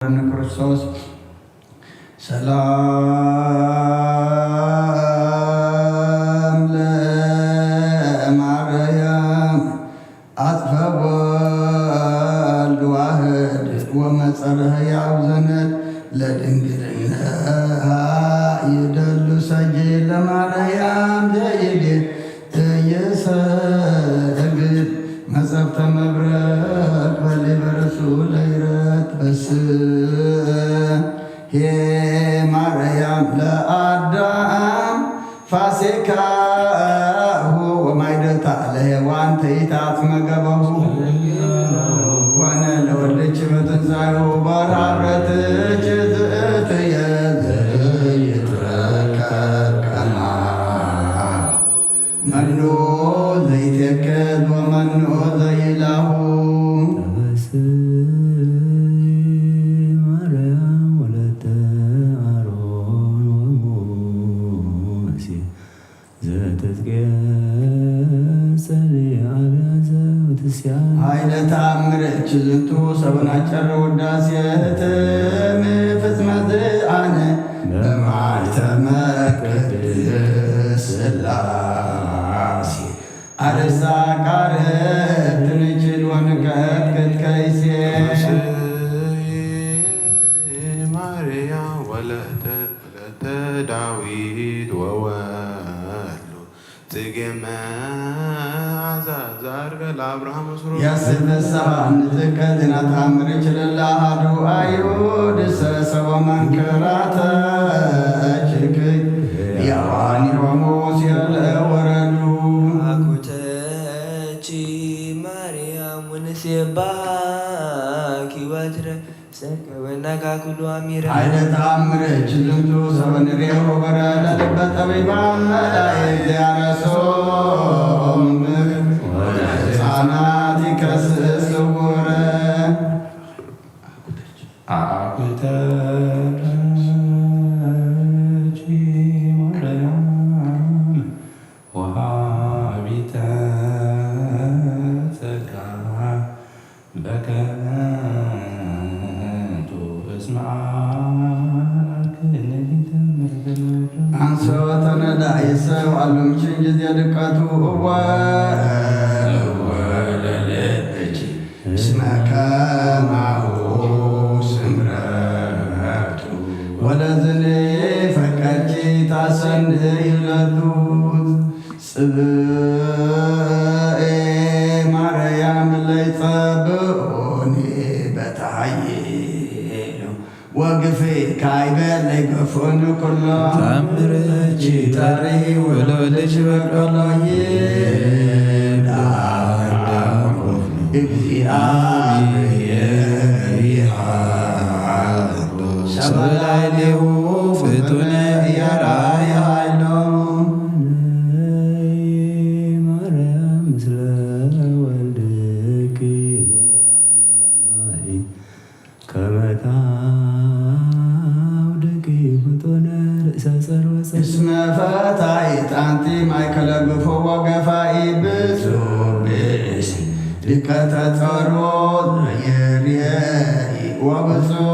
ንክርስቶስ ሰላም ለማርያም አጽፈ ወልድ ዋህድ ወመጸረ ሕያው ዘነድ ለድንግልና ይደሉ ሰጂ ለማርያም ዘይዴ እየሰግድ መጸብተ መብረቅ በሊበርሱ ለይረት በስ ሄ ማርያም ለአዳም ፋሲካሁ ወማይደታ ለሔዋን ተይታት መገበሁ ኮነ ለወልድች በትንሳኤሁ በራብረትች ዝእትየ ዘይትረከብ ከማ መኑ ዘይትየክል ወመኑ ዘይላሁ። ተበስሒ ማርያም ወለተ አሮን ወሙሴ ዘተትቀጸሊ አብያተ ወትስያን። ኃይለ ተአምር እች ዝንቱ ሰበን አጨረ ውዳሴ ህትም ፍጽመት አነ በማይተመ ቅድስ ስላሴ አርሳ ቃርብ ትንችል ወንቀት ክትከይሴ። ማርያ ወለተ ወለተ ዳዊት ወወሉ ጽጌ መዓዛ ዘዐርገ ለአብርሃም ወስሩ። ያስብ ንስሐ ንጥቀ ዜና ተአምር ችልላ አሐዱ አይሁድ ሰሰወ መንክራተ ችክይ ያዋኒሆሙ ሲል ወረዱ። አኩተቺ ማርያም ወንሴባኪ ወትረ ሰከበናካ ኩሉ አሚረ። ኃይለ ተአምር እች ዝንቱ ሰበ ንሬሁ በረ ለልበ ጠቢባን መላእክት ያረሶም ወለሕፃናት ይከስስ ስውረ። አኩተቺ ማርያም ወሃቢተ ጸጋ በከንቱ እስመ አምላክ ንቢተ መርገመቱ። አንሰ ወተነዳ ይሰው አሉ ምሽን ጊዜ ድቀቱ እወ እወ ለልብኪ እስመ ከማሁ ስምረቱ ወለዝን ፈቀድኪ ታሰንድ ይለቱ። ጽብኤ ማርያም ለይጸብኦኒ በታይሉ ወግፌ ካይበ ለይገፎኒ ኩሎ። ተአምርኪ ታሪ ወለወልድኪ በቀሎ ይብላ እግዚአብሔር ይሃሎ ሰበላይሌሁ ፍጡነ ያርአየ ኃይሎ። ማርያም ምስለ ወልድኪ መዋኢ ከመ ታውድቂ ፍጡነ ርእሰ ጸርወ ጸርወ። እስመ ፈታኢት አንቲ ማእከለ ግፉ ወገፋኢ ብፁዕ ብእሲ ድቀተ ጸርወ ዘይርየኢ ወብፁዕ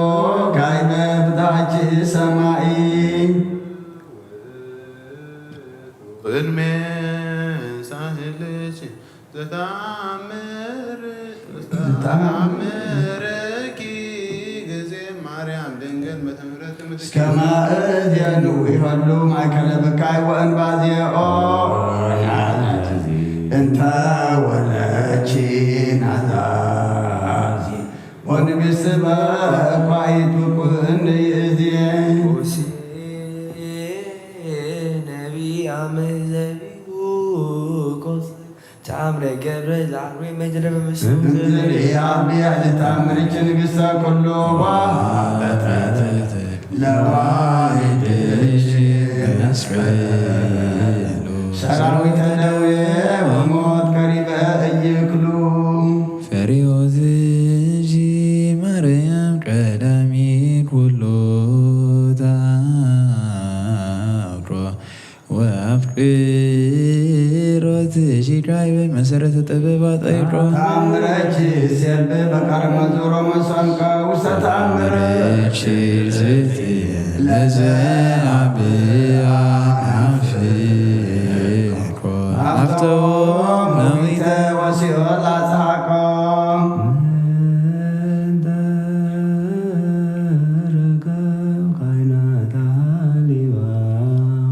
ካይበ ብታች ሰማኢ። ቅድሜ ሳህልኪ ዘተአምር ዘተአምርኪ ጊዜ ማርያም ድንግል መተምህረት እስከ ማእዜኑ ይፈሉ ማእከለ ብካይ ወእንባዜኦ ናት እንተ ወለቺ ናዛዚ ወንግስበ ኳይቱ ኩን ይእዜ። ሙሴ ነቢይ አመ ዘቢቡ ቆጽ ተአምረ ገብረ ዘአርዌ መጅረ በምስሉ። እምዝል ኢአብያ ለተአምርች ንግሥተ ኩሉ ዋበተት ለዋልድች መስቀል ሰራዊተ ደዌ ወሞት ቀሪበ እይክሉ። ፈሪሆትኪ ማርያም ቀዳሚት ኩሉ ተአምሮ ወአፍቅሮትኪ ሻይበ መሰረተ ጥበብ ኣጠይቆ። ተኣምረኪ ሴልብ በቃል መዝሙሮ መሰንቆ ውስተ ተኣምር። ተኣምረኪ ርዝእቲ ለዘ ኣብኣ ናፍቆ። ሃብቶም ነዊተ ወሲኦል ኣጽሓቆ። እንተ ርከብ ካይናታ ሃሊዋ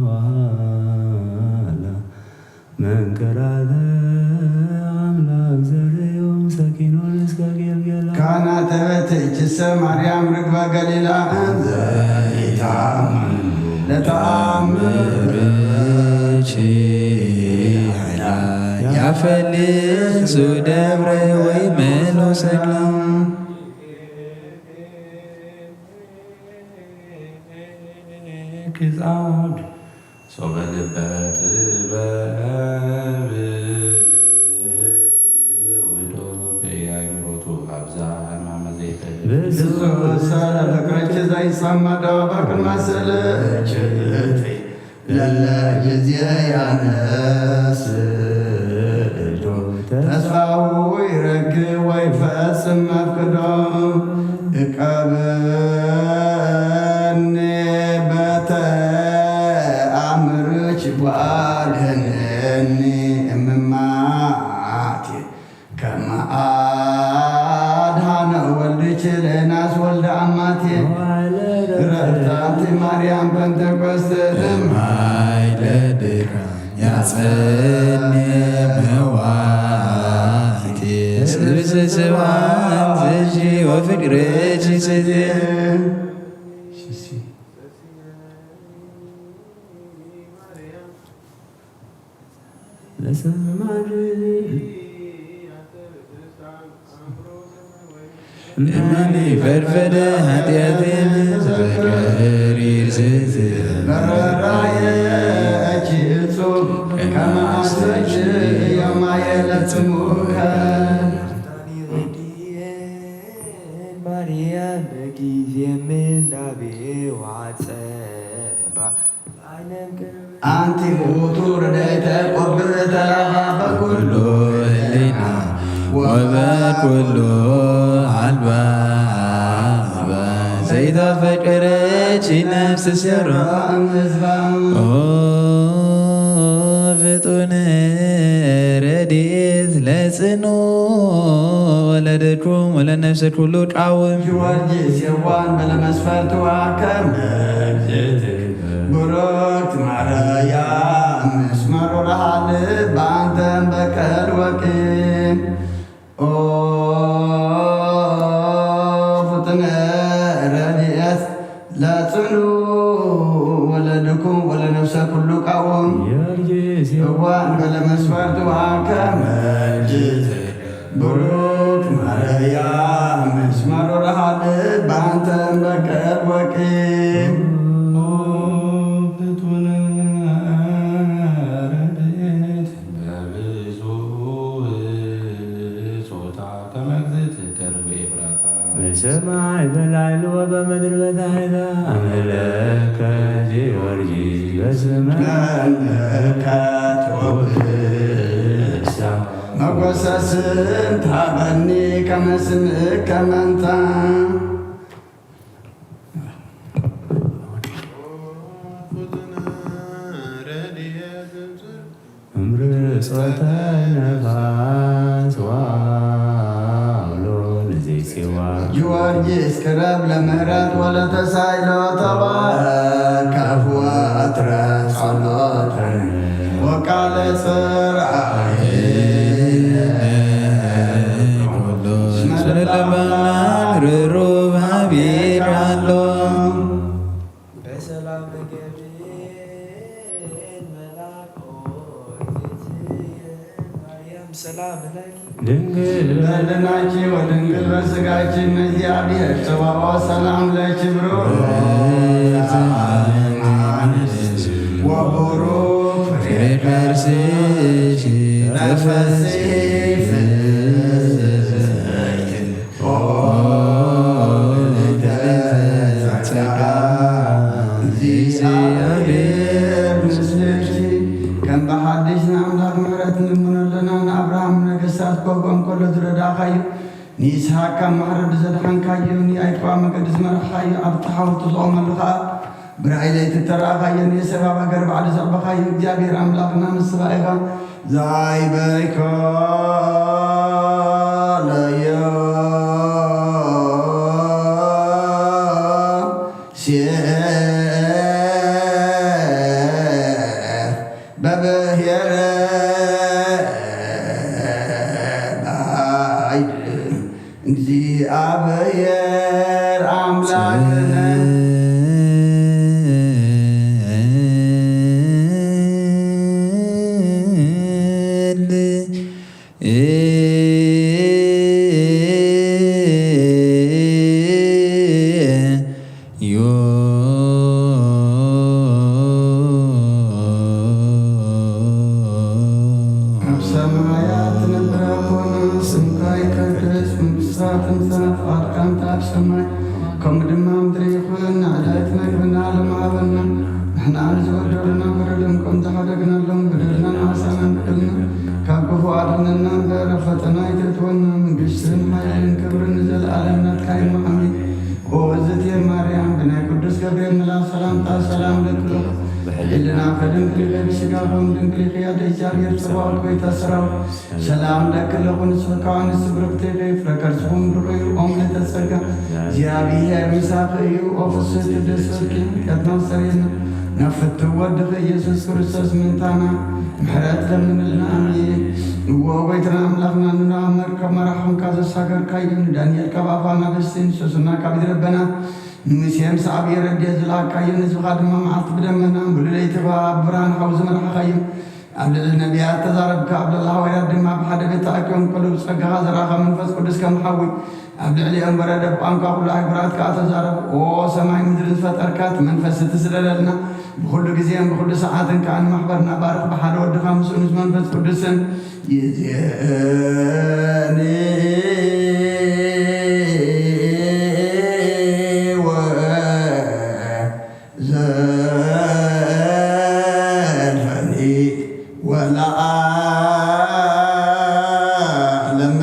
ዋላ መንክራተ ኣምላክ ዘርእዮም ሰኪኖን እስከ ጌልጌላ። ካህናተ ቤትኪሰ ማርያም ርግበ ገሊላ እንዘ ኢታምኑ ለተኣምር። ተኣምርኪ ኃይላ ያፈልሱ ደብረ ወይ መኑ ሰላም። ክጻውድ ሶበ ልበ ጥበብ ውዶ በየአእምሮቱ ኣብዛ ሕማመ ዘይፈልጥ። ብፁዕ ሰለ ፍቅርኪ ዘይጸመዶ በክል መስልኪ ለለ ጊዜ ያነስዶ ተስፋው ይረክብ ወይ ፈጽም መፍቅዶ። እቀበኒ በተኣምርኪ ጓልህንኒ እምማቴ ከመ ኣድኃነ ወልድኪ ለዮናስ ወልደ ኣማቴ። ረድታንቲ ማርያም ጴንጠቆስቴ እምኃይለ ድካም ያጸኒ መዋቲ ስብስብ ስብሐት ወፍቅርኪ ስዜ። ለሰማሪ እመኒ ፈድፈደ ኃጢአቴን ዘገሪር ዝዝር በረራየ እኪ እጹብ ከመ አስተኪ ዮማየ ለጽሙከ። ማርያም በጊዜ ምንዳቤ ዋጸባ። አንቲ ውእቱ ረድኤተ ቆብር ተላፋ በኩሉ ህሊና ወበኩሉ አልባባ ዘይተፈቀረች ነፍስ ስራ እምዝባ። ኦ ፍጡን ረድኤት ለጽኑ ወለደኩም ወለነፍሰ ኩሉ ቃውም። ጊዮርጊስ የዋን በለመስፈርቱ አከም ብሩክት ማርያም ምስመሮ ረሃልብ በአንተም በቀል ወቂም። ኦ ፍጥነ ረድኤት ለጽኑ ወለድኩም ወለነፍሰ ኩሉ ቃውም። ጊዮርጊስ የዋን በለመስፈርቱ አከም ብሩክት ማርያም ምስመሮ ረሃልብ በአንተም በቀል ወቂም። ፍጡነ ረድኤት በብዙ ጾታ ከመ እግዝእትከ ርግብ ኤፍራታ። በሰማይ በላዕሊ ወበምድር በታሕታ። አምለከ ጊዮርጊስ በስመ መለከት ወብሳ መጎሰስን ታበኒ ከመ ስምከ መንታ። እምርጾተ ነፋስ ወአውሎ ንዘይጼዋ። ጊዮርጊስ ቅረብ ለምህረት ወለተሳይሎ ተባከፍ ወትረ ጸሎተ ወቃለ ጽርዓይ። ኩሉ ስለለባና ርሩብ ሀቤት ኣሎ። በሰላም ገብርኤል መልአክ ኦይ እግዝእትየ ማርያም ሰላም ለኪ። ድንግል በድናኪ ወድንግል በስጋኪ እመእግዚአብሔር ጸባኦት ሰላም ለኪ ብሩክ ወቡሩክ ፍሬ ከርስኪ ተፈሥሒ ፍስሕቲ። ኦ ምልዕተ ጸጋ እግዚአብሔር ምስሌኪ። ከም ብሓድሽ ንኣምላኽ ምሕረት ንልምኖ ኣለና። ንይስሃቅ ካብ ማሕረዲ ዘድሓንካዮ፣ ንያዕቆብ ኣብ መገዲ ዝመራሕካዮ፣ ኣብቲ ሓወልቲ ዝቖመሉ ኸኣ ብራእይ ለይቲ እተራእኻዮ፣ ንኤሳው ኣብ ሃገር ባዕዲ ዘዕበኻዮ፣ እግዚኣብሔር ኣምላኽና ምስኻ ኢኻ። ዛይበይኮለዮ ሴፍ በብሄረ ባይድ እግዚኣብሔር ኣምላኽነ። ኣብ ሰማያት ትነብር ኣቦና፣ ስምካ ይቀደስ፣ መንግስትካ ትምጻእ፣ ፍቃድካ እንተ ኣብ ሰማይ ከምኡ ድማ ኣብ ምድሪ ይኹን። ንዕለትና መግብና ሎም ሃበና፣ ንሕና ንዝበደሉና በደሎም ከም ዝሓደግናሎም በደልና ንሓሳና ንበደልና፣ ካብ ክፉእ ኣድሕነና እምበር፣ ኣብ ፈተና ኣይተእትወና፣ መንግስትን ሓይልን ክብርን ንዘለኣለም ናትካ እዩ። ኣሜን። ኦ እግዝእትየ ማርያም፣ ብናይ ቅዱስ ገብርኤል መልኣክ ሰላምታ ሰላም እለኪ ኣለኹ። ብሕልናኺ ድንግል ኢኺ፣ ብስጋኺ እውን ድንግል ኢኺ። ኣደ እግዚኣብሔር ጸባኦት፣ ጎይታ ሰራዊት፣ ሰላም እለኪ ኣለኹ። ንስኺ ከኣ ኣንስቲ ብርኽቲ ኢኺ፣ ፍረ ከርስኺ እውን ብሩኽ እዩ። ኦም ምልእተ ጸጋ፣ እግዚኣብሔር ምሳኺ እዩ። ኦ ፍስሕቲ ደስ ይበልኪ፣ ኃጢኣትና ኣስተሰርየልና፣ ናብ ፍትው ወድኺ ኢየሱስ ክርስቶስ ምእንታና ምሕረት ለምንልና። ኣሜን። እወ ጎይታና ኣምላኽና፣ ንኖህ ኣብ መርከብ መራሕ ኾንካ ዘሳገርካዮ፣ ንዳንኤል ካብ ኣፍ ኣናብስቲ፣ ንሶስና ካብ ኢድ ለበናት፣ ንሙሴ ምስ ዓብዪ ረድኤት ዝለኣካዮ፣ ንህዝብኻ ድማ መዓልቲ ብደመና፣ ሙሉእ ለይቲ ኸኣ ብብርሃን ሓዊ ዝመራሕኻዮ፣ ኣብ ልዕሊ ነቢያት ተዛረብካ፣ ኣብ ልዕሊ ሃዋርያት ድማ ብሓደ ቤት ተኣኪቦም ከለዉ ብጸጋኻ ዘርኣኻ መንፈስ ቅዱስ ከም ሓዊ ኣብ ልዕሊኦም ወረደ፣ ብቋንቋ ኩሉ ኣህጉራት ከኣ ተዛረቡ። ኦ ሰማይ ምድርን ዝፈጠርካ፣ እቲ መንፈስ እቲ ስደደልና፣ ብኹሉ ግዜን ብኹሉ ሰዓትን ከኣ ንማሕበርና ባርኽ፣ ብሓደ ወድኻ ምስኡ ምስ መንፈስ ቅዱስን ይእዜኒ ወዘልፈኒ ወለዓለመ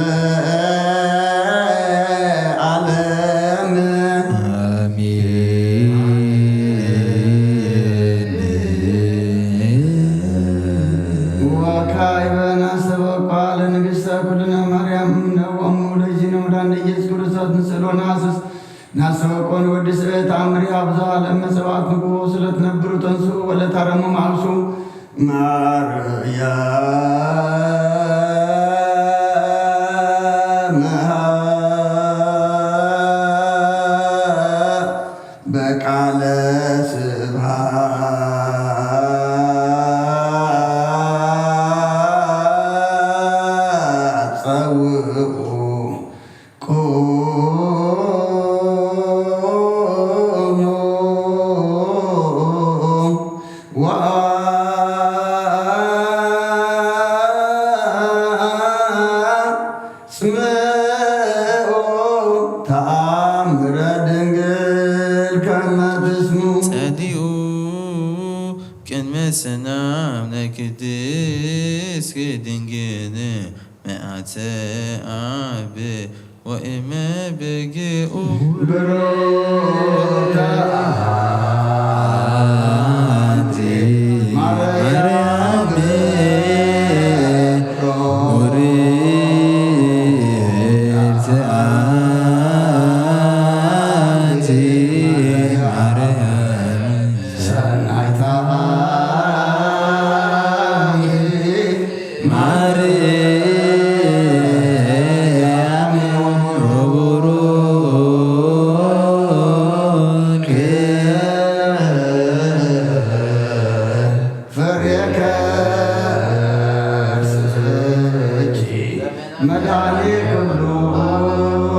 ዓለም። ኣሜን። ወካዕበ ናስተበቋ ለንግሥተ ኩልነ ማርያም እምነ ወእሙ ለእግዚእነ መድኃኒነ ኢየሱስ ክርስቶስ ንስእሎ ነሐስስ ናስተበቆ ንወዲ ስእለ ተኣምሪ ኣብ ዘሃለም መሰባት ንግሆ ስለ ትነብሩ ተንስኡ ወለ ታረሙ መዓልሱ ማርያም በቃለ ስብሐት ጸውዑ ቁሙ ወአጽምዑ ተአምረ ድንግል ከመ ትስምዑ። ጸሊኡ ቅድመ ሰላም ናይ ቅድስት ድንግል መዓልተ አብ ወእመ በጊኡ ብሩክተ አንቲ ማርያም ብሩክተ አንቲ ማርያም ሰናይታ ማርያም ቡሩክ ፍሬ ከርስኪ መድኃኔ ኩሉ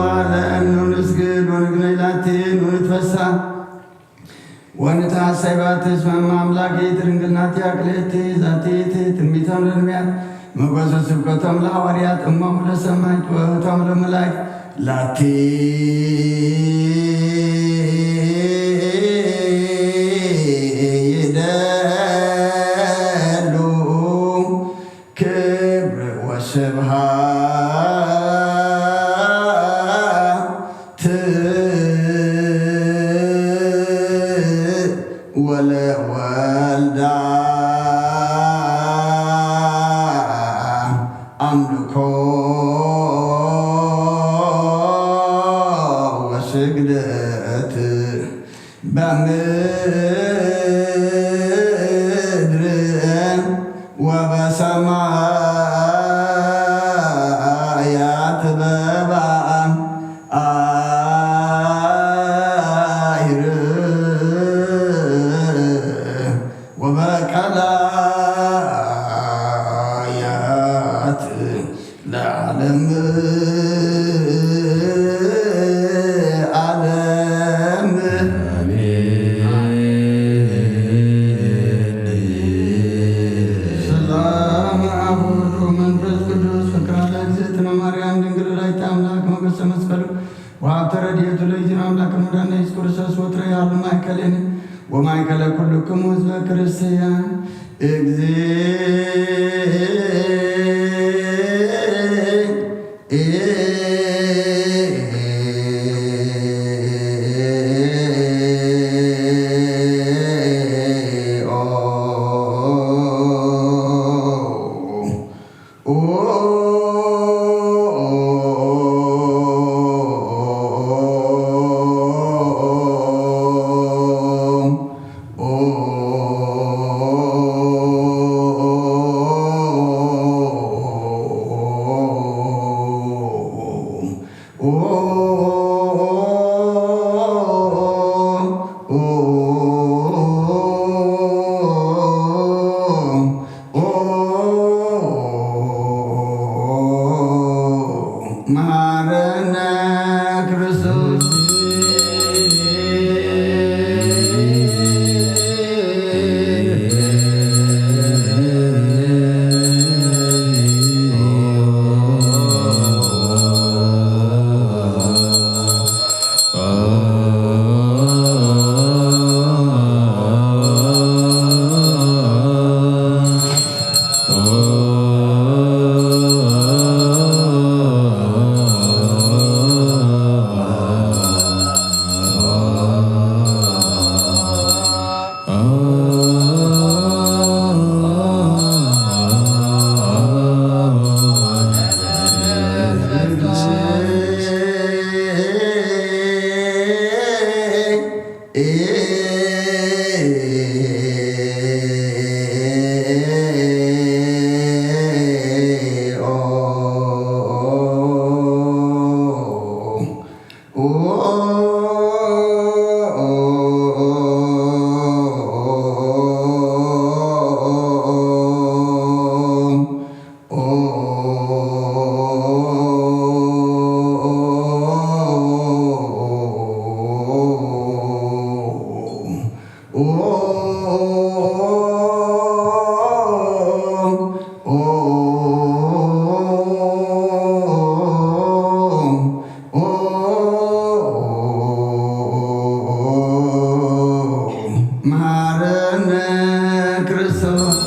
ዓለም። ኑ ንስግድ ወንግነይ ላቲ ኑ ንትፈሳ ወንትሐሰይ ባቲ እስመ እመ አምላክ ይእቲ ድንግል ናቲሃ ክልኤቲ ዛቲ ይእቲ ትንቢቶም ለነቢያት ሞገሰ ስብከቶም ለሐዋርያት እሞሙ ለሰማዕት ወእህቶም ለመላእክት ላቲ ይደሉ ክብር ወስብሐት ወለወልዳ ኣምልኮ ወስግደት በምድር ወበሰማያት በበአም አይር ወበቀላያት ለዓለም ዓለም። አሜን። ሰላም አብ ወወልድ ወመንፈስ ቅዱስ። ፍቅራ ለእግዝእትነ ማርያም ድንግል ወላዲተ አምላክ ሞገሰ መስቀሉ ወሀብተ ረድኤቱ ለእግዚእነ አምላክ መድኃኒነ ኢየሱስ ክርስቶስ ወትረ ያሉ ማእከሌነ ወማእከለ ኩልክሙ ህዝበ ክርስቲያን። እግዚእ መሐረነ ክርስቶስ። መሐረነ ክርስቶስ።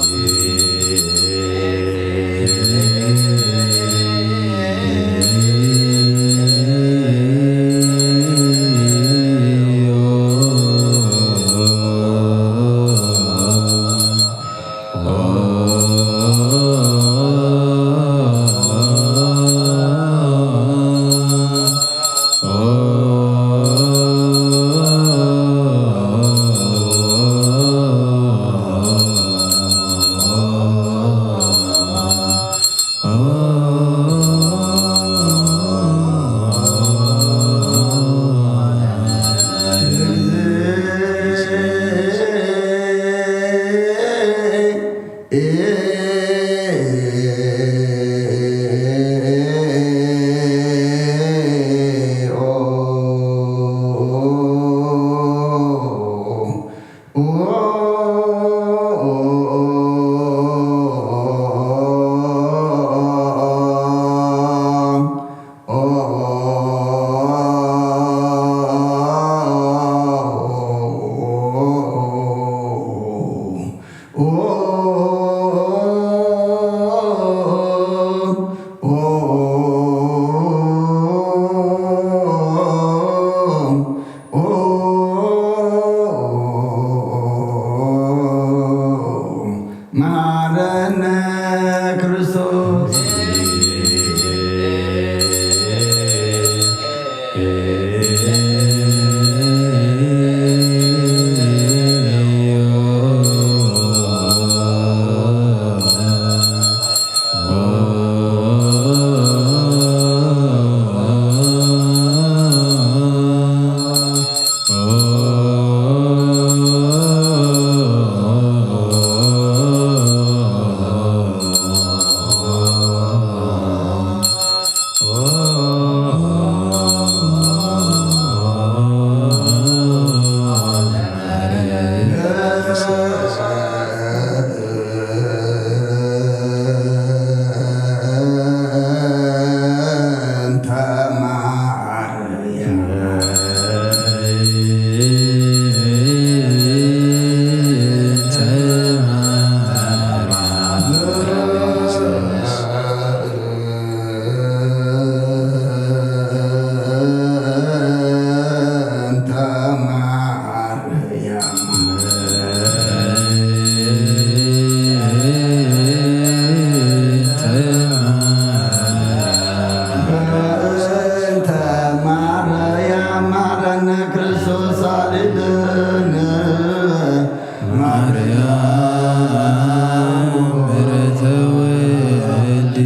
ማርያም ምሕረተ ወልድኪ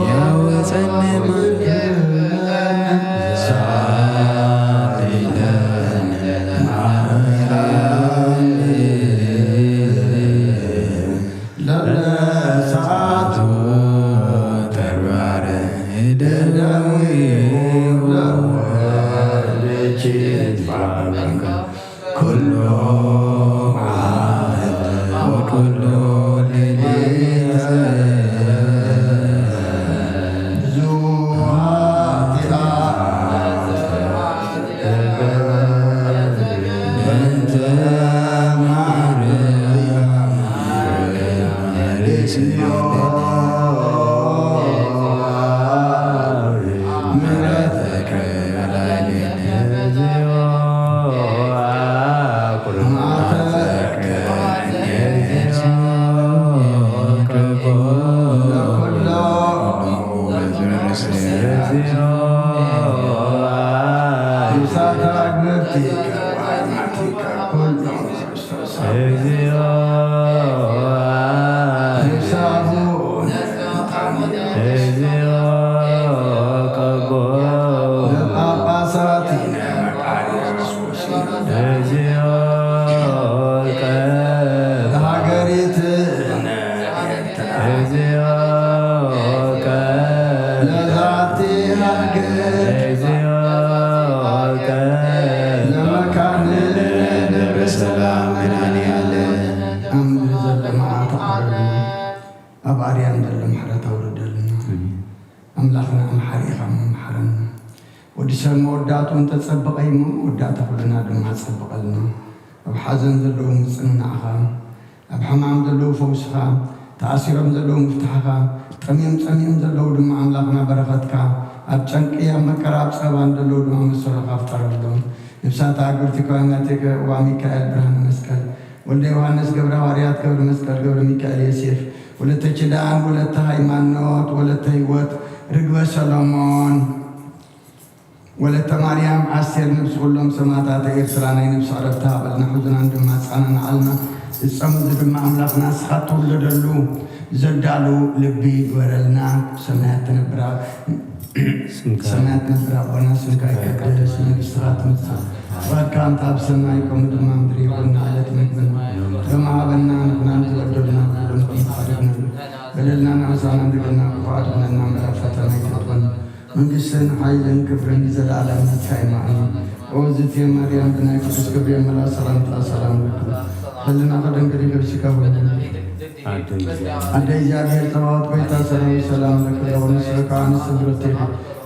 ያወፀኒ ማርያም ሰዓት ኢለን ማርያም ለለሰዓቱ ተግባር ደዊ ለወልድኪ ይትባረክ። ኩሉ ዓመት ወኩሉ ሌሊት ብዙ ኃጢአት በእንተ ማርያም ርእስዮ ምሕረትከ ላዕሌነ እግዚኦ። ለሀገሪትነ ኤርትራ። ለዛቲ ሃገር። ለመካንነ ደብረ ሰላም መድኃኔዓለም። ኣብ ምድሪ ዘሎ መዓት ኣቕርበልና፣ ኣብ ኣርያም ዘሎ ምሕረት ኣውርደልና። ኣምላኽና መሓሪ ኢኻ እሞ መሓረና። ወዲ ሰብ መወዳእትኡ እንተጸበቐ እዩ እሞ መወዳእታ ኩልና ድማ ኣጸብቐልና። ኣብ ሓዘን ዘለዉ ምጽንናዕኻ፣ ኣብ ሕማም ዘለዉ ፈውስኻ፣ ተኣሲሮም ዘለዉ ምፍታሕኻ፣ ጠምዮም ጸሚኦም ዘለዉ ድማ ኣምላኽና በረኸትካ፣ ኣብ ጨንቂ ኣብ መከራ ኣብ ጸበባን ዘለዉ ድማ መሰሎኻ ፍጠረሎም። ነፍሳት ኣግብርቲ ከዋናቴከ እዋ ሚካኤል ብርሃነ መስቀል ወልደ ዮሃንስ ገብረ ሃዋርያት ገብረ መስቀል ገብረ ሚካኤል ዮሴፍ ወለተ ኪዳን ወለተ ሃይማኖት ወለተ ህይወት ርግበ ሰሎሞን ወለተ ማርያም ኣስቴር ነብሲ ኩሎም ሰማዕታተ ኤርትራ ናይ ነብሲ ዕረፍቲ ሃበልና፣ ሕዙናን ድማ ኣጽናንዓልና። ዝጸምዱ ድማ ኣምላኽና ንስኻ እትውለደሉ ዘዳሉ ልቢ ግበረልና። ሰማያት ትነብር ኣብ-፣ ሰማያት ትነብር ኣቦና፣ ስምካ ይቀደስ፣ መንግስትኻ ትምጻእ፣ ፍቓድካ እንተ ኣብ ሰማይ ከምኡ ድማ ምድሪ ይኹን። ንዕለት መግብና ሎሚ ሃበና፣ ንሕናን ዝበደሉና በደሎም ከም ንሕና ንበድል፣ በደልና ንኣሳና ንገና ክፉኣት ኩነና እምበር ኣብ ፈተና ኣይተእትወና። መንግስትን ሓይልን ክብርን ንዘለኣለም ናትካ እዩ። ኦ ዝትየ ማርያም ብናይ ቅዱስ ገብርኤል መልኣክ ሰላምታ ሰላም ለኪ። ህልና ከደንግዲ ከብሲካ ወልድ ኣደ እግዚኣብሔር ጸባኦት ጎይታ ሰራዊት ሰላም ለኪ። ለወንስእካ ኣንስት ብረቴኪ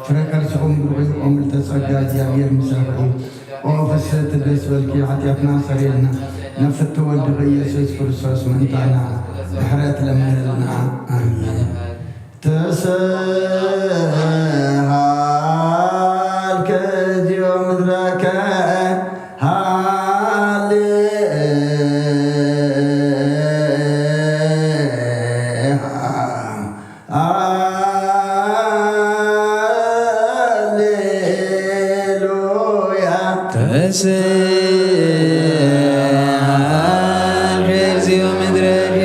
ፍረ ከርስኹም ብሩክ እዩ። ኦ ምልዕተ ጸጋ እግዚኣብሔር ምሳኺ እዩ። ኦ ፍስሕቲ ደስ በልኪ ሓጢኣትና ሰሪልና ነፍቲ ወድኺ ኢየሱስ ክርስቶስ ምእንታና ምሕረት ለምንልና። ኣሜን። ተሰሃልከ እግዚኦ ምድረከ ሃሌ ሃሌሉያ። ተስብሐ ለእግዚኦ ምድረከ።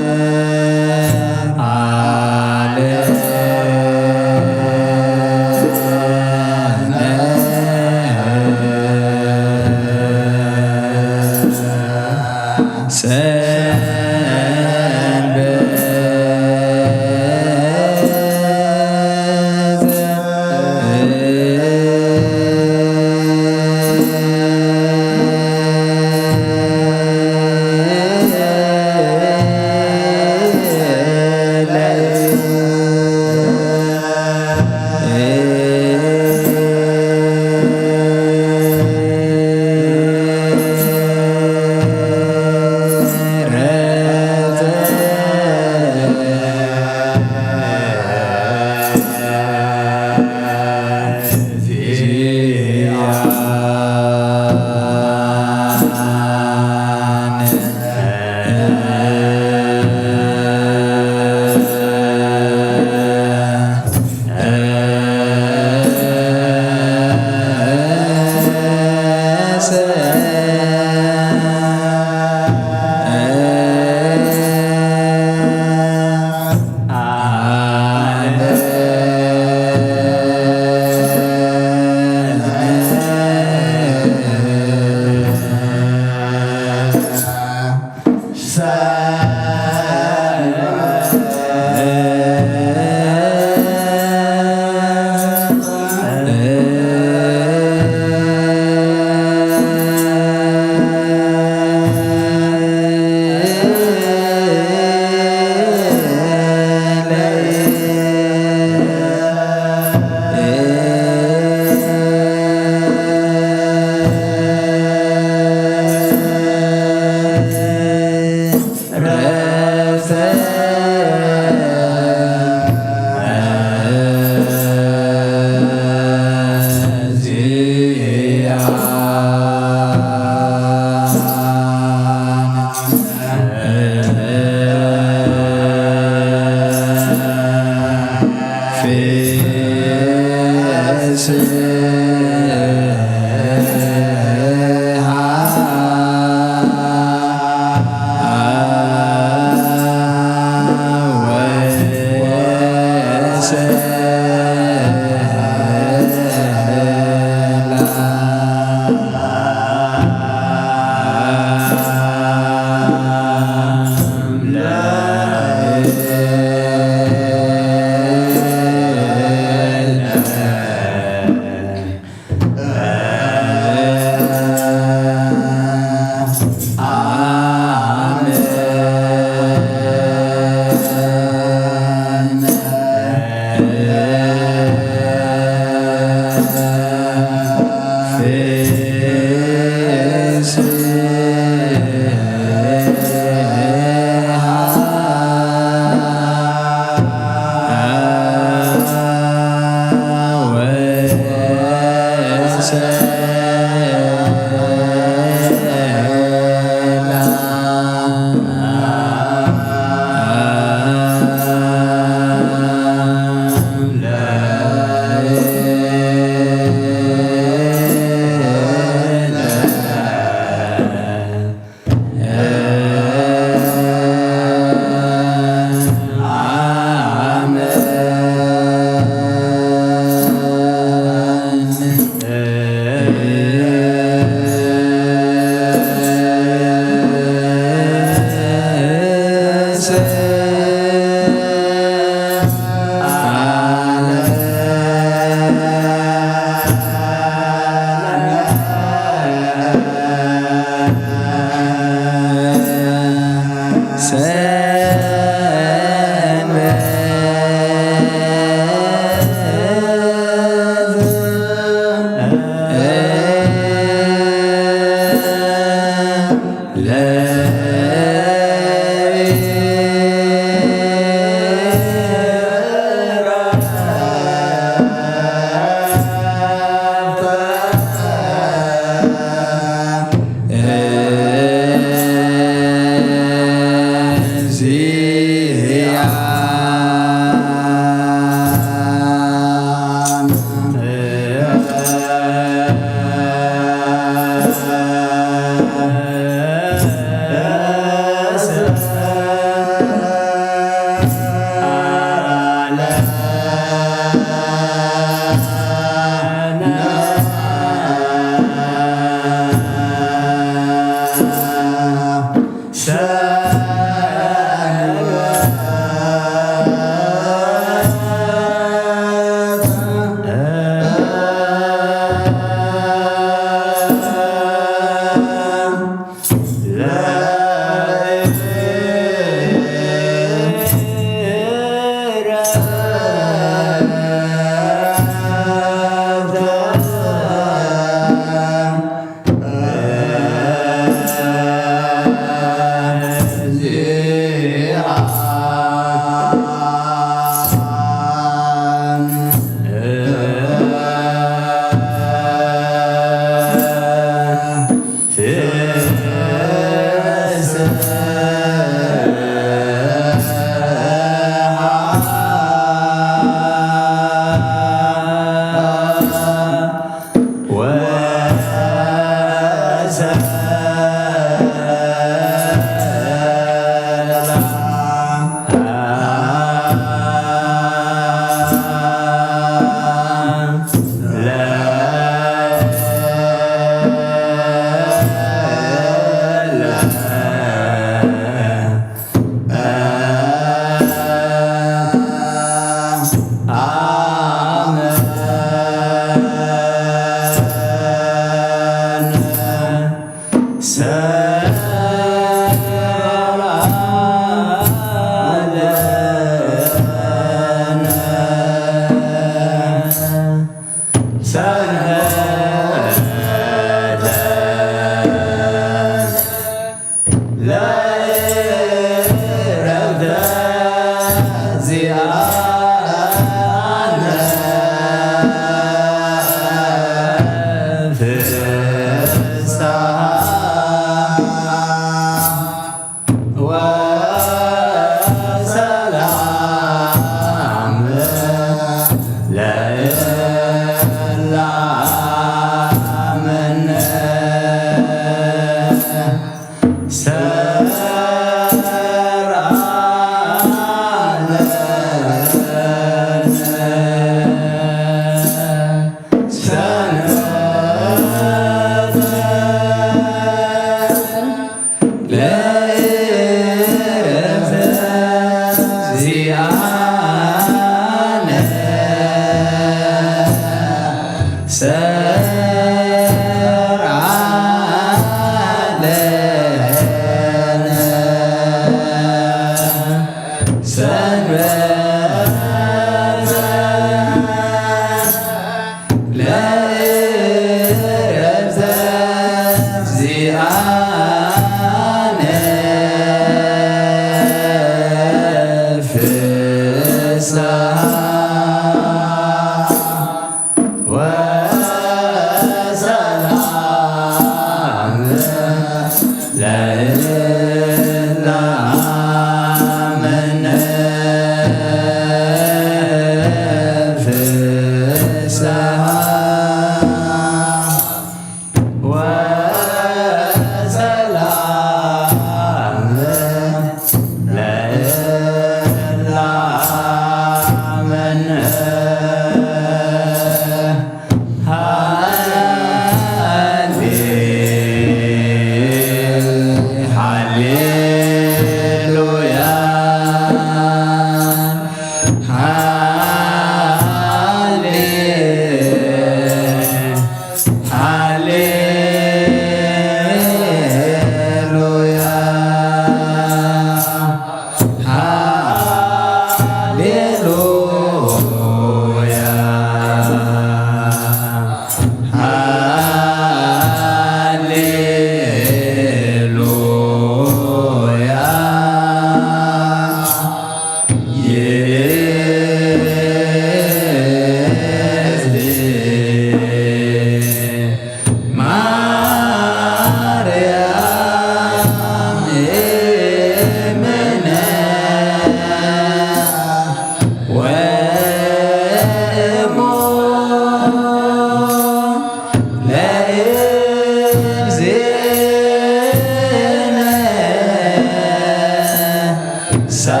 ሰአሊ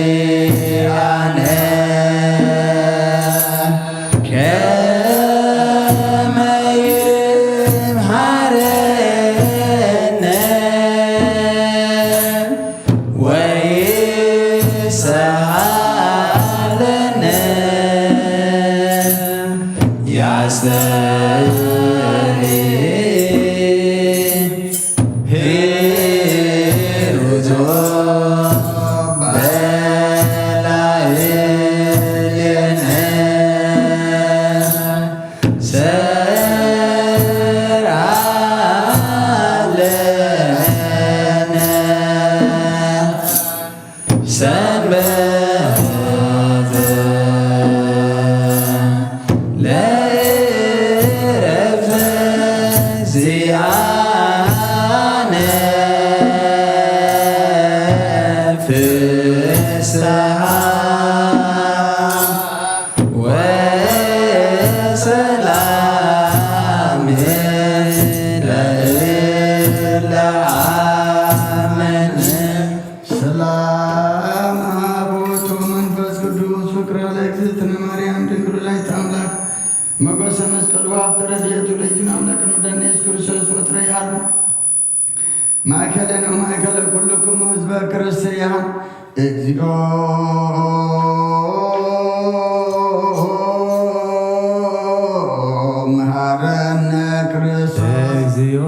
በእንቲአነ ከመ ይምሃረነ ወይሰአለነ ያስተሪ ሂሩቶ በላዕሌነ ሰአለነ ሰንበተ ለእረፍተ ዚአነ ፍስሃ ወሰላም ለእለ አመነ። ሰላም አብ ወወልድ ወመንፈስ ቅዱስ ፍቅር ለእግዝእትነ ማርያም ድንግል ወላዲተ አምላክ ሞገሰ መስቀሉ ሀብተ ረድኤቱ ለእግዚእነ አምላክነ መድኃኒነ ኢየሱስ ክርስቶስ ወትረ ይሃሉ ማእከለነ ወማእከለ ኩልክሙ ህዝበ ክርስቲያን። እግዚኦ መሐረነ ክርስቶስ። እግዚኦ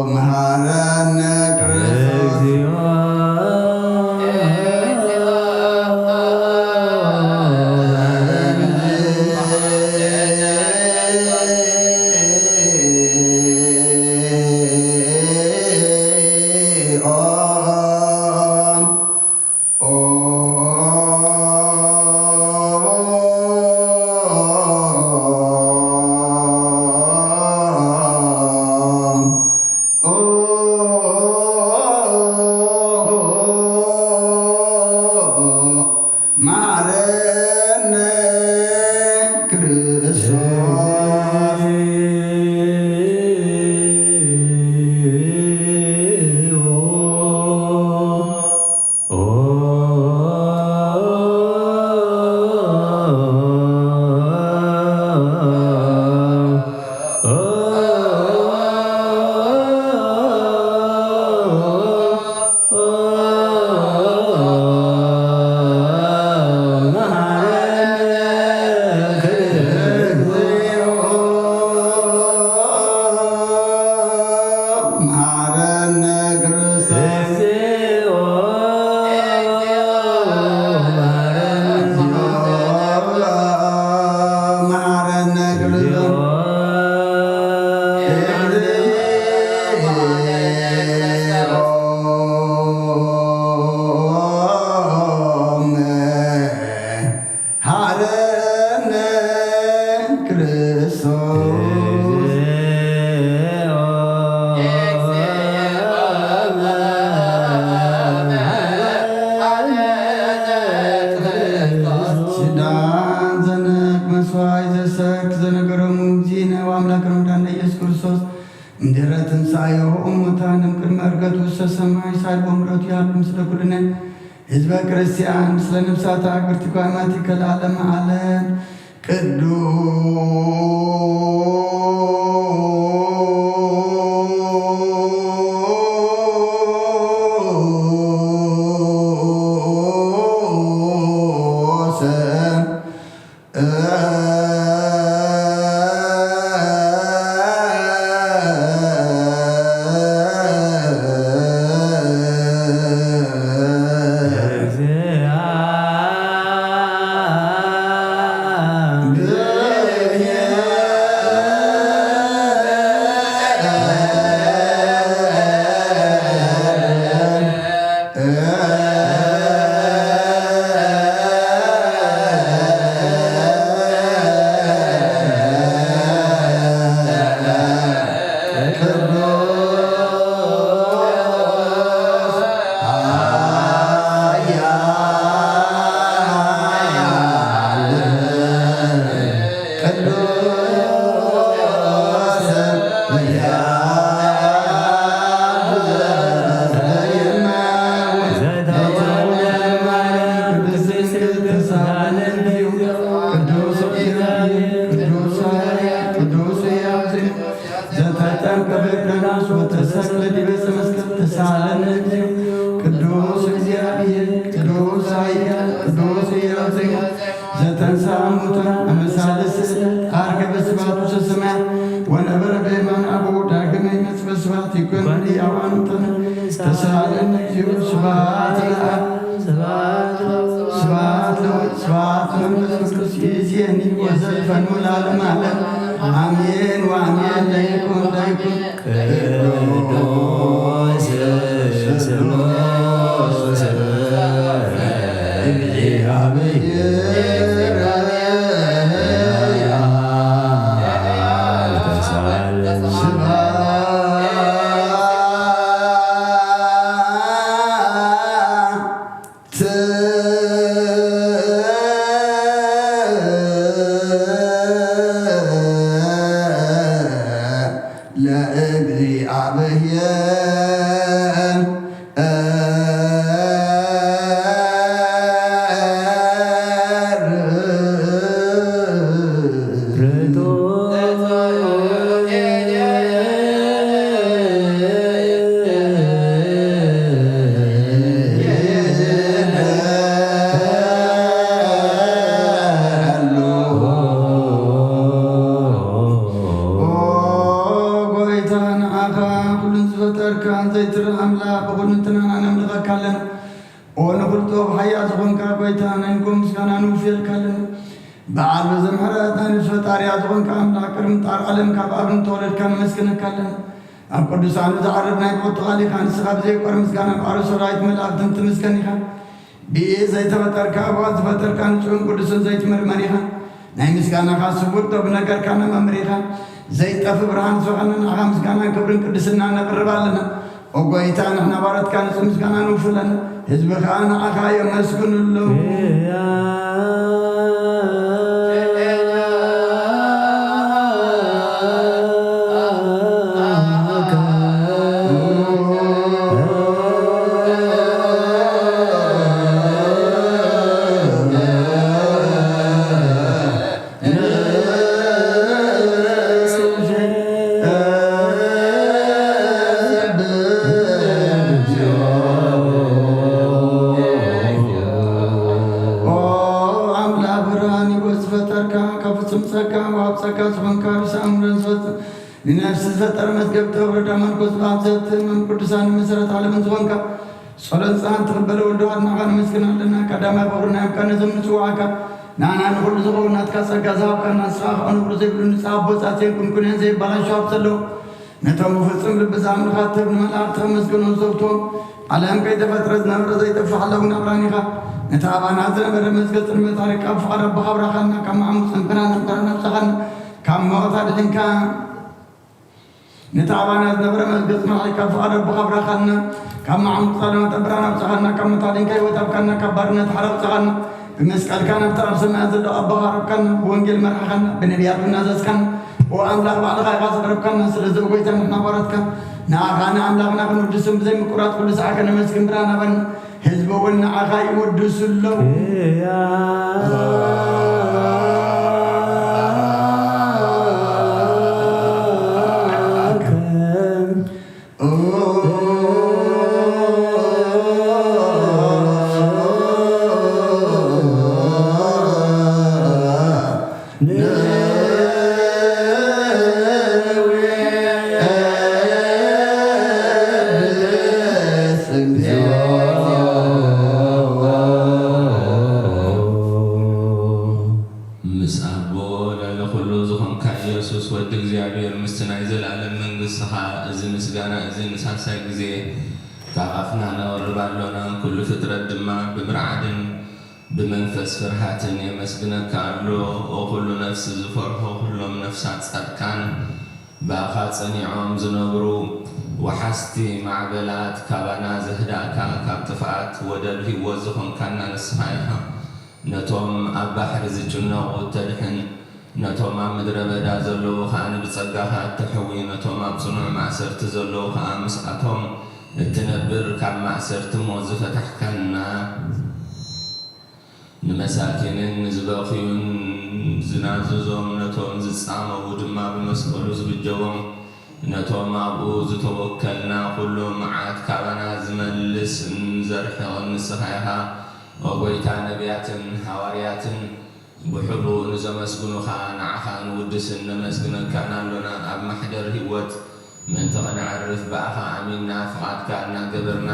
መሐረነ ክርስቶስ። መሐረነ ክርስቶስ። መሐረነ ክርስቶስ። መሐረነ ክርስቶስ። መሐረነ ክርስቶስ። ኪዳን ዘነክ መስዋዕት ዘሰክ ዘነገሮሙ እግዚእነ ወአምላክነ መድኃኒነ ኢየሱስ ክርስቶስ እምድኅረ ትንሣኤሁ እሙታን እምቅድመ ዕርገቱ ውስተ ሰማይ ሳልቦ ምሕረቱ ያሉ ምስለ ኩልነ ህዝበ ክርስቲያን ምስለ ነፍሳተ አግብርቲከ አማቲከ ለዓለመ ዓለም። ቅዱስ ተሳለነ እዩ። ስብሐት ለአብ፣ ስብሐት ለወልድ፣ ስብሐት ለመንፈስ ቅዱስ፣ ይእዜኒ ወዘልፈኑ ለዓለመ ዓለም። አሜን ወአሜን። ለይኩን ለይኩን ቅዱስ ስሉስ እግዚአብሔር። ለእግዚአብሔር። ኦ ጎይታ፣ ንዓኻ ኩሉን ዝፈጠርካ ዘይትርኢ ኣምላኽ፣ ብኹልንትናና ነምልኸካ ኣለና። ኦ ንኹሉ ጥበብ ሓያል ዝኾንካ ጎይታ፣ ናይ ንጎ ምስጋና ንውፍየልካ ኣለና። በዓል በዘ ምሕረት ናይ ነፍሲ ፈጣሪያ ዝኾንካ ኣምላኽ፣ ቅድሚ ምጣር ዓለም ካብ ኣብ ንተወለድካ ነመስግነካ ኣለና። ኣብ ቅዱሳኑ ዝዓርፍ ናይ ትፈቱ ቃል ኢኻ። ንስኻ ብዘይቆር ምስጋና ባሕሪ ሰራዊት መላእኽትን ትምስገን ኢኻ። ብኢድ ዘይተፈጠርካ፣ ኣብ ዝፈጠርካ ንጹሕን ቅዱስን ዘይትምርመር ኢኻ። ናይ ምስጋናኻ ስውር ዶብ ነገርካ ነመምር ኢኻ። ዘይጠፍእ ብርሃን ዝኾነ ንዓኻ ምስጋናን ክብርን ቅድስና ነቕርብ ኣለና። ኦ ጎይታ፣ ንሕና ባሮትካ ንጹህ ምስጋና ንውፍለና፣ ህዝቢ ኸኣ ንዓኻ የመስግኑ ኣለዉ። ኦ ኣምላኽ ብርሃን ህይወት ዝፈጠርካ፣ ካብ ፍጹም ጸጋ ወሃብ ጸጋ ዝኾንካ፣ ርእሲ ኣእምሮን ዝፈጥር ንነፍሲ ዝፈጠረ መዝገብ ጥበብ ረዳ መንኮስ ብኣብ ዘትእመም ቅዱሳን መሰረት ዓለምን ዝኾንካ፣ ጸሎት ንስሓን ትቕበለ ወልድ ዋሕድ ንዓኻ ነመስግን ኣለና። ቀዳማይ ፍቕሪ ናይ ኣምካ ነዞም ንጽውዓካ፣ ንዓና ንኹሉ ዝኸውን ናትካ ጸጋ ዝሃብካና፣ ንስኻ ከኣ ነውሪ ዘይብሉ ንጽህ ኣቦ ጻጽየን ኩንኩንያን ዘይበላሾ ሃብቲ ኣለዎ። ነቶም ብፍጹም ልቢ ዝኣምኑኻ ትህብ ንመላእኽቲ ከመስግኖም ዘውትዎም፣ ዓለም ከይተፈጥረ ዝነበረ ዘይጠፍእ ሓላዊ ናብራን ኢኻ። ነቲ ኣባና ዝነበረ መዝገብ ጽልመት ኣሪቕካ፣ ብፍቓድ ኣቦኻ ኣብራኻና፣ ካብ መዓሙቕ ጸንፈና ነምተና ነብሰኻና፣ ካብ ሞት ኣድሒንካ። ነቲ ኣባና ዝነበረ መዝገብ ጽንዓት ካብ ፍቓድ ኣቦኻ ኣብራኻና፣ ካብ መዓሙቕ ጸልማት ኣንፈትና ኣውጻኻና፣ ካብ ሞት ኣድሒንካ ህይወት ሃብካና፣ ካብ ባርነት ሓራ ኣውጻኻና፣ ብመስቀልካ ናብቲ ኣብ ሰማያት ዘሎ ኣቦኻ ኣቕረብካና፣ ብወንጌል መርሓኻና፣ ብነቢያት እውን ኣዘዝካና። ኦ ኣምላኽ ባዕልኻ ኢኻ ዘቕረብካና። ስለዚ ኦ ጎይታ ንሕና ባሮትካ ንዓኻ ንኣምላኽና ክንውድስን ብዘይ ምቁራጽ ኩሉ ሰዓት ከነመስግን ብርሃን ሃበና። ህዝቢ እውን ንዓኻ ይውድሱ ኣለዉ። ምስ ኣቦ ልዕሊ ኩሉ ዝኾንካ ኢየሱስ ወዲ እግዚኣብሔር ምስቲ ናይ ዘለኣለም መንግስትኻ፣ እዚ ምስጋና እዚ ንሳልሳይ ግዜ ካብ ኣፍና ነቕርብ ኣሎና። ኩሉ ፍጥረት ድማ ብምርዓድን ብመንፈስ ፍርሃትን የመስግነካ ኣሎ። ኦ ኩሉ ነፍሲ ዝፈርሆ፣ ኩሎም ነፍሳት ጻድቃን ብኣኻ ጸኒዖም ዝነብሩ፣ ወሓዝቲ ማዕበላት ካባና ዘህዳእካ፣ ካብ ጥፍኣት ወደብ ህይወት ዝኾንካና ንስኻ ኢኻ። ነቶም ኣብ ባሕሪ ዝጭነቑ እተድሕን፣ ነቶም ኣብ ምድረ በዳ ዘለዉ ኸኣ ብጸጋኻ እተሕዊ፣ ነቶም ኣብ ጽኑዕ ማእሰርቲ ዘለዉ ኸኣ ምስኣቶም እትነብር፣ ካብ ማእሰርቲ ሞት ዝፈታሕካና፣ ንመሳኪንን ንዝበኽዩን ዝናዝዞም፣ ነቶም ዝጻመዉ ድማ ብመስቀሉ ዝብጀዎም፣ ነቶም ኣብኡ ዝተወከልና ኩሉ መዓት ካባና ዝመልስን ዘርሕቕን ንስኻ ኢኻ። ኦ ጐይታ፣ ነቢያትን ሃዋርያትን ብሕቡእ ንዘመስግኑኻ፣ ንዓኻ ንውድስን ነመስግነካን ኣሎና። ኣብ ማሕደር ህይወት ምእንቲ ኸነዕርፍ ብኣኻ ኣሚንና ፍቓድካ እናገበርና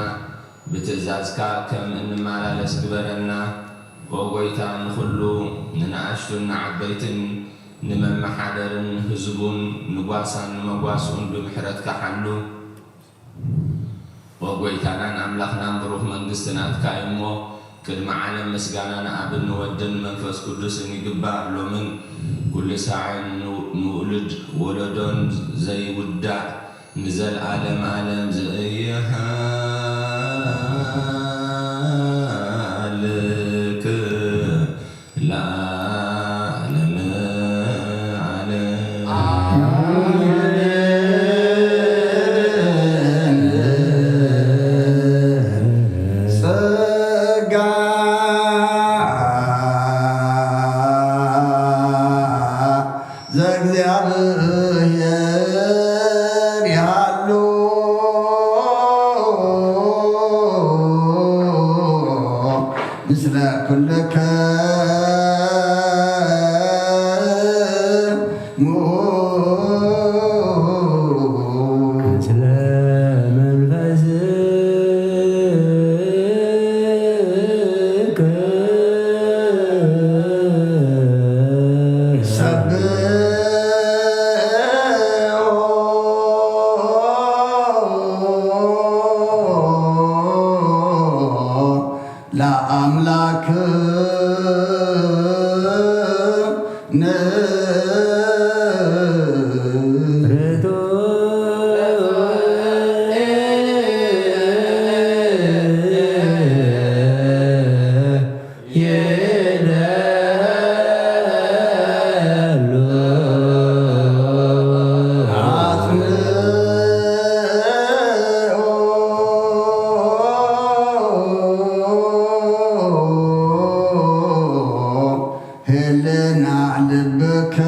ብትእዛዝካ ከም እንመላለስ ግበረና። ኦ ጐይታ፣ ንኹሉ ንንኣሽቱን ንዓበይትን ንመመሓደርን ህዝቡን ንጓሳን ንመጓስኡን ብምሕረትካ ሓሉ። ኦ ጐይታናን ኣምላኽናን ብሩኽ መንግስቲ ናትካ እዩ እሞ፣ ቅድሚ ዓለም ምስጋና ንኣብን ንወድን መንፈስ ቅዱስን ይግባእ፣ ሎምን ኩሉ ሳዕን ንው-፣ ንውሉድ ወለዶን ዘይውዳእ ንዘልኣለም ኣለም ዝእይሃልክ ለዓለመ ዓለም። ጸጋ ዘእግዚኣብሔር ይሃሉ ምስለ ኩልክሙ። ምስለ መንፈስክ ሰብሖ ለአምላክነ ርቱዕ ይደሉ አጽንኦ ህልና ልብክሙ።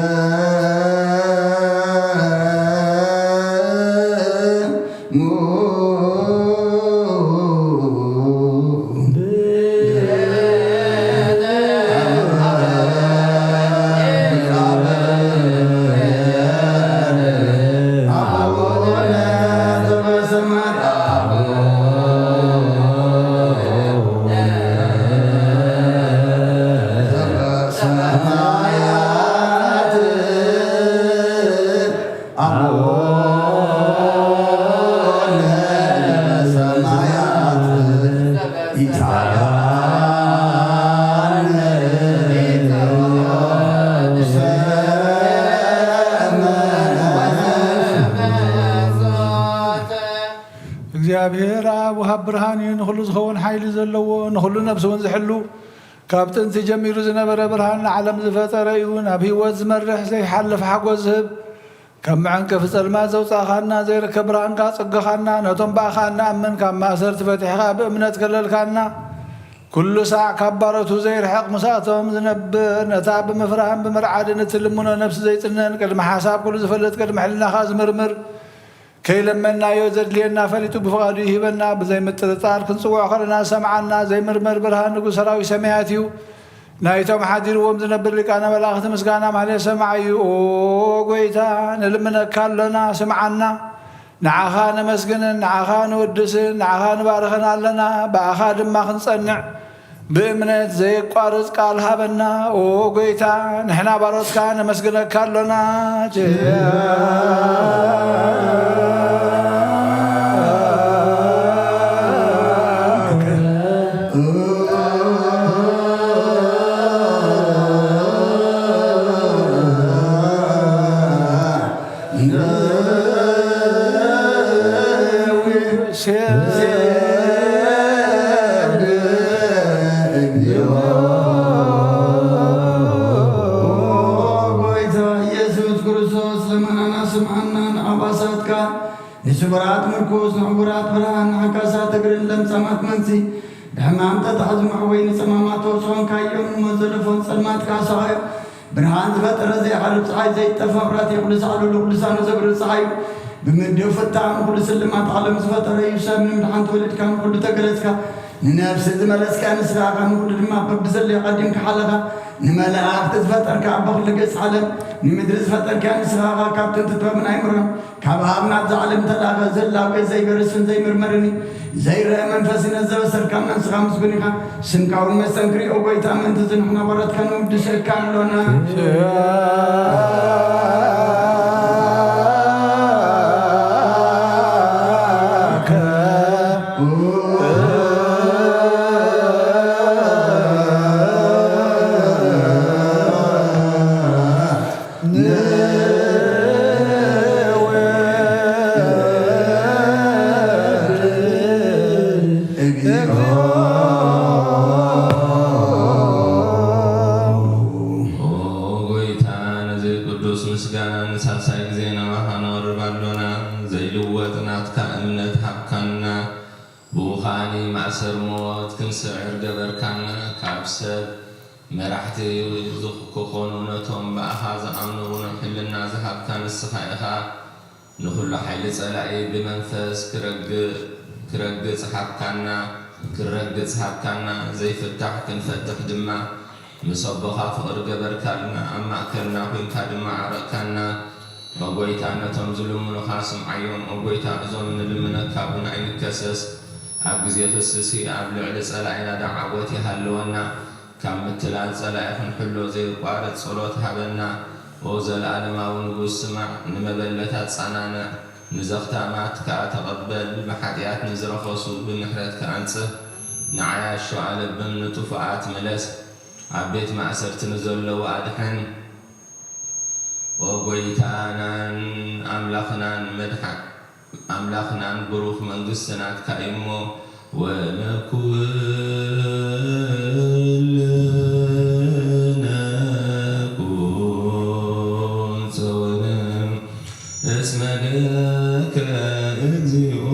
ሰማያት አቡነ ዘበሰማያት ኢታብአነ ስምነ። እግዚኣብሔር ኣብ ወሃብ ብርሃን እዩ፣ ንኹሉ ዝኸውን ሓይሊ ዘለዎ፣ ንኹሉ ነፍሲ እውን ዝሕሉ፣ ካብ ጥንቲ ጀሚሩ ዝነበረ ብርሃን ንዓለም ዝፈጠረ እዩ፣ ናብ ህይወት ዝመርሕ ዘይሓልፍ ሓጎስ ዝህብ፣ ካብ መዐንቀፊ ጸልማት ዘውጻእኻና፣ ዘይርከብ ብርሃንካ ኣጸገኻና፣ ነቶም ብኣኻ እንኣምን ካብ ማእሰርቲ ፈቲሕካ ብእምነት ከለልካና፣ ኩሉ ሳዕ ካብ ባሮቱ ዘይርሕቕ ምስኣቶም ዝነብር፣ ነታ ብምፍራህን ብምርዓድን እትልምኖ ነፍሲ ዘይጽነን፣ ቅድሚ ሓሳብ ኩሉ ዝፈልጥ፣ ቅድሚ ሕልናኻ ዝምርምር፣ ከይለመንናዮ ዘድልየና ፈሊጡ ብፍቓዱ ይህበና። ብዘይ ምጥርጣር ክንጽውዖ ከለና ዝሰምዓና ዘይምርመር ብርሃን ንጉስ ሰራዊት ሰማያት እዩ። ናይቶም ሓዲርዎም ዝነብር ሊቃነ መላእኽቲ ምስጋና ማህሌት ሰማዕ እዩ። ኦ ጐይታ፣ ንልምነካ ኣሎና፣ ስምዓና። ንዓኻ ነመስግንን ንዓኻ ንወድስን ንዓኻ ንባርኽን ኣለና፣ ብኣኻ ድማ ክንጸንዕ ብእምነት ዘየቋርጽ ቃል ሃበና። ኦ ጐይታ፣ ንሕና ባሮትካ ነመስግነካ ኣሎና። ጐይታ ኢየሱስ ክርስቶስ፣ ልመናና ስምዓና፣ ንዓባሳትካ ንስጉራት ምርኩስ፣ ንዕውራት ብርሃን፣ ንዓካሳት እግርን ለምጻማት መንሲ፣ ብሕማም ተታሕዙ መዕወይ ንጸማማት ተወስኾንካዮም፣ ንሞት ዘለፎን ጸልማት ካሳኻዮም። ብርሃን ዝፈጠረ ዘይዓርብ ጸሓይ ዘይጠፍእ መብራህቲ ኩሉ ሳዕሉ ንኩሉ ሳኑ ዘብርህ ጸሓይ እዩ። ብምድኡ ፍታም ኩሉ ስልማት ዓለም ዝፈጠረ እዩ። ሰብ ንምድሓን ተወሊድካ ንኩሉ ተገለጽካ። ንነፍሲ ዝመለስካ ንስኻ ኢኻ፣ ንኹሉ ድማ ፍርዲ ዘድልዮ ቀዲምካ ሓለኻ። ንመላእኽቲ ዝፈጠርካ ኣቦ ኩሉ ገጽ ዓለም፣ ንምድሪ ዝፈጠርካ ንስኻ ኢኻ። ካብ ጥንቲ ጥበብን ኣእምሮን፣ ካብ ኣብ ናብዛ ዓለም ተላእኸ፣ ዘላውየ፣ ዘይበርስን ዘይምርመርን ዘይረአ መንፈስን ዘበሰርካና ንስኻ ምስጉን ኢኻ። ስምካ እውን መስተንክር እዩ፣ ኦ ጎይታ፣ ምእንቲ እዚ ንሕና ባሮትካ ንውድሰካ ኣሎና። ኦ ጎይታ፣ ነዚ ቅዱስ ምስጋና ንሳልሳይ ግዜ ናባኻ ነቕርብ ኣሎና። ዘይልወጥ ናትካ እምነት ሃብካና። ብኡ ኸኣኒ ማእሰር ሞት ክንስዕር ገበርካና። ካብ ሰብ መራሕቲ ክኾኑ ነቶም ብኣኻ ዝኣምኑ ርኑዕ ሕልና ዝሃብካ ንስኻ ኢኻ። ንኹሉ ሓይሊ ጸላኢ ብመንፈስ ክረግ-፣ ክረግጽ ሃብካና፣ ክረግጽ ሃብካና። ዘይፍታሕ ክንፈትሕ ድማ ምስ ኣቦኻ ፍቕሪ ገበርካልና። ኣብ ማእከልና ኮንካ ድማ ዓረቕካና። ኦ ጎይታ፣ ነቶም ዝልምኑኻ ስምዓዮም። ኦ ጎይታ፣ እዞም ንልምነካ እውን ኣይንከሰስ። ኣብ ግዜ ክስሲ ኣብ ልዕሊ ጸላኢና ደዓ ዓወት ይሃልወና። ካብ ምትላል ጸላኢ ክንሕሎ ዘየቋርጽ ጸሎት ሃበና። ኦ ዘለኣለማዊ ንጉስ፣ ስማዕ፣ ንመበለት ኣጻናንዕ፣ ንዘኽታማት ከኣ ተቐበል። ብሓጢኣት ንዝረኸሱ ብምሕረትካ ኣንጽህ፣ ንዓያሾ ኣለብም፣ ንጥፉኣት ምለስ፣ ኣብ ቤት ማእሰርቲ ንዘለዉ ኣድሕን። ኦ ጎይታናን ኣምላኽናን መድሓ-፣ ኣምላኽናን ብሩኽ መንግስቲ ናትካ እዩ እሞ፣ ወለኩልነ ኩን ጸወነ እስመ ለከ እግዚኦ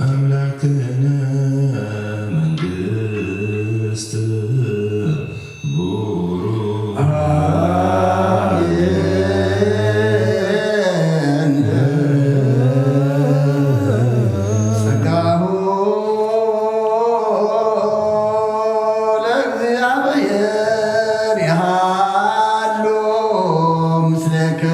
ኣምላክነ መንግስት ቡሩክ። ኣሜን። ጸጋሁ ለእግዚኣብሔር ይሃሉ ምስሌክሙ።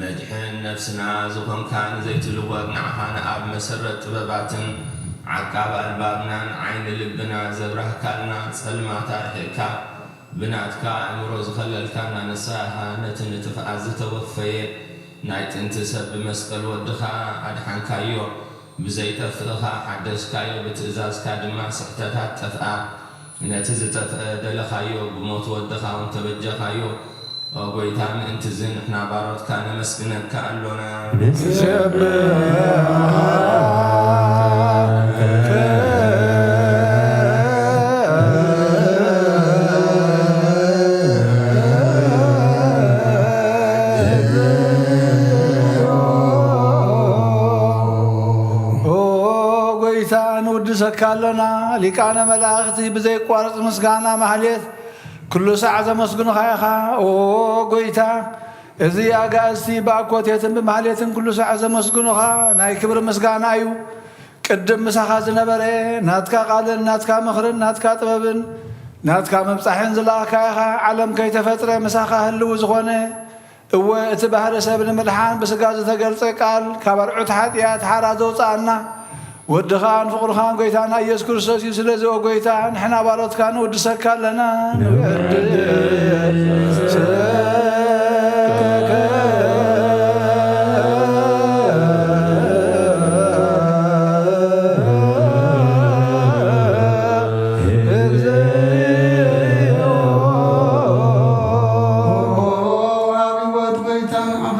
መድሕን ነፍስና ዝኾንካ ንዘይትልወጥ ንዓኻ ንኣብ መሰረት ጥበባትን ዓቃብ ኣልባብናን ዓይኒ ልብና ዘብራህካልና ጸልማት ኣርሒቕካ ብናትካ ኣእምሮ ዝኸለልካና ንስኻ ኢኻ ነቲ ንጥፍኣት ዝተወፈየ ናይ ጥንቲ ሰብ ብመስቀል ወድኻ ኣድሓንካዮ። ብዘይጠፍእ ኸኣ ሓደስካዮ፣ ብትእዛዝካ ድማ ስሕተታት ጠፍኣ። ነቲ ዝጠፍአ ደለኻዮ፣ ብሞት ወድኻ እውን ተበጀኻዮ። ኦ ጐይታ፣ ምእንቲ እዚ ንሕና ባሮትካ ነመስግነካ ኣሎና። ንሰብሐካ ኦ ጐይታ፣ ንውድሰካ ኣሎና። ሊቃነ መላእኽቲ ብዘይቋርጽ ምስጋና ማህሌት ኩሉ ሳዕ ዘመስግኑኻ ኢኻ። ኦ ጐይታ፣ እዚ ኣጋእዝቲ ብኣኮቴትን ብማህሌትን ኩሉ ሳዕ ዘመስግኑኻ ናይ ክብሪ ምስጋና እዩ። ቅድም ምሳኻ ዝነበረ፣ ናትካ ቃልን ናትካ ምኽርን ናትካ ጥበብን ናትካ ምብጻሕን ዝለኣኽካ ኢኻ። ዓለም ከይተፈጥረ ምሳኻ ህልው ዝኾነ፣ እወ፣ እቲ ባህሪ ሰብ ንምድሓን ብስጋ ዝተገልጸ ቃል፣ ካብ ኣርዑት ሓጢኣት ሓራ ዘውጽኣና ወድኻን ፍቕርኻን ጐይታና ኢየሱስ ክርስቶስ እዩ። ስለዚ፣ ኦ ጐይታ፣ ንሕና ባሮትካ ንውድሰካ ኣለና። ንውድሰካ። ኦ፣ ኣብ ህይወት ጐይታ ንዓኻ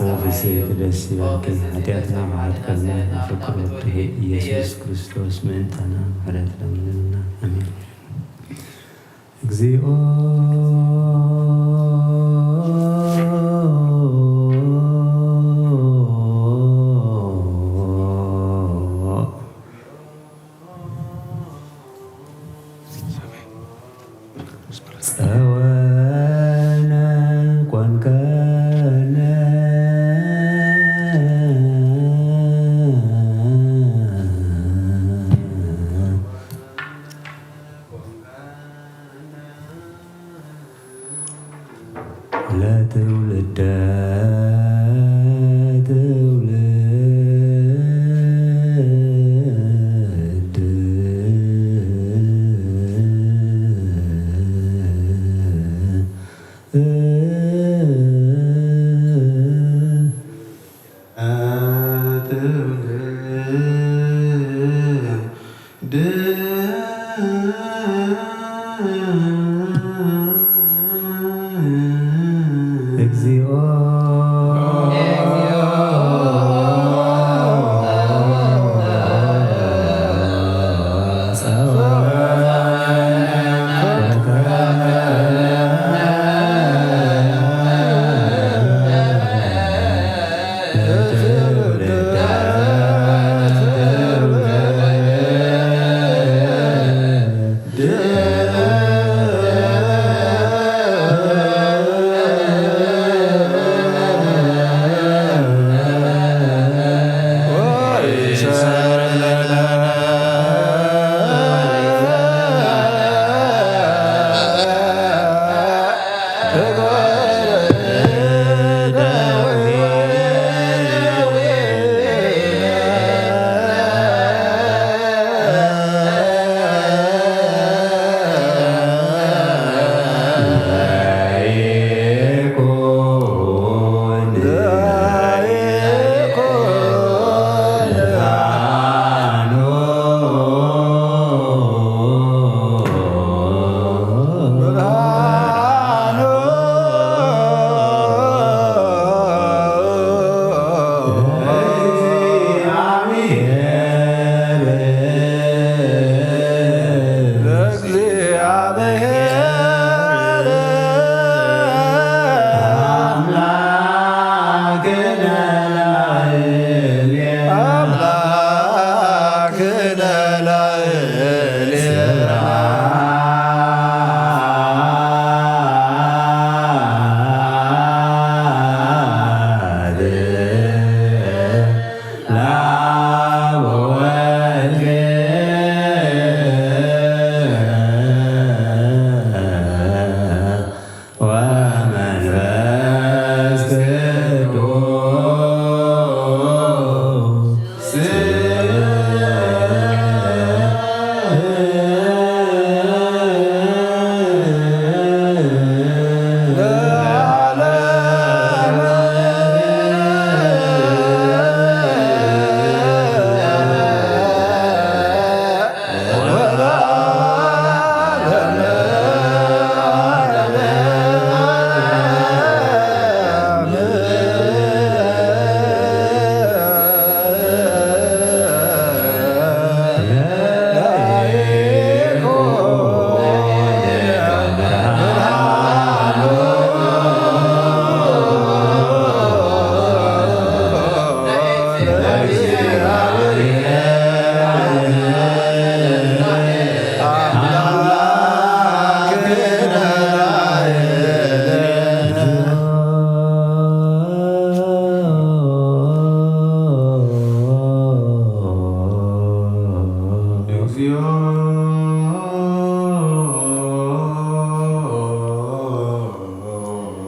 ኦ ብፅዕቲ ደስ ይበልኪ፣ ሓጢኣትና ምሕረት ከብና፣ ንፍቅር ወድኺ ኢየሱስ ክርስቶስ ምእንታና ምሕረት ለምንልና። ኣሜን። እግዚኦ ጸወነ ኮንከነ ለትውልደ ትውልድ እግዚኦ ወመንፈስ ቅዱስ።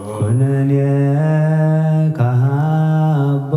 ኩነኔ ካሃቦ።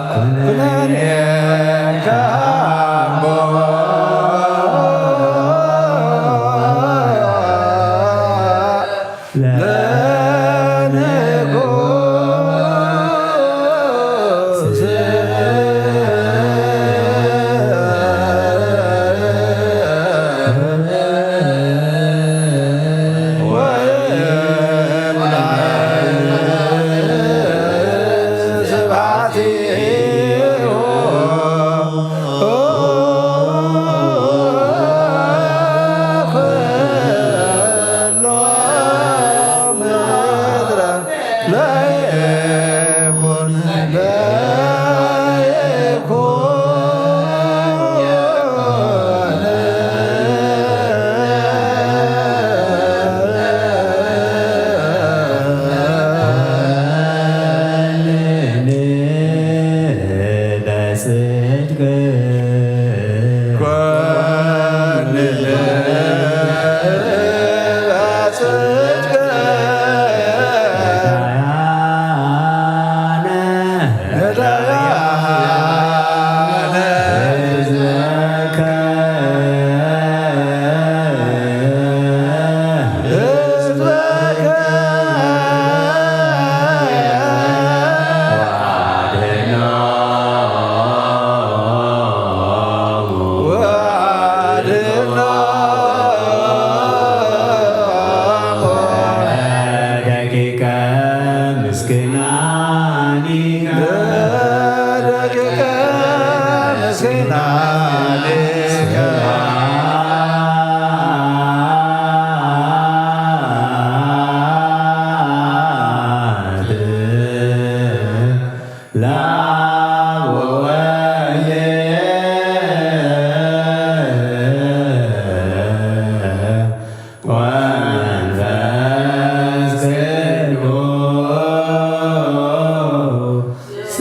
ኩነኔ ካሃቦ። ለንጉስ። ደቂቀ ምስኪናኒከ ደቂቀ ምስኪናኒከ ለአብ ወወልድ ወመንፈስ ቅዱስ።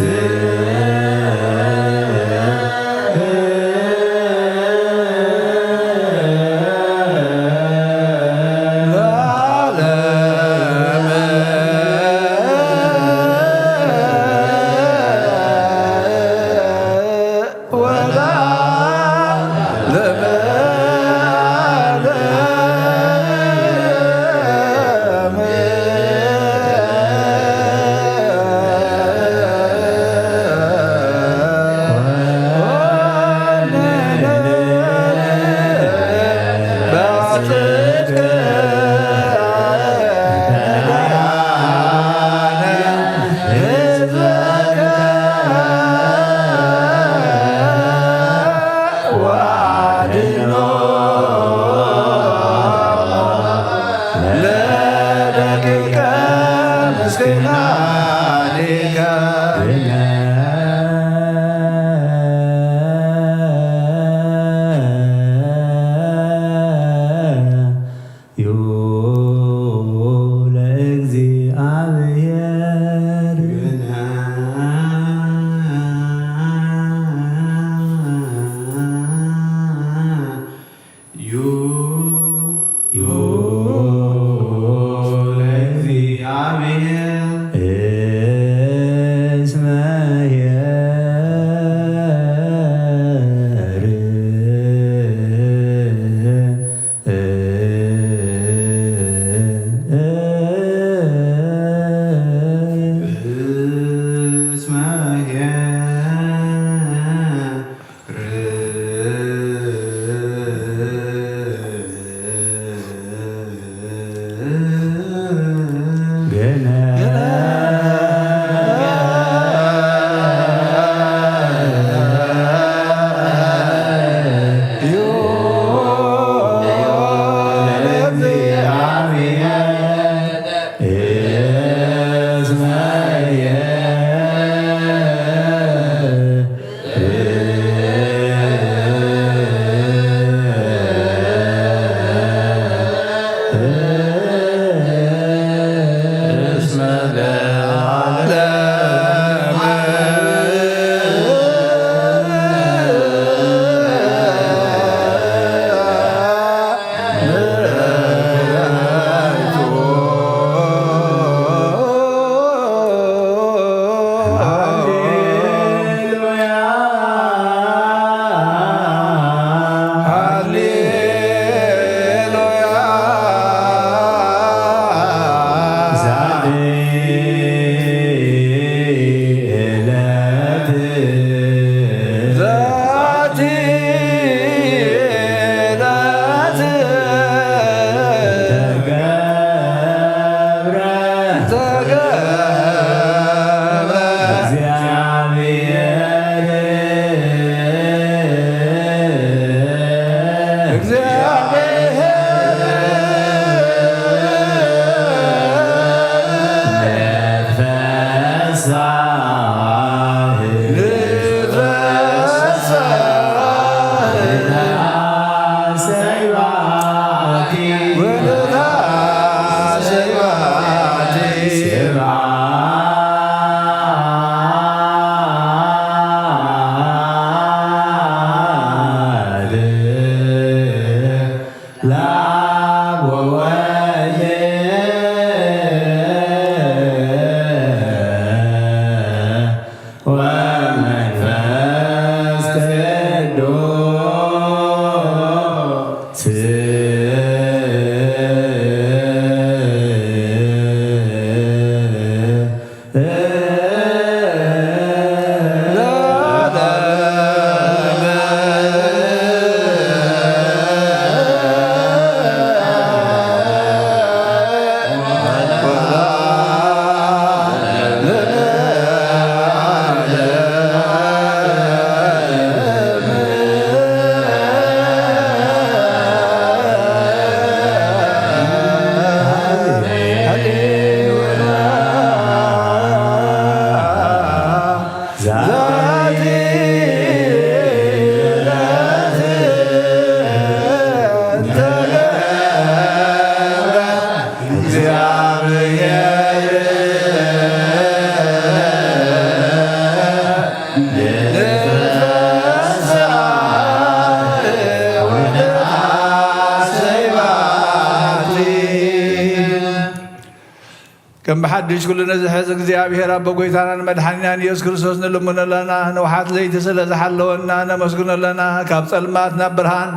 ከም ብሓድሽ ኩሉ ነዚ ሕዚ እግዚኣብሔር ኣቦ ጎይታናን መድሓኒናን ኢየሱስ ክርስቶስ ንልምኖ ኣለና። ንውሓት ለይቲ ስለ ዝሓለወና ነመስግኖ ኣለና። ካብ ጸልማት ናብ ብርሃን፣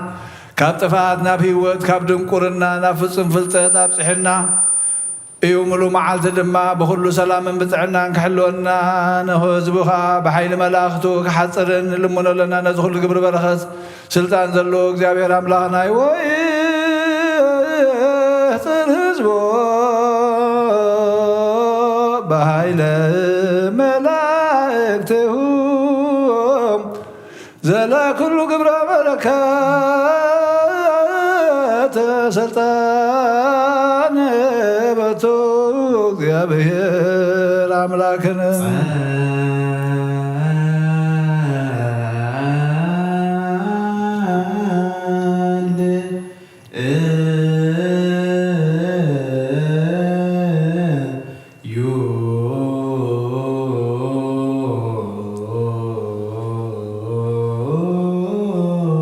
ካብ ጥፍኣት ናብ ህይወት፣ ካብ ድንቁርና ናብ ፍጹም ፍልጠት ኣብጽሕና እዩ። ምሉእ መዓልቲ ድማ ብኹሉ ሰላምን ብጥዕናን ክሕልወና፣ ንህዝቡ ኸኣ ብሓይሊ መላእኽቱ ክሓጽርን ንልምኖ ኣለና። ነዚ ኩሉ ግብሪ በረኸት ስልጣን ዘለዎ እግዚኣብሔር ኣምላኽና ይወጽር ህዝቦ ብሃይለ መላእክትሁ ዘለ ኩሉ ግብረ በረከት ሰልጣን በቱ እግዚኣብሔር ኣምላክነ።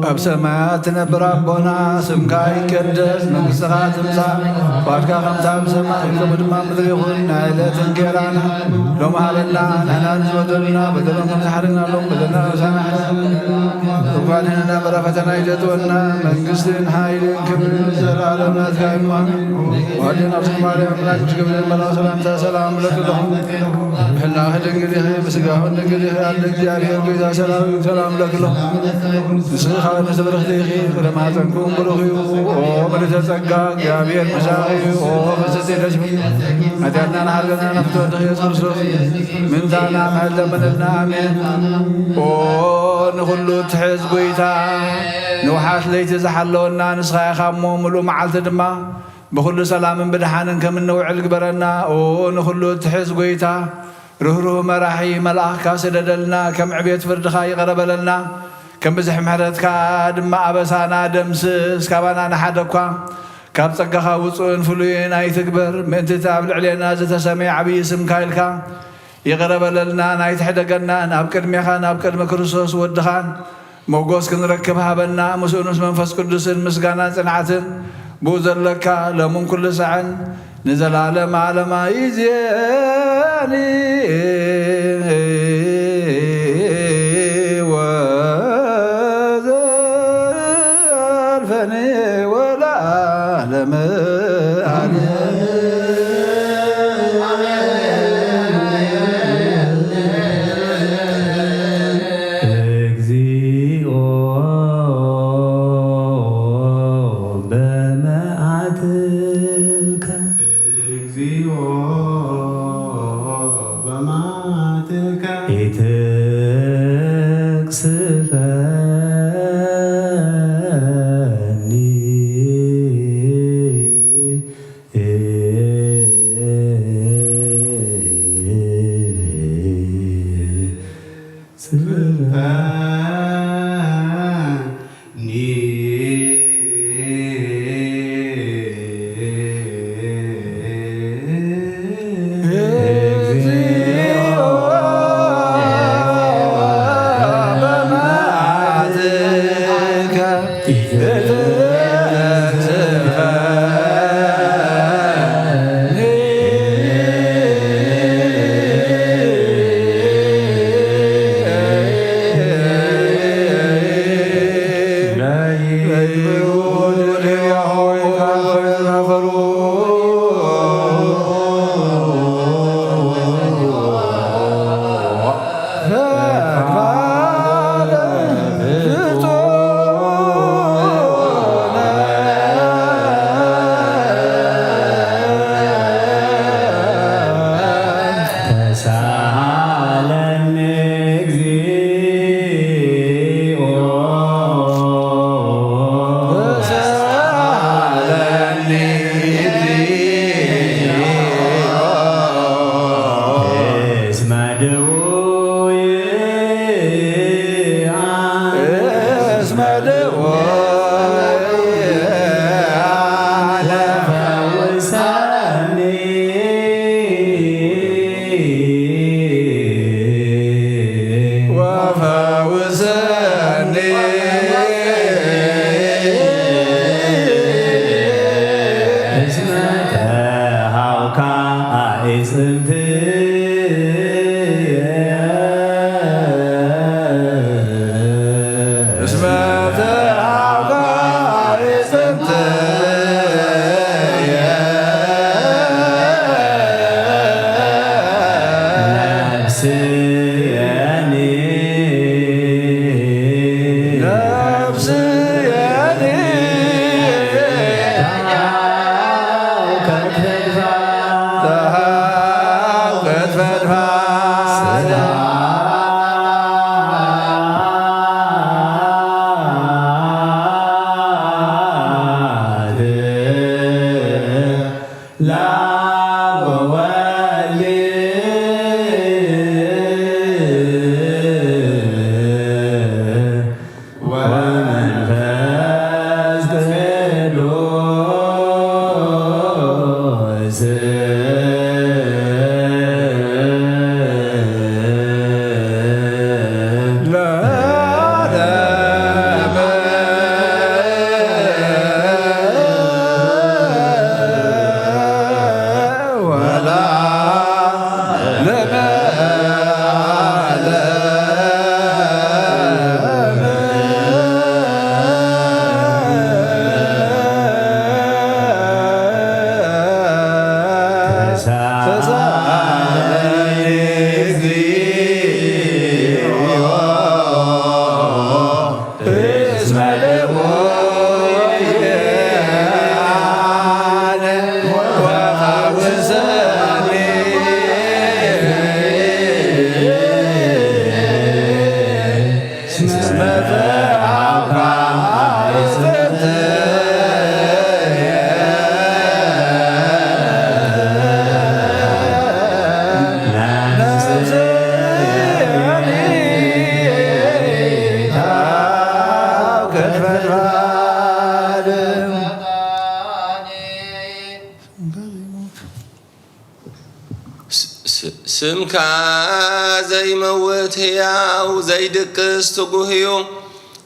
ኣብ ሰማያት ትነብር ኣቦና፣ ስምካ ይቀደስ፣ መንግስትኻ ትምጻእ፣ ፍቓድካ ከምታ ኣብ ሰማይ ከምኡ ድማ ኣብ ምድሪ ይኹን። ናይ ዕለት እንጌራና ሎም ሃበና፣ ንሕና ንዝበደሉና በደሎም ከም ዝሓረግናሎም በደልና ወሳና፣ እኳ ንሕና በራ ፈተና ይደጥወና፣ መንግስትን ሓይልን ክብርን ዘለዓለም ናትካ እዩ። ኣሜን። ወዲን ኣርሴማ ማርያም፣ ኣምላክ ምስ ገብርኤል መልኣክ ሰላምታ ሰላም እብለኪ ኣለኹ። ብሕልናኺ ድንግል ኢኺ፣ ብስጋኺ ድንግል ኢኺ። ኣደ እግዚኣብሔር ጎይታ ሰራዊት ሰላም እብለኪ ኣለኹ። ንስኺ ካብ ኣንስቲ ብርኽቲ ኢኺ፣ ፍረ ማህፀንኩም ብሩኽ እዩ። ኦ ምልዕተ ጸጋ፣ እግዚኣብሔር ምሳኺ እዩ። ኦ ፍስሕቲ ደስ ይበልኪ፣ ኃጢአትና ንሓርገና ናብ ፍትወትኺ ኢየሱስ ክርስቶስ ምንታና ምሕረት ለምንልና። ኣሜን። ኦ ንኹሉ እትሕዝ ጎይታ፣ ንውሓት ለይቲ ዝሓለወና ንስኻ ኢኻ እሞ፣ ምሉእ መዓልቲ ድማ ብኹሉ ሰላምን ብድሓንን ከም እንውዕል ግበረና። ኦ ንኹሉ እትሕዝ ጎይታ፣ ርህሩህ መራሒ መልኣኽካ ስደደልና፣ ከም ዕቤት ፍርድኻ ይቕረ በለልና፣ ከም ብዝሒ ምሕረትካ ድማ ኣበሳና ደምስስ። ካባና ንሓደ እኳ ካብ ጸጋኻ ውጹእን ፍሉይን ኣይትግበር። ምእንቲ እቲ ኣብ ልዕሌና ዝተሰመየ ዓብዪ ስምካ ኢልካ ይቕረ በለልናን ኣይትሕደገናን። ኣብ ቅድሜኻን ኣብ ቅድሚ ክርስቶስ ወድኻን ሞጎስ ክንረክብ ሃበና። ምስኡን ምስ መንፈስ ቅዱስን ምስጋናን ጽንዓትን ብኡ ዘለካ ሎምን ኩሉ ሳዕን ንዘላለም ዓለም ኣይዜኒ ወዘልፈኒ ወለዓለመ ዓለም። እግዚኦ በመዓትከ። እግዚኦ በመዓትከ። ኢትቅስፈኒ። ተሳሃለኒ እግዚኦ። ተሳሃለኒ እስመ ድውይ እስመ ድውይ ፈውሰኒ ወፈውሰኒ እስመ ተሃውካ ስምካ ዘይመውት ህያው ዘይድቅስ ትጉህ እዩ።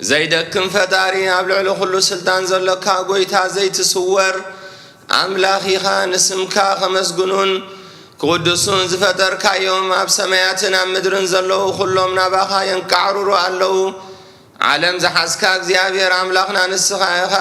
ዘይደክም ፈጣሪ ኣብ ልዕሊ ኩሉ ስልጣን ዘሎካ ጎይታ ዘይትስወር ኣምላኽ ኢኻ። ንስምካ ከመስግኑን ክውድሱን ዝፈጠርካዮም ኣብ ሰማያትን ኣብ ምድርን ዘለዉ ኩሎም ናባኻ የንቃዕርሩ ኣለዉ። ዓለም ዝሓዝካ እግዚኣብሔር ኣምላኽና ንስኻ ኢኻ።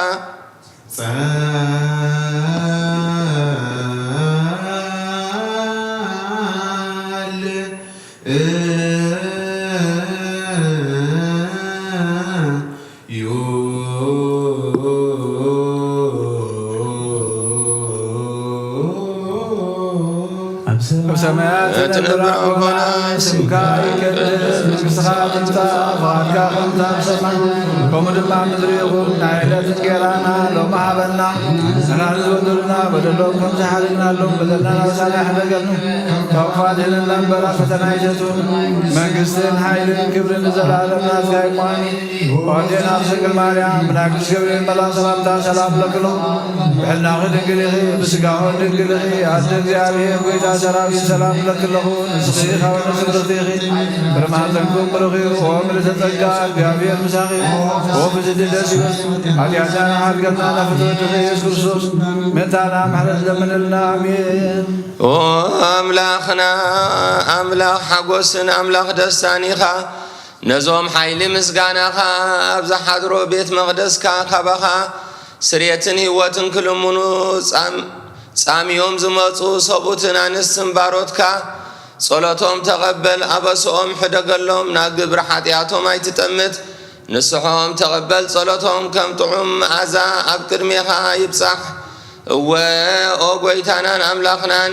ኣብ ሰማያት እትነብር ኣቦና፣ ስምካ ይቀደስ፣ መንግስትኻ ትምጻእ፣ ፍቓድካ ከምታ ኣብ ሰማይ ከምኡ ድማ ኣብ ምድሪ ይኹን። ናይ ዕለት እንጌራና ሎሚ ሃበና፣ ንሕና ንዝበደሉና በደሎም ከም ዝሓለናሎም በደልና ናሳና ይሕደገልና፣ ካብ ክፉእ ኣድሕነና እምበር ኣብ ፈተና ኣይተእትወና። መንግስትን ሓይልን ክብርን ንዘለኣለም ናትካ ይኮኑ። ኦዴን ኣብ ድንግል ማርያም ብናይ ቅዱስ ገብርኤል መልኣኽ ሰላምታ ሰላም ለክሎ ብሕልናኺ ድንግል ኢኺ፣ ብስጋኹ ድንግል ኢኺ። ኣደ እግዚኣብሔር ጎይታ ሰራዊት ሰላም ለክለኹ። ንስኺ ካብ ኣንስቲ ብርኽቲ ኢኺ፣ ፍረ ማህፀንኩም ብሩኽ እዩ። ኦ ምልዕተ ጸጋ እግዚኣብሔር ምሳኺ፣ ኦ ፍስሕቲ ደስ ይበል። ሓጢኣትና ሓድገና ናፍቶ ወድኺ ኢየሱስ ክርስቶስ ምእንታና ምሕረት ለምንልና። ኣሜን። ኦ ኣምላኽና፣ ኣምላኽ ሓጎስን ኣምላኽ ደስታን ኢኻ። ነዞም ሓይሊ ምስጋናኻ ኣብ ዝሓድሮ ቤት መቕደስካ ካባኻ ስርየትን ህይወትን ክልምኑ ጻም-፣ ጻምዮም ዝመጹ ሰብኡትን ኣንስትን ባሮትካ ጸሎቶም ተቐበል፣ ኣበስኦም ሕደገሎም፣ ናብ ግብሪ ሓጢኣቶም ኣይትጠምት። ንስሖም ተቐበል፣ ጸሎቶም ከም ጥዑም መኣዛ ኣብ ቅድሜኻ ይብጻሕ። እወ፣ ኦ ጐይታናን ኣምላኽናን፣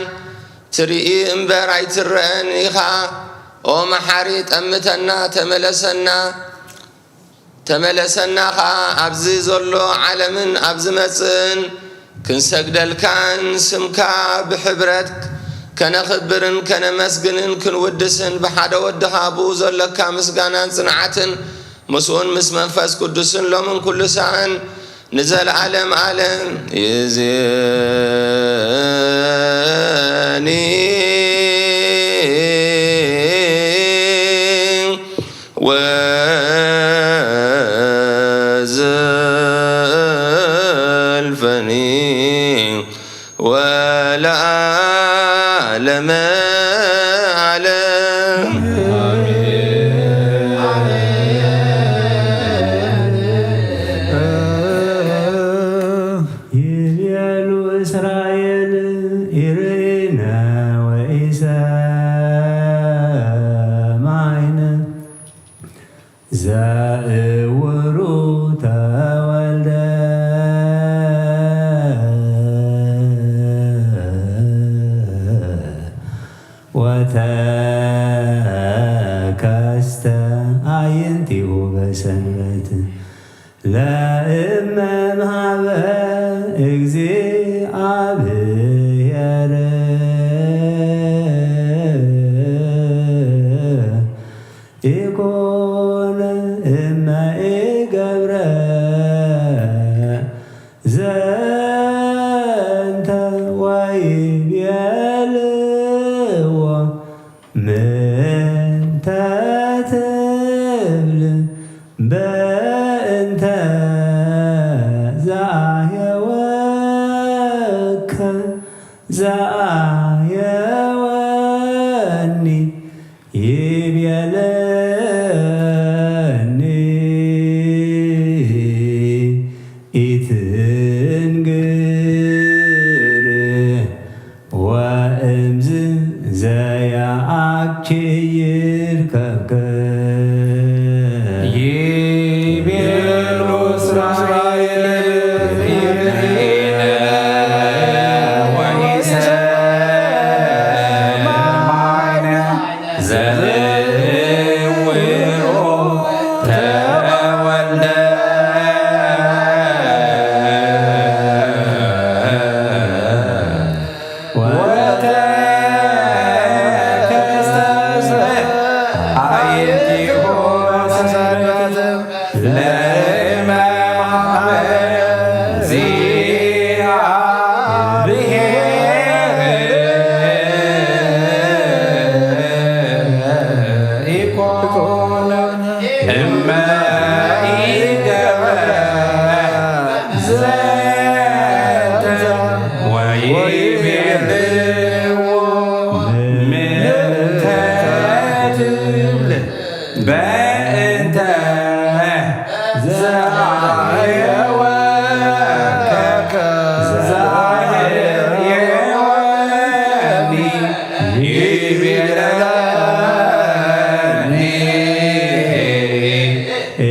ትርኢ እምበር ኣይትረአን ኢኻ። ኦ መሓሪ፣ ጠምተና፣ ተመለሰና፣ ተመለሰና ኸኣ ኣብዚ ዘሎ ዓለምን ኣብ ዝመጽእን ክንሰግደልካን ስምካ ብሕብረት ከነኽብርን ከነመስግንን ክንውድስን ብሓደ ወድኻ ብኡ ዘለካ ምስጋናን ጽንዓትን ምስኡን ምስ መንፈስ ቅዱስን ሎምን ኩሉ ሰዓን ንዘለዓለም ዓለም ይእዜኒ ወዘልፈኒ ወለዓለመ ዓለም። ይቤሉ እስራኤል ኢርኢነ ወኢሰማዕነ ዘእውሩ ተወልደ ወተከስተ አዕይንቲሁ በሰንበት ለእመ እምሃበ እግዚአብሔር ኢኮነ እመ ኢገብረ ዘንተ ወይቤልዎ ምንተ ትብል በእንተ ዘአህየወከ ዘአህየወኒ ይቤለኒ ኢትንግር ወእምዝ ዘያአኪ ይርከብከ። እመ ኢገበረ ዘንተ ወይቤልዎ ምንተ ትብል በእንተ ዘአየወከ ዘአየወኒ ይቤለኒ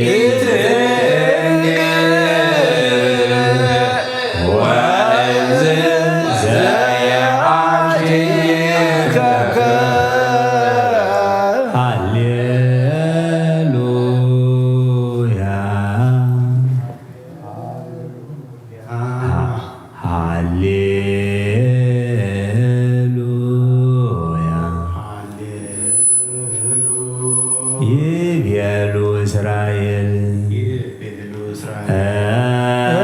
ኢትንግር ወእዝ ዘየአክከከ። ሃሌሉያ። ሃሌሉያ። ይቤሉ እስራኤል። ይቤሉ እስራኤል።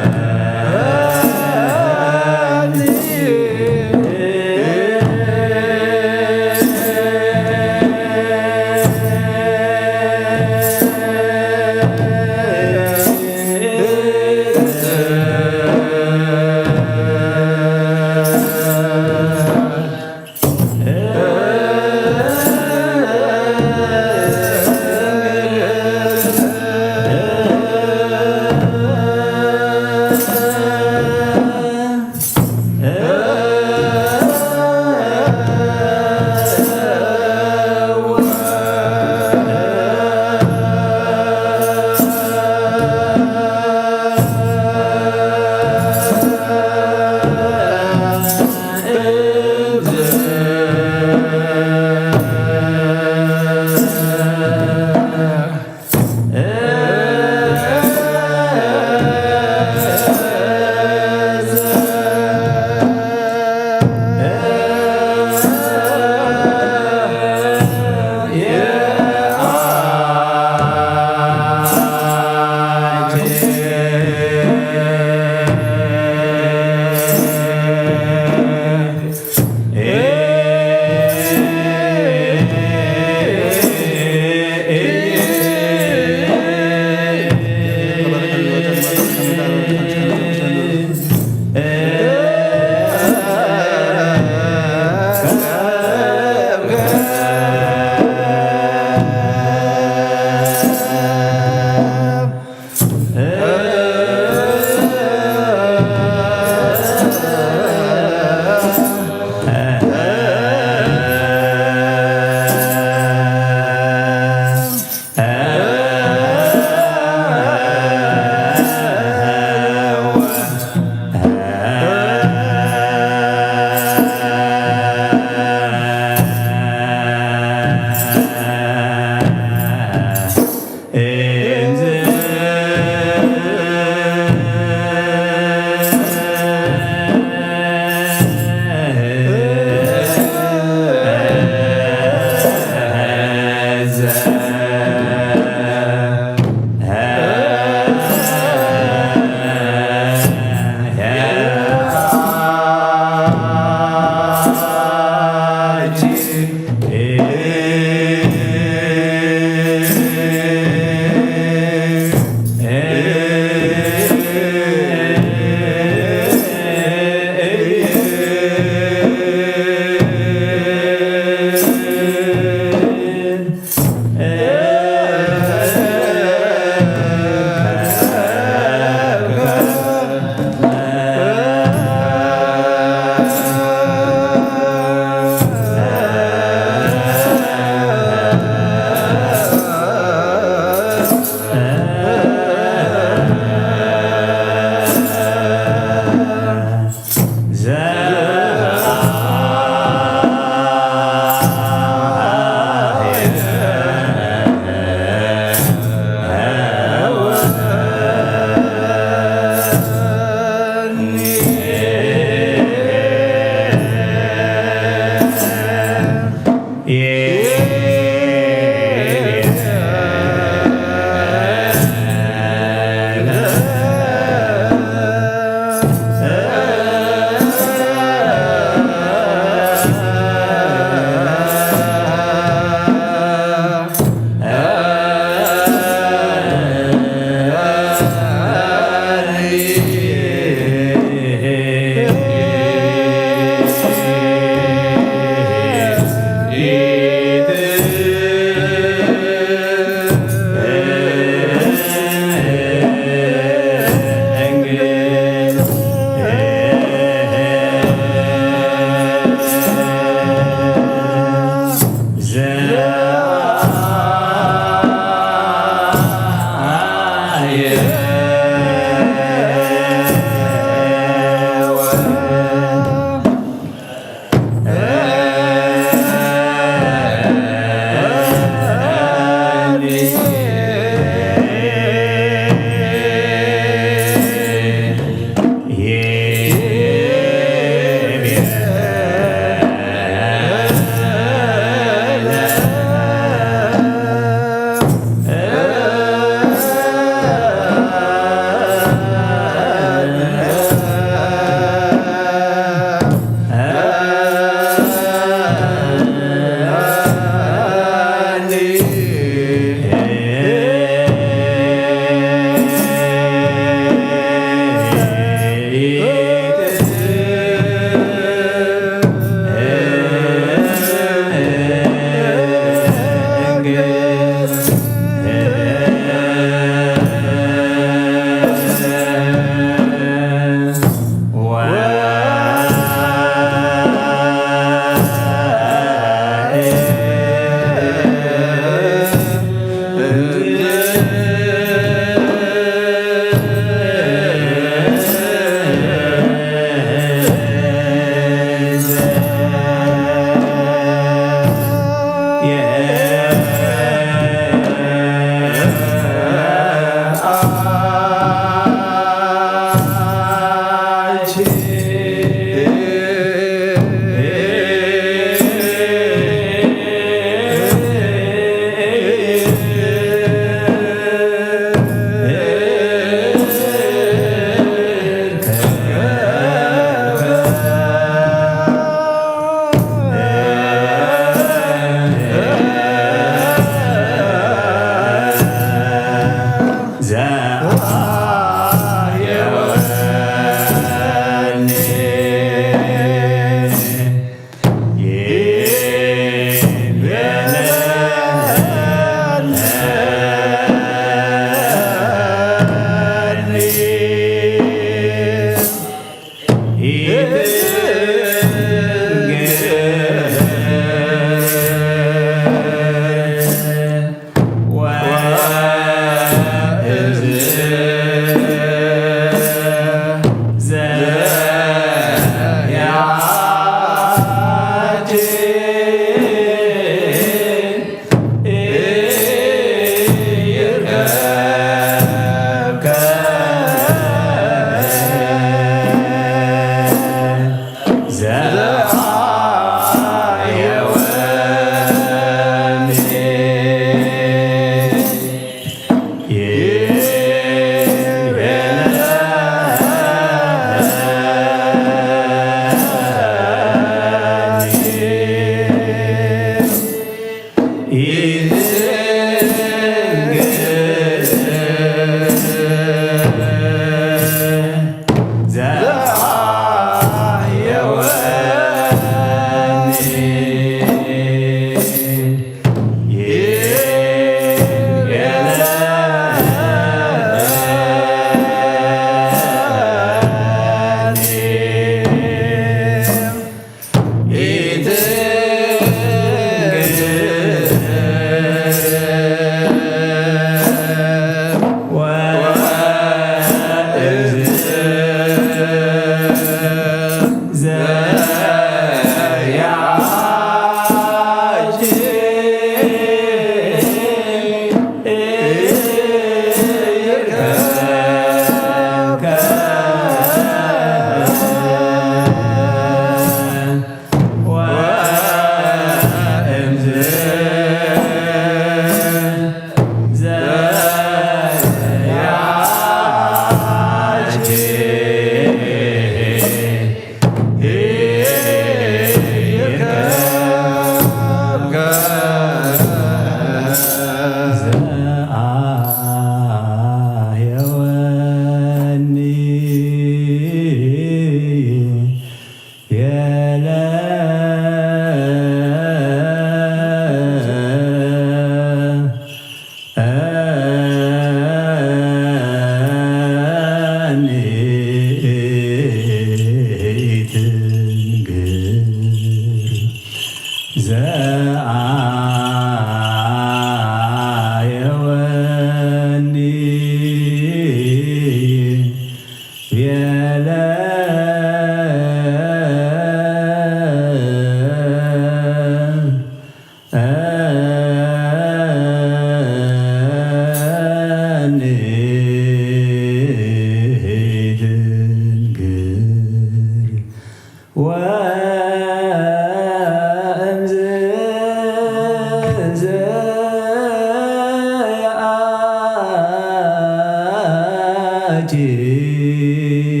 ይርከብከ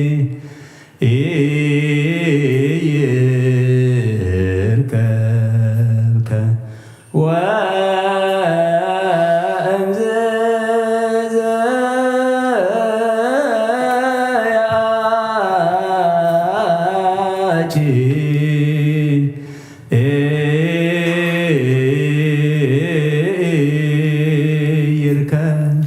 ወእምዝ ዘያቲ ይርከብ።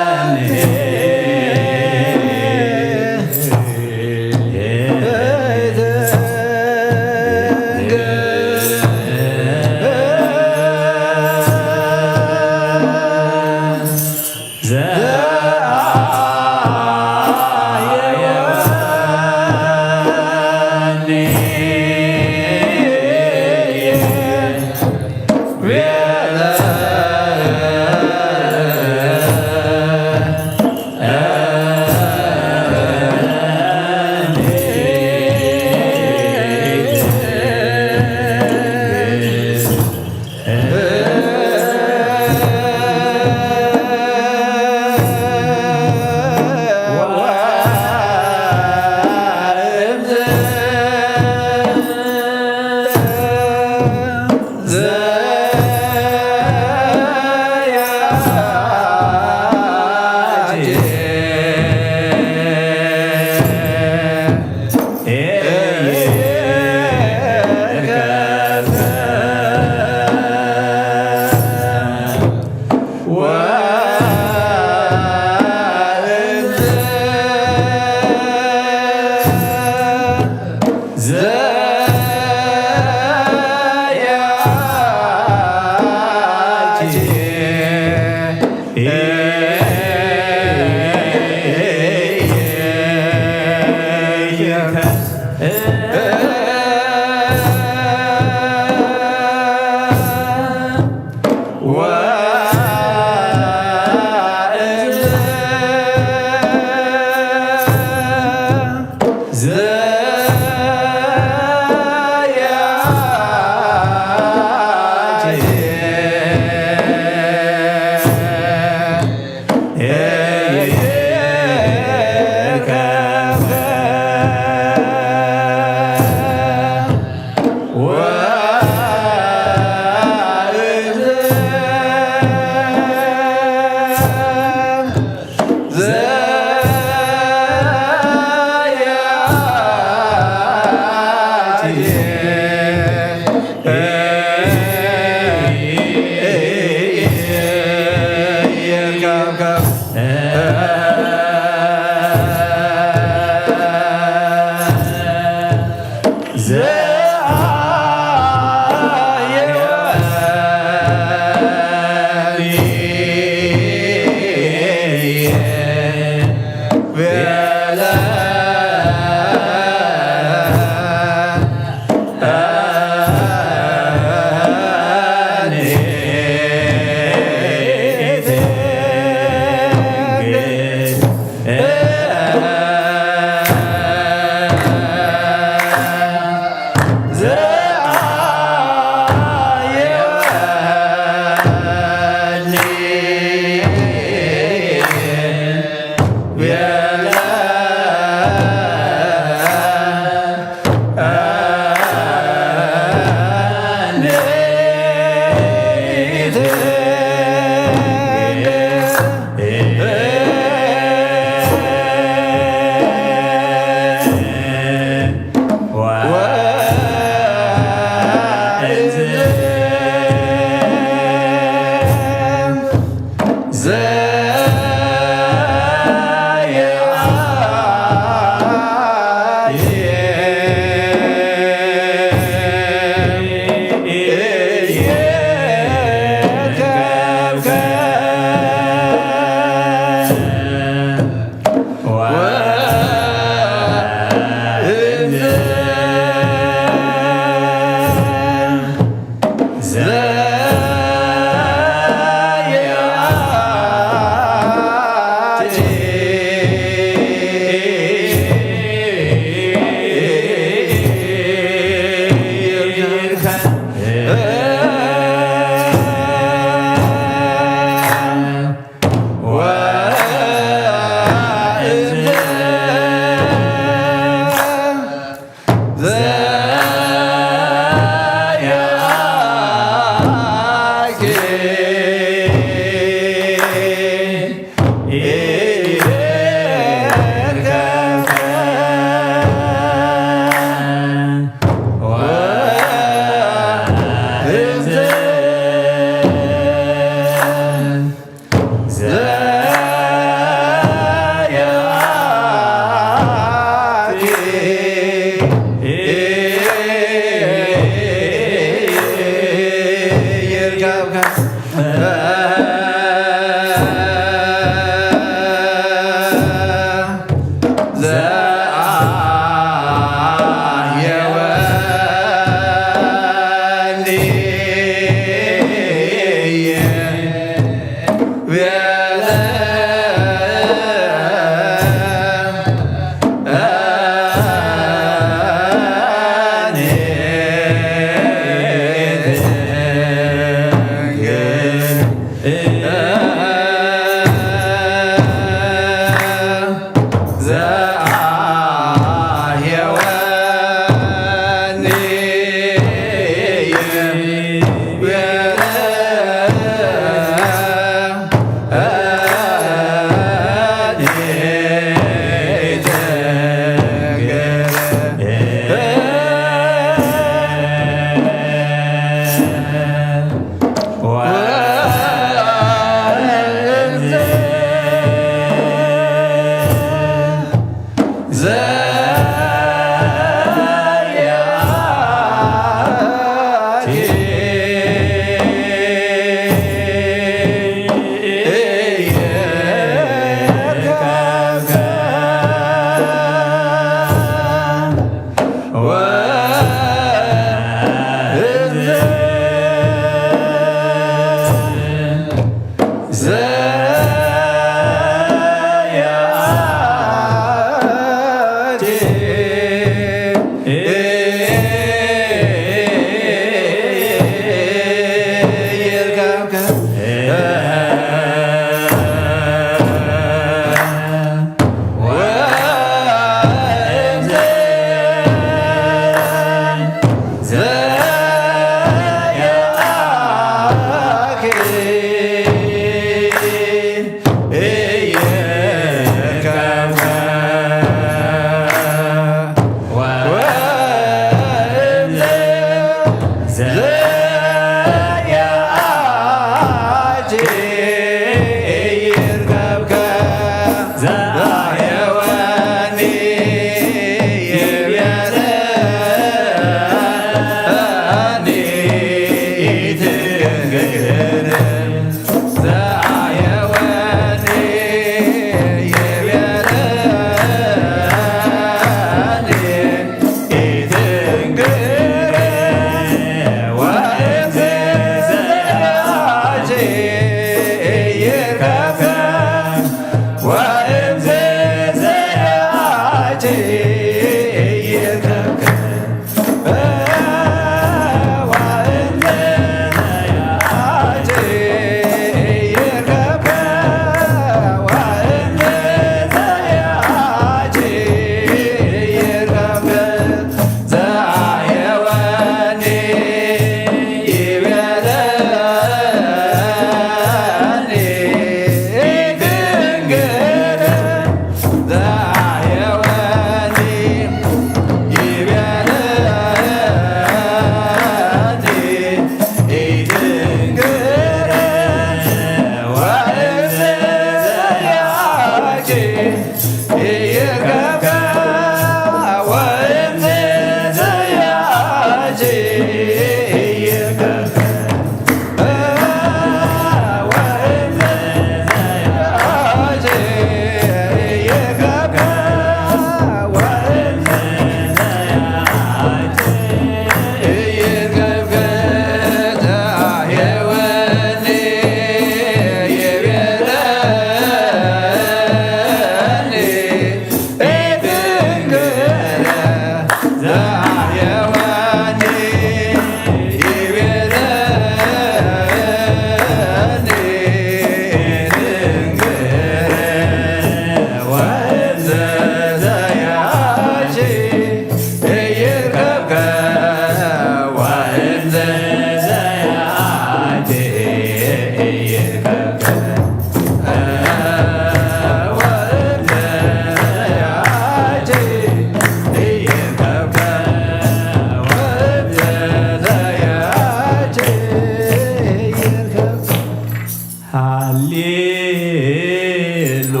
ሃሌሉያ፣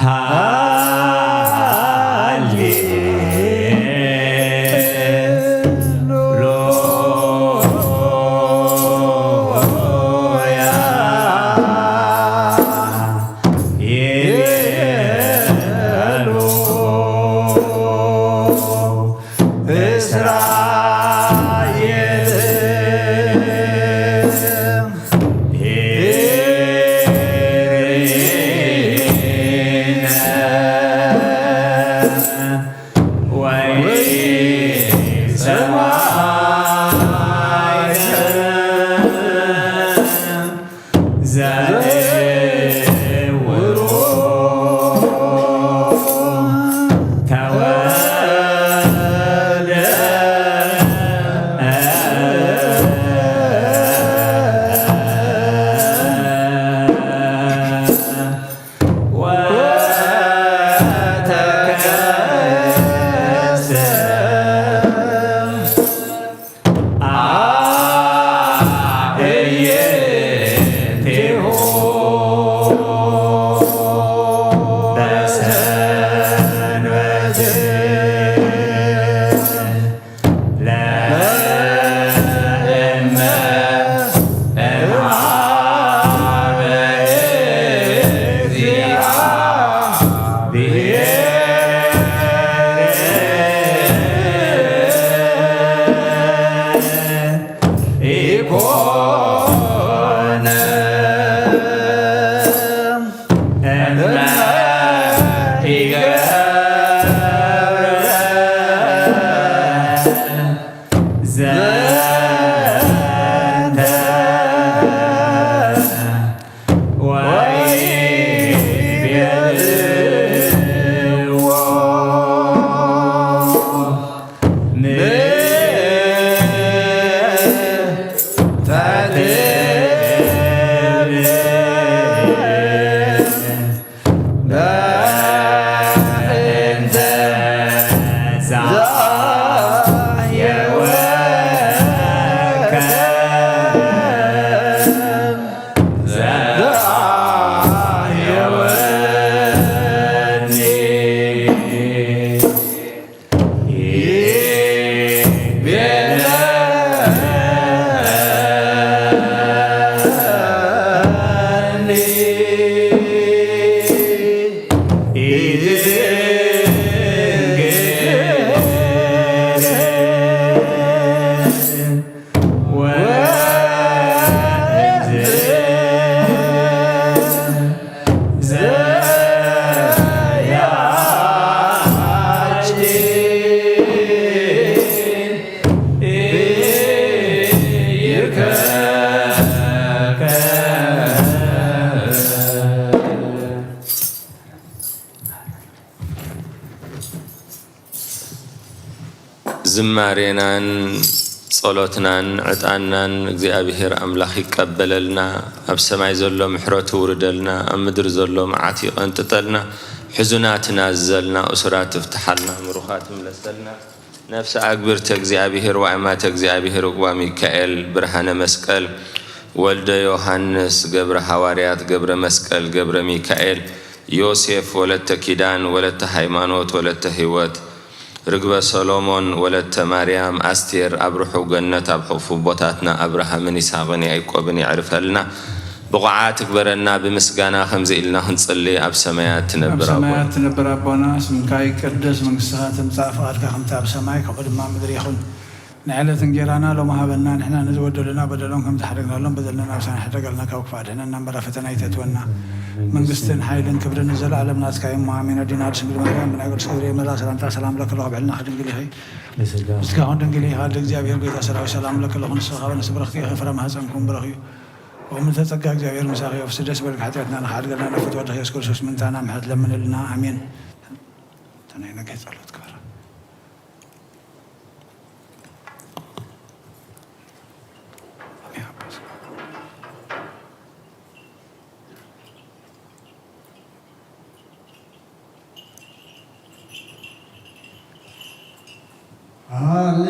ሃሌሉያ። ይቤሉ እስራኤል ዝማሬናን ጸሎትናን ዕጣንናን እግዚኣብሄር ኣምላኽ ይቀበለልና። ኣብ ሰማይ ዘሎ ምሕረቱ ውርደልና፣ ኣብ ምድሪ ዘሎ መዓት ይቐንጥጠልና። ሕዙናት ናዘልና፣ እሱራት ትፍትሓልና፣ ምሩኻት ምለሰልና። ነፍሲ ኣግብርተ እግዚኣብሄር ወኣማተ እግዚኣብሄር፣ ዑቅባ ሚካኤል፣ ብርሃነ መስቀል፣ ወልደ ዮሃንስ፣ ገብረ ሃዋርያት፣ ገብረ መስቀል፣ ገብረ ሚካኤል፣ ዮሴፍ፣ ወለተ ኪዳን፣ ወለተ ሃይማኖት፣ ወለተ ህይወት፣ ርግበ ሰሎሞን፣ ወለተ ማርያም፣ ኣስቴር፣ ኣብ ርሑው ገነት፣ ኣብ ሕፉ ቦታትና ኣብርሃምን ይስሐቕን ያዕቆብን የዕርፈልና። ብቑዓት ትግበረና፣ ብምስጋና ከምዚ ኢልና ክንጽሊ፣ ኣብ ሰማያት ኣብ ትነብር ኣቦና። ሰማያት ትነብር ኣቦና፣ ስምካ ይቀደስ፣ መንግስትኻ ትምጻእ፣ ፍቓድካ ከምቲ ኣብ ሰማይ ከምኡ ድማ ኣብ ምድሪ ይኹን። ንዕለት እንጌራና ሎሚ ሃበና፣ ንሕና ንዝበደሉና በደሎም ከም ዝሓደግናሎም በደልና ናብሳና ሕደገልና፣ ካብ ክፉእ ኣድሕነና እምበር ኣብ ፈተና ኣይተእትወና። መንግስትን ሓይልን ክብርን ንዘለኣለም ናትካ እዩ እሞ ኣሜን። ኣዴና ቅድስት ድንግል ማርያም ብናይ ቅዱስ ገብርኤል መልኣክ ሰላምታ ሰላም ለኪ ኣለኹ፣ ብሕልናኺ ድንግል ኢኺ፣ ስጋኺ እውን ድንግል ኢኺ። ኣደ እግዚኣብሔር ጎይታ ሰራዊት ሰላም ለኪ ኣለኹ፣ ንስኺ ካብ ኣንስቲ ብርኽቲ ኢኺ፣ ፍረ ማህፀንኪ እውን ብሩኽ እዩ። ወምልዕተ ጸጋ እግዚኣብሔር ምሳኺ፣ ኣብ ስደት በልኪ ሓጢኣትና ንኽሓድገልና ናብ ፍትወት ኢየሱስ ክርስቶስ ምንታና ምሕረት ለምንልና። ኣሜን። እታ ናይ ነገ ጸሎት ክብራ። ኣሜን። ሃሌ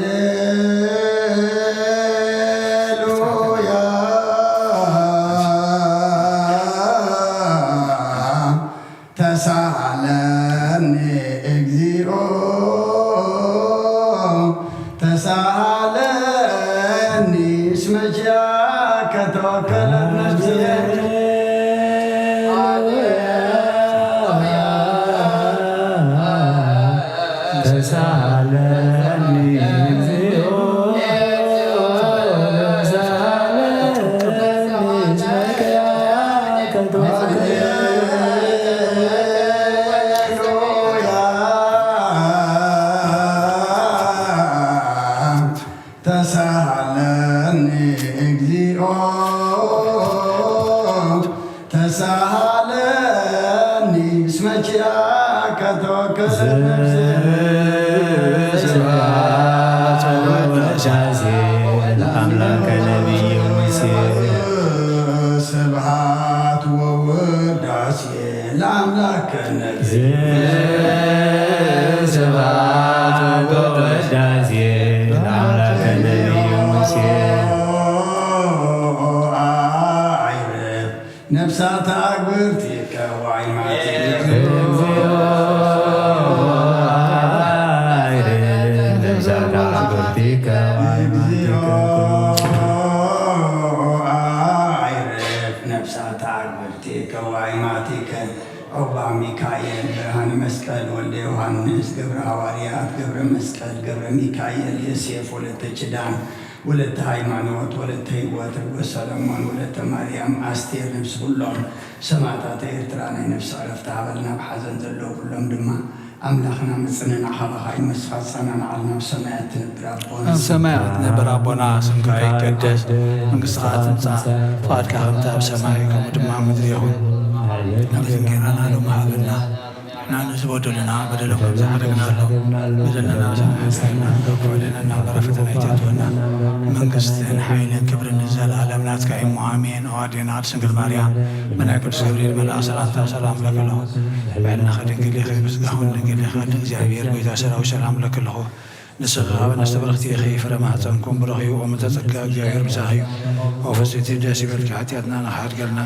መቼ ከተወከለት ነፍስየ። ተሳለኒ እግዚኦ፣ ተሳለኒ እስመ ኪያከ ተወከልኩ። ሃሌሉያ። ተሳሃለኒ እግዚኦ፣ ተሳሃለኒ እስመ ኪያከ ተወከለት ነፍስየ። ስብሐት ወውዳሴ ለአምላከ ነቢይ ሙሴ። ስብሐት ወውዳሴ ለአምላከ ነቢይ። ስብሐት ወውዳሴ ለአምላከ ነቢይ ሙሴ። አዕርፍ ነፍሳት አግብርቲከ ወአይማቲከ። እግዚኦ አዕርፍ ነፍሳት አግብርቲከ ወአይማቲከ። እግዚኦ አዕርፍ ነፍሳት አግብርቲከ ወአይማቲከ። ዖባ ሚካኤል፣ ብርሃነ መስቀል፣ ወልደ ዮሐንስ፣ ገብረ ሃዋርያት፣ ገብረ መስቀል፣ ገብረ ሚካኤል፣ የሴፍ፣ ወለተ ኪዳን፣ ወለተ ሃይማኖት፣ ወለተ ህይወት፣ ርግበ ሰለሞን፣ ወለተ ማርያም፣ ኣስቴር፣ ነፍሲ ኩሎም ሰማእታተ ኤርትራ ናይ ነፍሲ ዕረፍቲ ሃበልና። ኣብ ሓዘን ዘለዉ ኩሎም ድማ ኣምላኽና ምጽንናዕ ካባኻ ይመስኻ፣ ጸናናዓልና። ኣብ ሰማያት ትነብር ኣቦና። ኣብ ሰማያት ትነብር ኣቦና፣ ስምካ ይቀደስ፣ መንግስትኻ ትምጻእ፣ ፍቓድካ ከምቲ ኣብ ሰማይ ከምኡ ድማ ኣብ ምድሪ ይኹን። ናብዚ እንጌራና ሎሚ ሃበና፣ ንሕና ንዝበደሉና በደሎም ከም ዝሓደግናሎም በደልና ንስሕሓልካ ኢና፣ ከይተወደና እምበር ኣብ ፈተና ኣይተእትወና። መንግስትን ሓይልን ክብርን ንዘለኣለም ናትካ እዩ እሞ፣ ኣሜን። ኦ ኣዴና ቅድስት ድንግል ማርያም፣ ብናይ ቅዱስ ገብርኤል መልኣኽ ሰላምታ ሰላም እብለኪ ኣለኹ። ብዕድመኺ ድንግል ኢኺ፣ ብስጋኺ እውን ድንግል ኢኺ። ኣደ እግዚኣብሔር ጎይታ ሰራዊት ሰላም እብለኪ ኣለኹ። ንስኺ ከኣ ንእስቲ ብርኽቲ ኢኺ፣ ፍረ ማህፀንኩም ብሩኽ እዩ። እመ ጸጋ እግዚኣብሔር ምሳኺ እዩ። ኦ ፍጽምቲ ደስ ይበልኪ፣ ሓጢኣትና ንኽሓድገልና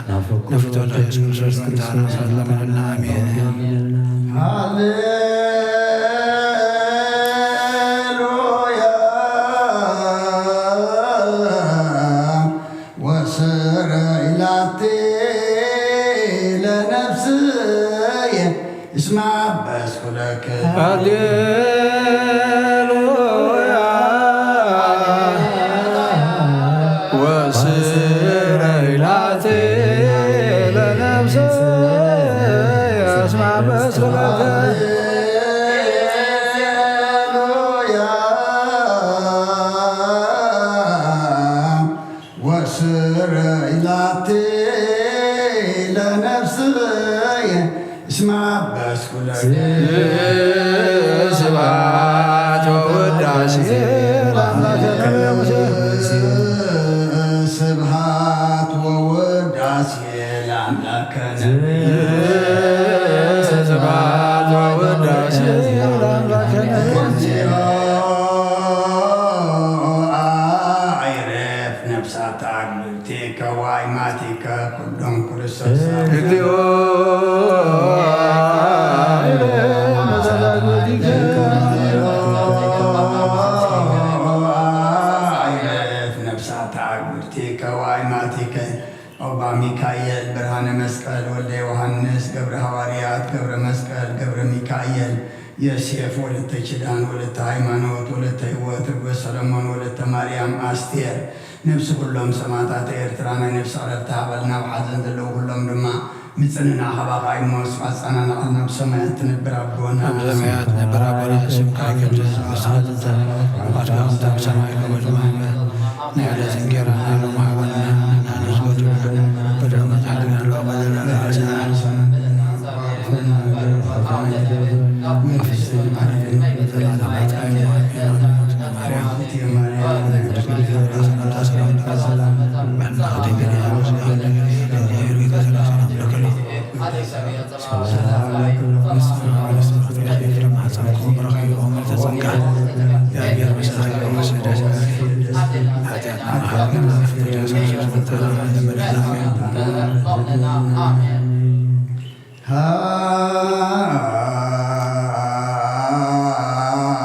ንፍቶ ለኢየሱስ ክርስቶስ ምእንታና ንስሓት ለምንልና። ኣሜን። ሃሌሉያ። ወስረ ኢላቲ ለነፍስየ እስማ በስኩለከ። ሃሌሉያ። ወስረ ኢላቲ ለነፍስየ እስማ በስኩለከ። ሃሌሉያ። ወስረ ኢላቲ ለነፍስየ እስማ በስኩለከ። ስብሐት ወውዳሴ ለአምላከ ነቢይ። ስብሐት ወውዳሴ ለአምላከ ነቢይ። ስብሐት ወውዳሴ ለአምላከ ነቢይ። አዕርፍ ነፍሳት አግብርቲከ ወአይማቲከ ኩሎም ክርስቶስ። እግዚኦ አዕርፍ ነፍሳት አግብርቲከ ወአይማቲከ። ኦባ ሚካኤል፣ ብርሃነ መስቀል፣ ወልደ ዮሃንስ፣ ገብረ ሃዋርያት፣ ገብረ መስቀል፣ ገብረ ሚካኤል፣ ዮሴፍ፣ ወለተ ኪዳን፣ ወለተ ሃይማኖት፣ ወለተ ህይወት፣ ርግበ ሰለሞን፣ ወለተ ማርያም፣ ኣስቴር፣ ነፍሲ ኩሎም ሰማእታት ኤርትራ ናይ ነፍሲ ዕረፍቲ ሃበልና። ኣብ ሓዘን ዘለዉ ኩሎም ድማ ምጽንናዕ ካባኻ እዩ እሞ፣ ንስኻ ኣጸናንዓልና። ኣብ ሰማያት ትነብር ኣቦና። ኣብ ሰማያት ትነብር ኣቦና፣ ስምካ ይቀደስ፣ መንግስትኻ ትምጻእ፣ ፍቓድካ ከምቲ ኣብ ሰማይ ከምኡ ድማ ኣብ ምድሪ። ናይ ዕለት እንጌራና ሎሚ ሃበና፣ ንሕና ንዝበደሉና በደሎም ከም ንሓድግ ንበደሎም ኣይትኣኽለና።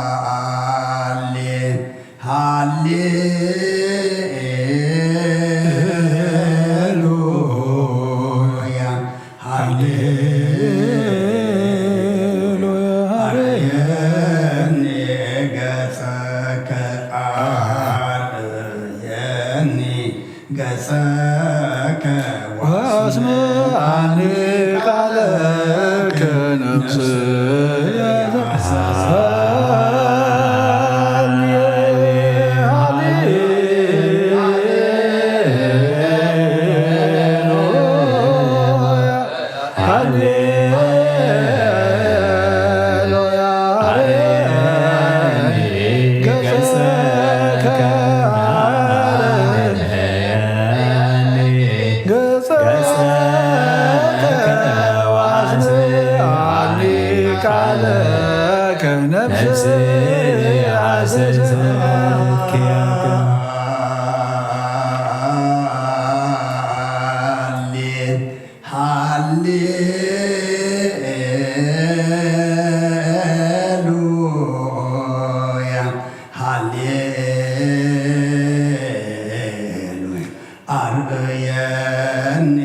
ሃሌ ሃሌ ገጸከ ወአስምዓኒ ቃለከ ነፍስየ ሃሌሉያ፣ ሃሌሉያ። ኣርእየኒ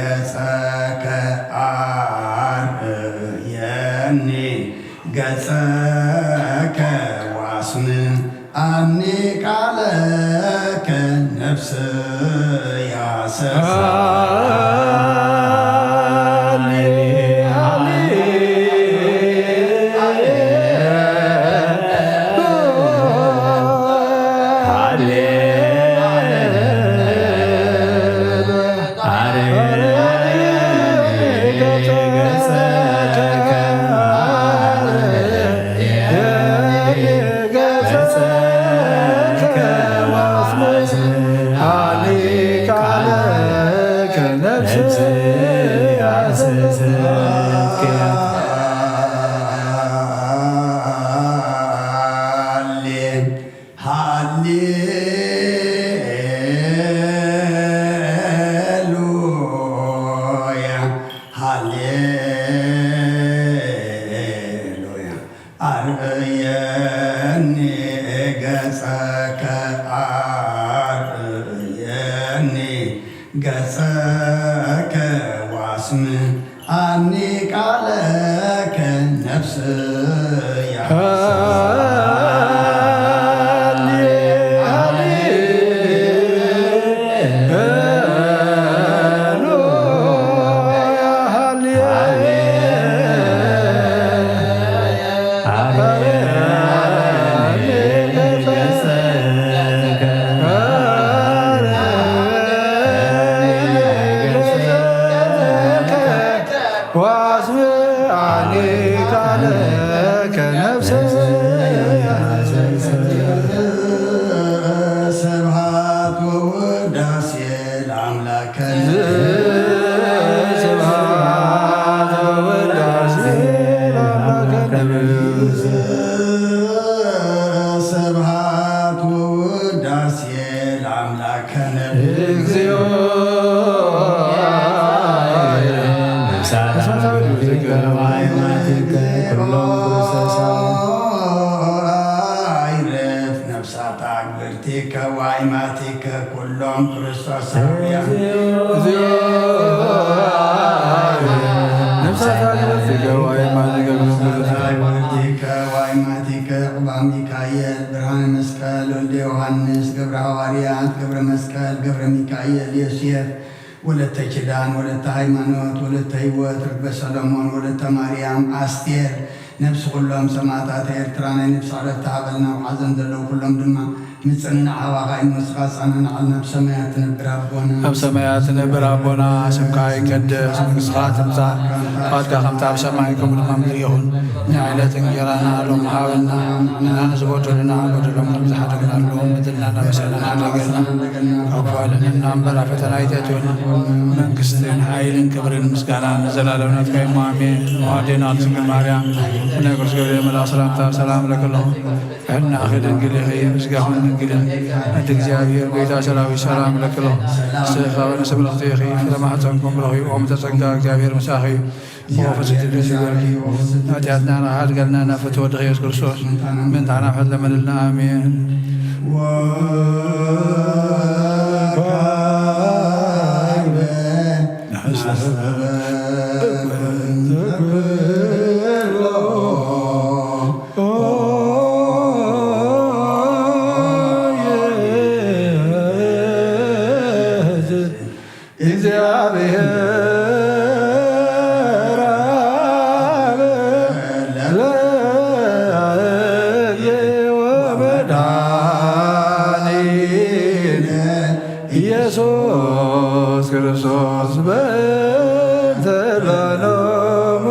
ገጸከ፣ ኣርእየኒ ገጸከ ወአስምዓኒ ቃለከ ነፍስየ ሃሌሉያ፣ ሃሌሉያ። ኣርእየኒ ገጸከ፣ ኣርእየኒ ገጸከ ወአስምዓኒ ቃለከ ነፍስየ ወአስምዓኒ ቃለከ ነፍስየ። ስብሐት ወውዳሴ ለአምላከነ። ስብሐት ወውዳሴ ለአምላከነ። ስብሐት ወውዳሴ ለአምላከነ። እግዚኦ። ነፍሳት አግብርቲከ ወአይማቲከ ኩሎም ክርስቶሳውያን። አይረፍ ነፍሳት አግብርቲከ ወአይማቲከ ኩሎም ክርስቶሳውያን። እግዚኦ። ነፍሳት አግብርቲከ ወአይማቲከ ኩሎም ክርስቶሳውያን። አግብርቲከ ወአይማቲከ ቅባ ሚካኤል ብርሃነ መስቀል ወልደ ዮሐንስ ገብረ ሐዋርያት ገብረ መስቀል ገብረ ሚካኤል ዮሴፍ ወለተ ኪዳን ወለተ ሃይማኖት ወለተ ህይወት ርግበ ሰሎሞን ወለተ ማርያም ኣስቴር ነፍሲ ኩሎም ሰማእታት ኤርትራ ናይ ነፍሲ ዕረፍቲ ሃበልና። ኣብ ሓዘን ዘለዉ ኩሎም ድማ ምጽንናዕ ሃባኻ እዩ፣ ንስኻ ኣጸናንዓልና፣ ኣብ ሰማያት ትነብር ኣቦና። ኣብ ሰማያት ትነብር ኣቦና፣ ስምካ ይቀደስ፣ መንግስትኻ ትምጻእ፣ ፍቓድካ ከምቲ ኣብ ሰማይ ከምኡ ድማ ምድሪ ይኹን። ናይ ዕለት እንጀራና ሎሚ ሃበና፣ ንሕና ንዝበደሉና በደሎም ከም ዝሓደግናሎም በደልና እናበሰልና ሓደገና፣ ካብ ክፉ ኣድሕነና እምበር ኣብ ፈተና ኣይተእትወና። መንግስትን ሓይልን ክብርን ምስጋናን ንዘላለሙ ናትካ እዩ እሞ ኣሜን። ኦ ኣዴና ድንግል ማርያም፣ ብናይ ቅዱስ ገብርኤል መልኣኽ ሰላምታ ሰላም እለኪ ኣለኹ። ሕናኺ ድንግል ኢኺ፣ ስጋኹን ድንግልን፣ እቲ እግዚኣብሔር ጎይታ ሰራዊት ሰላም እለኪ ኣለኹ። ንስኺ ካብ ኣንስቲ ብልኽቲ ኢኺ፣ ፍረ ማሕፀንኩም ብሩኽ እዩ። ኦም ተጸጋ እግዚኣብሔር ምሳኺ እዩ። ኦ ፍስሕቲ ደስ ይበልኪ፣ ኃጢአትና ንሓድገልና ናብ ፍትወ ወድኺ ኢየሱስ ክርስቶስ ምእንታና ፍሕት ለመንልና። ኣሜን። ወካዕበ እግዚአብሔር አብ ለእግዚእ ወመድኃኒነ ኢየሱስ ክርስቶስ በእንተ ለነሙ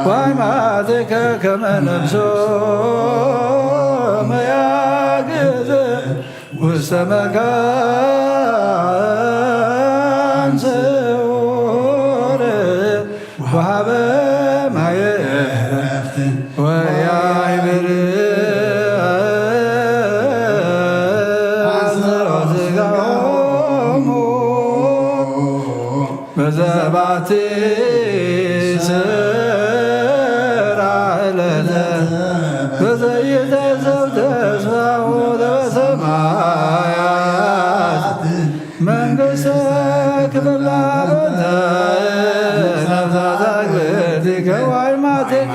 ዋይማቴከ ከመ ነብሶ መያግዝ ውስተ መካን ስዑር ወሃበ ማየ ዕረፍት ወያይብር አንሰሮ ስጋሆሙ በዘባቲ ስራ ዕለተ በዘይተሰብ ተስፋ ወደ በሰማያት መንግስተ ክብላ በንተ ነፍሳት አግብርቲከ ዋይማቲከ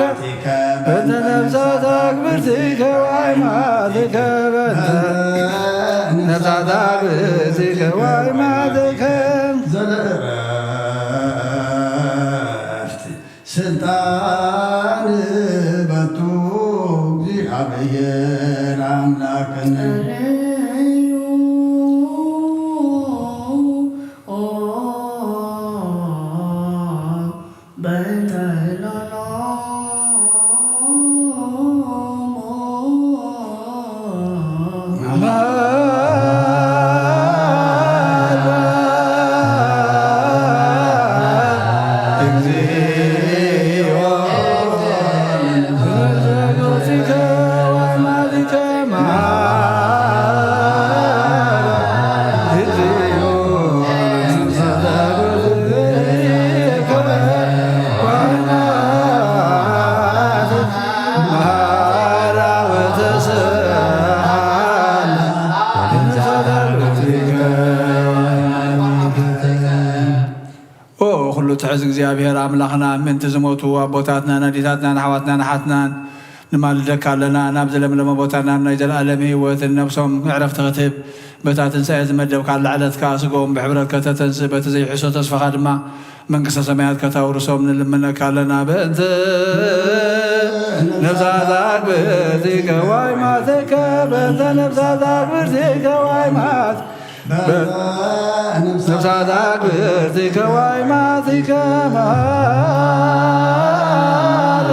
በንተ ነፍሳት አግብርቲከ ዋይማቲከ በንተ ነፍሳት አግብርቲከ ዋይማቲከ ዘእረፍት ስልጣን በቱ እግዚአብሔር አምላክን ኦ ኩሉ ትሕዝ እግዚኣብሔር ኣምላኽና፣ ምእንቲ ዝሞቱ ኣቦታትናን ኣዴታትናን ኣሕዋትናን ኣሓትናን ንማልደካ ኣለና። ናብ ዝለምለመ ቦታ ናብ ናይ ዘለኣለም ህይወት ነብሶም ዕረፍቲ ክትህብ፣ በታ ትንሳኤ ዝመደብካላ ዕለት ከኣ ስግኦም ብሕብረት ከተተንስእ፣ በቲ ዘይሕሶ ተስፋኻ ድማ መንግስተ ሰማያት ከተውርሶም ንልምነካ ኣለና። በእንተ ነፍሳት ኣግብርቲከ ዋይማቲከ፣ በእንተ ነፍሳት ኣግብርቲከ ዋይማት ነፍሳት ኣግብርቲከ ዋይማቲከ መሃራ።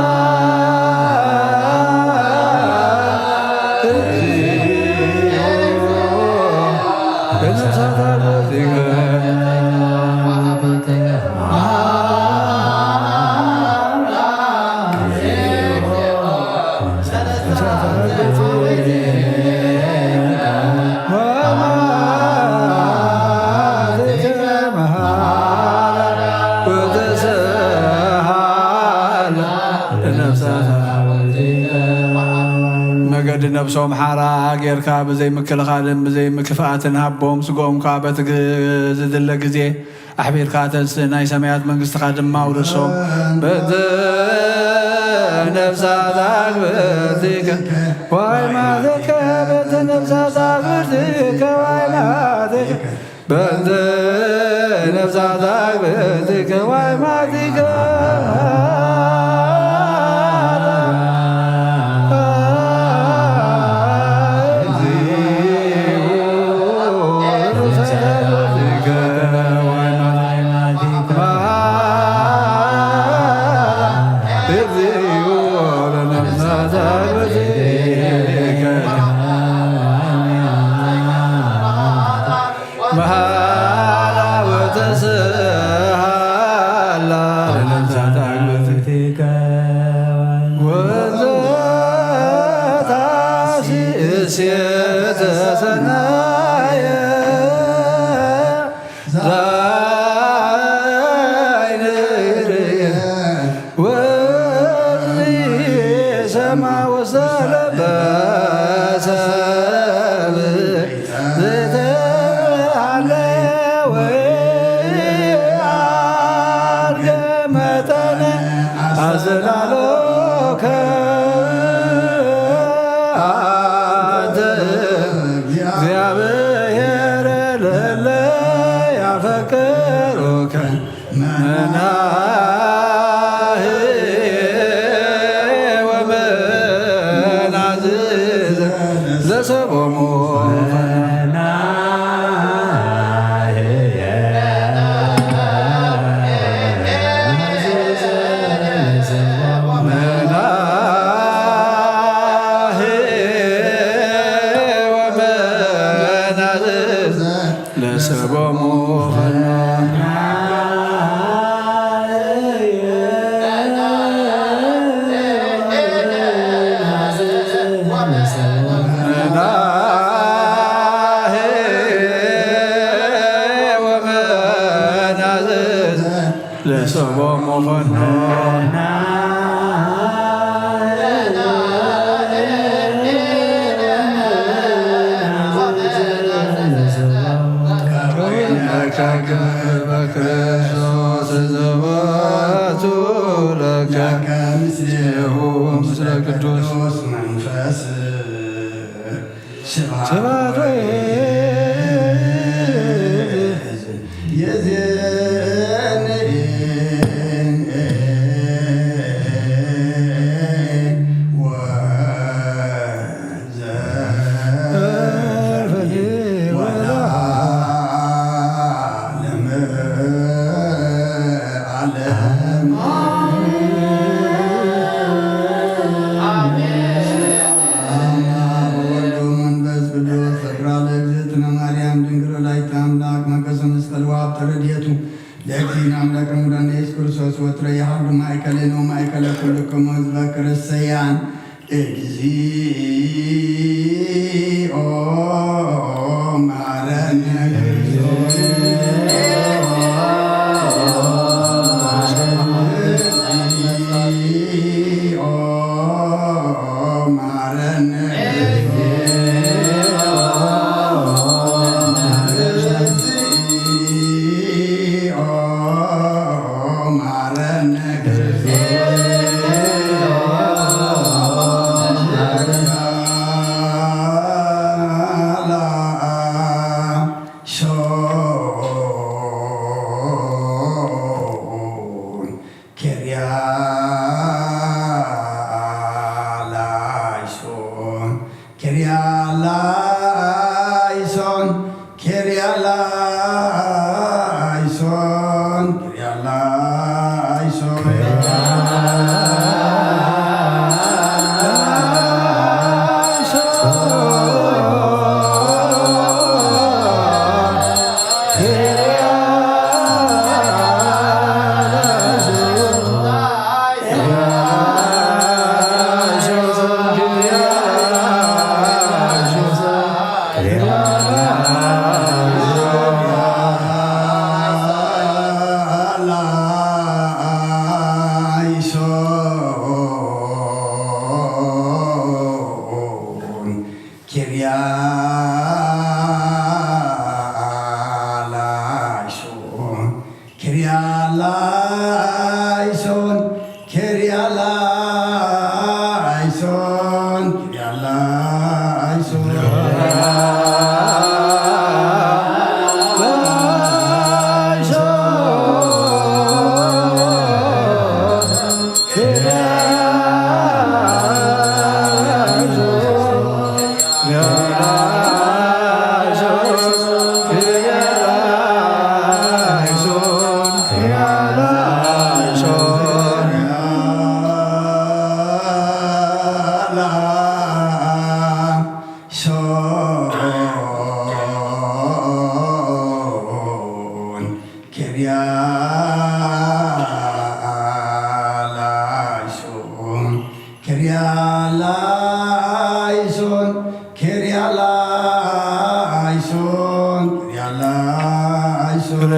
መገዲ ነብሶም ሓራ ጌርካ ብዘይ ምክልኻልን ብዘይ ምክፍኣትን ሃቦም። ስግኦም ከኣ በቲ ግ-፣ ዝድለ ግዜ ኣሕቢርካ ተንስእ፣ ናይ ሰማያት መንግስትኻ ድማ ኣውርሶም። በእንተ ነፍሳት ኣግብርቲከ ዋይማቲከ፣ በእንተ ነፍሳት ኣግብርቲከ ዋይማቲከ፣ በእንተ ነፍሳት ኣግብርቲከ ዋይማቲከ መሃላ ወተስሃላ ለነፍሳት ኣግብርቲከ ወዘታሲ እሴተ ሰናየ ዛይንርየ ወዝሰማ ወሰለበ ሰብ ዘይተሃለወ አርገ መጠነ አዘላሎከ አንተ እግዚአብሔር ለለ አፈቅሩከ መናህየ ወመናዝዘ ለሰቦሙ መናህየ ወመናዝዘ ለሰቦሙ ለሰቦሙ ፈኖ ከክበ ክርስቶስ ዘወቱ ለከ ምስሌሁ ምስለ ቅዱስ መንፈስ ስብሐት ስብሐት ወይእዜኒ ወዘልፈኒ ወለዓለመ ዓለም። አሜን። ወወልድ ወመንፈስ ቅዱስ ተድላ ለእግዝእትነ ማርያም ድንግል ወላዲተ አምላክ መንፈሰ መስቀል ወሀብተ ረድኤቱ ለእግዚእነ አምላክ ሙዳነ ኢየሱስ ክርስቶስ ወትረ ይሃሉ ማእከሌነ ወማእከለ ኩልክሙ ህዝበ ክርስቲያን። እግዚኦ መሐረነ ክርስቶስ። እግዚኦ መሐረነ ክርስቶስ። እግዚኦ መሐረነ ክርስቶስ። ኪርያላይሶን፣ ኪርያላይሶን፣ ኪርያላይሶን፣ ኪርያላይሶን። ኪርያላይሶን፣ ኪርያላይሶን፣ ኪርያላይሶን፣ ኪርያላይሶን። ሶን ኪርያላይሶን ኪርያላይሶን ኪርያላይሶን ኪርያላይሶን።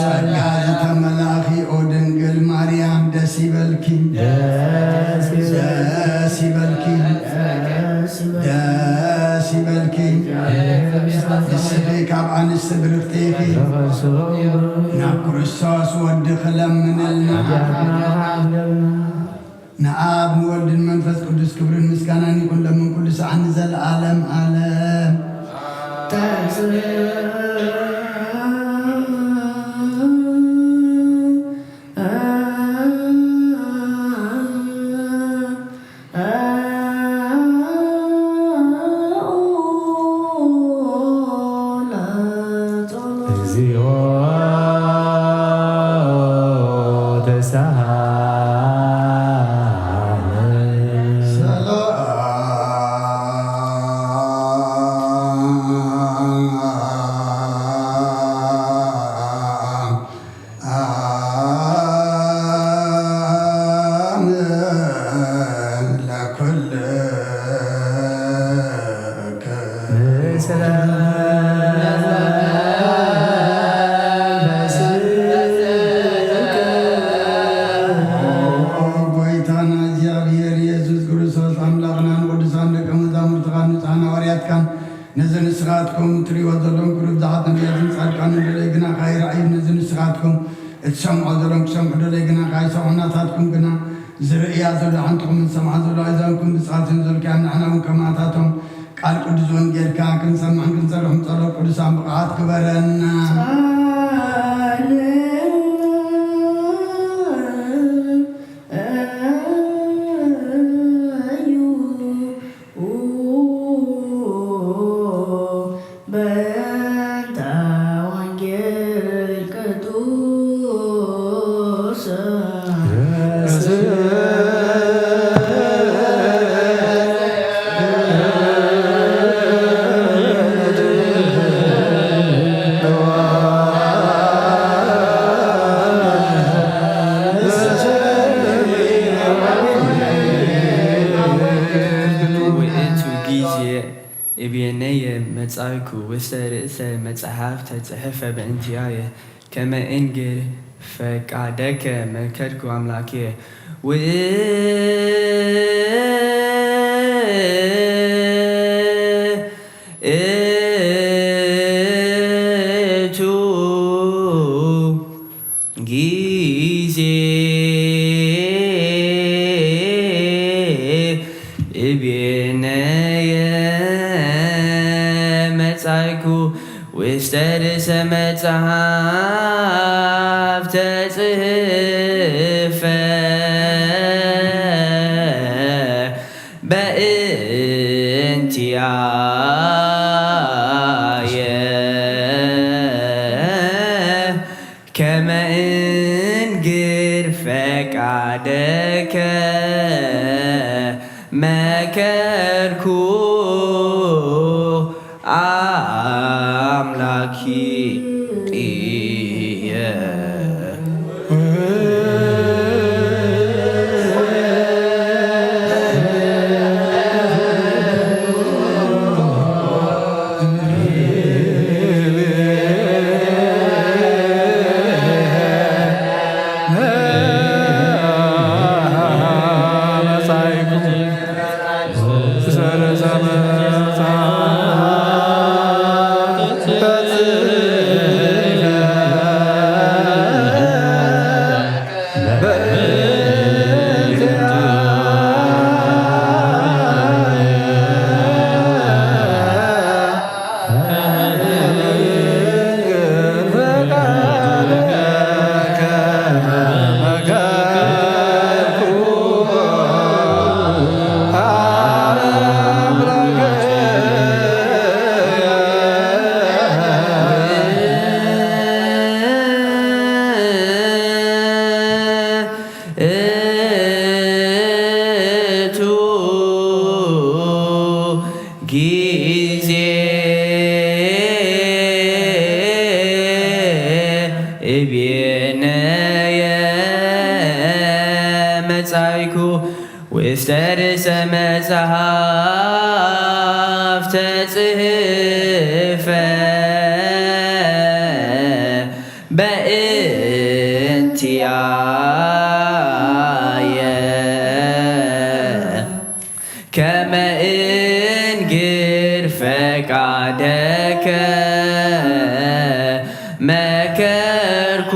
ጸጋ ዝተመላእኺ ኦ ድንግል ማርያም ደስ ይበልኪ፣ ደስ ይበልኪ፣ ደስ ይበልኪ። ንስኺ ካብ ኣንስቲ ብርኽቲ ኢኺ፣ ናብ ክርስቶስ ወድኺ ለምንልና። ንኣብ ንወልድን መንፈስ ቅዱስ ክብርን ምስጋናን ይኹን፣ ለምን ኩሉ ሰዓት ንዘለዓለም ዓለም። እግዚኦ ተሳሃለ። ሰላም ለኩልክም። ጎይታና እግዚኣብሔር ኢየሱስ ክርስቶስ ኣምላኽና ንቅዱሳን ደቀ መዛሙርትኻን ንጹሓን ሃዋርያትካን ነዚ ንስኻትኩም እትርእይዎ ዘለኹም ክብሪ ብዙሓት ነቢያትን ጻድቃንን ደለይ ግና ካይረኣዩ ነዚ ንስኻትኩም እትሰምዖ ዘለኹም ክሰምዑ ደለይ ግና ካይሰምዑ ናታትኩም ግና ዝርእያ ዘሎ ሓንትኹም ዝሰምዓ ዘሎ ኣይዛንኩም ብጻትን ዘልካዮም ንሕና እውን ከማታቶም ቃል ቅዱስ ወንጌልካ ክንሰምዕን ክንሰርሕን ጸሎት ቅዱሳን ብቕዓት ግበረና። በእንተ ወንጌል ቅዱስ ውእቱ ጊዜ እቤነየ መጻእኩ ውስተ ርእሰ መጽሐፍ ተጽሕፈ በእንቲአየ ከመ እንግር ፈቃደከ መከርኩ አምላኬ። ውእቱ ጊዜ እቤነየ መጻእኩ ውስተ ርእሰ መጽሐፍ ተጽሕፈ በእንቲአየ ከመ እንግር ፈቃደከ መከርኩ አምላኪየ። መጻይኩ ውስተ ርእሰ መጽሓፍ ተጽህፈ በእንቲኣየ ከመ እንግር ፈቃደከ መከርኩ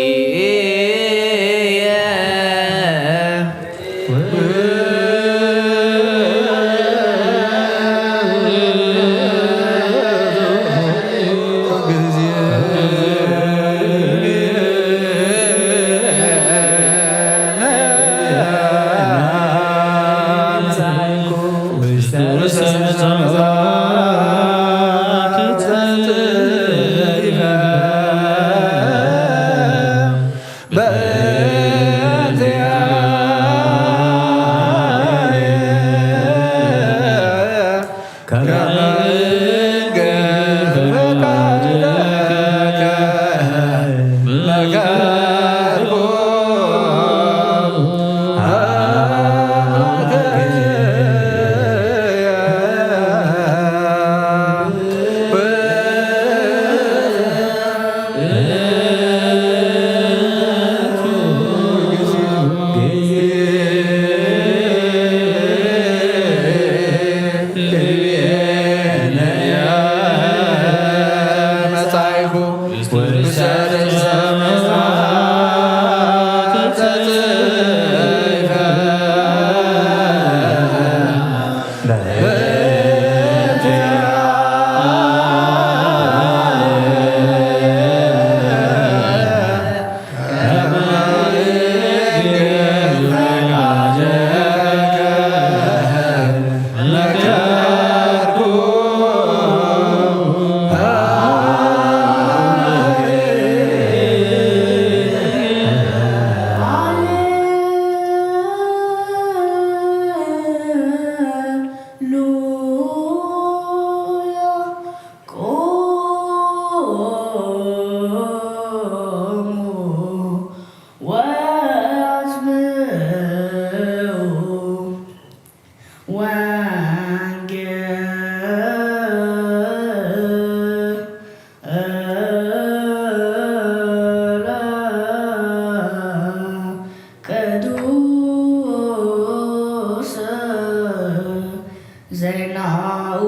አምላኪየ። ቅዱስ ዜናኡ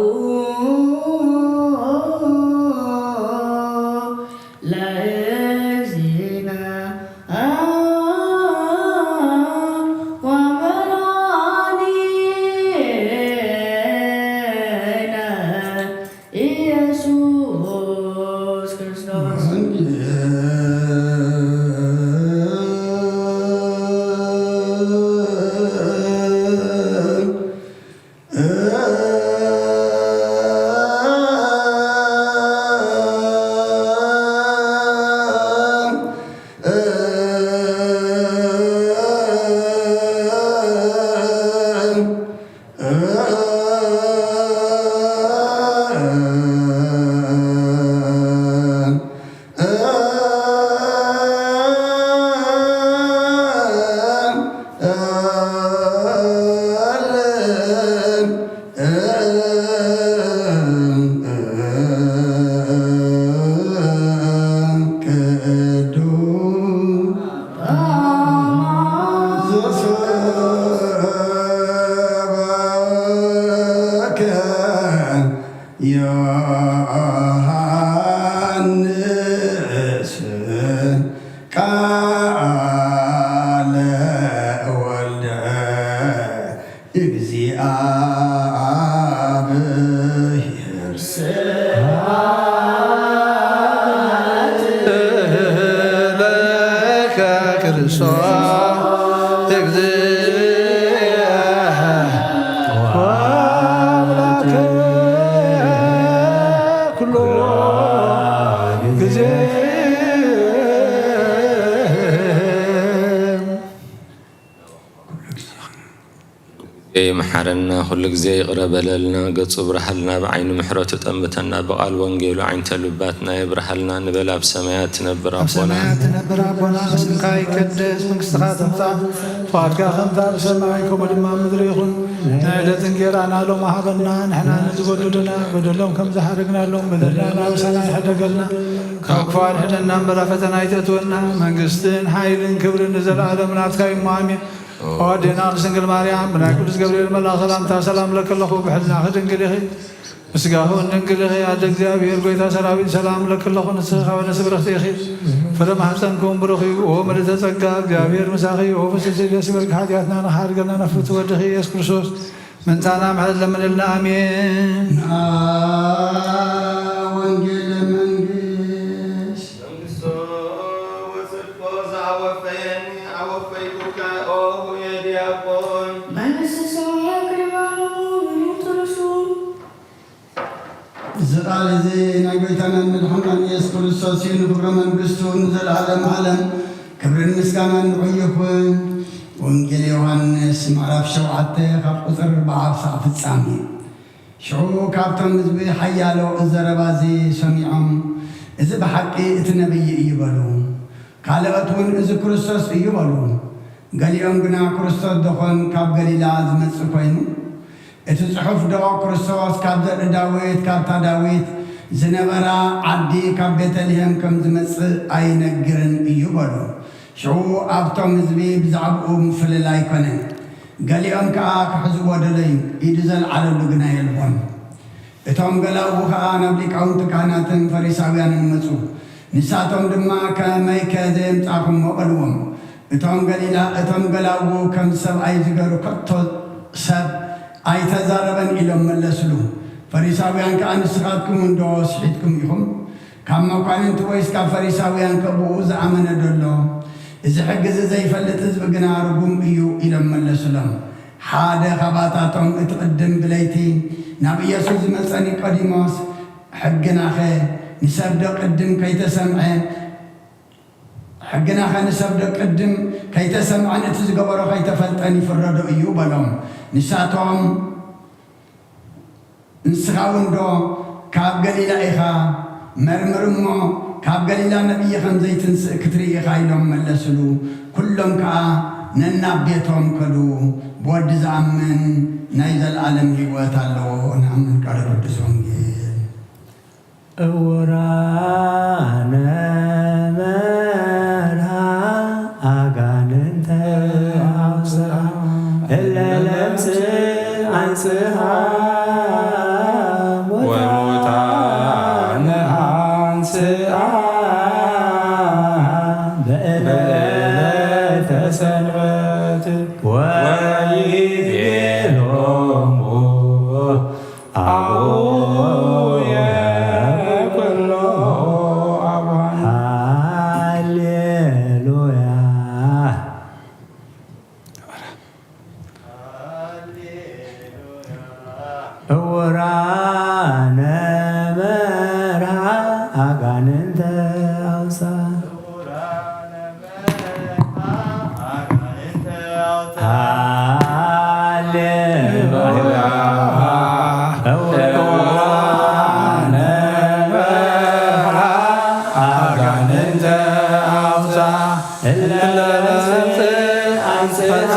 ለእግዚእነ ወመድኃኒነ ኢየሱስ ክርስቶስ። ዮሐንስ ቃለ ወልደ እግዚአብሔር ስብሐት ለከ ክርስቶስ እግዚእ ወአምላክ ኩሎ ጊዜ። ይምሓረና፣ ኩሉ ግዜ ይቕረ በለልና፣ ገጹ ብርሃልና፣ ብዓይኒ ምሕረቱ ጠምተና፣ ብቓል ወንጌሉ ዓይንተ ልባትና የብርሃልና፣ ንበል ኣብ ሰማያት ትነብር ኣብ ኣቦና። ሰማያት ትነብር ኣቦና፣ ስምካ ይቀደስ፣ መንግስትኻ ትምጻእ፣ ፍቓድካ ከምታ ብሰማይ ከምኡ ድማ ኣብ ምድሪ ይኹን። ናይ ዕለት እንጌራና ሎም ሃበና፣ ንሕና ንዝበደሉና በደሎም ከም ዝሓደግናሎም በደልና ንኣምሳና ይሕደገልና፣ ካብ ክፉ ኣድሕነና እምበር ኣብ ፈተና ኣይተእትወና፣ መንግስትን ሓይልን ክብርን ንዘለኣለም ናትካ እዩ እሞ ኣሜን። ኦ ኣዴና ቅድስት ድንግል ማርያም፣ ብናይ ቅዱስ ገብርኤል መልኣኽ ሰላምታ ሰላም እለኪ ኣለኹ፣ ብሕልናኺ ድንግል ኢኺ፣ ብስጋኺ እውን ድንግል ኢኺ፣ ኣደ እግዚኣብሔር ጎይታ ሰራዊት ሰላም እለኪ ኣለኹ፣ ንስኺ ካብ ኣንስቲ ብርኽቲ ኢኺ፣ ፍረ ማህፀንኪ እውን ብሩኽ እዩ። ኦ ምልዕተ ጸጋ እግዚኣብሔር ምሳኺ፣ ኦ ፍስሕቲ ደስ ይበልኪ፣ ሓጢኣትና ንኽሓድገልና ናብ ፍትወድኺ ኢየሱስ ክርስቶስ ምእንታና ምሕረት ለምንልና፣ ኣሜን። ንኣ ወንጌል መንግስት መንግስቶ ወጽድቆ ዘአወፈየኒ አወፈይኩከ ኦ ሁየ ዲያቆን። መንግስት ሰማይ ቅርባኑ ምንትርሱ። እዚ ቃል እዚ ናይ ጎይታናን መድሓናን ኢየሱስ ክርስቶስ እዩ። ንክብረ መንግስቱ ንዘለዓለም ዓለም ክብርን ምስጋናን ንዑ ይኹን። ወንጌል ዮሃንስ ምዕራፍ ሸውዓተ ካብ ቁፅሪ ኣርባዓ ክሳዕ ፍጻሜ። ሽዑ ካብቶም ህዝቢ ሓያሎ እዚ ዘረባ እዚ ሰሚዖም፣ "እዚ ብሓቂ እቲ ነቢይ እዩ" በሉ። ካልኦት እውን፣ "እዚ ክርስቶስ እዩ" በሉ። ገሊኦም ግና፣ "ክርስቶስ ደኾን ካብ ገሊላ ዝመጽእ ኮይኑ? እቲ ጽሑፍ ዶ ክርስቶስ ካብ ዘርኢ ዳዊት፣ ካብታ ዳዊት ዝነበራ ዓዲ ካብ ቤተልሔም ከም ዝመጽእ ኣይነግርን እዩ?" በሉ። ሽዑ ኣብቶም ህዝቢ ብዛዕባኡ ምፍልላይ ኮነ። ገሊኦም ከኣ ክሕዝዎ ደለዩ፣ ኢዱ ዘልዓለሉ ግና የልቦን። እቶም ገላዉ ከኣ ናብ ሊቃውንቲ ካህናትን ፈሪሳውያንን መጹ። ንሳቶም ድማ፣ "ከመይከ ዘየምጻእኩሞ?" በልዎም። እቶም ገሊላ፣ እቶም ገላዉ፣ "ከም ሰብኣይ ዝገሩ ከቶ ሰብ ኣይተዛረበን" ኢሎም መለስሉ። ፈሪሳውያን ከኣ፣ "ንስኻትኩም እንዶ ስሒትኩም ኢኹም? ካብ መኳንንቲ ወይስ ካብ ፈሪሳውያን ከ ብኡ ዝኣመነ ደሎ? እዚ ሕጊ እዚ ዘይፈልጥ ህዝቢ ግና ርጉም እዩ" ኢሎም መለሱሎም። ሓደ ኻባታቶም፣ እቲ ቅድም ብለይቲ ናብ ኢየሱስ ዝመጸ ኒቆዲሞስ፣ "ሕግናኸ ንሰብ ዶ ቅድም ከይተሰምዐ፣ ሕግናኸ ንሰብ ዶ ቅድም ከይተሰምዐን እቲ ዝገበሮ ከይተፈልጠን ይፍረዶ እዩ?" በሎም። ንሳቶም፣ "ንስኻ እውን ዶ ካብ ገሊላ ኢኻ? መርምር እሞ ካብ ገሊላ ነቢይ ከም ዘይትንስእ ክትርኢ ኢኻ" ኢሎም መለስሉ። ኩሎም ከኣ ነናብ ቤቶም ከዱ። ብወዲ ዝኣምን ናይ ዘለኣለም ህይወት ኣለዎ። ንኣምን። ቃለ ቅዱስ ወንጌል። እውራነ መርሃ ኣጋንንተ ኣውፅኣ፣ እለ ለምጽ ኣንጽሃ፣ ወሙታነ ኣንጽኣ፣ በዕለተ ሰንበት ወይቤሎሙ፣ አቡየ ኩሎ አባን። ሃሌሉያ። እውራነ መርሃ፣ አጋንንተ አውፃ። ሃሌሉያ። እውራነ መርሃ፣ አጋንንተ አውፃ፣ እለ ለምጽ አንጽሃ፣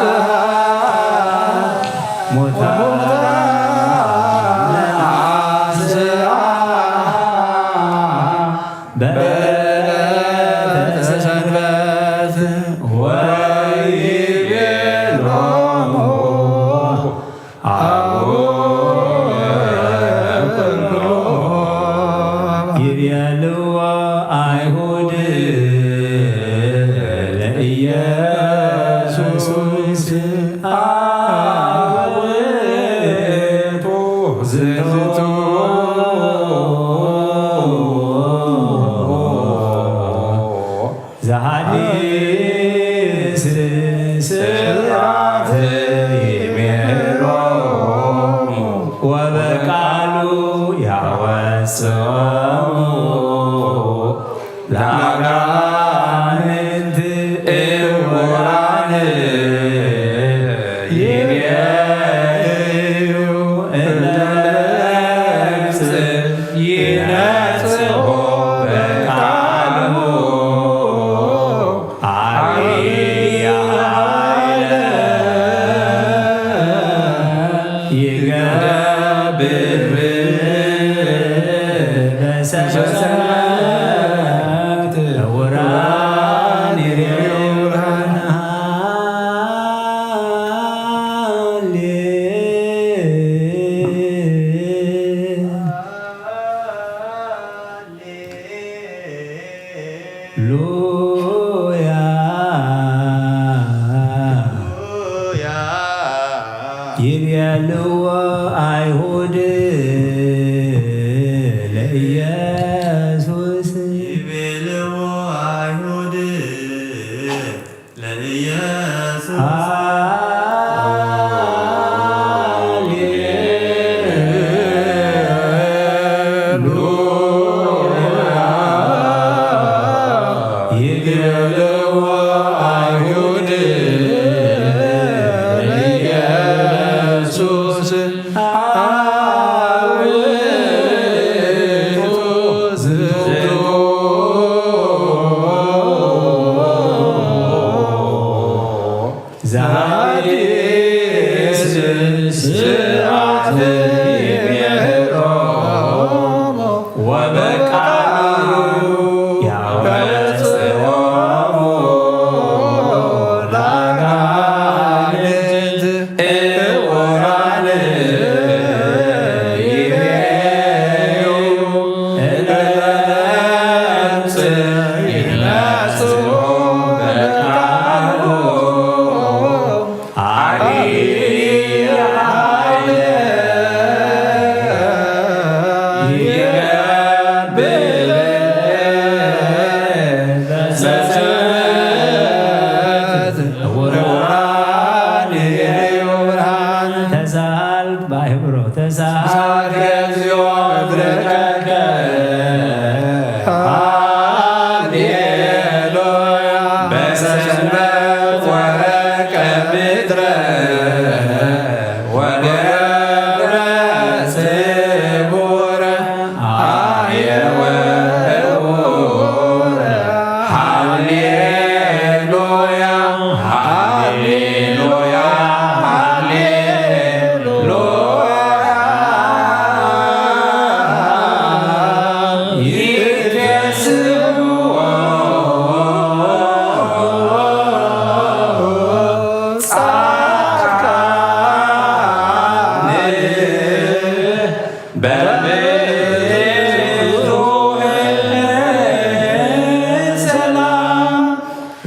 ሙታነ አንጽሃ፣ በዕለተ ሰንበት ወይቤሎሙ፣ አቡነ ኩሎ። ይቤልዎ አይሁድ ለኢየሱስ፣ አውቱ ዝንቱ ዘሐዲስ ስርዓት ይሜሮሙ፣ ወበቃሉ ያወፅኦሙ ለአጋንንት እወ ሉያ ይቤልዎ ኣይሁድ ለኢየሱስ። ይቤልዎ ኣይሁድ ለኢየሱስ። ሃሌሉያ ይቤልዎ ኣይሁድ ለኢየሱስ። ዘአዲስ ስርዓት ይምህሮም ወበቃሉ ያወፅኦሙ ለአጋንንት እውራን ይቤዩ እለ ለምጽ ይነጽኡ በቃሉ። አዲ ኃይለ ይገብር በሰንበት እውራን ይርእዩ ብርሃን። ተሳልክ በአይምሮ ተሳልክ እግዚኦ እግርከ። ሃሌሉያ። በሰንበት ወረቀ ምድረ ወገብረ ስቡረ አየወ እውረ። ሃሌሉያ፣ ሃሌሉያ፣ ሃሌሉያ። ይትከስዎ ጻድቃን በብዙ ሰላም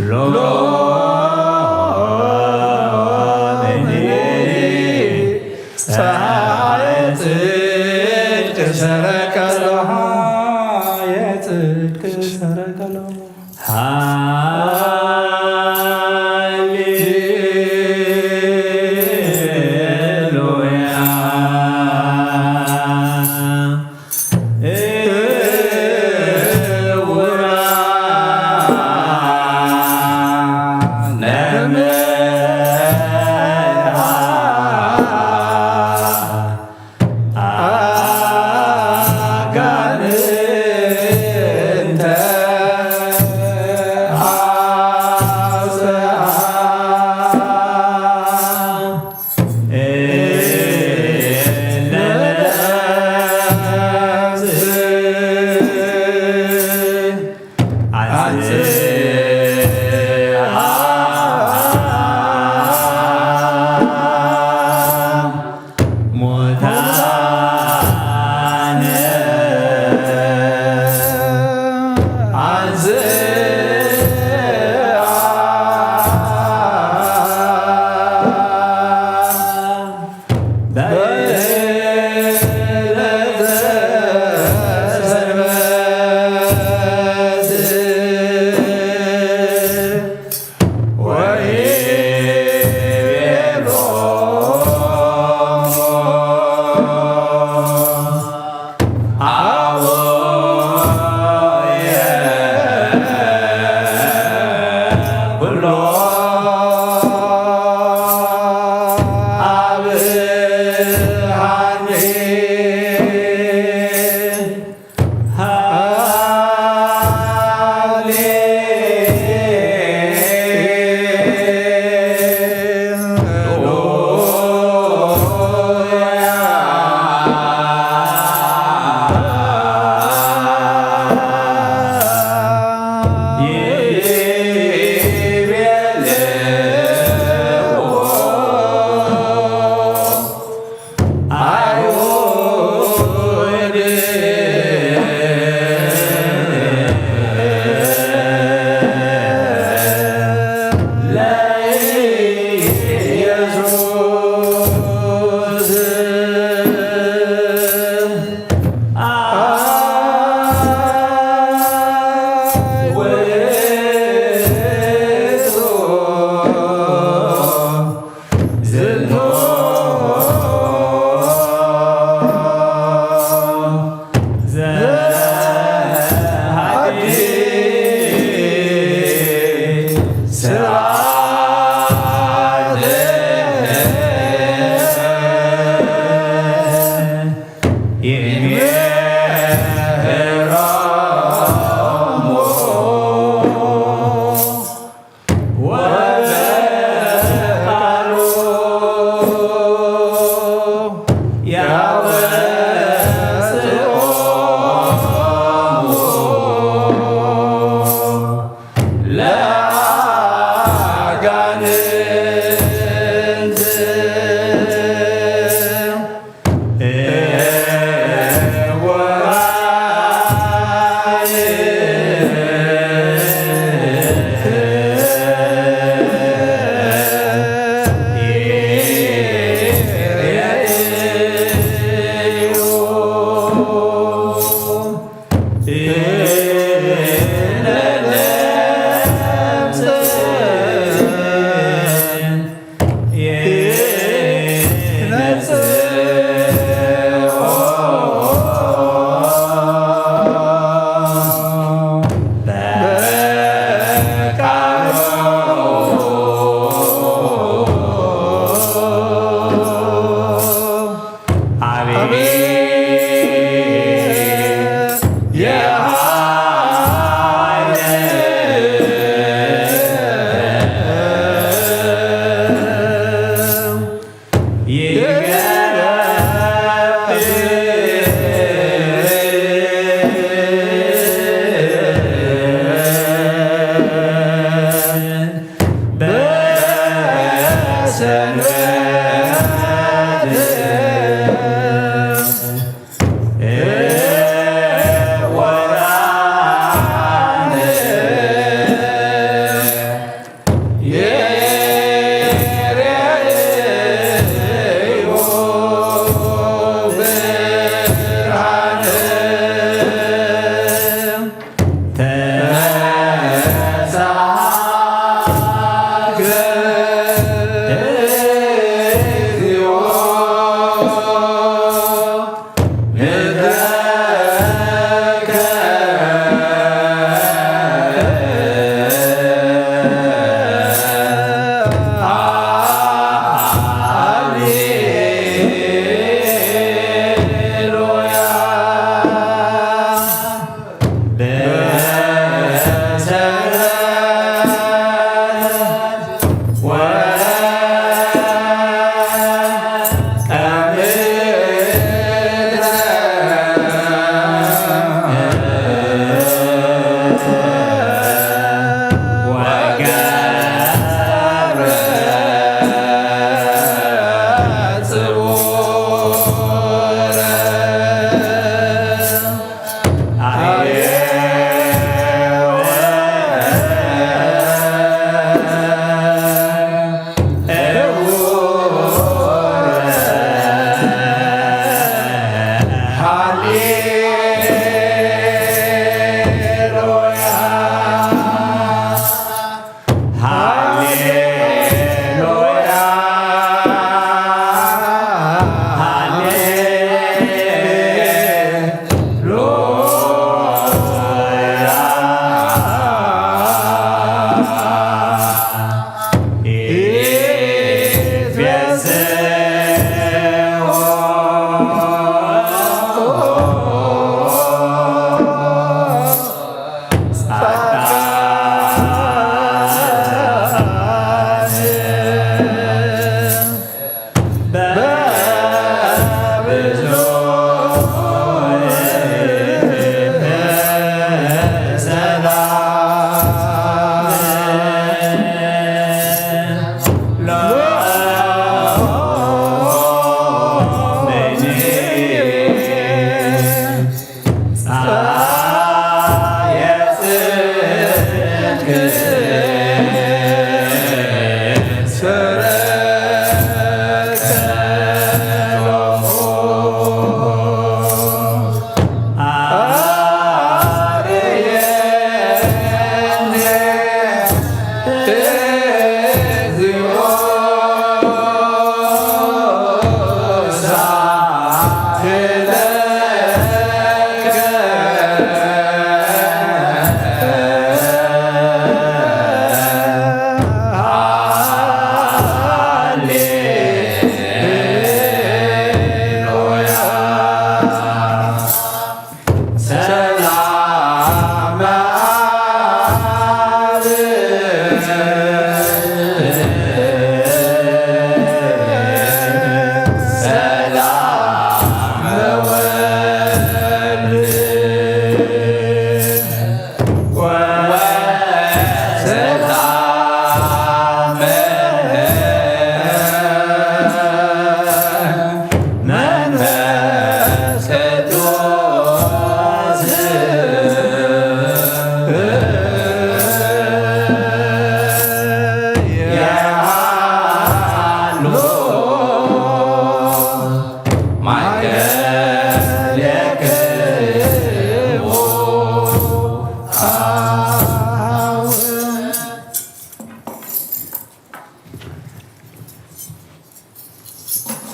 ሎምኒ ፀሐየ ጽድቅ ሰረቀ ሎሙ። ፀሐየ ጽድቅ ሰረቀ ሎሙ። ሃሌሉያ።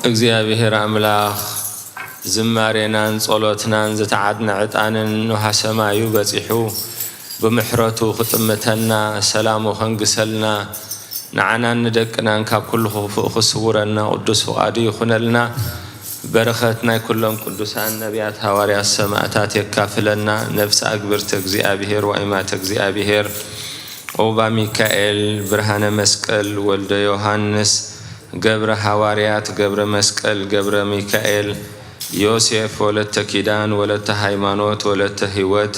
እግዚኣብሔር ኣምላኽ ዝማሬናን ጸሎትናን ዝተዓጥነ ዕጣንን ንውሃ ሰማዩ በጺሑ ብምሕረቱ ክጥምተና፣ ሰላሙ ከንግሰልና፣ ንዓናን ንደቅናን ካብ ኩሉ ክፉእ ክስውረና ቅዱስ ፍቓዱ ይኹነልና። በረኸት ናይ ኩሎም ቅዱሳን ነቢያት፣ ሃዋርያት፣ ሰማእታት የካፍለና። ነፍሲ ኣግብርተ እግዚኣብሔር፣ ዋይማተ እግዚኣብሔር፣ ኦባ ሚካኤል፣ ብርሃነ መስቀል፣ ወልደ ዮሃንስ፣ ገብረ ሃዋርያት፣ ገብረ መስቀል፣ ገብረ ሚካኤል፣ ዮሴፍ፣ ወለተ ኪዳን፣ ወለተ ሃይማኖት፣ ወለተ ህይወት፣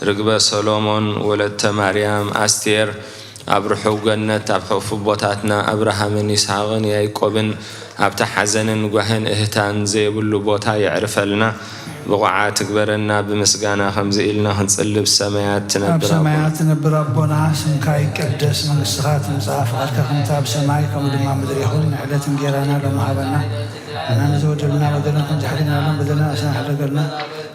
ርግበ ሰሎሞን፣ ወለተ ማርያም፣ ኣስቴር፣ ኣብ ርሑው ገነት ኣብ ሕፉብ ቦታትና ኣብርሃምን ይስሐቕን ያዕቆብን ኣብታ ሓዘንን ጓህን እህታን ዘይብሉ ቦታ የዕርፈልና። ብቑዓት ትግበረና። ብምስጋና ከምዚ ኢልና ክንጽሊ፣ ኣብ ሰማያት ትነብር ኣብ ኣቦና ሰማያት ትነብር ኣቦና፣ ስምካ ይቀደስ፣ መንግስትኻ ትምጻእ፣ ፍቓድካ ከምቲ ኣብ ሰማይ ከምኡ ድማ ኣብ ምድሪ ይኹን። ንዕለት እንጌራና ሎሚ ሃበና፣ ንሕና ነዚ በደሉና በደልና ከም ዝሓለና በደልና ኣስና ሕደገልና፣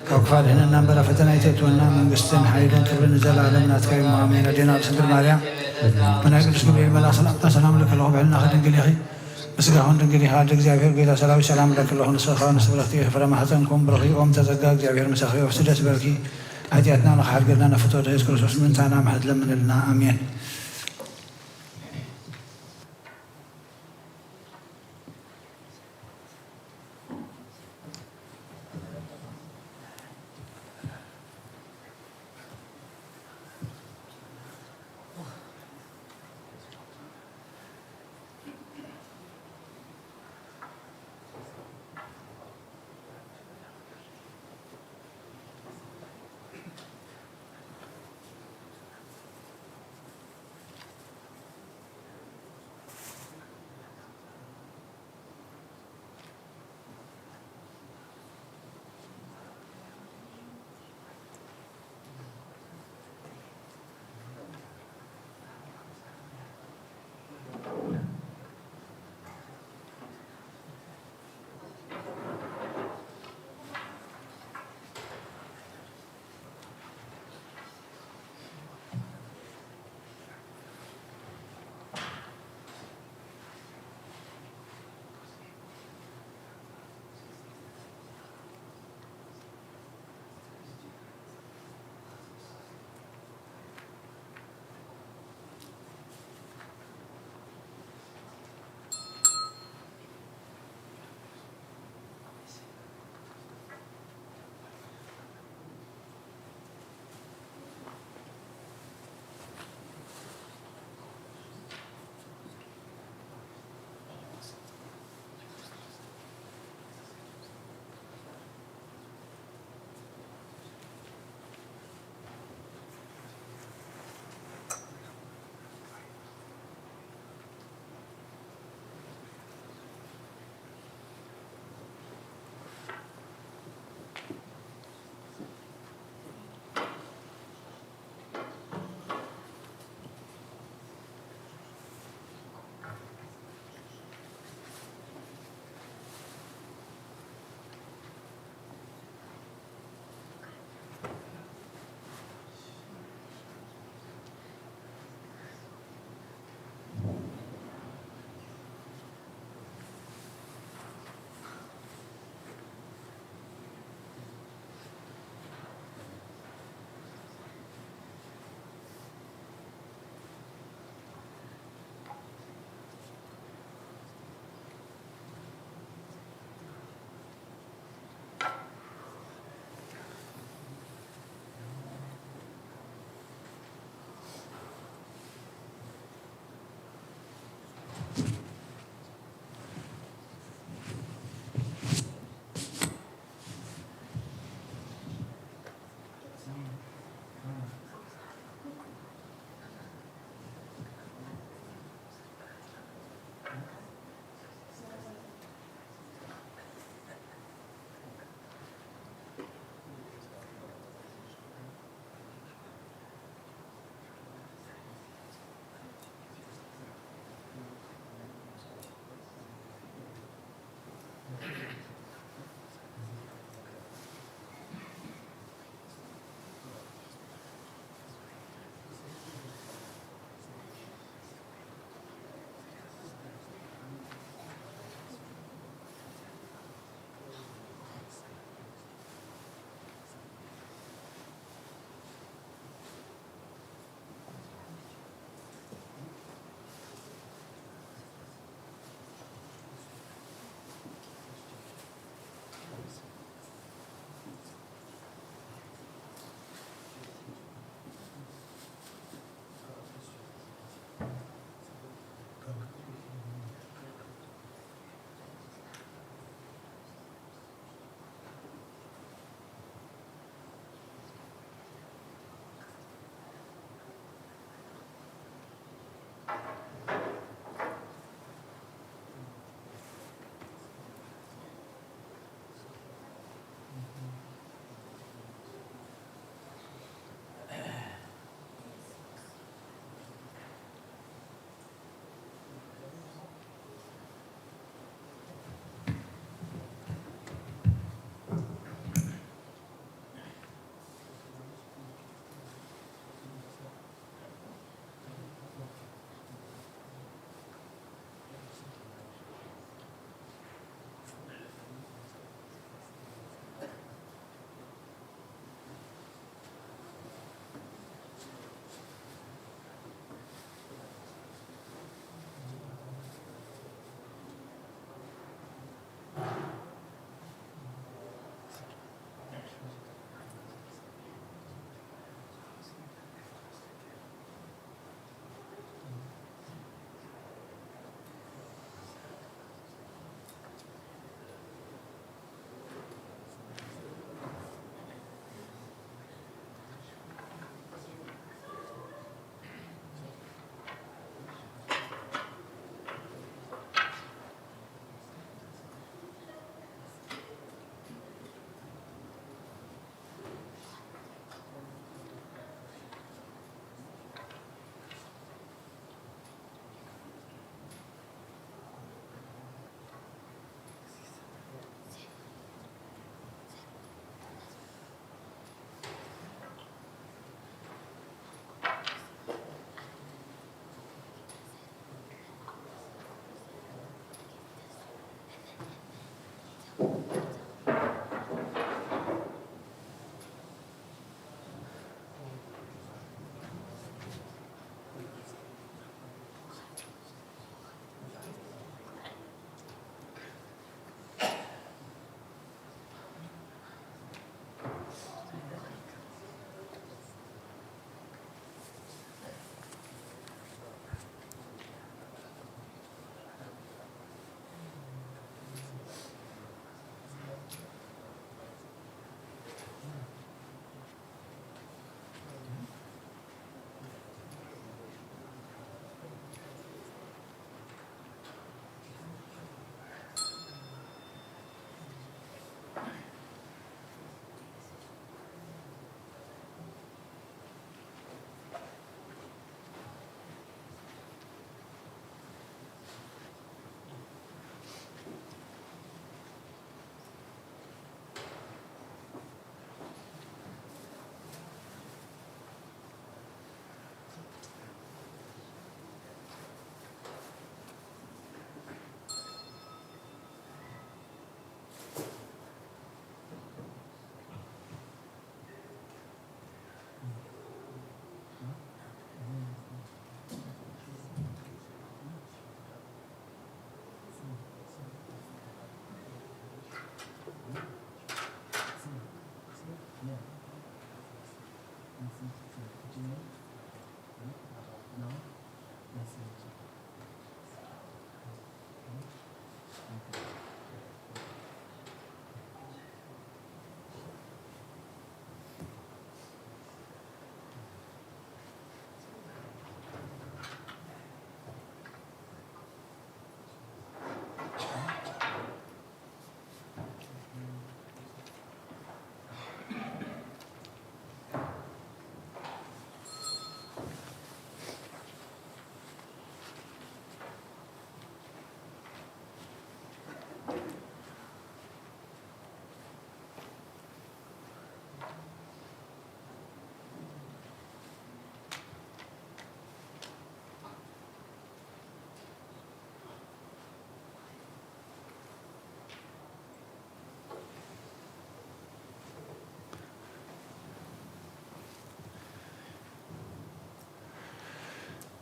ካብ ክፋል ድሕነና እምበር ኣብ ፈተና ኣይተእትወና፣ መንግስትን ሓይልን ክብርን ንዘለኣለም ናትካ እዩ፣ ኣሜን። ኣዴና ቅድስት ድንግል ማርያም፣ ብናይ ቅዱስ ገብርኤል መልኣኽ ሰላምታ ሰላም ለኪ ኣለኹ፣ ብሕልናኺ ድንግል ኢኺ፣ ብስጋኺ እውን ድንግል ኢኺ፣ ኣደ እግዚኣብሔር፣ ጌታ ሰራዊት፣ ሰላም እለኪ ኣለኹ፣ ንስኺ ከኣ ንስብረኽቲ ኢኺ፣ ፍረ ማህፀንኪ እውን ብሩኽ እዩ። ኦም ተጸጋ፣ እግዚኣብሔር ምሳኺ እዩ፣ ደስ ይበልኪ፣ ሓጢኣትና ንኽሓድገልና ነፍቶ ወደ ኢየሱስ ክርስቶስ ምእንታና ምሕረት ለምንልና፣ ኣሜን።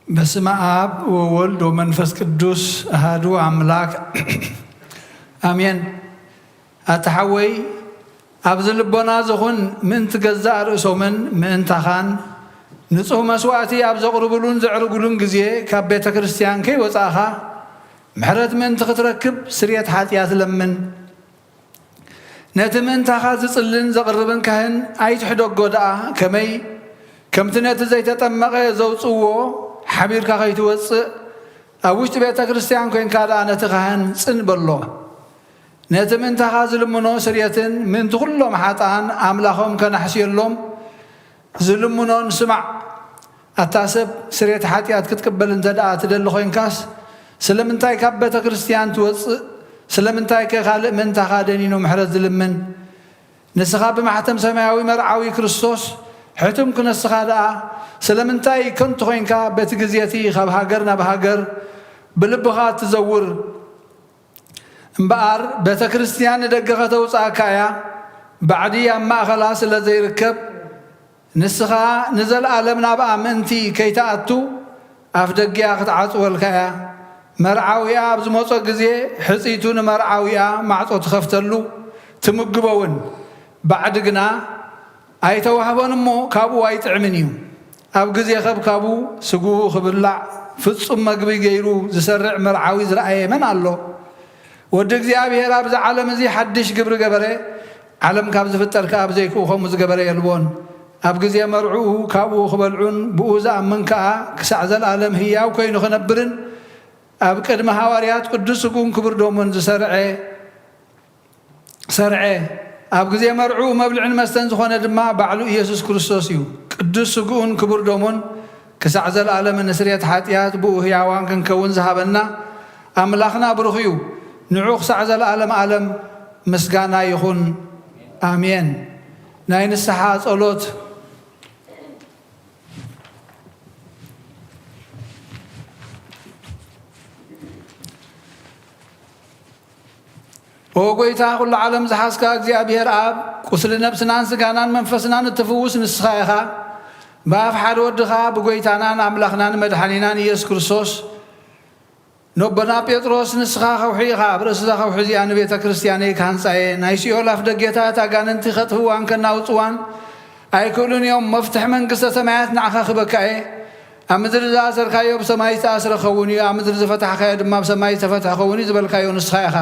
በስመ አብ ወወልድ ወመንፈስ ቅዱስ አሃዱ አምላክ አሜን። ኣታ ሓወይ፣ ኣብዚ ልቦና ዝኹን ምእንቲ ገዛእ ርእሶምን ምእንታኻን ንጹህ መስዋእቲ ኣብ ዘቕርብሉን ዘዕርጉሉን ግዜ ካብ ቤተ ክርስቲያን ከይወጻእኻ ምሕረት ምእንቲ ክትረክብ ስርየት ሓጢኣት ለምን። ነቲ ምእንታኻ ዝጽልን ዘቕርብን ካህን ኣይትሕደጎ ደኣ፣ ከመይ ከምቲ ነቲ ዘይተጠመቐ ዘውጽእዎ ሓቢርካ ከይትወጽእ፣ ኣብ ውሽጢ ቤተ ክርስቲያን ኮይንካ ደኣ ነቲ ካህን ጽን በሎ። ነቲ ምእንታኻ ዝልምኖ ስርየትን ምእንቲ ኩሎም ሓጥኣን ኣምላኾም ከናሕስየሎም ዝልምኖን ስማዕ። ኣታ ሰብ፣ ስርየት ሓጢኣት ክትቅበል እንተ ደኣ ትደሊ ኮይንካስ፣ ስለምንታይ ካብ ቤተ ክርስቲያን ትወጽእ? ስለምንታይ ከ ካልእ ምእንታኻ ደኒኑ ምሕረት ዝልምን? ንስኻ ብማሕተም ሰማያዊ መርዓዊ ክርስቶስ ሕቱም ክነስኻ ደኣ፣ ስለምንታይ ከንቱ ኮይንካ በቲ ግዜ እቲ ካብ ሃገር ናብ ሃገር ብልብኻ ትዘውር? እምበኣር ቤተ ክርስቲያን ንደገ ከተውጽኣካ እያ፣ ባዕዲ ኣብ ማእኸላ ስለ ዘይርከብ። ንስኻ ንዘለኣለም ናብኣ ምእንቲ ከይትኣቱ ኣፍ ደጊኣ ክትዓጽወልካ እያ። መርዓዊኣ ኣብ ዝመጾ ግዜ ሕጽይቱ ንመርዓዊኣ ማዕጾ ትኸፍተሉ፣ ትምግቦ እውን። ባዕዲ ግና ኣይተዋህቦን እሞ ካብኡ ኣይጥዕምን እዩ። ኣብ ግዜ ከብካቡ ስግኡ ክብላዕ ፍጹም መግቢ ገይሩ ዝሰርዕ መርዓዊ ዝረኣየ መን ኣሎ? ወዲ እግዚኣብሔር ኣብዚ ዓለም እዚ ሓድሽ ግብሪ ገበረ፣ ዓለም ካብ ዝፍጠር ከኣ ኣብ ዘይክኡ ከምኡ ዝገበረ የልቦን። ኣብ ግዜ መርዕኡ ካብኡ ክበልዑን ብኡ ዝኣምን ከኣ ክሳዕ ዘለኣለም ህያው ኮይኑ ክነብርን ኣብ ቅድሚ ሃዋርያት ቅዱስ ስግኡን ክቡር ደሙን ዝሰርዐ ሰርዐ። ኣብ ግዜ መርዕኡ መብልዕን መስተን ዝኾነ ድማ ባዕሉ ኢየሱስ ክርስቶስ እዩ። ቅዱስ ስግኡን ክቡር ደሙን ክሳዕ ዘለኣለም ንስርየት ሓጢኣት ብኡ ህያዋን ክንከውን ዝሃበና ኣምላኽና ብሩኽ እዩ። ንዑ ክሳዕ ዘለኣለም ኣለም ምስጋና ይኹን። ኣሜን። ናይ ንስሓ ጸሎት። ኦ ጎይታ፣ ኩሉ ዓለም ዝሓዝካ እግዚኣብሔር ኣብ፣ ቁስሊ ነብስናን ስጋናን መንፈስናን እትፍውስ ንስኻ ኢኻ። ብኣፍ ሓደ ወድኻ ብጎይታናን ኣምላኽናን መድሓኒናን ኢየሱስ ክርስቶስ፣ ነቦና ጴጥሮስ፣ ንስኻ ከውሒ ኢኻ፣ ኣብ ርእሲ እዛ ከውሒ እዚኣ ንቤተ ክርስቲያነይ ክሃንጻ እየ፣ ናይ ሲኦል ኣፍ ደጌታት ኣጋንንቲ ከጥፍዋን ከናውጽዋን ኣይክእሉን እዮም፣ መፍትሒ መንግስተ ሰማያት ንዓኻ ክበካ እየ። ኣብ ምድሪ ዝኣሰርካዮ ብሰማይ ዝተኣስረ ክኸውን እዩ፣ ኣብ ምድሪ ዝፈታሕካዮ ድማ ኣብ ሰማይ ዝተፈትሐ ክኸውን እዩ ዝበልካዮ ንስኻ ኢኻ።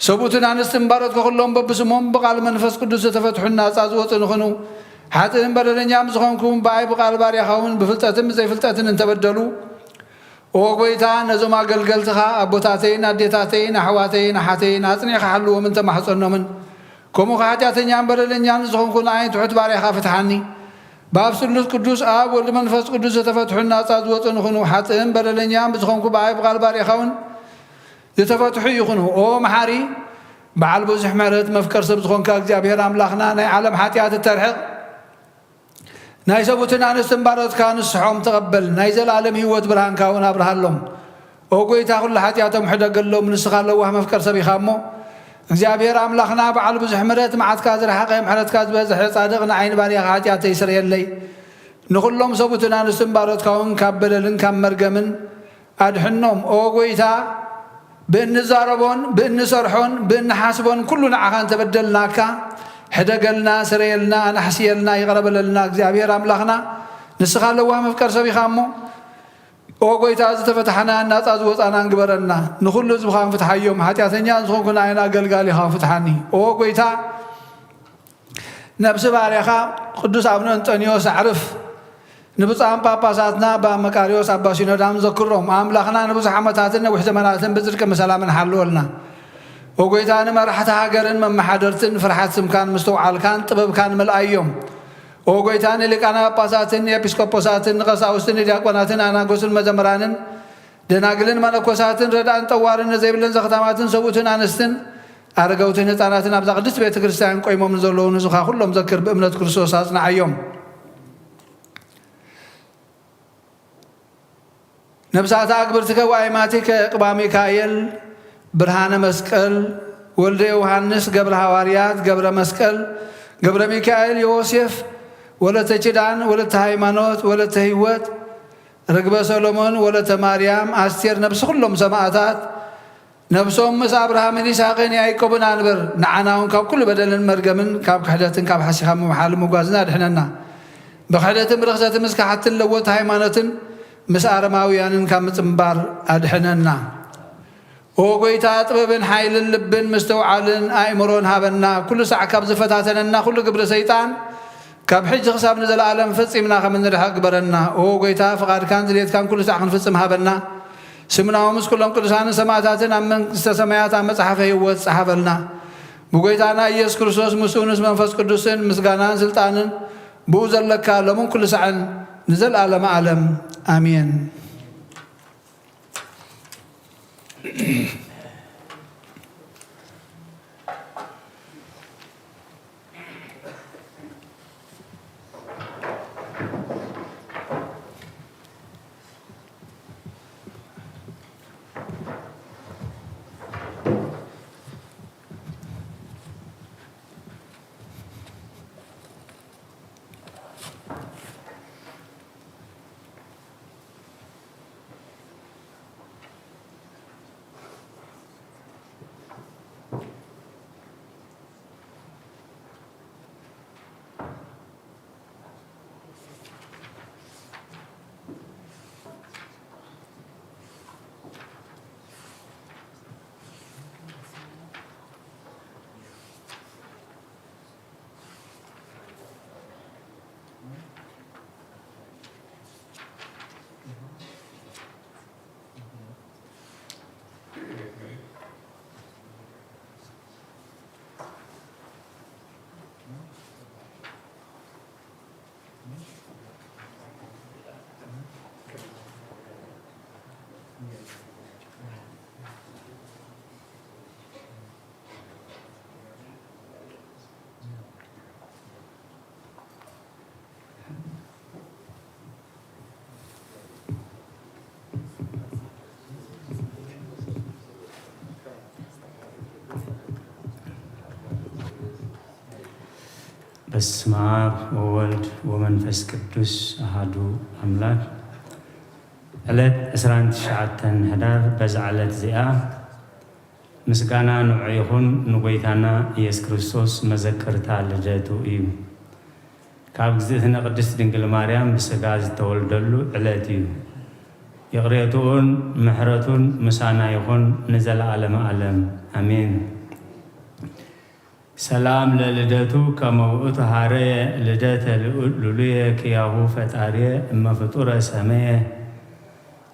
ሰብኡትን ኣንስትን ባሮትካ ኩሎም በብስሞም ብቓል መንፈስ ቅዱስ ዝተፈትሑን ናጻ ዝወጹ ንኹኑ። ሓጥእን በደለኛም ዝኾንኩም ብኣይ ብቓል ባርያኻ እውን ብፍልጠትን ብዘይፍልጠትን እንተበደሉ፣ ኦ ጎይታ፣ ነዞም ኣገልገልትኻ ኣቦታተይን ኣዴታተይን ኣሕዋተይን ኣሓተይን ኣጽኒዕካ ሓልዎምን ተማሕጸኖምን። ከምኡ ኸዓ ሓጢኣተኛን በደለኛን ዝኾንኩ ንኣይ ትሑት ባርያኻ ፍትሓኒ። ብኣብ ስሉስ ቅዱስ ኣብ ወልድ መንፈስ ቅዱስ ዝተፈትሑን ናጻ ዝወጹ ንኹኑ። ሓጥእን በደለኛን ብዝኾንኩ ብኣይ ብቓል ባርያኻ እውን ዝተፈትሑ ይኹኑ። ኦ መሓሪ፣ በዓል ብዙሕ ምሕረት መፍቀር ሰብ ዝኾንካ እግዚኣብሔር ኣምላኽና፣ ናይ ዓለም ሓጢኣት እተርሕቕ፣ ናይ ሰብኡትን ኣንስትን ባሮትካ ንስሖም ተቐበል፣ ናይ ዘለኣለም ህይወት ብርሃንካ እውን ኣብርሃሎም። ኦ ጎይታ፣ ኩሉ ሓጢኣቶም ሕደገሎም፣ ንስኻ ለዋህ መፍቀር ሰብ ኢኻ እሞ። እግዚኣብሔር ኣምላኽና፣ በዓል ብዙሕ ምሕረት፣ መዓትካ ዝረሓቐ፣ ምሕረትካ ዝበዝሐ፣ ጻድቕ ንዓይ ንባርያኻ ሓጢኣተይ ስረየለይ። ንኹሎም ሰብኡትን ኣንስትን ባሮትካ እውን ካብ በደልን ካብ መርገምን ኣድሕኖም። ኦ ጎይታ፣ ብእንዛረቦን ብእንሰርሖን ብእንሓስቦን ኩሉ ንዓኻ እንተበደልናካ፣ ሕደገልና፣ ስረየልና፣ ኣናሕስየልና፣ ይቕረ በለልና። እግዚኣብሔር ኣምላኽና፣ ንስኻ ለዋህ መፍቀር ሰብ ኢኻ እሞ፣ ኦ ጎይታ፣ ዝተፈታሕናን ናጻ ዝወጻናን ግበረና። ንኹሉ ህዝብኻ ፍትሓዮም። ሓጢኣተኛ ዝኾንኩ ንኣይን ኣገልጋሊኻ ፍትሓኒ። ኦ ጎይታ፣ ነብሲ ባርያኻ ቅዱስ ኣቡነ እንጠንዮስ ኣዕርፍ። ንብፁዓን ጳጳሳትና ኣባ መቃርዮስ ኣባ ሲኖዳን ዘክሮም። ኣምላኽና ንብዙሕ ዓመታትን ነዊሕ ዘመናትን ብጽድቂ ብሰላምን ሓልወልና። ኦ ጎይታ፣ ንመራሕቲ ሃገርን መመሓደርትን ፍርሓት ስምካን ምስትውዓልካን ጥበብካን መልኣዮም። ኦ ጎይታ፣ ንሊቃነ ጳጳሳትን ንኤጲስቆጶሳትን ንቐሳውስትን ንዲያቆናትን ኣናጎስን መዘምራንን ደናግልን መነኮሳትን ረዳእን ጠዋርን ንዘይብለን ዘኽታማትን ሰብኡትን ኣንስትን ኣረጋውትን ህፃናትን ኣብዛ ቅድስት ቤተ ክርስቲያን ቆይሞም ንዘለዉ ንስኻ ኩሎም ዘክር፣ ብእምነት ክርስቶስ ኣጽንዓዮም። ነብሳተ ኣግብርትከ ወኣይማቲከ ቅባ ሚካኤል፣ ብርሃነ መስቀል፣ ወልደ ዮሃንስ፣ ገብረ ሃዋርያት፣ ገብረ መስቀል፣ ገብረ ሚካኤል፣ ዮሴፍ፣ ወለተ ኪዳን፣ ወለተ ሃይማኖት፣ ወለተ ህይወት፣ ርግበ ሰሎሞን፣ ወለተ ማርያም፣ ኣስቴር፣ ነብሲ ኩሎም ሰማእታት፣ ነብሶም ምስ ኣብርሃምን ይስሐቅን ያዕቆብን ኣንብር። ንዓና እውን ካብ ኩሉ በደልን መርገምን ካብ ክሕደትን ካብ ሓሲኻ ምምሓል ምጓዝን ኣድሕነና። ብክሕደትን ብርኽሰትን ምስ ከሓትን ለወጥ ሃይማኖትን ምስ ኣረማውያንን ካብ ምጽንባር ኣድሕነና። ኦ ጎይታ፣ ጥበብን ሓይልን ልብን ምስትውዓልን ኣእምሮን ሃበና። ኩሉ ሳዕ ካብ ዝፈታተነና ኩሉ ግብሪ ሰይጣን ካብ ሕጂ ክሳብ ንዘለኣለም ፈጺምና ከም እንርሕቕ ግበረና። ኦ ጎይታ፣ ፍቓድካን ድሌትካን ኩሉ ሳዕ ክንፍጽም ሃበና። ስምና እውን ምስ ኩሎም ቅዱሳንን ሰማእታትን ኣብ መንግስተ ሰማያት ኣብ መጽሓፈ ህይወት ጸሓፈልና። ብጎይታና ኢየሱስ ክርስቶስ ምስኡ ምስ መንፈስ ቅዱስን ምስጋናን ስልጣንን ብኡ ዘለካ ሎምን ኩሉ ሳዕን ንዘለኣለመ ዓለም ኣሜን። በስመ አብ ወወልድ ወመንፈስ ቅዱስ አሃዱ አምላክ። ዕለት ዕስራን ትሽዓተን ሕዳር፣ በዛ ዕለት እዚኣ ምስጋና ንዑ ይኹን፣ ንጎይታና ኢየሱስ ክርስቶስ መዘከርታ ልደቱ እዩ። ካብ እግዝእትነ ቅድስት ድንግል ማርያም ብስጋ ዝተወልደሉ ዕለት እዩ። ይቕሬትኡን ምሕረቱን ምሳና ይኹን ንዘለዓለመ ዓለም። ኣሜን። ሰላም ለልደቱ ከመ ውእቱ ሀረየ ልደተ ልዑ-፣ ልሉየ ኪያሁ ፈጣርየ እመ ፍጡረ ሰመየ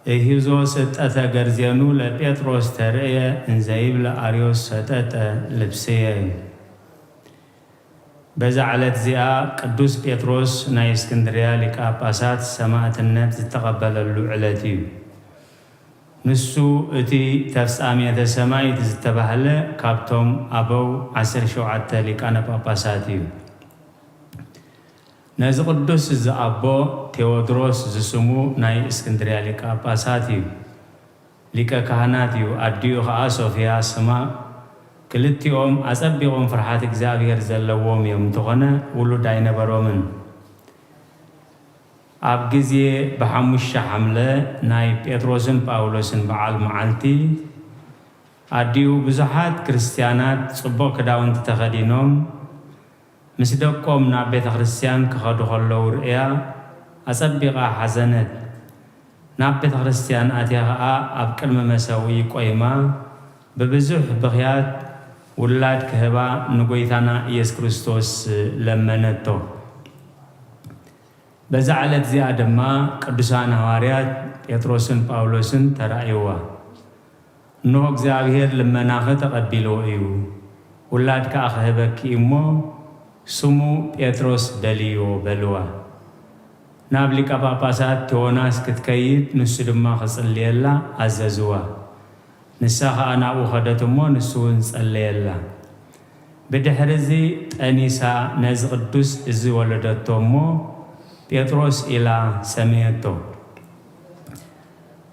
እሂዞ ስጠተ ገርዜኑ ለጴጥሮስ ተርእየ እንዘ ይብለ አርዮስ ሰጠጠ ልብስየ። በዛ ዕለት እዚኣ ቅዱስ ጴጥሮስ ናይ እስክንድርያ ሊቀ ጳጳሳት ሰማዕትነት ዝተቐበለሉ ዕለት እዩ። ንሱ እቲ ተፍጻሜተ ሰማዕት ዝተባህለ ካብቶም ኣበው ዓሰርተ ሸውዓተ ሊቃነ ጳጳሳት እዩ። ነዚ ቅዱስ እዚ ኣቦ ቴዎድሮስ ዝስሙ ናይ እስክንድርያ ሊቀ ጳጳሳት እዩ። ሊቀ ካህናት እዩ። ኣዲኡ ኸኣ ሶፍያ ስማ። ክልቲኦም ኣጸቢቖም ፍርሓት እግዚኣብሔር ዘለዎም እዮም። እንተኾነ ውሉድ ኣይነበሮምን። ኣብ ግዜ ብሓሙሽተ ሓምለ ናይ ጴጥሮስን ጳውሎስን በዓል መዓልቲ፣ ኣዲኡ ብዙሓት ክርስትያናት ጽቡቕ ክዳውንቲ ተኸዲኖም ምስ ደቆም ናብ ቤተ ክርስትያን ክኸዱ ከለዉ ርእያ ኣጸቢቓ ሓዘነት። ናብ ቤተ ክርስትያን ኣትያ ኸኣ ኣብ ቅድሚ መሰውኢ ቆይማ ብብዙሕ ብኽያት ውላድ ክህባ ንጎይታና ኢየሱስ ክርስቶስ ለመነቶ። በዛ ዕለት እዚኣ ድማ ቅዱሳን ሃዋርያት ጴጥሮስን ጳውሎስን ተራእይዋ። እንሆ እግዚኣብሔር ልመናኺ ተቐቢልዎ እዩ፣ ውላድ ከኣ ክህበኪ እዩ እሞ ስሙ ጴጥሮስ በልዮ በልዋ። ናብ ሊቀ ጳጳሳት ቴዎናስ ክትከይድ ንሱ ድማ ክጽልየላ ኣዘዝዋ። ንሳ ኸኣ ናብኡ ኸደት እሞ ንሱ እውን ጸለየላ። ብድሕሪ እዚ ጠኒሳ ነዚ ቅዱስ እዚ ወለደቶ እሞ ጴጥሮስ ኢላ ሰመየቶ።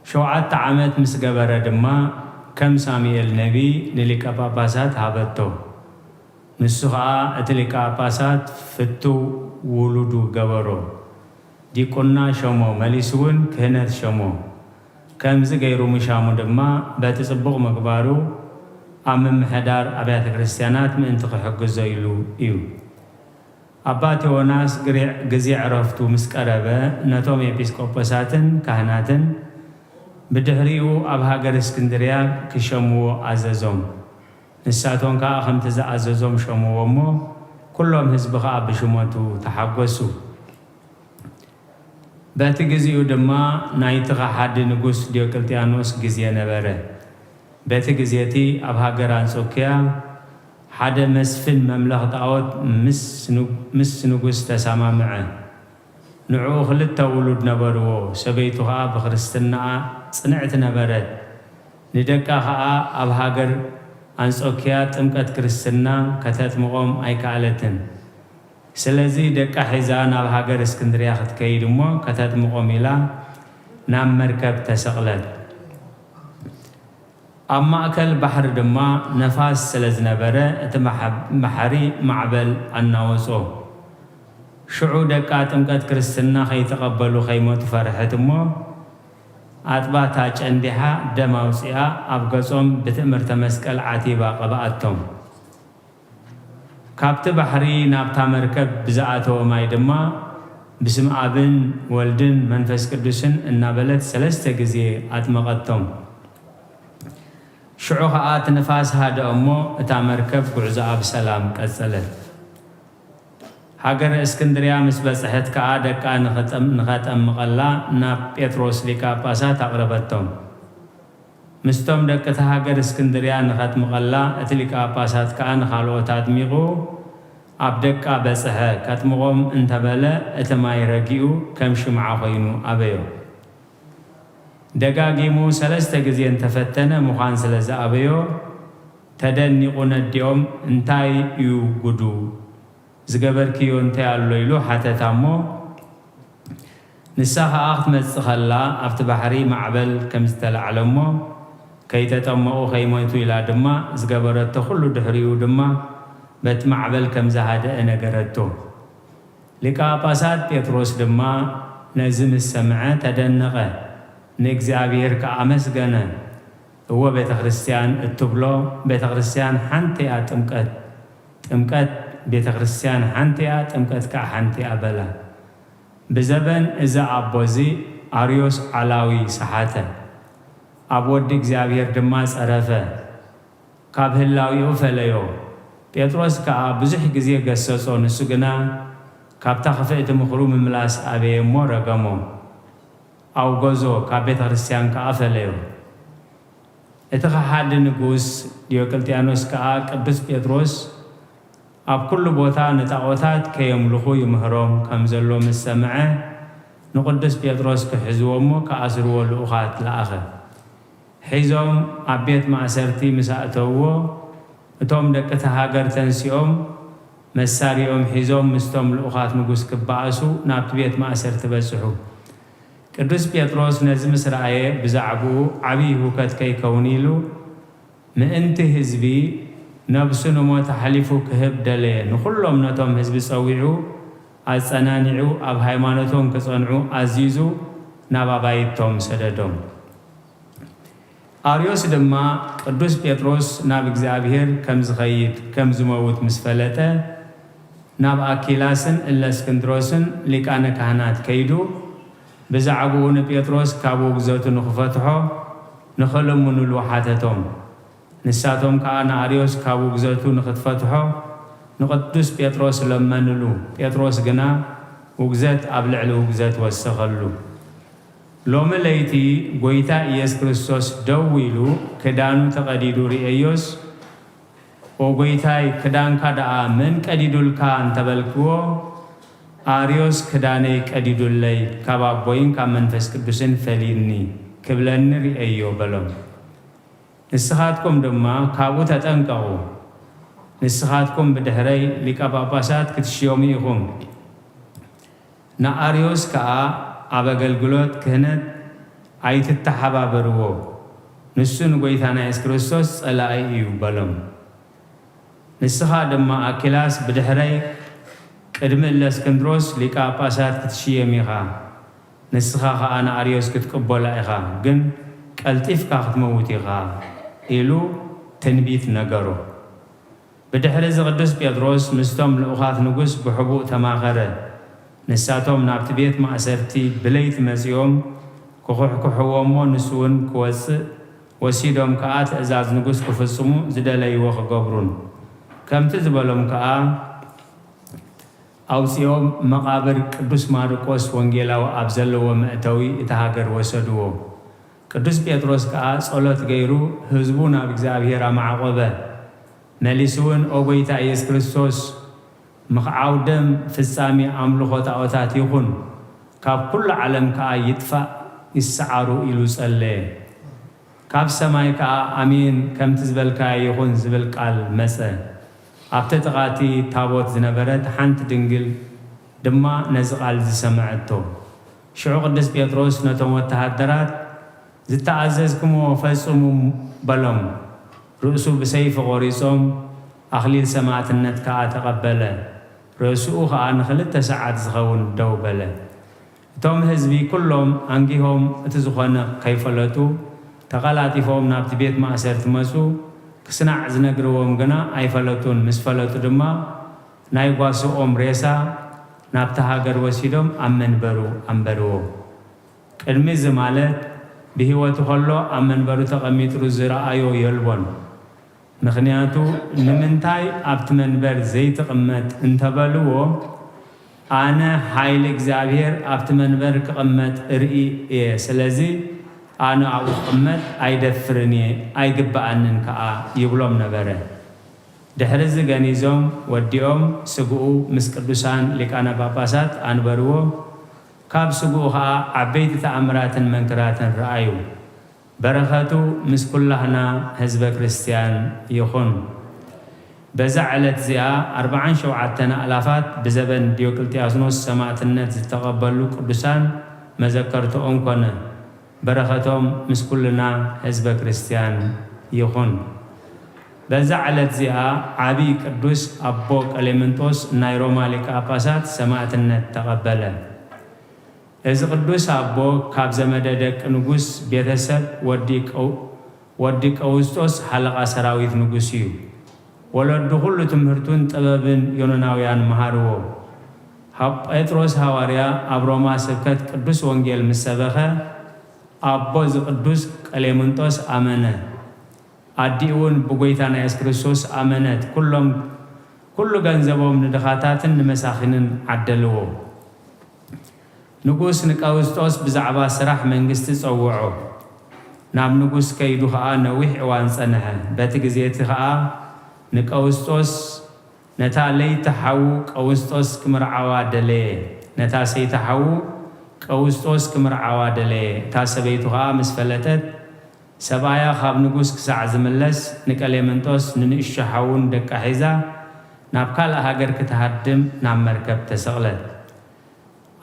ሸውዓተ ዓመት ምስ ገበረ ድማ ከም ሳሙኤል ነቢ ንሊቀ ጳጳሳት ሃበቶ። ንሱ ኸኣ እቲ ሊቀ ጳጳሳት ፍቱው ውሉዱ ገበሮ። ዲቁና ሸሞ፣ መሊሱ እውን ክህነት ሸሞ። ከምዚ ገይሩ ምሻሙ ድማ በቲ ጽቡቕ ምግባሩ ኣብ ምምሕዳር ኣብያተ ክርስቲያናት ምእንቲ ክሕግዞ ኢሉ እዩ። ኣባ ቴዎናስ ግዜ ዕረፍቱ ምስ ቀረበ ነቶም ኤጲስቆጶሳትን ካህናትን ብድሕሪኡ ኣብ ሃገር እስክንድርያ ክሸምዎ ኣዘዞም። ንሳቶም ከኣ ከምቲ ዝኣዘዞም ሸምዎ እሞ፣ ኩሎም ህዝቢ ከኣ ብሽመቱ ተሓጎሱ። በቲ ግዜኡ ድማ ናይቲ ከሓዲ ንጉስ ዲዮቅልጥያኖስ ግዜ ነበረ። በቲ ግዜ እቲ ኣብ ሃገር ኣንጾክያ ሓደ መስፍን መምለኽ ጣዖት ምስ ንጉስ ተሰማምዐ። ንዕኡ ክልተ ውሉድ ነበርዎ፣ ሰበይቱ ኸኣ ብክርስትናኣ ጽንዕቲ ነበረት። ንደቃ ኸኣ ኣብ ሃገር ኣንጾክያ ጥምቀት ክርስትና ከተጥምቖም ኣይከኣለትን። ስለዚ ደቃ ሒዛ ናብ ሃገር እስክንድርያ ክትከይድ እሞ ከተጥምቖም ኢላ ናብ መርከብ ተሰቕለት። ኣብ ማእከል ባሕሪ ድማ ነፋስ ስለ ዝነበረ እቲ ባሕሪ ማዕበል ኣናወጾ። ሽዑ ደቃ ጥምቀት ክርስትና ከይተቐበሉ ከይመቱ ፈርሐት እሞ ኣጥባታ ጨንዲሓ ደም ኣውጺኣ ኣብ ገጾም ብትእምርተ መስቀል ዓቲባ ቀብኣቶም። ካብቲ ባሕሪ ናብታ መርከብ ብዝኣተወ ማይ ድማ ብስም ኣብን ወልድን መንፈስ ቅዱስን እናበለት ሰለስተ ግዜ ኣጥመቐቶም። ሽዑ ኸኣ እቲ ንፋስ ሃደአ እሞ እታ መርከብ ጉዕዞኣ ብሰላም ቀጸለት። ሃገረ እስክንድርያ ምስ በጽሐት ከኣ ደቃ ንኸጠምቐላ ናብ ጴጥሮስ ሊቀ ጳጳሳት ኣቕረበቶም። ምስቶም ደቂ እታ ሃገር እስክንድርያ ንኸጥምቐላ እቲ ሊቀ ጳጳሳት ከኣ ንኻልኦት ኣጥሚቑ ኣብ ደቃ በጽሐ። ከጥምቖም እንተበለ እቲ ማይ ረጊኡ ከም ሽምዓ ኮይኑ ኣበዮ። ደጋጊሙ ሰለስተ ግዜ እንተፈተነ ምዃን ስለ ዝኣበዮ ተደኒቑ ነዲኦም እንታይ እዩ ጉዱ? ዝገበርክዮ እንታይ ኣሎ? ኢሉ ሓተታ እሞ ንሳ ኸኣ ክትመጽእ ኸላ ኣብቲ ባሕሪ ማዕበል ከም ዝተላዕለ እሞ ከይተጠመቑ ከይሞቱ ኢላ ድማ ዝገበረቶ ኩሉ ድሕሪኡ ድማ በቲ ማዕበል ከም ዝሃደአ ነገረቶ። ሊቀ ጳጳሳት ጴጥሮስ ድማ ነዚ ምስ ሰምዐ ተደነቐ፣ ንእግዚኣብሔር ከኣ ኣመስገነ። እወ ቤተ ክርስቲያን እትብሎ ቤተ ክርስቲያን ሓንቲ እያ ጥምቀት፣ ጥምቀት ቤተ ክርስቲያን ሓንቲ እያ፣ ጥምቀት ከኣ ሓንቲ እያ በላ። ብዘበን እዚ ኣቦ እዚ ኣርዮስ ዓላዊ ሰሓተ፣ ኣብ ወዲ እግዚኣብሔር ድማ ጸረፈ፣ ካብ ህላዊኡ ፈለዮ። ጴጥሮስ ከኣ ብዙሕ ግዜ ገሰጾ፣ ንሱ ግና ካብታ ክፍእቲ ምኽሩ ምምላስ ኣበየ እሞ ረገሞ፣ ኣውገዞ፣ ካብ ቤተ ክርስቲያን ከኣ ፈለዮ። እቲ ከሓዲ ንጉስ ዲዮቅልጥያኖስ ከኣ ቅዱስ ጴጥሮስ ኣብ ኩሉ ቦታ ንጣዖታት ከየምልኹ ይምህሮም ከም ዘሎ ምስ ሰምዐ፣ ንቅዱስ ጴጥሮስ ክሕዝዎ እሞ ክኣስርዎ ልኡኻት ለኣኸ። ሒዞም ኣብ ቤት ማእሰርቲ ምስ ኣእተውዎ፣ እቶም ደቂ እታ ሃገር ተንሲኦም መሳርያኦም ሒዞም ምስቶም ልኡኻት ንጉስ ክበኣሱ ናብቲ ቤት ማእሰርቲ በጽሑ። ቅዱስ ጴጥሮስ ነዚ ምስ ረኣየ ብዛዕባኡ ዓብዪ ህውከት ከይከውን ኢሉ ምእንቲ ህዝቢ ነብሱ ንሞት ኣሕሊፉ ክህብ ደለየ። ንኹሎም ነቶም ህዝቢ ጸዊዑ ኣጸናኒዑ ኣብ ሃይማኖቶም ክጸንዑ ኣዚዙ ናብ ኣባይቶም ሰደዶም። ኣርዮስ ድማ ቅዱስ ጴጥሮስ ናብ እግዚኣብሔር ከም ዝኸይድ ከም ዝመውት ምስ ፈለጠ ናብ ኣኪላስን እለእስክንድሮስን ሊቃነ ካህናት ከይዱ ብዛዕባኡ ንጴጥሮስ ካብ ውግዘቱ ንኽፈትሖ ንኽልምኑሉ ሓተቶም። ንሳቶም ከኣ ንኣርዮስ ካብ ውግዘቱ ንኽትፈትሖ ንቅዱስ ጴጥሮስ ለመንሉ። ጴጥሮስ ግና ውግዘት ኣብ ልዕሊ ውግዘት ወሰኸሉ። ሎሚ ለይቲ ጐይታ ኢየሱስ ክርስቶስ ደው ኢሉ ክዳኑ ተቐዲዱ ርእየዮስ፣ "ኦ ጐይታይ፣ ክዳንካ ደኣ መን ቀዲዱልካ?" እንተበልክዎ፣ ኣርዮስ "ክዳነይ ቀዲዱለይ፣ ካብ ኣቦይን ካብ መንፈስ ቅዱስን ፈሊኒ" ክብለኒ ርእየዮ በሎም። ንስኻትኩም ድማ ካብኡ ተጠንቀቑ። ንስኻትኩም ብድሕረይ ሊቀ ጳጳሳት ክትሽየሙ ኢኹም። ንኣርዮስ ከኣ ኣብ ኣገልግሎት ክህነት ኣይትተሓባበርዎ፣ ንሱ ንጐይታና የሱስ ክርስቶስ ጸላኢ እዩ በሎም። ንስኻ ድማ ኣኪላስ ብድሕረይ ቅድሚ እለእስክንድሮስ ሊቀ ጳጳሳት ክትሽየም ኢኻ። ንስኻ ኸኣ ንኣርዮስ ክትቅበሎ ኢኻ፣ ግን ቀልጢፍካ ክትመውት ኢኻ ኢሉ ትንቢት ነገሮ። ብድሕሪ እዚ ቅዱስ ጴጥሮስ ምስቶም ልኡኻት ንጉስ ብሕቡእ ተማኸረ። ንሳቶም ናብቲ ቤት ማእሰርቲ ብለይቲ መጺኦም ክኹሕኩሕዎ እሞ ንሱ እውን ክወጽእ ወሲዶም ከኣ ትእዛዝ ንጉስ ክፍጽሙ ዝደለይዎ ክገብሩን ከምቲ ዝበሎም ከኣ ኣውጺኦም መቓብር ቅዱስ ማርቆስ ወንጌላዊ ኣብ ዘለዎ መእተዊ እታ ሃገር ወሰድዎ። ቅዱስ ጴጥሮስ ከኣ ጸሎት ገይሩ ህዝቡ ናብ እግዚኣብሔር ኣማዕቆበ። መሊሱ እውን ኦ ጎይታ ኢየሱስ ክርስቶስ ምኽዓው ደም ፍጻሜ ኣምልኾ ጣዖታት ይኹን፣ ካብ ኩሉ ዓለም ከኣ ይጥፋእ ይሰዓሩ ኢሉ ጸለየ። ካብ ሰማይ ከኣ ኣሜን ከምቲ ዝበልካዮ ይኹን ዝብል ቃል መጸ። ኣብቲ ጥቓቲ ታቦት ዝነበረት ሓንቲ ድንግል ድማ ነዚ ቃል ዝሰምዐቶ። ሽዑ ቅዱስ ጴጥሮስ ነቶም ወተሃደራት ዝተኣዘዝኩምዎ ፈጽሙ በሎም። ርእሱ ብሰይፊ ቆሪጾም ኣኽሊል ሰማዕትነት ከኣ ተቐበለ። ርእስኡ ኸኣ ንኽልተ ሰዓት ዝኸውን ደው በለ። እቶም ህዝቢ ኩሎም ኣንጊሆም እቲ ዝኾነ ከይፈለጡ ተቐላጢፎም ናብቲ ቤት ማእሰርቲ መጹ። ክስናዕ ዝነግርዎም ግና ኣይፈለጡን። ምስ ፈለጡ ድማ ናይ ጓስኦም ሬሳ ናብቲ ሃገር ወሲዶም ኣብ መንበሩ ኣንበርዎ። ቅድሚ እዚ ማለት ብህይወቱ ከሎ ኣብ መንበሩ ተቐሚጥሩ ዝረኣዮ የልቦን። ምኽንያቱ ንምንታይ ኣብቲ መንበር ዘይትቕመጥ እንተበልዎ ኣነ ሓይሊ እግዚኣብሔር ኣብቲ መንበር ክቕመጥ እርኢ እየ። ስለዚ ኣነ ኣብኡ ክቕመጥ ኣይደፍርን እየ፣ ኣይግብኣንን ከኣ ይብሎም ነበረ። ድሕሪ እዚ ገኒዞም ወዲኦም ስግኡ ምስ ቅዱሳን ሊቃነ ጳጳሳት ኣንበርዎ። ካብ ስግኡ ኸኣ ዓበይቲ ተኣምራትን መንክራትን ረኣዩ። በረኸቱ ምስ ኩላህና ህዝበ ክርስቲያን ይኹን። በዛ ዕለት እዚኣ ኣርብዓን ሸውዓተን ኣእላፋት ብዘበን ዲዮቅልጥያኖስ ሰማዕትነት ዝተቐበሉ ቅዱሳን መዘከርትኦም ኮነ። በረኸቶም ምስ ኩልና ህዝበ ክርስቲያን ይኹን። በዛ ዕለት እዚኣ ዓቢ ቅዱስ ኣቦ ቀሌምንጦስ ናይ ሮማ ሊቀ ጳጳሳት ሰማዕትነት ተቐበለ። እዚ ቅዱስ ኣቦ ካብ ዘመደ ደቂ ንጉስ ቤተሰብ ወዲ ቀው-፣ ወዲ ቀውስጦስ ሓለቓ ሰራዊት ንጉስ እዩ። ወለዱ ኩሉ ትምህርቱን ጥበብን ዮኖናውያን መሃርዎ። ሃ-፣ ጴጥሮስ ሃዋርያ ኣብ ሮማ ስብከት ቅዱስ ወንጌል ምስ ሰበኸ ኣቦ እዚ ቅዱስ ቀሌምንጦስ ኣመነ። ኣዲኡ እውን ብጎይታና የሱስ ክርስቶስ ኣመነት። ኩሎም፣ ኩሉ ገንዘቦም ንድኻታትን ንመሳኺንን ዓደልዎ። ንጉስ ንቀውስጦስ ብዛዕባ ስራሕ መንግስቲ ጸውዖ። ናብ ንጉስ ከይዱ ኸኣ ነዊሕ እዋን ጸንሐ። በቲ ግዜ እቲ ኸኣ ንቀውስጦስ ነታ ለይቲ ሓዉ ቀውስጦስ ክምርዓዋ ደለየ። ነታ ሰይቲ ሓዉ ቀውስጦስ ክምርዓዋ ደለየ። እታ ሰበይቱ ኸኣ ምስ ፈለጠት፣ ሰብኣያ ካብ ንጉስ ክሳዕ ዝምለስ፣ ንቀሌምንጦስ ንንእሽቶ ሓዉን ደቃ ሒዛ ናብ ካልእ ሃገር ክትሃድም ናብ መርከብ ተሰቕለት።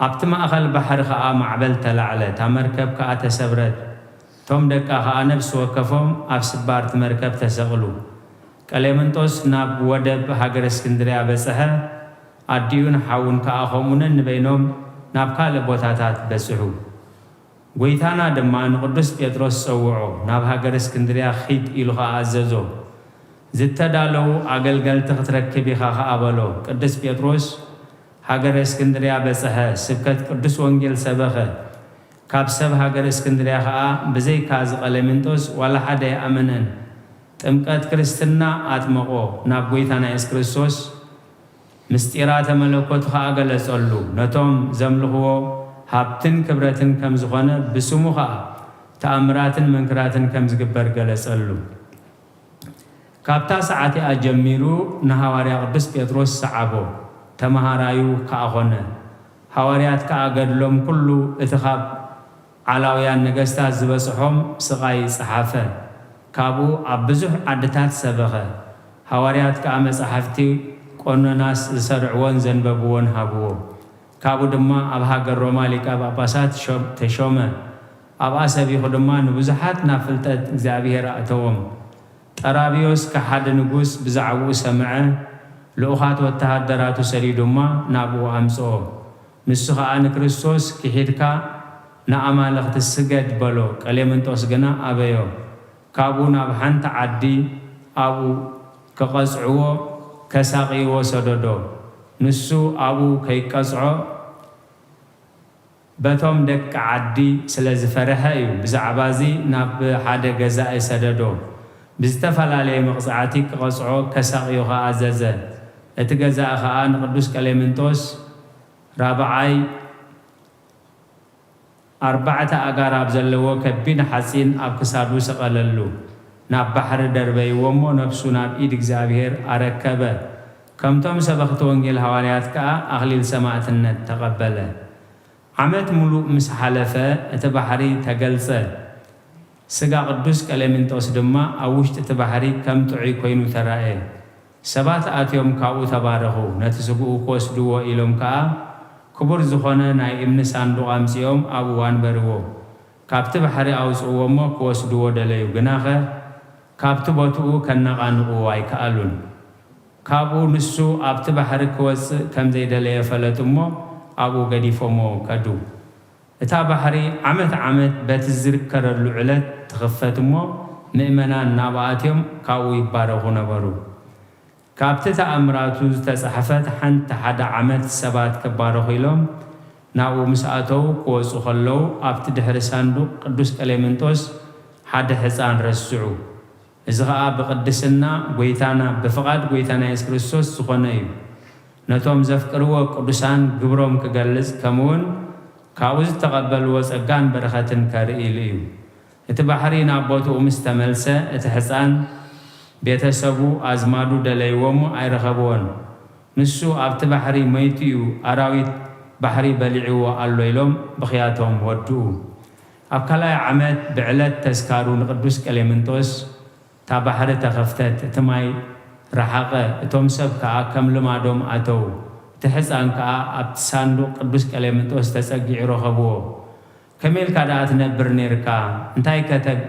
ኣብቲ ማእከል ባሕሪ ኸኣ ማዕበል ተላዕለ፣ እታ መርከብ ከኣ ተሰብረት። እቶም ደቃ ኸኣ ነፍሲ ወከፎም ኣብ ስባር እቲ መርከብ ተሰቕሉ። ቀሌምንጦስ ናብ ወደብ ሃገረ እስክንድርያ በጽሐ። ኣዲኡን ሓዉን ከኣ ከምኡ ነንበይኖም ናብ ካልእ ቦታታት በጽሑ። ጐይታና ድማ ንቅዱስ ጴጥሮስ ጸውዖ፣ ናብ ሃገረ እስክንድርያ ኺድ ኢሉ ኸኣ ኣዘዞ። ዝተዳለዉ ኣገልገልቲ ክትረክብ ኢኻ ኸኣ በሎ። ቅዱስ ጴጥሮስ ሃገረ እስክንድርያ በጽሐ፣ ስብከት ቅዱስ ወንጌል ሰበኸ። ካብ ሰብ ሃገረ እስክንድርያ ኸኣ ብዘይካ እዚ ቀሌምንጦስ ዋላ ሓደ ኣይኣመነን። ጥምቀት ክርስትና ኣጥመቖ፣ ናብ ጐይታና የሱስ ክርስቶስ ምስጢራተ መለኮቱ ኸኣ ገለጸሉ። ነቶም ዘምልኽዎ ሃብትን ክብረትን ከም ዝኾነ፣ ብስሙ ኸኣ ተኣምራትን መንክራትን ከም ዝግበር ገለጸሉ። ካብታ ሰዓት እቲኣ ጀሚሩ ንሃዋርያ ቅዱስ ጴጥሮስ ሰዓቦ፣ ተመሃራዩ ከኣ ኾነ። ሃዋርያት ከኣ ገድሎም ኩሉ እቲ ኻብ ዓላውያን ነገስታት ዝበጽሖም ስቓይ ጸሓፈ። ካብኡ ኣብ ብዙሕ ዓድታት ሰበኸ። ሃዋርያት ከኣ መጻሕፍቲ ቆኖናስ ዝሰርዕዎን ዘንበብዎን ሃብዎ። ካብኡ ድማ ኣብ ሃገር ሮማ ሊቀ ጳጳሳት ሾ-፣ ተሾመ። ኣብኣ ሰቢኹ ድማ ንብዙሓት ናብ ፍልጠት እግዚኣብሔር ኣእተዎም። ጠራብዮስ ከሓዲ ንጉስ ብዛዕባኡ ሰምዐ። ልኡኻት ወተሃደራቱ ሰዲዱ ድማ ናብኡ ኣምጽኦ። ንሱ ኸኣ ንክርስቶስ ክሒድካ ንኣማልኽቲ ስገድ በሎ። ቀሌምንጦስ ግና ኣበዮ። ካብኡ ናብ ሓንቲ ዓዲ ኣብኡ ክቐጽዕዎ ከሳቕይዎ ሰደዶ። ንሱ ኣብኡ ከይቀጽዖ በቶም ደቂ ዓዲ ስለ ዝፈርሐ እዩ። ብዛዕባ እዚ ናብ ሓደ ገዛኢ ሰደዶ። ብዝተፈላለየ መቕጻዕቲ ክቐጽዖ ከሳቕዮ ኸኣ ኣዘዘ። እቲ ገዛኢ ኸኣ ንቅዱስ ቀሌምንጦስ ራብዓይ ኣርባዕተ ኣጋራብ ዘለዎ ከቢድ ሓጺን ኣብ ክሳዱ ሰቐለሉ። ናብ ባሕሪ ደርበይዎ እሞ ነፍሱ ናብ ኢድ እግዚኣብሔር ኣረከበ። ከምቶም ሰበኽቲ ወንጌል ሃዋርያት ከኣ ኣኽሊል ሰማዕትነት ተቐበለ። ዓመት ምሉእ ምስ ሓለፈ እቲ ባሕሪ ተገልጸ። ስጋ ቅዱስ ቀሌምንጦስ ድማ ኣብ ውሽጢ እቲ ባሕሪ ከም ጥዑይ ኮይኑ ተራእየ። ሰባት ኣትዮም ካብኡ ተባረኹ። ነቲ ስግኡ ክወስድዎ ኢሎም ከኣ ክቡር ዝኾነ ናይ እምኒ ሳንዱቕ ኣምጺኦም ኣብኡ ኣንበርዎ። ካብቲ ባሕሪ ኣውጽእዎ እሞ ክወስድዎ ደለዩ። ግናኸ ካብቲ ቦትኡ ከነቓንቕዎ ኣይከኣሉን። ካብኡ ንሱ ኣብቲ ባሕሪ ክወጽእ ከም ዘይደለየ ፈለጡ እሞ ኣብኡ ገዲፎሞ ከዱ። እታ ባሕሪ ዓመት ዓመት በቲ ዝርከረሉ ዕለት ትኽፈት እሞ ምእመናን ናብኣ ኣትዮም ካብኡ ይባረኹ ነበሩ። ካብቲ ተኣምራቱ ዝተጻሕፈት ሓንቲ ሓደ ዓመት ሰባት ክባረኹ ኢሎም ናብኡ ምስ ኣተዉ ክወጹ ከለዉ ኣብቲ ድሕሪ ሳንዱቕ ቅዱስ ቀሌምንጦስ ሓደ ሕጻን ረስዑ። እዚ ኸኣ ብቅድስና ጐይታና ብፍቓድ ጐይታና የሱስ ክርስቶስ ዝኾነ እዩ። ነቶም ዘፍቅርዎ ቅዱሳን ግብሮም ክገልጽ ከምኡውን ካብኡ ዝተቐበልዎ ጸጋን በረኸትን ከርኢ ኢሉ እዩ። እቲ ባሕሪ ናብ ቦትኡ ምስ ተመልሰ እቲ ሕጻን ቤተሰቡ ኣዝማዱ ደለይዎ እሞ ኣይረኸብዎን። ንሱ ኣብቲ ባሕሪ መይቱ እዩ፣ ኣራዊት ባሕሪ በሊዕዎ ኣሎ ኢሎም ብኽያቶም ወድኡ። ኣብ ካልኣይ ዓመት ብዕለት ተስካሩ ንቅዱስ ቀሌምንጦስ እታ ባሕሪ ተኸፍተት፣ እቲ ማይ ረሓቐ፣ እቶም ሰብ ከኣ ከም ልማዶም ኣተዉ። እቲ ሕጻን ከኣ ኣብቲ ሳንዱቕ ቅዱስ ቀሌምንጦስ ተጸጊዑ ረኸብዎ። ከመይ ኢልካ ደኣ ትነብር ኔርካ? እንታይ ከ ተ-፣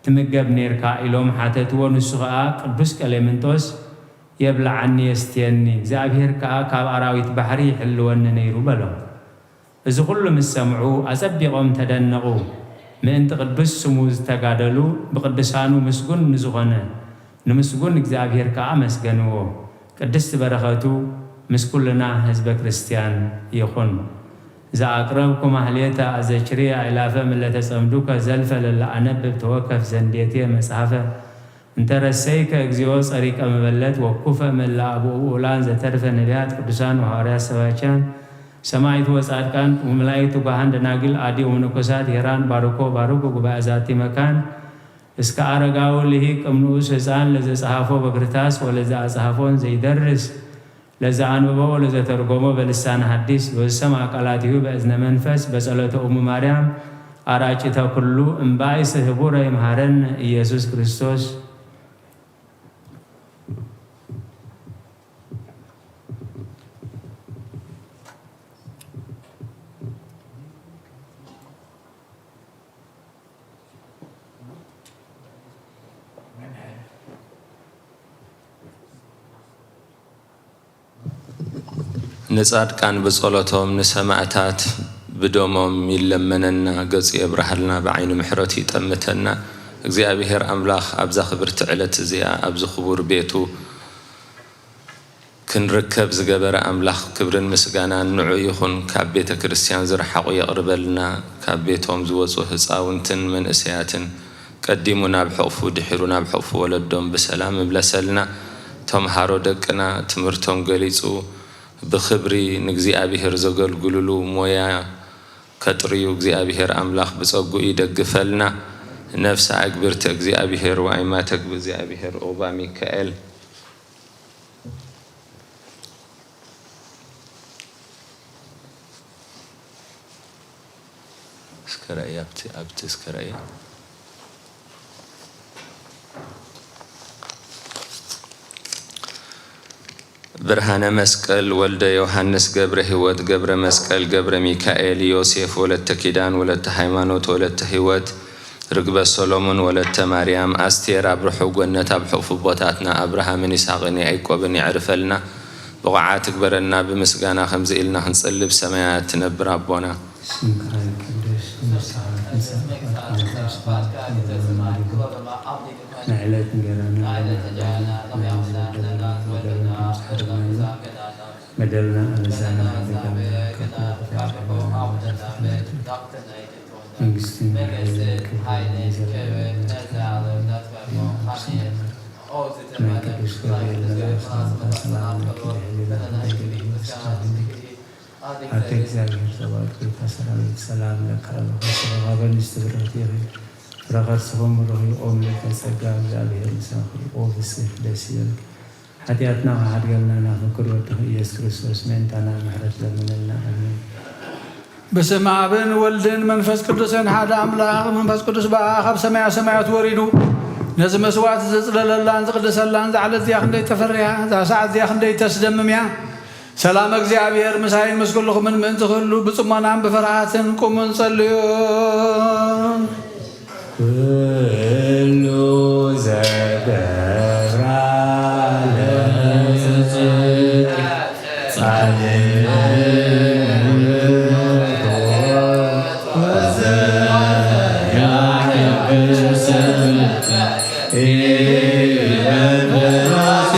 ትምገብ ኔርካ? ኢሎም ሓተትዎ። ንሱ ኸኣ ቅዱስ ቀሌምንጦስ የብልዓኒ የስትየኒ፣ እግዚኣብሔር ከኣ ካብ ኣራዊት ባሕሪ ይሕልወኒ ነይሩ በሎም። እዚ ኹሉ ምስ ሰምዑ ኣጸቢቖም ተደነቑ። ምእንቲ ቅዱስ ስሙ ዝተጋደሉ ብቅዱሳኑ ምስጉን ንዝኾነ ንምስጉን እግዚኣብሔር ከኣ ኣመስገንዎ። ቅድስቲ በረኸቱ ምስ ኩልና ህዝበ ክርስቲያን ይኹን። ዘኣቅረብኩ ማህሌተ ኣዘችርየ ኣእላፈ ምለተ ጸምዱከ ዘልፈ ለለ ኣነብብ ተወከፍ ዘንዴትየ መጽሐፈ እንተ ረሰይከ እግዚኦ ጸሪቀ መበለት ወኩፈ መላ ኣቡኡ ብኡላን ዘተርፈ ነቢያት ቅዱሳን ወሐዋርያት ሰባኪያን ሰማዕቱ ወጻድቃን ወመላእክት ትጉሃን ደናግል ኣዲ ወመነኮሳት ሄራን ባርኮ ባርኩ ጉባኤ ዛቲ መካን እስከ ኣረጋዊ ልሂቅ እምንኡስ ህፃን ለዘጸሐፎ በክርታስ ወለዘ አጽሐፎን ዘይደርስ ለዘ አንበቦ ወለዘ ተርጎሞ በልሳነ ሐዲስ ወዝሰምዐ ቃላቲሁ በእዝነ መንፈስ በጸሎተ እሙ ማርያም አራጭተ ኩሉ እምባይስ ህቡረ ይምሃረን ኢየሱስ ክርስቶስ። ንጻድቃን ብጸሎቶም፣ ንሰማእታት ብደሞም ይለመነና፣ ገጹ የብርሃልና፣ ብዓይኒ ምሕረቱ ይጠምተና። እግዚኣብሔር ኣምላኽ ኣብዛ ክብርቲ ዕለት እዚኣ ኣብዚ ክቡር ቤቱ ክንርከብ ዝገበረ ኣምላኽ ክብርን ምስጋናን ንዑ ይኹን። ካብ ቤተ ክርስቲያን ዝረሓቑ የቕርበልና፣ ካብ ቤቶም ዝወጹ ህጻውንትን መንእሰያትን ቀዲሙ ናብ ሕቕፉ ድሒሩ ናብ ሕቕፉ ወለዶም ብሰላም እምለሰልና። ተምሃሮ ደቅና ትምህርቶም ገሊጹ ብኽብሪ ንእግዚኣብሔር ዘገልግሉሉ ሞያ ከጥርዩ እግዚኣብሔር ኣምላኽ ብጸግኡ ይደግፈልና። ነፍሲ ኣግብርቲ እግዚኣብሔር ወኣይማተ እግብ እግዚኣብሔር ኦባ ሚካኤል። እስከ ረእይ ኣብቲ፣ ኣብቲ እስከ ረእይ። ብርሃነ መስቀል ወልደ ዮሃንስ ገብረ ህይወት ገብረ መስቀል ገብረ ሚካኤል ዮሴፍ ወለተ ኪዳን ወለተ ሃይማኖት ወለተ ህይወት ርግበ ሰሎሞን ወለተ ማርያም ኣስቴር ኣብርሑ ገነት ኣብ ሕቑፉ ኣቦታትና ኣብርሃምን ይስሐቅን ያዕቆብን የዕርፈልና። ብቑዓት እግበረና ብምስጋና ከምዚ ኢልና ክንጽሊ ብሰማያት ትነብር ኣቦና። ስምካ ይቀደስ። ንዕለት እንጀራና በደልና ኣበሳና መንግስትን ናይ ቅዱስ ገብርኤል መልኣክ ሰላምታ ሰላም ለኪ ድሕሪ ኣቲ እግዚኣብሔር ጸባኦት ጌታ ሰራዊት ሰላም ለካ እብለኪ። ጸጋበን ንስቲ ብርኽቲ ኢኺ። ፍረ ከርስኹም ርኺ ኦም ልዕልተ ጸጋ እግዚኣብሔር ምሳኺ። ኦ ፍስሕ ደስ ይበልኪ። ሓጢኣትና ክሓድገልና ናፍቅር ወድኺ ኢየሱስ ክርስቶስ ምእንታና ምሕረት ለምነልና። ኣሜን። በስመ ኣብን ወልድን መንፈስ ቅዱስን ሓደ ኣምላኽ። መንፈስ ቅዱስ በኣ ካብ ሰማያ ሰማያት ወሪዱ ነዚ መስዋዕት ዘጽለለላን ዝቕድሰላን። እዛ ዕለት እዚኣ ክንደይ ተፈርያ፣ እዛ ሰዓት እዚኣ ክንደይ ተስደምም እያ። ሰላም እግዚኣብሔር ምሳይን ምስ ኩልኹምን ምእንቲ ክህሉ ብጽሞናን ብፍርሃትን ቁሙን ጸልዩን። ኩሉ ዘገብራ ለጽድቅ ጻድቅ ወዘያከብር ስምከ ኢበድራሲ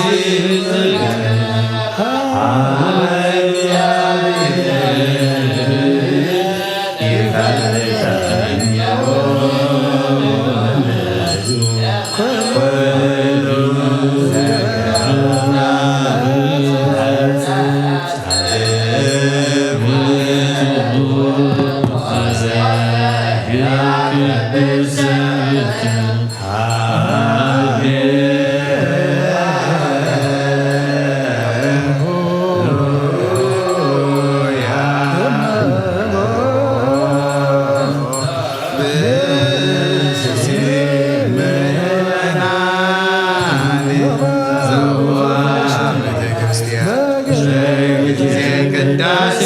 ቅዳሴ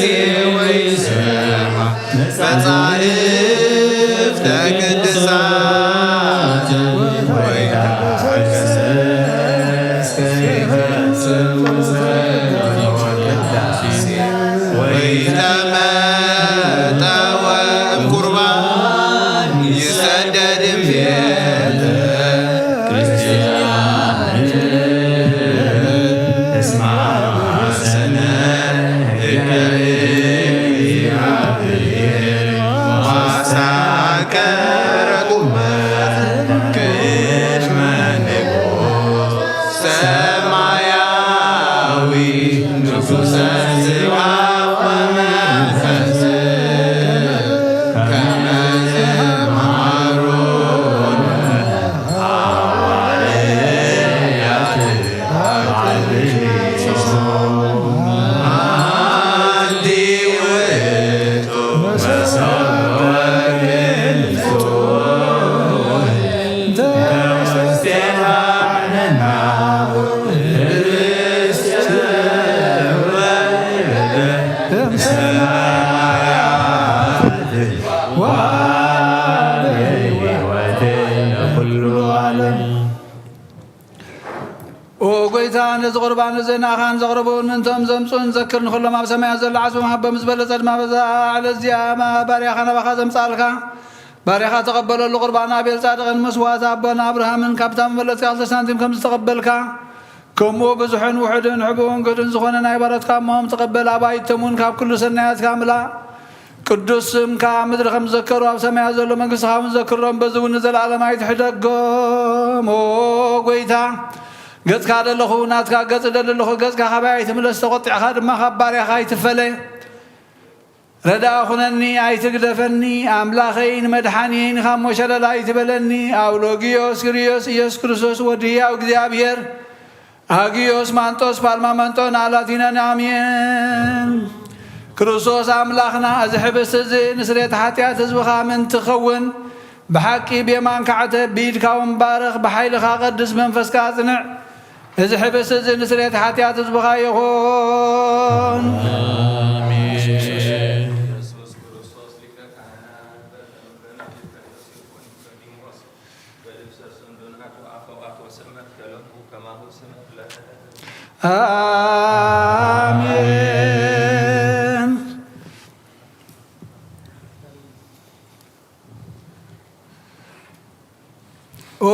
ወይ ሰማ መጻሕፍተ ቅዱሳት ወይ ተሐሰስ ከይፈጽም ቅዳሴ ወይ ተመጠወ ቁርባን ይሰደድ እምቤት ክርስቲያን እስማ ሰነ ሕገ ሰማያዊ ንጉሰ ስብሐት ወመንፈስ ከመ ዘመሃሮን ኦ ጎይታ፣ ነዚ ቁርባን እዚ ንኣኻን ዘቕረቡን ምእንቶም ዘምጽኡን ዘክር። ንኹሎም ኣብ ሰማያት ዘሎ ዓስቦም ሃቦም። ዝበለጸ ድማ በዛ ዕለት እዚኣ ባርያኻ ናባኻ ዘምጻልካ ባርያኻ ተቐበለሉ። ቁርባን ኣቤል ጻድቕን መስዋእቲ ኣቦና ኣብርሃምን ካብታ መበለጽካ ክልተ ሳንቲም ከም ዝተቐበልካ፣ ከምኡ ብዙሕን ውሑድን ሕቡእን ግህድን ዝኾነ ናይ ባሮትካ እሞም ተቐበል። ኣባይቶም እውን ካብ ኩሉ ሰናያትካ ምላእ። ቅዱስ ስምካ ኣብ ምድሪ ከም ዝዘከሩ ኣብ ሰማያት ዘሎ መንግስትኻ እውን ዘክሮም፣ በዚ እውን ንዘለኣለም ኣይትሕደጎም። ኦ ጎይታ፣ ገጽካ ደለኹ፣ ናትካ ገጽ ደሊ ኣለኹ፣ ገጽካ ካባይ ኣይትምለስ፣ ተቖጢዕካ ድማ ካብ ባርያኻ ኣይትፈለ። ረዳእ ኩነኒ፣ ኣይትግደፈኒ፣ ኣምላኸይን መድሓኒየይን ካብ ሞት ሸለል ኣይትበለኒ። ኣውሎጊዮስ ግርዮስ ኢየሱስ ክርስቶስ ወዲ ህያው እግዚኣብሔር፣ ኣግዮስ ማንጦስ ፓልማመንጦን ኣላቲነን ኣሜን። ክርስቶስ ኣምላኽና፣ እዚ ሕብስቲ እዚ ንስርየት ሓጢኣት ህዝብኻ ምእንቲ ክኸውን፣ ብሓቂ ብየማንካ ዕተብ፣ ብኢድካ እውን ባርኽ፣ ብሓይልኻ ቀድስ፣ መንፈስካ ኣጽንዕ። እዚ ሕብስቲ እዚ ንስርየት ሓጢኣት ህዝብኻ ይኹን። ኣሜን። ኣሜን። ኦ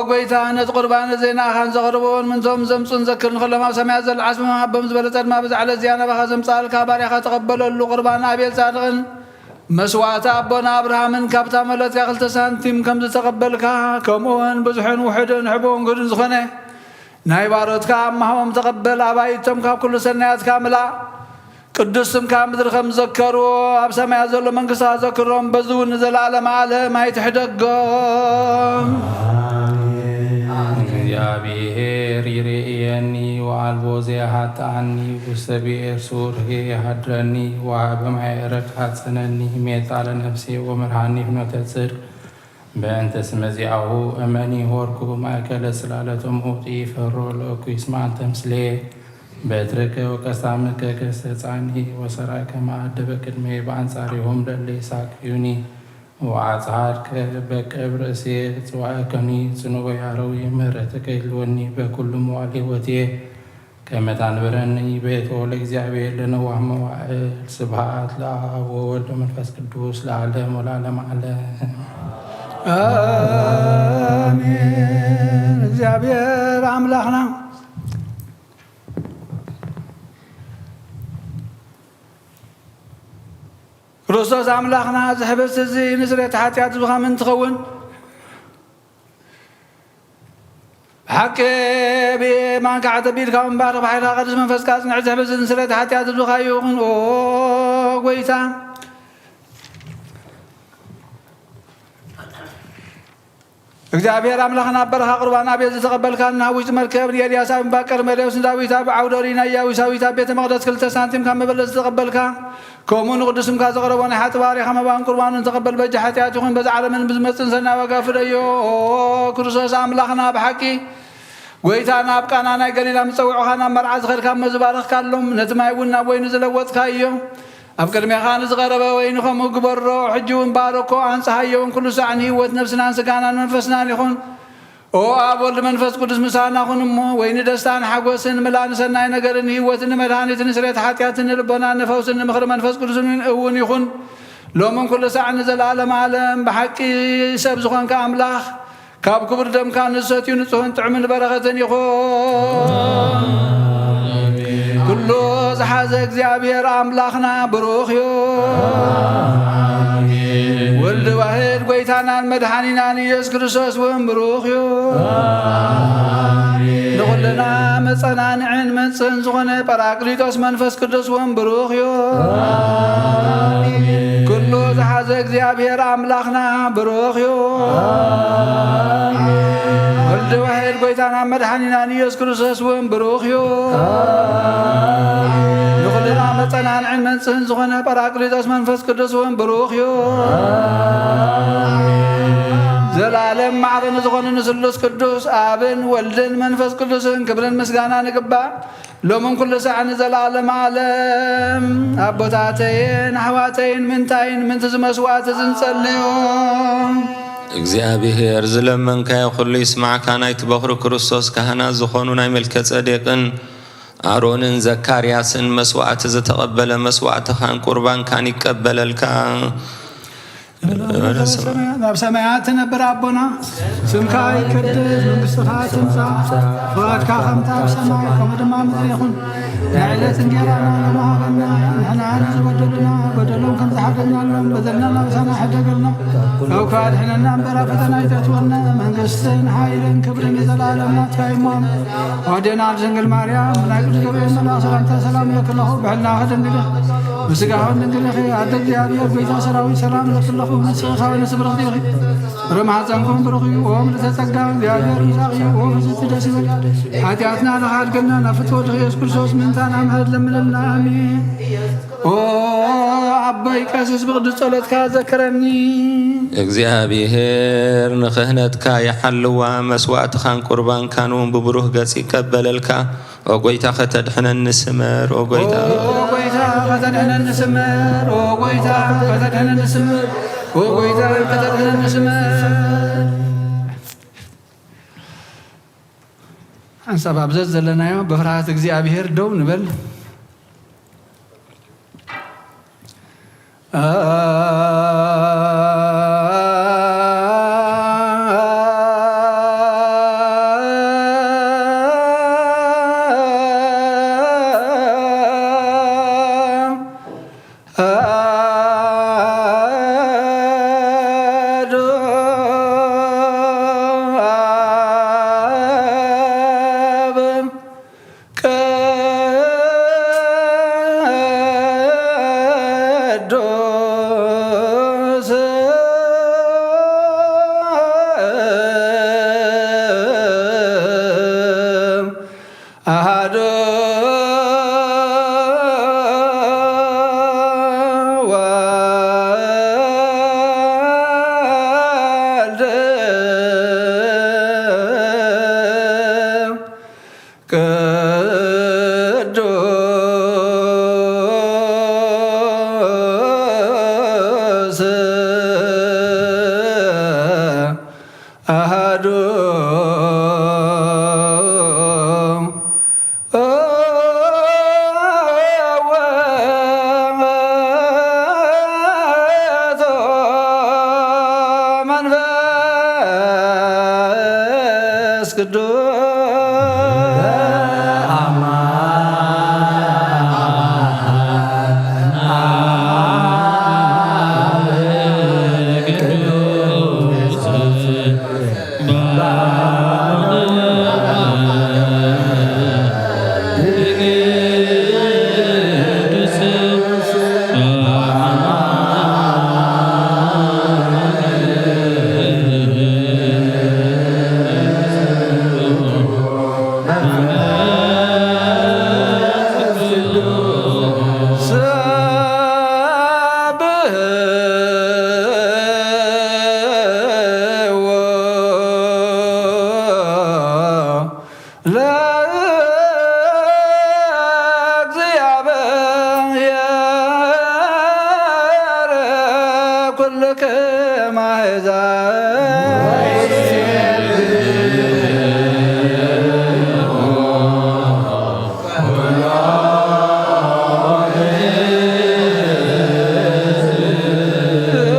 ጎይታ፣ ነቲ ቁርባን እዚ ንኣኻን ዘቕርብዎን ምንቶም ዘምጹን ዘክር ንኸሎም ኣብ ሰማያት ዘሎ ዓስቦም ሃቦም ዝበለ ጸድማ ብዛዕለ እዚኣ ናባኻ ዘምጻልካ ባርያኻ ተቐበለሉ። ቁርባን ኣቤል ጻድቕን መስዋዕቲ ኣቦና ኣብርሃምን ካብታ መለትካ ክልተ ሳንቲም ከም ዝተቐበልካ፣ ከምኡውን ብዙሕን ውሑድን ሕቡእን ግዱን ዝኾነ ናይ ባሮትካ ኣማህቦም ተቐበል። ኣባይቶም ካብ ኩሉ ሰናያትካ ምላእ። ቅዱስ ስምካ ምድሪ ከም ዘከርዎ ኣብ ሰማያት ዘሎ መንግስታ ዘክሮም፣ በዚ እውን ንዘለዓለም ዓለም ኣይትሕደጎም። እግዚኣብሔር ይርእየኒ ወኣልቦ ዘያሃጥኣኒ፣ ውስተ ብኤር ሱር ይሃድረኒ፣ ወሃበ ማይ ዕረፍት ሃጽነኒ፣ ሜጣ ለነፍሴ ወመርሃኒ ፍኖተ ጽድቅ። በእንተ ስመ ዚአሁ እመኒ ሆርኩ ማእከለ ስላለቶም ውጢ ፈሮ ለእኩይ እስማ እንተ ምስሌ። በትርከ ወቀሳምከ ከሰጻኒ ወሰራይ ከመ አደበ ቅድሜ በአንጻሪሆም ለለ ይሳቅዩኒ። ወአጽሐድከ በቅብ ርእሴ ጽዋእከኒ ጽንኦ ያረዊ ምህረትከ ይልወኒ በኩሉ መዋዕለ ሕይወቴ። ከመ ታንብረኒ ቤቶ ለእግዚአብሔር ለነዋህ መዋዕል። ስብሐት ለአብ ወወልድ ወመንፈስ ቅዱስ ለዓለም ወለዓለም ዓለም። አሜን። እግዚኣብሔር ኣምላኽና ክርስቶስ ኣምላኽና፣ እዚ ሕብስቲ እዚ ንስርየት ሓጢኣት ብኸም እንትኸውን፣ ብሓቂ ብየማንካ ዓተቢልካ ምንባር ብሓይልካ ቅዱስ መንፈስካ ኣጽንዕ። እዚ ሕብስቲ እዚ ንስርየት ሓጢኣት ህዝብኻ ይኹን። ኦ ጎይታ፣ እግዚኣብሔር ኣምላኽና፣ ኣብ በረኻ ቁርባን ኣቤል ዝተቐበልካና፣ ኣብ ውሽጢ መርከብ ንኤልያስ፣ ኣብ እምባ ቀርሜሌዎስ ንዳዊት፣ ኣብ ዓውደ ርኢና ኢያቡሳዊት፣ ኣብ ቤተ መቕደስ ክልተ ሳንቲም ካብ መበለት ዝተቐበልካ፣ ከምኡ ንቅዱስ ስምካ ዘቕረቦ ናይ ሓጥእ ባርያኻ መባን ቁርባኑን ተቐበል። በጃ ሓጢኣት ይኹን፣ በዛ ዓለምን ብዝመጽእን ሰናይ ዋጋ ፍደዮ። ኦ ክርስቶስ ኣምላኽና፣ ብሓቂ ጎይታ፣ ናብ ቃና ናይ ገሊላ ምስ ጸውዑኻ ናብ መርዓ ዝኸድካ እሞ ዝባረኽካሎም፣ ነቲ ማይ እውን ናብ ወይኒ ዝለወጥካዮ፣ ኣብ ቅድሜኻ ንዝቐረበ ወይኒ ከምኡ ግበሮ። ሕጂ እውን ባርኮ፣ ኣንጽሃዮ እውን ኩሉ ሳዕ ንህይወት ነፍስናን ስጋናን መንፈስናን ይኹን። ኦ ኣብ ወልድ መንፈስ ቅዱስ ምሳና ኩን እሞ፣ ወይኒ ደስታን ሓጎስን፣ ምላእ ንሰናይ ነገርን ንህይወትን ንመድሃኒትን ንስርየት ሓጢኣትን ንልቦናን ንፈውስን ንምኽሪ መንፈስ ቅዱስን እውን ይኹን፣ ሎምን ኩሉ ሳዕ ንዘለዓለም ዓለም። ብሓቂ ሰብ ዝኾንካ ኣምላኽ፣ ካብ ክቡር ደምካ ንዝሰትዩ ንጹህን ጥዑምን በረኸትን ይኹን። ኩሉ ዝሓዘ እግዚኣብሔር ኣምላኽና ብሩኽ እዩ። ወልድ ዋሕድ ጎይታናን መድሓኒናን ኢየሱስ ክርስቶስ እውን ብሩኽ እዩ። ንኹልና መጸናንዕን መንጽህን ዝኾነ ጳራቅሊጦስ መንፈስ ቅዱስ እውን ብሩኽ እዩ። ኩሉ ዝሓዘ እግዚኣብሔር ኣምላኽና ብሩኽ እዩ። ወልድ ዋሕድ ጎይታና መድሓኒናን ኢየሱስ ክርስቶስ እውን ብሩኽ እዩ። ንኹልና መጸናንዕን መንጽህን ዝኾነ ጳራቅሊጦስ መንፈስ ቅዱስ እውን ብሩኽ እዩ። ዘላለም ማዕረ ንዝኾነ ንስሉስ ቅዱስ ኣብን ወልድን መንፈስ ቅዱስን ክብርን ምስጋናን ይግባእ። ሎምን ኩሉ ሳዕ ንዘለዓለም ዓለም። ኣቦታተይን ኣሕዋተይን፣ ምንታይን ምንቲ ዝመስዋዕት ዝንጸልዮ። እግዚኣብሔር ዝለመንካዮ ኩሉ ይስማዕካ። ናይቲ በኹሪ ክርስቶስ ካህናት ዝኾኑ ናይ መልከ ጸዴቅን ኣሮንን ዘካርያስን መስዋዕቲ ዝተቐበለ መስዋዕትኻን ቁርባንካን ይቀበለልካ። ናብ ሰማያት ትነብር ኣቦና፣ ስምካ ይቀደስ፣ መንግስትኻ ትምጻእ፣ ፍቓድካ ከምታ ኣብ ሰማይ ከምኡ ድማ ኣብ ምድሪ ይኹን። ናይ ዕለት እንጀራና ሎሚ ሃበና፣ ንሕና ንዝበደሉና በደሎም ከም ዝሓደግናሎም በደልና ናብሳና ሕደገልና፣ ካብ ክፉእ ኣድሕነና እምበር ኣብ ፈተና ኣይተእትወና፣ መንግስትን ሓይልን ክብርን ንዘለኣለም ናትካ እዩ እሞ። ኣዴና ድንግል ማርያም፣ ናይ ቅዱስ ገብርኤል መልኣኽ ሰላምታ ሰላም ይብለኪ ኣለኹ። ብሕልናኺ ድንግል ኢኺ፣ ብስጋኺ ድንግል ኢኺ። ኣደ እግዚኣብሔር፣ ጎይታ ሰራዊት፣ ሰላም ይብለኪ ኣለኹ። ንስኺ ካብ ኣንስቲ ብርኽቲ ኢኺ፣ ፍረ ማሕፀንኩም ብሩኽ እዩ። ኦ ምልዕተ ጸጋ፣ እግዚኣብሔር ምሳኺ እዩ። ኦ ፍስሕቲ ደስ ይበል፣ ሓጢኣትና ዝሓድገልና ናብ ፍትወ ወልድኺ ኢየሱስ ክርስቶስ ምእንታና ምሕረት ለምነልና። ኣሜን። ኦ ኣቦይ ቀሲስ፣ ብቅዱስ ጸሎትካ ዘክረኒ። እግዚኣብሔር ንክህነትካ ይሓልዋ፣ መስዋዕትኻን ቁርባንካን እውን ብብሩህ ገጽ ይቀበለልካ። ኦ ጎይታ ከተድሕነኒ ስመር፣ ኦ ጎይታ። ኦ ጎይታ ከተድሕነኒ ስመር፣ ኦ ጎይታ ከተድሕነኒ ስመር፣ ኦ ጎይታ ከተድሕነኒ ስመር። ሓንሳብ ኣብ ዘዘለናዮ ብፍርሃት እግዚኣብሔር ደው ንበል። መንፈስ ቅዱስ ለእግዚአብሔር ኩልክም አሕዛብ።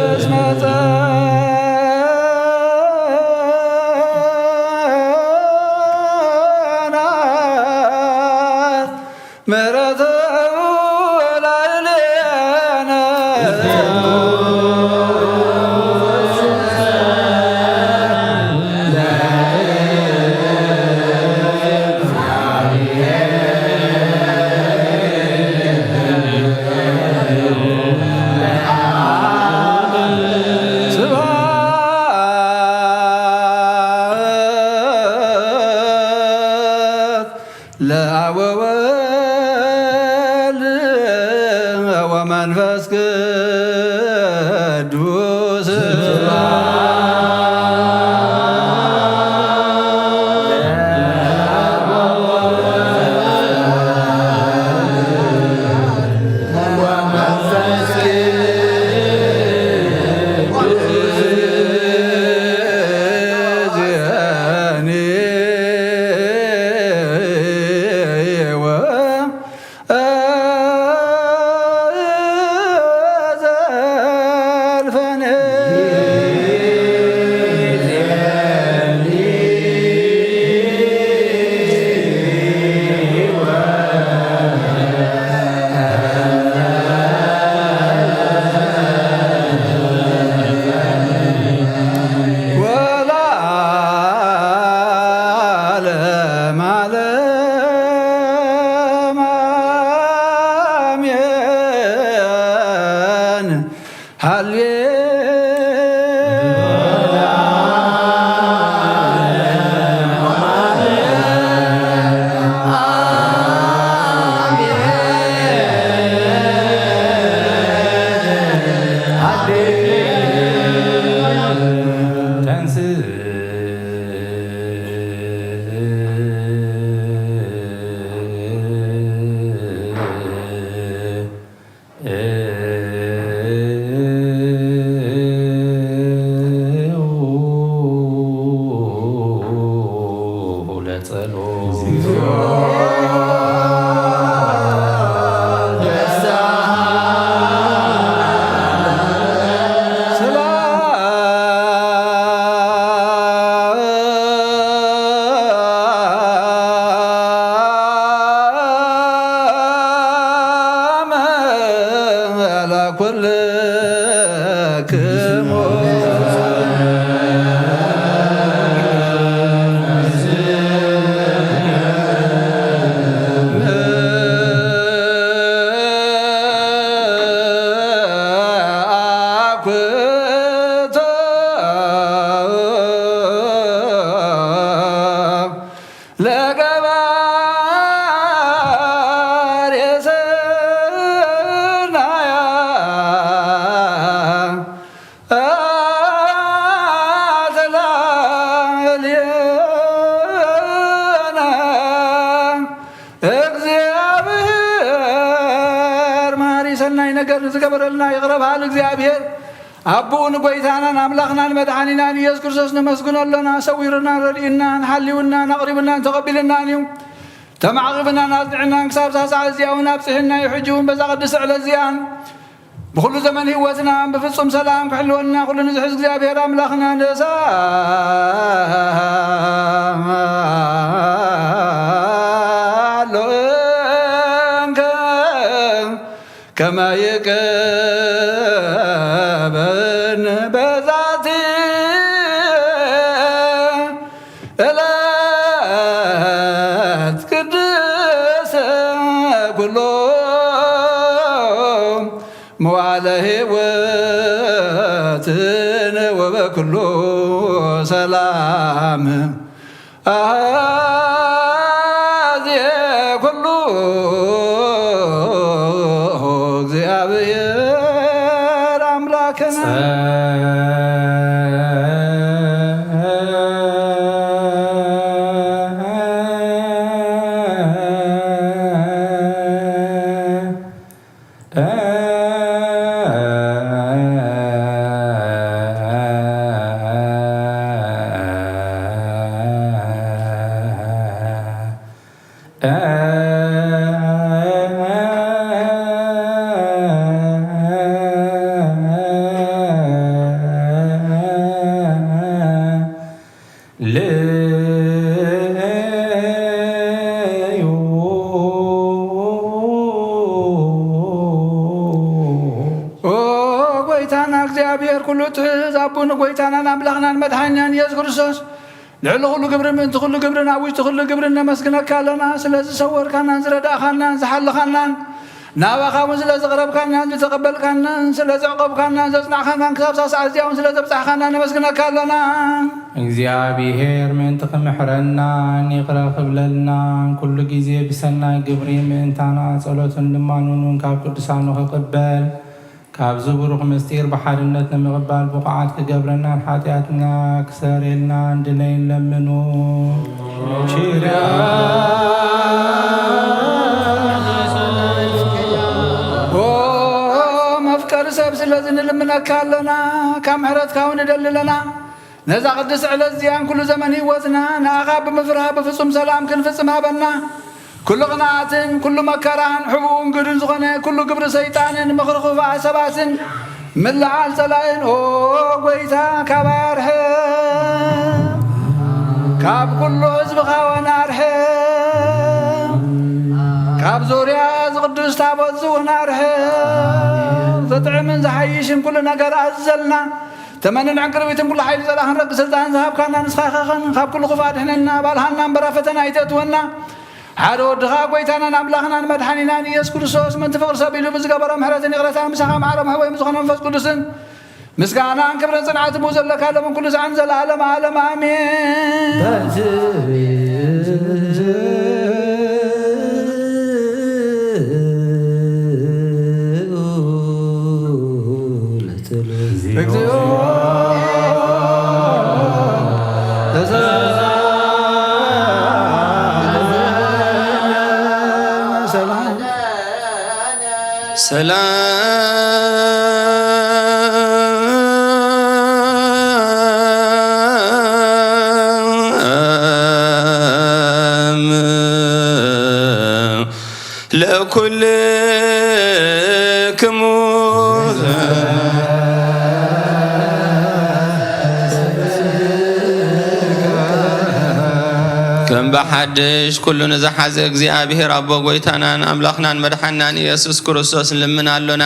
እስመ ጸንሐት ምሕረቱ ላዕሌነ። ስብሐት ለአብ ወወልድ ወመንፈስ ቅዱስ። ወለዓለመ ዓለም አሜን። ሃሌ ለገባሬ ሰናያ አትላልየና እግዚአብሔር መሐሪ ሰናይ ነገር ንዝገበረልና ይቕረ በሃል እግዚኣብሔር። ኣቦኡ ንጎይታናን ኣምላኽናን መድሓኒናን ኢየሱስ ክርስቶስ ነመስግኖ ኣሎና። ሰዊሩናን ረዲኡናን ሓልዩናን ኣቕሪቡናን ተቐቢሉናን እዩ። ተማዕቒቡናን ኣጽኒዑናን ክሳብ እዛ ሰዓት እዚኣ እውን ኣብጽሑና እዩ። ሕጂ እውን በዛ ቅድስቲ ዕለት እዚኣን ብኹሉ ዘመን ህይወትና ብፍጹም ሰላም ክሕልወና ኩሉ ንዝሕዝ እግዚኣብሔር ኣምላኽና ንእሳ ኣሎ እንከ ከመ ይቀበን በዛቲ ዕለት ቅድስ ኩሎ መዋዕለ ሕይወትን ወበኩሉ ሰላም አዜ ኩሉ እግዚአብሔር አምላክነ። ኦ ጎይታና እግዚኣብሔር ኩሉ ትእዝ ኣቦ ንጎይታናን ኣምላኽናን መድሓኒናን ኢየሱስ ክርስቶስ ልዕሊ ኩሉ ግብሪ ምእንቲ ኩሉ ግብርን ኣብ ውሽጢ ኩሉ ግብርን ነመስግነካ ኣለና። ስለ ዝሰወርካናን ዝረዳእካናን ዝሓለኻናን ናባኻ እውን ስለ ዘቕረብካናን ዝተቐበልካናን ስለ ዘዕቆብካናን ዘጽናዕካናን ክሳብ ሳዕ እዚኣ እውን ስለ ዘብጻሕካና ነመስግነካ ኣለና። እግዚኣብሔር ምእንቲ ክምሕረናን ይቕረ ክብለልናን ኩሉ ግዜ ብሰናይ ግብሪ ምእንታና ጸሎትን ልማኑን እውን ካብ ቅዱሳኑ ክቕበል ካብዚ ብሩኽ ምስጢር ብሓድነት ንምቕባል ብቑዓት ክገብረናን ሓጢኣትና ክሰረየልናን ድለይን ለምኑ። ኦ መፍቀሪ ሰብ ስለዚ ንልምነካ ኣለና፣ ካብ ምሕረትካ እውን ንደሊ ኣለና። ነዛ ቅድስቲ ዕለት እዚኣን ኩሉ ዘመን ህይወትና ንኣኻ ብምፍርሃ ብፍጹም ሰላም ክንፍጽም ሃበና። ኩሉ ቅንኣትን ኩሉ መከራን ሕቡእን ግዱን ዝኾነ ኩሉ ግብሪ ሰይጣንን ምኽሪ ክፉኣት ሰባትን ምልዓል ጸላእን ኦ ጎይታ ካባይ ኣርሕቕ። ካብ ኩሉ ህዝብኻ እውን ኣርሕቕ። ካብ ዙርያ እዚ ቅዱስ ታቦት እዚ እውን ኣርሕቕ። ዘጥዕምን ዝሓይሽን ኩሉ ነገር ኣዝዘልና። ተመንን ዕንቅርቢትን ኩሉ ሓይሊ ጸላእኽን ረቂ ስልጣን ዝሃብካና ንስኻ ኢኻ። ካብ ኩሉ ክፉእ ኣድሕነና፣ ባልሃና እምበር ኣብ ፈተና ኣይተእትወና። ሓደ ወድኻ ጎይታናን ኣምላኽናን መድሓኒናን ኢየሱስ ክርስቶስ ምእንቲ ፍቕሪ ሰብ ኢሉ ብዝገበሮ ምሕረትን ይቕረታን ምሳኻ ማዕረ መሕወይ ምስ ዝኾነ መንፈስ ቅዱስን ምስጋናን ክብርን ጽንዓትን ብኡ ዘለካ ሎምን ኩሉ ሰዓትን ዘለዓለም ዓለም ኣሜን። እግዚኦ። ሰላም ለኩልክሙ። ከም ብሓድሽ ኩሉ ንዝሓዘ እግዚኣብሔር ኣቦ ጎይታናን ኣምላኽናን መድሓናን ኢየሱስ ክርስቶስ ንልምን ኣሎና።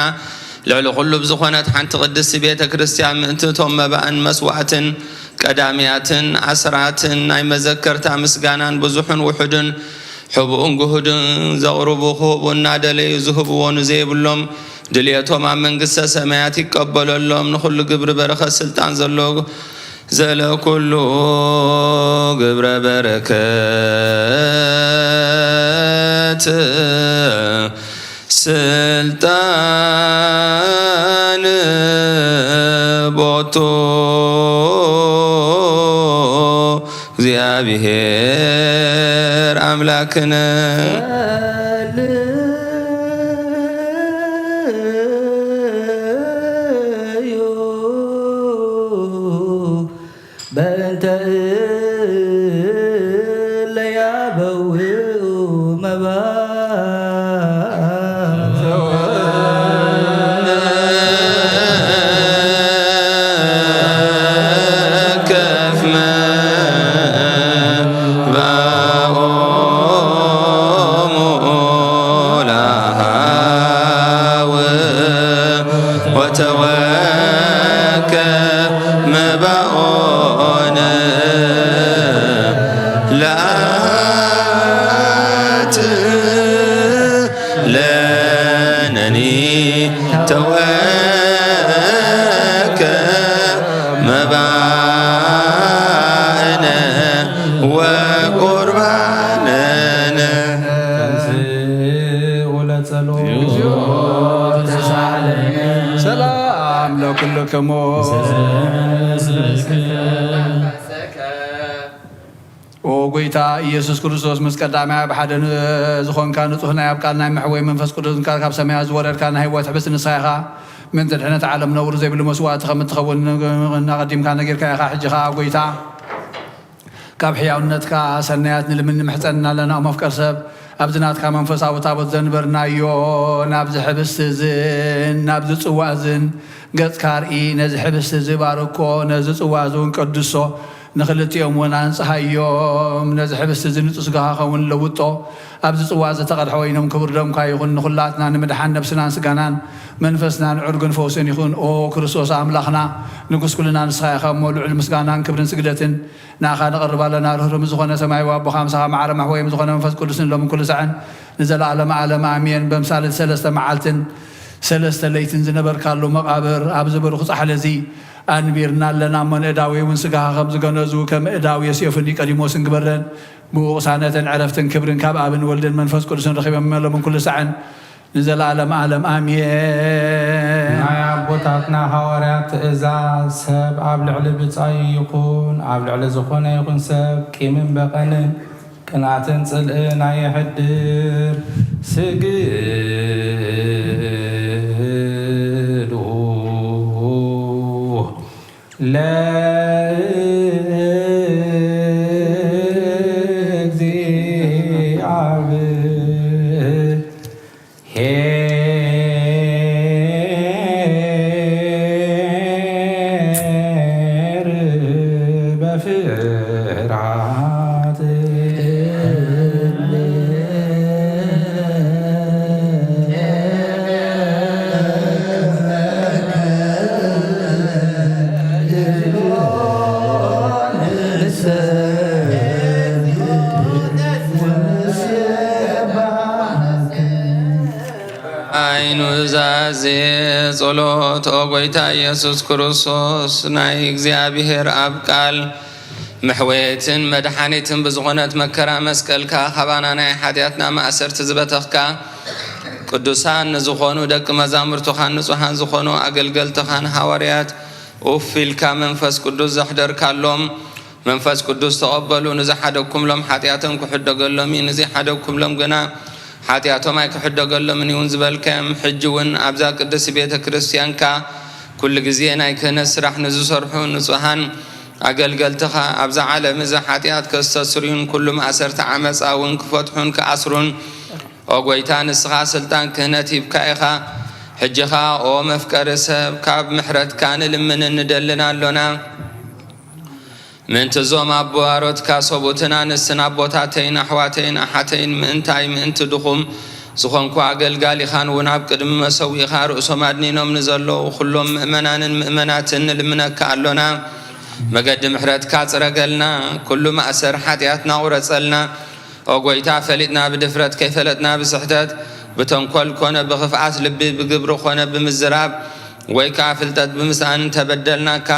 ልዕሊ ኩሉ ብዝኾነት ሓንቲ ቅድስቲ ቤተ ክርስቲያን ምእንቲ እቶም መባእን መስዋዕትን ቀዳምያትን ኣስራትን ናይ መዘከርታ ምስጋናን ብዙሑን ውሑድን ሕቡእን ግሁድን ዘቕርቡ ክህቡ እናደለዩ ዝህብዎ ንዘይብሎም ድልየቶም ኣብ መንግስተ ሰማያት ይቀበለሎም። ንኹሉ ግብሪ በረኸት ስልጣን ዘሎ ዘለ ኩሉ ግብረ በረከት ስልጣን ቦቱ እግዚኣብሔር ኣምላክነ። በእንተ እለ ያበውኡ መባእ ከፍ መባኦሙ ለሃው ወተወከ መባኦነ ለአት ለነኒ ተወከ መባእነ ወቁርባነነ። ተንሥኡ ለጸሎት። ሰላም ለኩልክሙ። ኦ ጎይታ ኢየሱስ ክርስቶስ፣ ምስ ቀዳማይ ኣብ ሓደ ን-፣ ዝኾንካ ንጹሕ ናይ ኣብ ቃል ናይ መሕወይ መንፈስ ቅዱስ ካብ ሰማያት ዝወረድካ ናይ ህይወት ሕብስቲ ንስኻ ኢኻ። ምእንቲ ድሕነት ዓለም ነውሪ ዘይብሉ መስዋእቲ ከም እትኸውን ን-፣ ኣቐዲምካ ነጊርካ ኢኻ። ሕጂ ኸኣ ጎይታ፣ ካብ ሕያውነትካ ሰናያት ንልምን ንምሕጸን ኣለና። ኦ መፍቀር ሰብ፣ ኣብዚ ናትካ መንፈሳዊ ታቦት ዘንበርናዮ፣ ናብዚ ሕብስቲ እዝን ናብዚ ጽዋ እዝን ገጽካ ኣርኢ። ነዚ ሕብስቲ እዚ ባርኮ፣ ነዚ ጽዋ እዚ እውን ቀድሶ፣ ንኽልቲኦም እውን ኣንጽሃዮም። ነዚ ሕብስቲ እዚ ንጹህ ስጋኻ ኸውን ለውጦ። ኣብዚ ጽዋ ዝተቐድሐ ወይኖም ክቡር ደምካ ይኹን። ንኹላትና ንምድሓን ነብስናን ስጋናን መንፈስናን ዕርግን ፈውስን ይኹን። ኦ ክርስቶስ ኣምላኽና፣ ንጉስ ኩልና ንስኻ ኢኻ እሞ፣ ልዑል ምስጋናን ክብርን ስግደትን ንኣኻ ነቕርብ ኣለና። ርህሩም ዝኾነ ሰማያዊ ኣቦኻ፣ ምሳኻ ማዕረ መሕወዮም ዝኾነ መንፈስ ቅዱስን ሎምን ኩሉ ሳዕን ንዘለኣለመ ዓለም ኣሜን። በምሳሌ ሰለስተ መዓልትን ሰለስተ ለይትን ዝነበርካሉ መቓብር፣ ኣብዚ ብሩኽ ጻሕሊ እዚ ኣንቢርና ኣለና እሞ፣ ንእዳዊ እውን ስጋኻ ከም ዝገነዙ፣ ከም እዳዊ ዮሴፍ ንኒቆዲሞስን ግበረን። ብኡ ቅሳነትን ዕረፍትን ክብርን ካብ ኣብን ወልድን መንፈስ ቅዱስን ረኺቦም፣ ሎምን ኩሉ ሳዕን ንዘለኣለም ዓለም ኣሜን። ናይ ኣቦታትና ሃዋርያት ትእዛዝ፣ "ሰብ ኣብ ልዕሊ ብጻዩ ይኹን፣ ኣብ ልዕሊ ዝኾነ ይኹን ሰብ ቂምን በቐልን ቅንኣትን ጽልእን ኣየሕድር። ስግዱ ለእግዚኣብሔር በፍርሃት." ኣይ ኑዛዜ ጸሎት። ኦ ጎይታ ኢየሱስ ክርስቶስ፣ ናይ እግዚኣብሔር ኣብ ቃል መሕወየትን መድሓኒትን ብዝኾነት መከራ መስቀልካ ካባና ናይ ሓጢኣትና ማእሰርቲ ዝበተኽካ፣ ቅዱሳን ንዝኾኑ ደቂ መዛሙርትኻን ንጹሃን ዝኾኑ ኣገልገልትኻን ሃዋርያት ኡፍ ኢልካ መንፈስ ቅዱስ ዘሕደርካሎም፣ መንፈስ ቅዱስ ተቐበሉ። ንዝሓደግኩምሎም ሓጢኣቶም ክሕደገሎም እዩ፣ ንዘይሓደግኩምሎም ግና ሓጢኣቶም ኣይክሕደገሎምን እዩ እውን ዝበልካዮም፣ ሕጂ እውን ኣብዛ ቅድስቲ ቤተ ክርስቲያንካ ኩሉ ግዜ ናይ ክህነት ስራሕ ንዝሰርሑ ንጹሃን ኣገልገልትኻ፣ ኣብዛ ዓለም እዚ ሓጢኣት ከስተስርዩን ኩሉ ማእሰርቲ ዓመጻ እውን ክፈትሑን ክኣስሩን፣ ኦ ጎይታ፣ ንስኻ ስልጣን ክህነት ሂብካ ኢኻ። ሕጂ ኸኣ ኦ መፍቀሪ ሰብ፣ ካብ ምሕረትካ ንልምንን ንደልን ኣሎና። ምእንቲ እዞም ኣቦ ኣሮትካ ሰብኡትን ኣንስትን ኣቦታተይን ኣሕዋተይን ኣሓተይን፣ ምእንታይ፣ ምእንቲ ድኹም ዝኾንኩ ኣገልጋሊኻን እውን ኣብ ቅድሚ መሰዊእኻ ርእሶም ኣድኒኖም ንዘለዉ ኩሎም ምእመናንን ምእመናትን ንልምነካ ኣሎና። መገዲ ምሕረትካ ጽረገልና፣ ኩሉ ማእሰር ሓጢኣትና ቁረጸልና። ኦ ጎይታ፣ ፈሊጥና ብድፍረት፣ ከይፈለጥና ብስሕተት፣ ብተንኮል ኮነ ብኽፍኣት ልቢ፣ ብግብሪ ኮነ ብምዝራብ፣ ወይ ከኣ ፍልጠት ብምስኣን እንተበደልናካ፣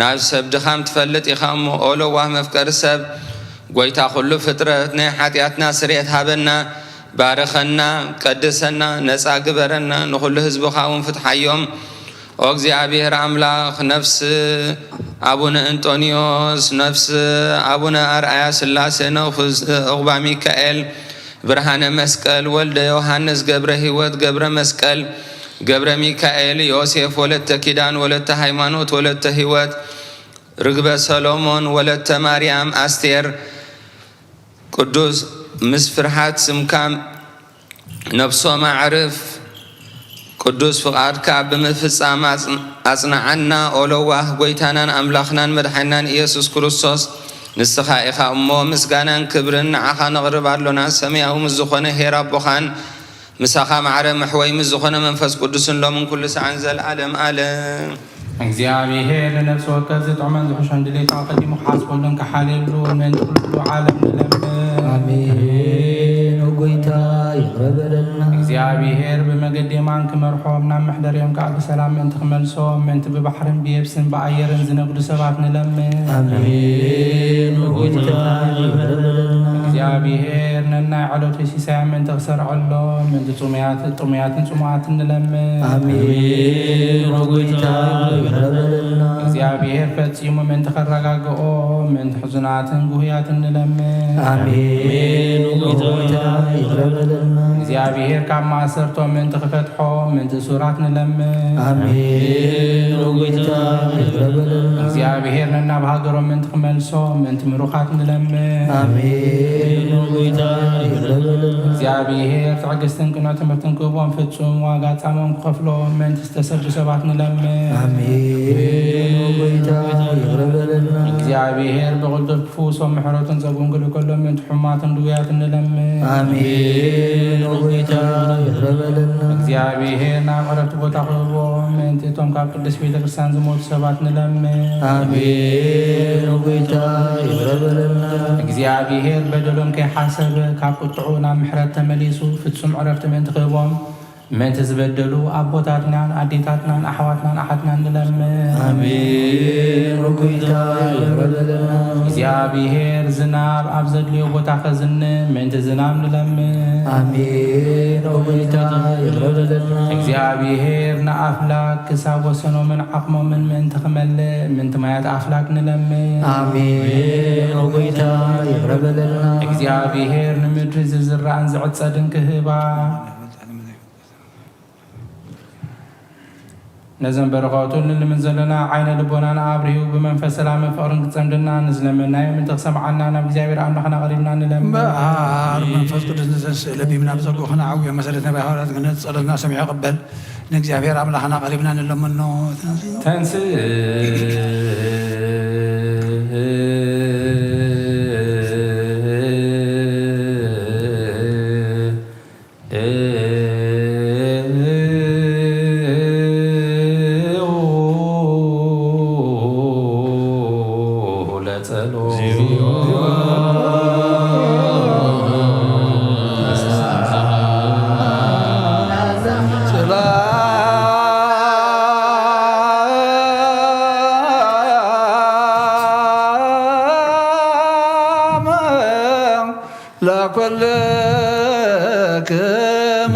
ናብ ሰብ ድኻም ትፈልጥ ኢኻ እሞ፣ ኦ ለዋህ መፍቀሪ ሰብ፣ ጎይታ ኩሉ ፍጥረት፣ ናይ ሓጢኣትና ስርየት ሃበና፣ ባርኸና፣ ቀድሰና፣ ነጻ ግበረና፣ ንኹሉ ህዝብኻ እውን ፍትሓዮም። ኦ እግዚኣብሔር ኣምላኽ፣ ነፍስ ኣቡነ እንጦንዮስ፣ ነፍስ ኣቡነ ኣርኣያ ስላሴ፣ ነፍስ ዑቕባ ሚካኤል፣ ብርሃነ መስቀል፣ ወልደ ዮሃንስ፣ ገብረ ህይወት፣ ገብረ መስቀል፣ ገብረ ሚካኤል፣ ዮሴፍ፣ ወለተ ኪዳን፣ ወለተ ሃይማኖት፣ ወለተ ህይወት፣ ርግበ ሰሎሞን ወለተ ማርያም ኣስቴር ቅዱስ ምስ ፍርሃት ስምካ ነፍሶም ኣዕርፍ። ቅዱስ ፍቓድካ ብምፍጻም ኣጽን-፣ ኣጽንዓና። ኦ ለዋህ ጐይታናን ኣምላኽናን መድሓኒናን ኢየሱስ ክርስቶስ፣ ንስኻ ኢኻ እሞ ምስጋናን ክብርን ንዓኻ ነቕርብ ኣሎና። ሰማያዊ ምስ ዝኾነ ኄር ኣቦኻን ምሳኻ ማዕረ መሕወይ ምስ ዝኾነ መንፈስ ቅዱስን ሎምን ኩሉ ሰዓን ዘልኣለም ኣለም። እግዚኣብሔር ንነፍሲ ወከፍ ዝጥዕሞን ዝሕሾን ድሌቱ ኣቐዲሙ ክሓስበሉን ክሓልየሉ ምእንቲ ኩሉ ዓለም ንለምን። ኣሜን። ኦ ጐይታ ይቕረ በለልና። እግዚኣብሔር ብመገዲ የማን ክመርሖም ናብ መሕደሪኦም ከኣ ብሰላም ምእንቲ ክመልሶም ምእንቲ ብባሕርን ብየብስን ብኣየርን ዝነግዱ ሰባት ንለምን። ኣሜን። ኦ ጐይታ ይቕረ በለልና። እግዚኣብሔር ነናይ ዕለቱ ሲሳይ ምእንቲ ክሰርዐሎም ምእንቲ ጥሙያት-፣ ጥሙያትን ጽሙኣትን ንለምን። ኣሜን። ኦ ጐይታ ይቕረ በለልና። እግዚኣብሔር ፈጺሙ ምእንቲ ከረጋግኦም ምእንቲ ሕዙናትን ጉህያትን ንለምን። ኣሜን። ኦ ጐይታ ይቕረ በለልና። እግዚኣብሔር ካብ ማእሰርቶም ምእንቲ ክፈትሖም ምእንቲ እሱራት ንለምን። ኣሜን። ኦ ጐይታ ይቕረ በለልና። እግዚኣብሔር ነናብ ሃገሮም ምእንቲ ክመልሶም ምእንቲ ምሩኻት ንለምን። ኣሜን። ኦ ጐይታ ይቕረ በለልና። እግዚኣብሔር ትዕግስትን ቅኑዕ ትምህርትን ክህቦም ፍጹም ዋጋ ጻሞም ክኸፍሎም ምእንቲ ዝተሰዱ ሰባት ንለምን። ኣሜን። ኦ ጐይታ ይቕረ በለልና። እግዚኣብሔር ብቕልጡፍ ክፍውሶም ምሕረቱን ጸጉን ክልእከሎም ምእንቲ ሕሙማትን ድውያትን ንለምን። ኣሜን። ኦ ጐይታ ይቕረ በለልና። እግዚኣብሔር ናብ ዕረፍቲ ቦታ ክህቦም ምእንቲ እቶም ካብ ቅድስት ቤተ ክርስቲያን ዝሞቱ ሰባት ንለምን። ኣሜን። ኦ ጐይታ ይቕረ በለልና። እግዚኣብሔር በደሎም ከይሓሰበ ካብ ቁጥዑ ናብ ምሕረት ተመሊሱ ፍጹም ዕረፍቲ ምእንቲ ክህቦም ምእንቲ ዝበደሉ ኣቦታትናን ኣዴታትናን ኣሕዋትናን ኣሓትናን ንለምን። ኣሜን። ኦ ጐይታ ይቕረ በለልና። እግዚኣብሔር ዝናብ ኣብ ዘድልዮ ቦታ ከዝንም ምእንቲ ዝናብ ንለምን። ኣሜን። ኦ ጐይታ ይቕረ በለልና። እግዚኣብሔር ንኣፍላክ ክሳብ ወሰኖምን ዓቕሞምን ምእንቲ ክመልእ ምእንቲ ማያት ኣፍላክ ንለምን። ኣሜን። ኦ ጐይታ ይቕረ በለልና። እግዚኣብሔር ንምድሪ ዝዝራእን ዝዕጸድን ክህባ ነዘን በረኸቱ ንልምን ዘለና ዓይነ ልቦናና ኣብሪሁ ብመንፈስ ሰላምን ፍቕርን ክጸምደና ንዝለመናዮ ምእንቲ ክሰምዓና ናብ እግዚኣብሔር ኣምላኽና ቀሪብና ንለምን። እምበኣር መንፈስ ቅዱስ ንዘንስእ ለቢምና ብጸግኡ ክነዓውዮ መሰረት ነቢያት ሃዋርያት ክህነጽ ጸሎትና ሰሚዑ ይቐበል። ንእግዚኣብሔር ኣምላኽና ቀሪብና ንለምኖ። ተንስእ። ተንስእ። ለኩልክሙ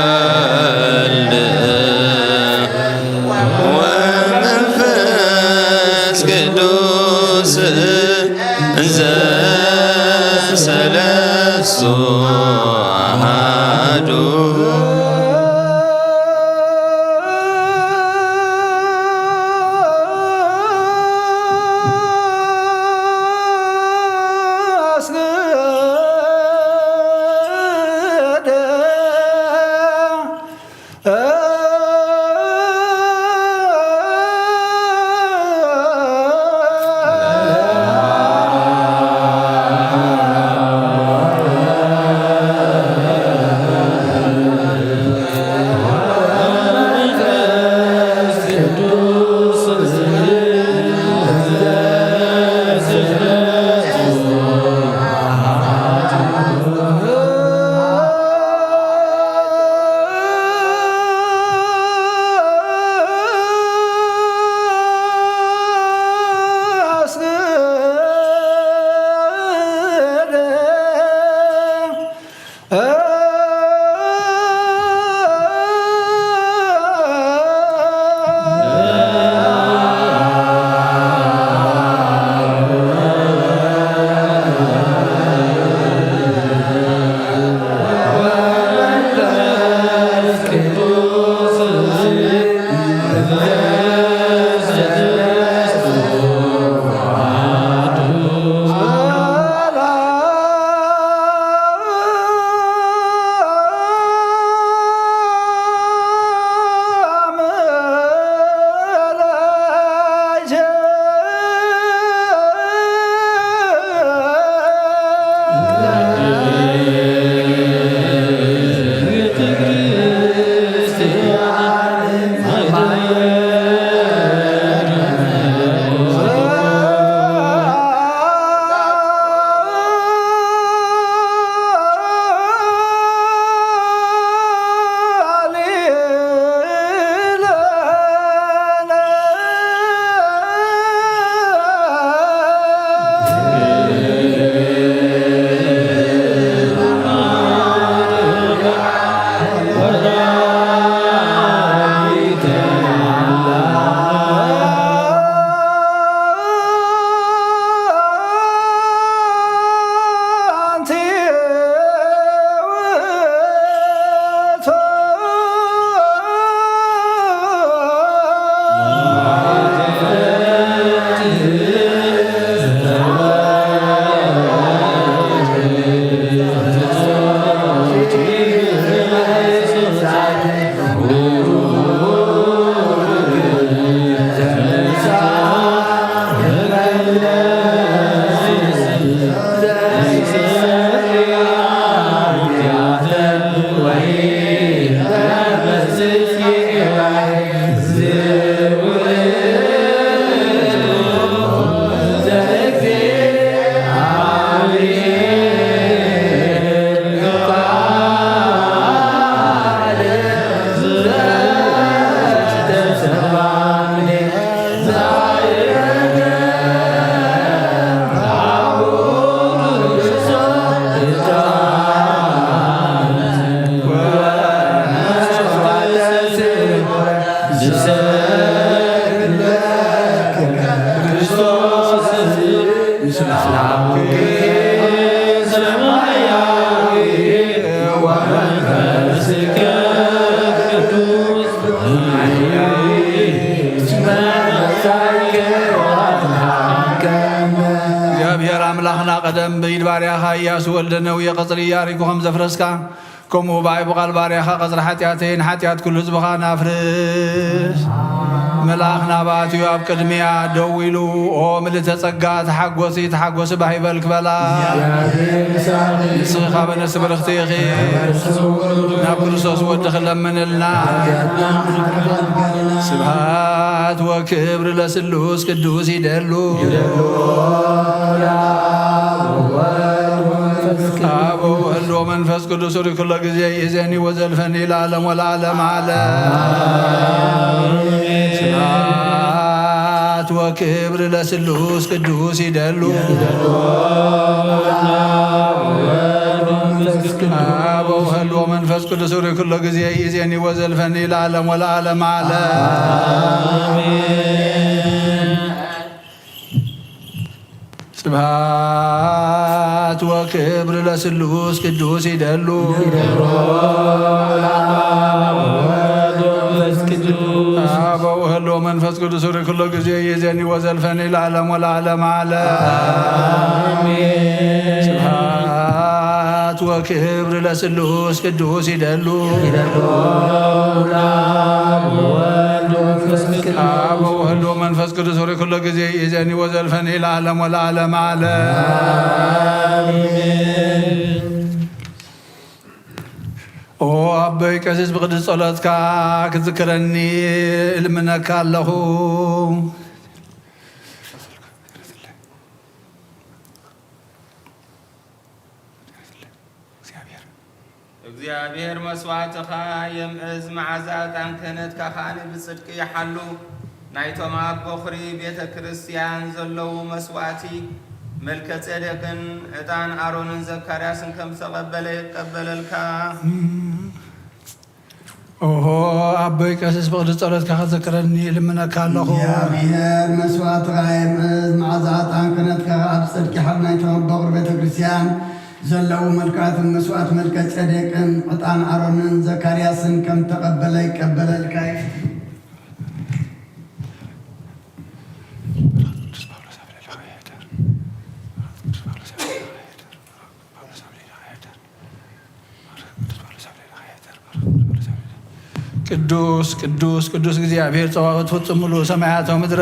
ወወልድ ወመንፈስ ቅዱስ እንዘ ሰለስቱ አሐዱ። ቀደም ብኢድ ባርያኻ ኢያሱ ወልደ ነውየ ቀጽሪ ኢያሪኮ ከም ዘፍረስካ፣ ከምኡ ብኣይ ብቓል ባርያኻ ቀጽሪ ሓጢኣተይን ሓጢኣት ኩሉ ህዝብኻን ኣፍርስ። መልኣኽ ናባትዩ ኣብ ቅድሚያ ደው ኢሉ፣ "ኦ ምልእተ ጸጋ፣ ተሓጎሲ፣ ተሓጎሲ፣ ባህ ይበልኪ" በላ። ንስኺ ካብ ኣንስቲ ብርኽቲ ኢኺ፣ ናብ ክርስቶስ ወድኺ ለምንልና። ስብሃት ወክብር ለስሉስ ቅዱስ ይደሉ። አብ ወወልድ ወመንፈስ ቅዱስ ሪ ኩሎ ጊዜ ይእዜኒ ወዘልፈኒ ለዓለም ወለዓለም ዓለም። ስብሐት ወክብር ለስሉስ ቅዱስ ይደሉ። አብ ወወልድ ወመንፈስ ቅዱስ ሪ ኩሎ ጊዜ ይእዜኒ ወዘልፈኒ ለዓለም ወለዓለም ዓለም። ስብሐት ወክብር ለስሉስ ቅዱስ ይደሉ። አብ ወወልድ ወመንፈስ ቅዱስ። አብ ወወልድ ወመንፈስ ቅዱስ ሪ ኩሎ ጊዜ ይእዜኒ ወዘልፈኒ ለዓለም ወለዓለም ዓለም። አሜን። ስብሐት ወክብር ለስሉስ ቅዱስ ይደሉ። ይደሉ። አብ ወወልድ ወመንፈስ ቅዱስ። አብ ወወልድ ወመንፈስ ቅዱስ ሪ ኩሎ ጊዜ ይእዜኒ ወዘልፈኒ ለዓለም ወለዓለም ዓለም። አሜን። ኦ ኣቦይ ቀሲስ ብቅዱስ ጸሎትካ ክትዝክረኒ እልምነካ ኣለኹ። እግዚኣብሔር። እግዚኣብሔር መስዋዕትኻ የምእዝ፣ መዓዛ ዕጣን ክህነትካ ከኣ ብጽድቂ ይሓሉ። ናይቶም ኣብ በኹሪ ቤተ ክርስቲያን ዘለዉ መስዋዕቲ መልከ ጼዴቅን ዕጣን ኣሮንን ዘካርያስን ከም ተቐበለ ይቀበለልካ። ኦሆ፣ ኣቦይ ቀሲስ ብቕዱስ ጸሎትካ ክትዝክረኒ ይልምነካ ኣለኹ። እግዚኣብሔር መስዋዕትኻ የምእዝ፣ መዓዛ ዕጣን ክህነትካ ኣብ ጽድቂ ሓል ናይቶም ኣብ በኹሪ ቤተ ክርስቲያን ዘለዉ መልክዓትን መስዋዕት መልከ ጼዴቅን ዕጣን ኣሮንን ዘካርያስን ከም ተቐበለ ይቀበለልካ እዩ። ቅዱስ ቅዱስ ቅዱስ እግዚኣብሔር ጸባኦት ፍጹም ምሉእ ሰማያት ወምድረ።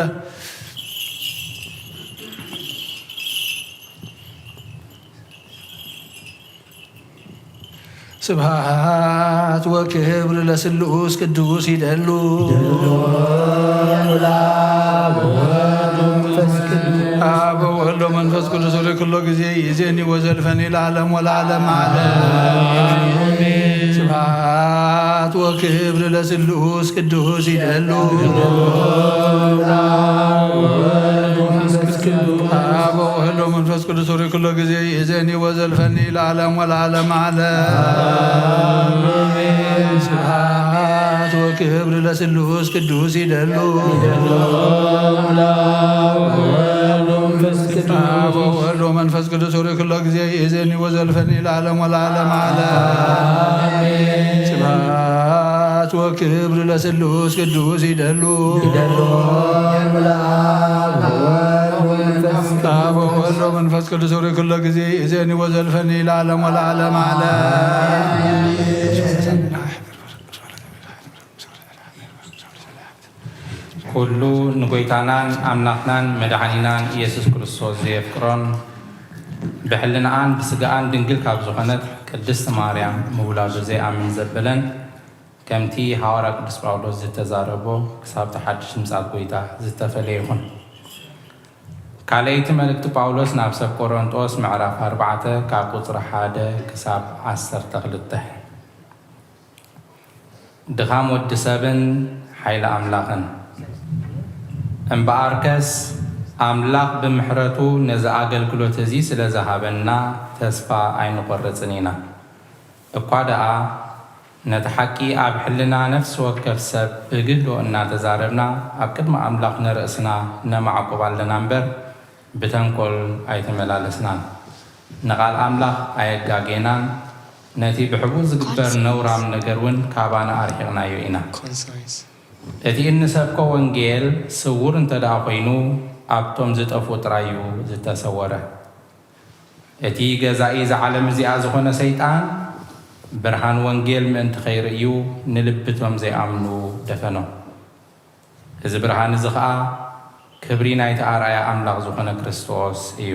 ስብሐት ወክብር ለስሉስ ቅዱስ ይደሉ። አብ ወወልድ ወመንፈስ ቅዱስ ሪ ኩሎ ጊዜ ይእዜኒ ወዘልፈኒ ለዓለም ወለዓለም ዓለም። ስብሐት ወክብር ለስሉስ ቅዱስ ይደሉ። አብ ወወልድ ወመንፈስ ቅዱስ ሪ ኩሎ ጊዜ ይእዜኒ ወዘልፈኒ ለዓለም ወለዓለም ዓለም። ስብሐት ወክብር ለስሉስ ቅዱስ ይደሉ። አብ ወወልድ ወመንፈስ ቅዱስ ሪ ኩሎ ጊዜ ይእዜኒ ወዘልፈኒ ለዓለም ወለዓለም ዓለም። ስብሐት ወክብር ለስሉስ ቅዱስ ይደሉ። አብ ወወልድ ወመንፈስ ቅዱስ ሪ ኩሎ ጊዜ ይእዜኒ ወዘልፈኒ ለዓለም ወለዓለም ዓለም። ኩሉ ንጎይታናን ኣምላኽናን መድሓኒናን ኢየሱስ ክርስቶስ ዘየፍቅሮን ብሕልናኣን ብስጋኣን ድንግል ካብ ዝኾነት ቅድስቲ ማርያም ምውላዱ ዘይኣምን ዘበለን ከምቲ ሃዋርያ ቅዱስ ጳውሎስ ዝተዛረቦ ክሳብ እቲ ሓድሽ ምጽኣት ጎይታ ዝተፈለየ ይኹን። ካልኣይቲ መልእክቲ ጳውሎስ ናብ ሰብ ቆሮንጦስ ምዕራፍ ኣርባዕተ ካብ ቁጽሪ ሓደ ክሳብ ዓሰርተ ክልተ። ድኻም ወዲ ሰብን ሓይሊ ኣምላኽን። እምበኣርከስ ኣምላኽ ብምሕረቱ ነዚ ኣገልግሎት እዚ ስለ ዝሃበና ተስፋ ኣይንቖርጽን ኢና። እኳ ደኣ ነቲ ሓቂ ኣብ ሕልና ነፍሲ ወከፍ ሰብ ብግህዶ እናተዛረብና ኣብ ቅድሚ ኣምላኽ ንርእስና ነማዕቁብ ኣለና እምበር፣ ብተንኮል ኣይተመላለስናን። ንቓል ኣምላኽ ኣየጋጌናን፣ ነቲ ብሕቡእ ዝግበር ነውራም ነገር እውን ካባና ኣርሒቕናዮ ኢና። እቲ እንሰብኮ ወንጌል ስዉር እንተ ደኣ ኾይኑ፣ ኣብቶም ዝጠፍኡ ጥራይ እዩ ዝተሰወረ። እቲ ገዛኢ እዛ ዓለም እዚኣ ዝኾነ ሰይጣን፣ ብርሃን ወንጌል ምእንቲ ኸይርእዩ ንልቢ እቶም ዘይኣምኑ ደፈኖም። እዚ ብርሃን እዚ ኸኣ ክብሪ ናይቲ ኣርኣያ ኣምላኽ ዝኾነ ክርስቶስ እዩ።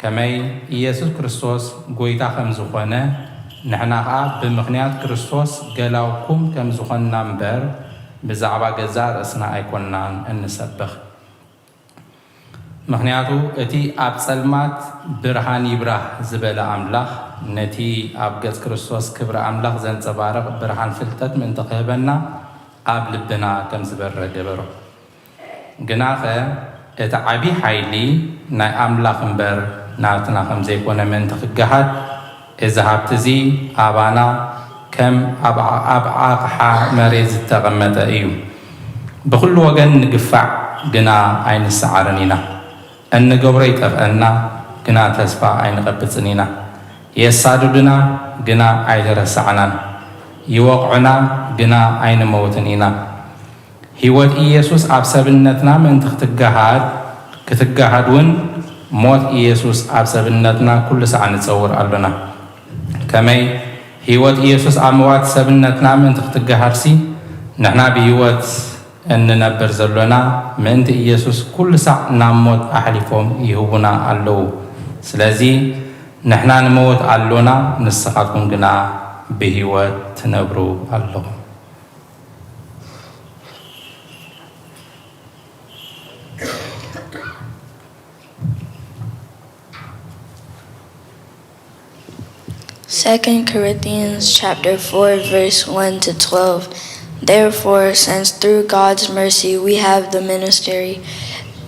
ከመይ ኢየሱስ ክርስቶስ ጐይታ ከም ዝኾነ፣ ንሕና ኸኣ ብምኽንያት ክርስቶስ ገላውኩም ከም ዝኾንና እምበር፣ ብዛዕባ ገዛእ ርእስና ኣይኮንናን እንሰብኽ። ምኽንያቱ እቲ ኣብ ጸልማት ብርሃን ይብራህ ዝበለ ኣምላኽ፣ ነቲ ኣብ ገጽ ክርስቶስ ክብሪ ኣምላኽ ዘንጸባርቕ ብርሃን ፍልጠት ምእንቲ ክህበና፣ ኣብ ልብና ከም ዝበረ ገበሮ። ግናኸ እቲ ዓቢ ሓይሊ ናይ ኣምላኽ እምበር ናትና ከም ዘይኮነ ምእንቲ ክገሃድ፣ እዚ ሃብቲ እዚ ኣባና ከም ኣብ ዓ-፣ ኣብ ዓቕሓ መሬት ዝተቐመጠ እዩ። ብኹሉ ወገን ንግፋዕ፣ ግና ኣይንሰዓርን ኢና። እንገብሮ ይጠፍአና፣ ግና ተስፋ ኣይንቐብጽን ኢና። የሳድዱና፣ ግና ኣይተረሳዕናን። ይወቕዑና፣ ግና ኣይንመውትን ኢና። ህይወት ኢየሱስ ኣብ ሰብነትና ምእንቲ ክትገሃድ፣ ክትገሃድ እውን ሞት ኢየሱስ ኣብ ሰብነትና ኩሉ ሳዕ ንጸውር ኣሎና። ከመይ ህይወት ኢየሱስ ኣብ ምዋት ሰብነትና ምእንቲ ክትገሃድሲ፣ ንሕና ብህይወት እንነብር ዘሎና ምእንቲ ኢየሱስ ኩሉ ሳዕ ናብ ሞት ኣሕሊፎም ይህቡና ኣለዉ። ስለዚ ንሕና ንመውት ኣሎና፣ ንስኻትኩም ግና ብህይወት ትነብሩ ኣለኹም። Second Corinthians chapter four, verse one to twelve. Therefore, since through God's mercy we have the ministry,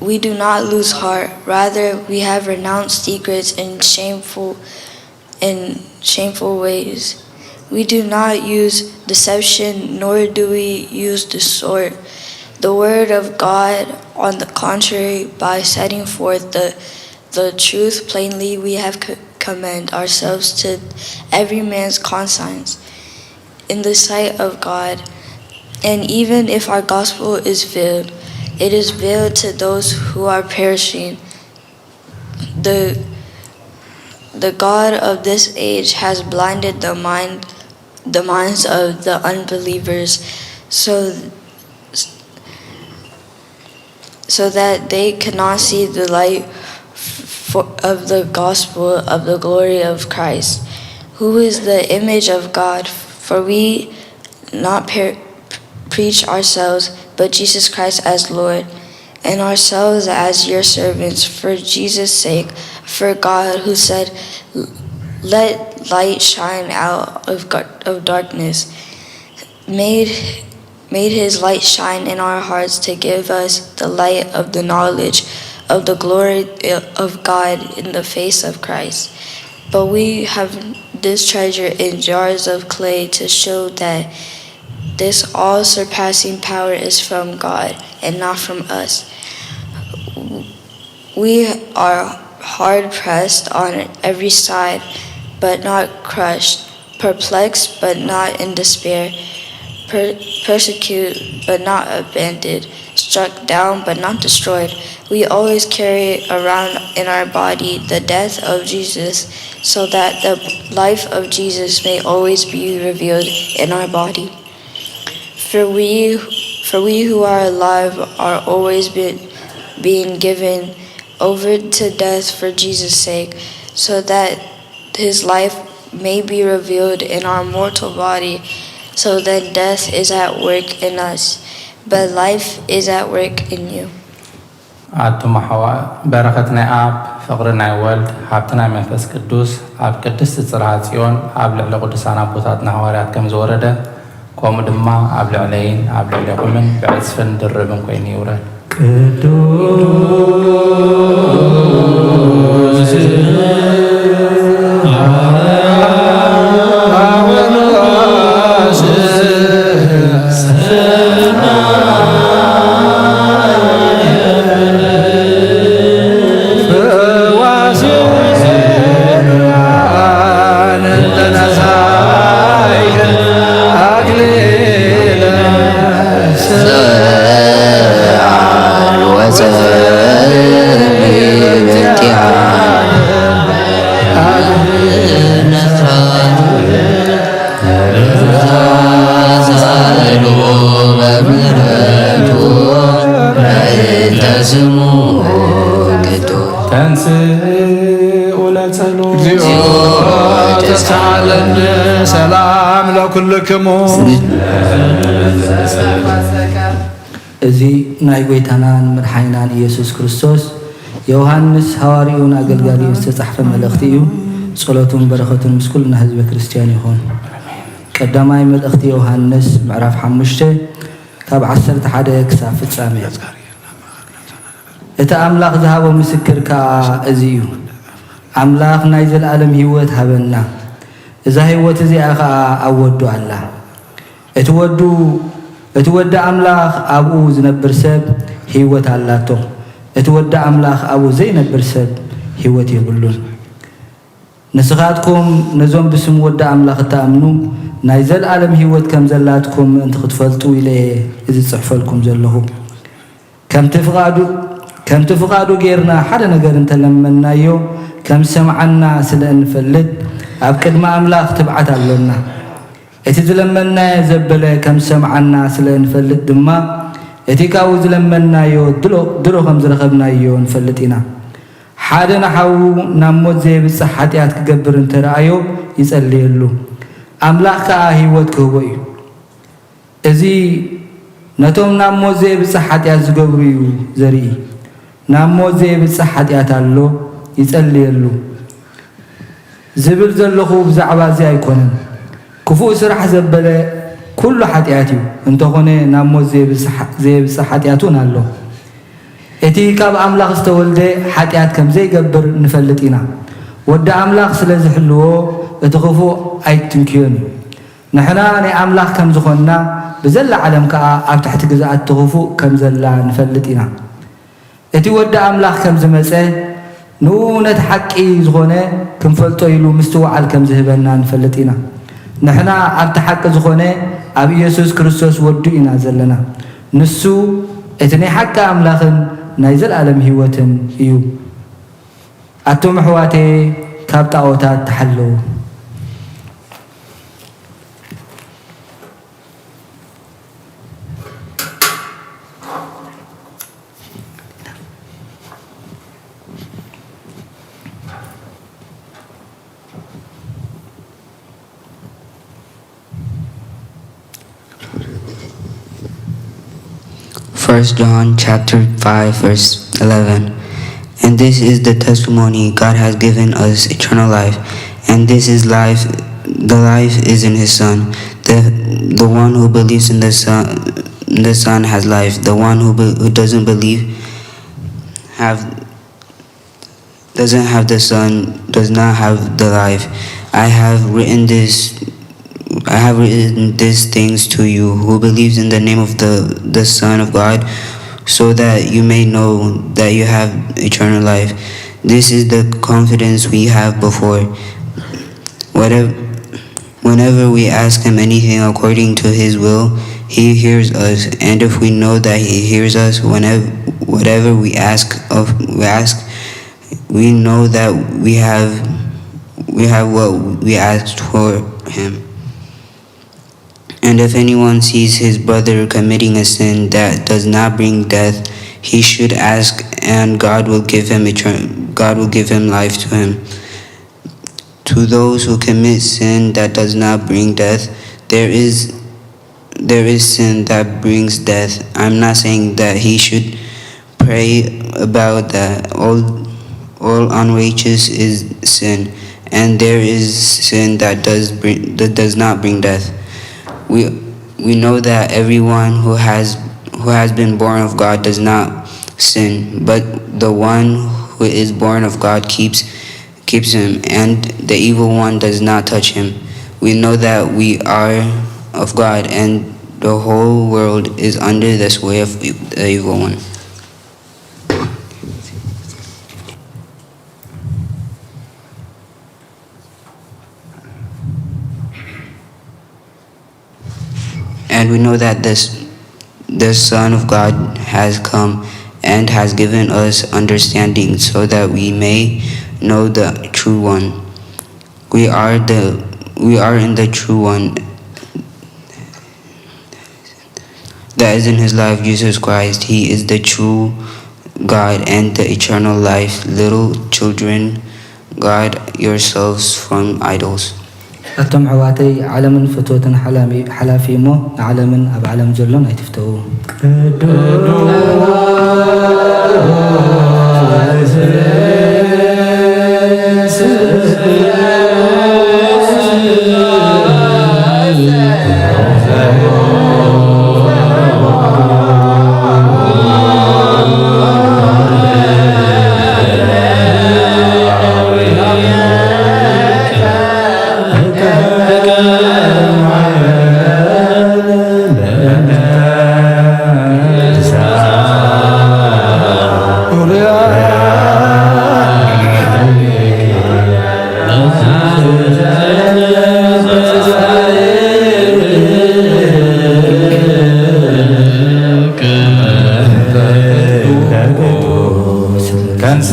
we do not lose heart. Rather, we have renounced secrets and shameful and shameful ways. We do not use deception, nor do we use the sword. The word of God, on the contrary, by setting forth the the truth plainly, we have co- commend ourselves to every man's conscience in the sight of God. And even if our gospel is veiled, it is veiled to those who are perishing. The the God of this age has blinded the mind the minds of the unbelievers, so so that they cannot see the light for, of the gospel of the glory of Christ, who is the image of God. For we not per, preach ourselves, but Jesus Christ as Lord, and ourselves as your servants for Jesus' sake. For God, who said, "Let light shine out of, of darkness," made made his light shine in our hearts to give us the light of the knowledge of the glory of God in the face of Christ. But we have this treasure in jars of clay to show that this all surpassing power is from God and not from us. We are hard pressed on every side, but not crushed, perplexed, but not in despair, per- persecuted, but not abandoned, struck down, but not destroyed. We always carry around in our body the death of Jesus, so that the life of Jesus may always be revealed in our body. For we, for we who are alive are always been, being given over to death for Jesus' sake, so that his life may be revealed in our mortal body. So then death is at work in us, but life is at work in you. ኣቱም ኣሕዋ፣ በረኸት ናይ ኣብ፣ ፍቕሪ ናይ ወልድ፣ ሃብቲ ናይ መንፈስ ቅዱስ ኣብ ቅድስቲ ጽርሃ ጽዮን ኣብ ልዕሊ ቅዱሳን ኣቦታትና ሃዋርያት ከም ዝወረደ፣ ከምኡ ድማ ኣብ ልዕለይን ኣብ ልዕሌኹምን ብዕጽፍን ድርብን ኮይኑ ይውረድ። ቅዱስ ሰላም ለኩልክሙ። እዚ ናይ ጐይታናን መድሓኒናን ኢየሱስ ክርስቶስ ዮሃንስ ሃዋርዩን ኣገልጋሊኡን ዝተጻሕፈ መልእኽቲ እዩ። ጸሎቱን በረኸቱን ምስ ኩልና ህዝበ ክርስቲያን ይኹን። ቀዳማይ መልእኽቲ ዮሃንስ ምዕራፍ ሓሙሽተ ካብ ዓሰርተ ሓደ ክሳብ ፍጻሜ። እቲ ኣምላኽ ዝሃቦ ምስክር ከኣ እዚ እዩ፣ ኣምላኽ ናይ ዘለኣለም ህይወት ሃበና፣ እዛ ህይወት እዚኣ ኸኣ ኣብ ወዱ ኣላ። እቲ ወዱ፣ እቲ ወዲ ኣምላኽ ኣብኡ ዝነብር ሰብ ህይወት ኣላቶ፣ እቲ ወዲ ኣምላኽ ኣብኡ ዘይነብር ሰብ ህይወት የብሉን። ንስኻትኩም ነዞም ብስም ወዲ ኣምላኽ እትኣምኑ ናይ ዘለኣለም ህይወት ከም ዘላትኩም ምእንቲ ክትፈልጡ ኢለ እየ እዚ ጽሕፈልኩም ዘለኹ። ከምቲ ፍቓዱ ከምቲ ፍቓዱ ጌርና ሓደ ነገር እንተለመናዮ ከም ዝሰምዓና ስለ እንፈልጥ ኣብ ቅድሚ ኣምላኽ ትብዓት ኣሎና። እቲ ዝለመናዮ ዘበለ ከም ዝሰምዓና ስለ እንፈልጥ ድማ እቲ ካብኡ ዝለመናዮ ድሮ ከም ዝረኸብናዮ ንፈልጥ ኢና። ሓደ ንሓዉ ናብ ሞት ዘየብጽሕ ሓጢኣት ክገብር እንተ ረኣዮ ይጸልየሉ፣ ኣምላኽ ከኣ ህይወት ክህቦ እዩ። እዚ ነቶም ናብ ሞት ዘየብጽሕ ሓጢኣት ዝገብሩ እዩ ዘርኢ። ናብ ሞት ዘየብጽሕ ሓጢኣት ኣሎ፣ ይጸልየሉ ዝብል ዘለኹ ብዛዕባ እዚ ኣይኮነን። ክፉእ ስራሕ ዘበለ ኩሉ ሓጢኣት እዩ፣ እንተኾነ ናብ ሞት ዘየብጽሕ ሓጢኣት እውን ኣሎ። እቲ ካብ ኣምላኽ ዝተወልደ ሓጢኣት ከም ዘይገብር ንፈልጥ ኢና። ወዲ ኣምላኽ ስለ ዝሕልዎ እቲ ክፉእ ኣይትንክዮን እዩ። ንሕና ናይ ኣምላኽ ከም ዝኾንና ብዘላ ዓለም ከኣ ኣብ ትሕቲ ግዝኣት እቲ ክፉእ ከም ዘላ ንፈልጥ ኢና። እቲ ወዲ ኣምላኽ ከም ዝመጸ ንኡ ነቲ ሓቂ ዝኾነ ክንፈልጦ ኢሉ ምስትውዓል ከም ዝህበና ንፈልጥ ኢና። ንሕና ኣብቲ ሓቂ ዝኾነ ኣብ ኢየሱስ ክርስቶስ ወዱ ኢና ዘለና። ንሱ እቲ ናይ ሓቂ ኣምላኽን ናይ ዘለኣለም ህይወትን እዩ። ኣቱም ኣሕዋተየ ካብ ጣዖታት ተሓለዉ። First John chapter five, verse eleven. And this is the testimony: God has given us eternal life, and this is life, the life is in his Son. The, the one who believes in the Son, the Son has life. The one who, be, who doesn't believe have doesn't have the Son does not have the life. I have written this I have written these things to you who believes in the name of the, the Son of God, so that you may know that you have eternal life. This is the confidence we have before. Whatever, whenever we ask him anything according to his will, he hears us. And if we know that he hears us, whenever, whatever we ask of we ask, we know that we have we have what we asked for him. And if anyone sees his brother committing a sin that does not bring death, he should ask, and God will give him etern- God will give him life to him. To those who commit sin that does not bring death, there is there is sin that brings death. I'm not saying that he should pray about that. All all unrighteous is sin, and there is sin that does bring that does not bring death. We we know that everyone who has who has been born of God does not sin, but the one who is born of God keeps keeps him, and the evil one does not touch him. We know that we are of God, and the whole world is under the sway of the evil one. And we know that this the Son of God has come and has given us understanding, so that we may know the true one. We are the we are in the true one that is in his life, Jesus Christ. He is the true God and the eternal life. Little children, guard yourselves from idols. ኣቶም ኣሕዋተይ፣ ዓለምን ፍትወትን ሓላሚ-፣ ሓላፊ እሞ፣ ንዓለምን ኣብ ዓለም ዘሎን ኣይትፍተዉ። ተንስ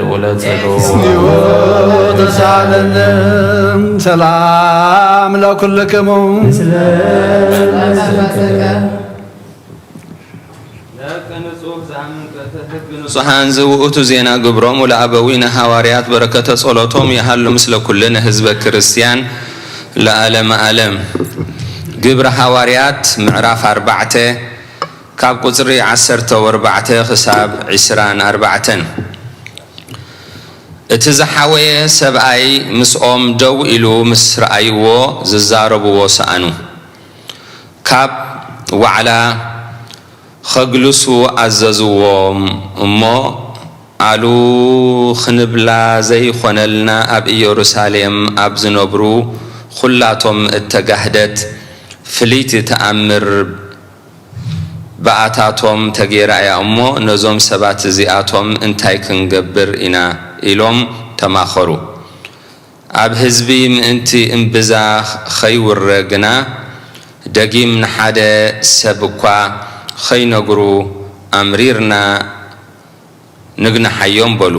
ውለጸሉ። ተሳለለም ሰላም ለኩልክሙ። ንጹሓን ዝውእቱ ዜና ግብሮም ወለኣበዊነ ሃዋርያት በረከተ ጸሎቶም ይሃሉ ምስለ ኩልነ ህዝበ ክርስቲያን ለዓለመ ዓለም። ግብረ ሃዋርያት ምዕራፍ ኣርባዕተ ካብ ቁጽሪ ዓሰርተ ወርባዕተ ክሳብ ዕስራን ኣርባዕተን። እቲ ዝሓወየ ሰብኣይ ምስኦም ደው ኢሉ ምስ ረኣይዎ ዝዛረብዎ ሰኣኑ። ካብ ዋዕላ ኸግልሱ ኣዘዝዎም እሞ፣ ኣሉ ኽንብላ ዘይኾነልና ኣብ ኢየሩሳሌም ኣብ ዝነብሩ ኹላቶም እተጋህደት ፍልይቲ ተኣምር ብኣታቶም ተገይራ እያ እሞ፣ ነዞም ሰባት እዚኣቶም እንታይ ክንገብር ኢና? ኢሎም ተማኸሩ። ኣብ ህዝቢ ምእንቲ እምብዛ ኸይውረ ግና፣ ደጊም ንሓደ ሰብ እኳ ኸይነግሩ ኣምሪርና ንግንሓዮም በሉ።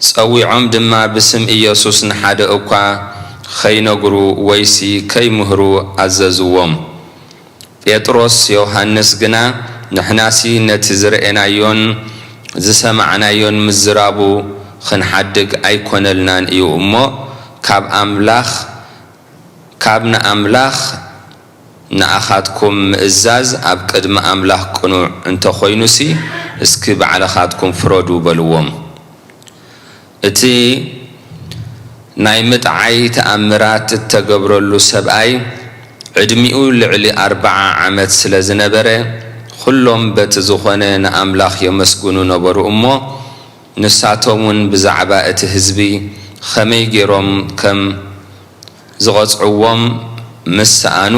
ጸዊዖም ድማ ብስም ኢየሱስ ንሓደ እኳ ኸይነግሩ ወይሲ ከይምህሩ ኣዘዝዎም። ጴጥሮስ ዮሃንስ ግና፣ ንሕናሲ ነቲ ዝረኤናዮን ዝሰማዕናዮን ምዝራቡ ኽንሓድግ ኣይኮነልናን እዩ እሞ፣ ካብ ኣምላኽ፣ ካብ ንኣምላኽ ንኣኻትኩም ምእዛዝ ኣብ ቅድሚ ኣምላኽ ቅኑዕ እንተ ኾይኑሲ፣ እስኪ ባዕልኻትኩም ፍረዱ በልዎም። እቲ ናይ ምጥዓይ ተኣምራት እተገብረሉ ሰብኣይ፣ ዕድሚኡ ልዕሊ ኣርብዓ ዓመት ስለ ዝነበረ፣ ኹሎም በቲ ዝኾነ ንኣምላኽ የመስግኑ ነበሩ እሞ፣ ንሳቶም እውን ብዛዕባ እቲ ህዝቢ ኸመይ ገይሮም ከም ዝቐጽዕዎም ምስ ሰኣኑ፣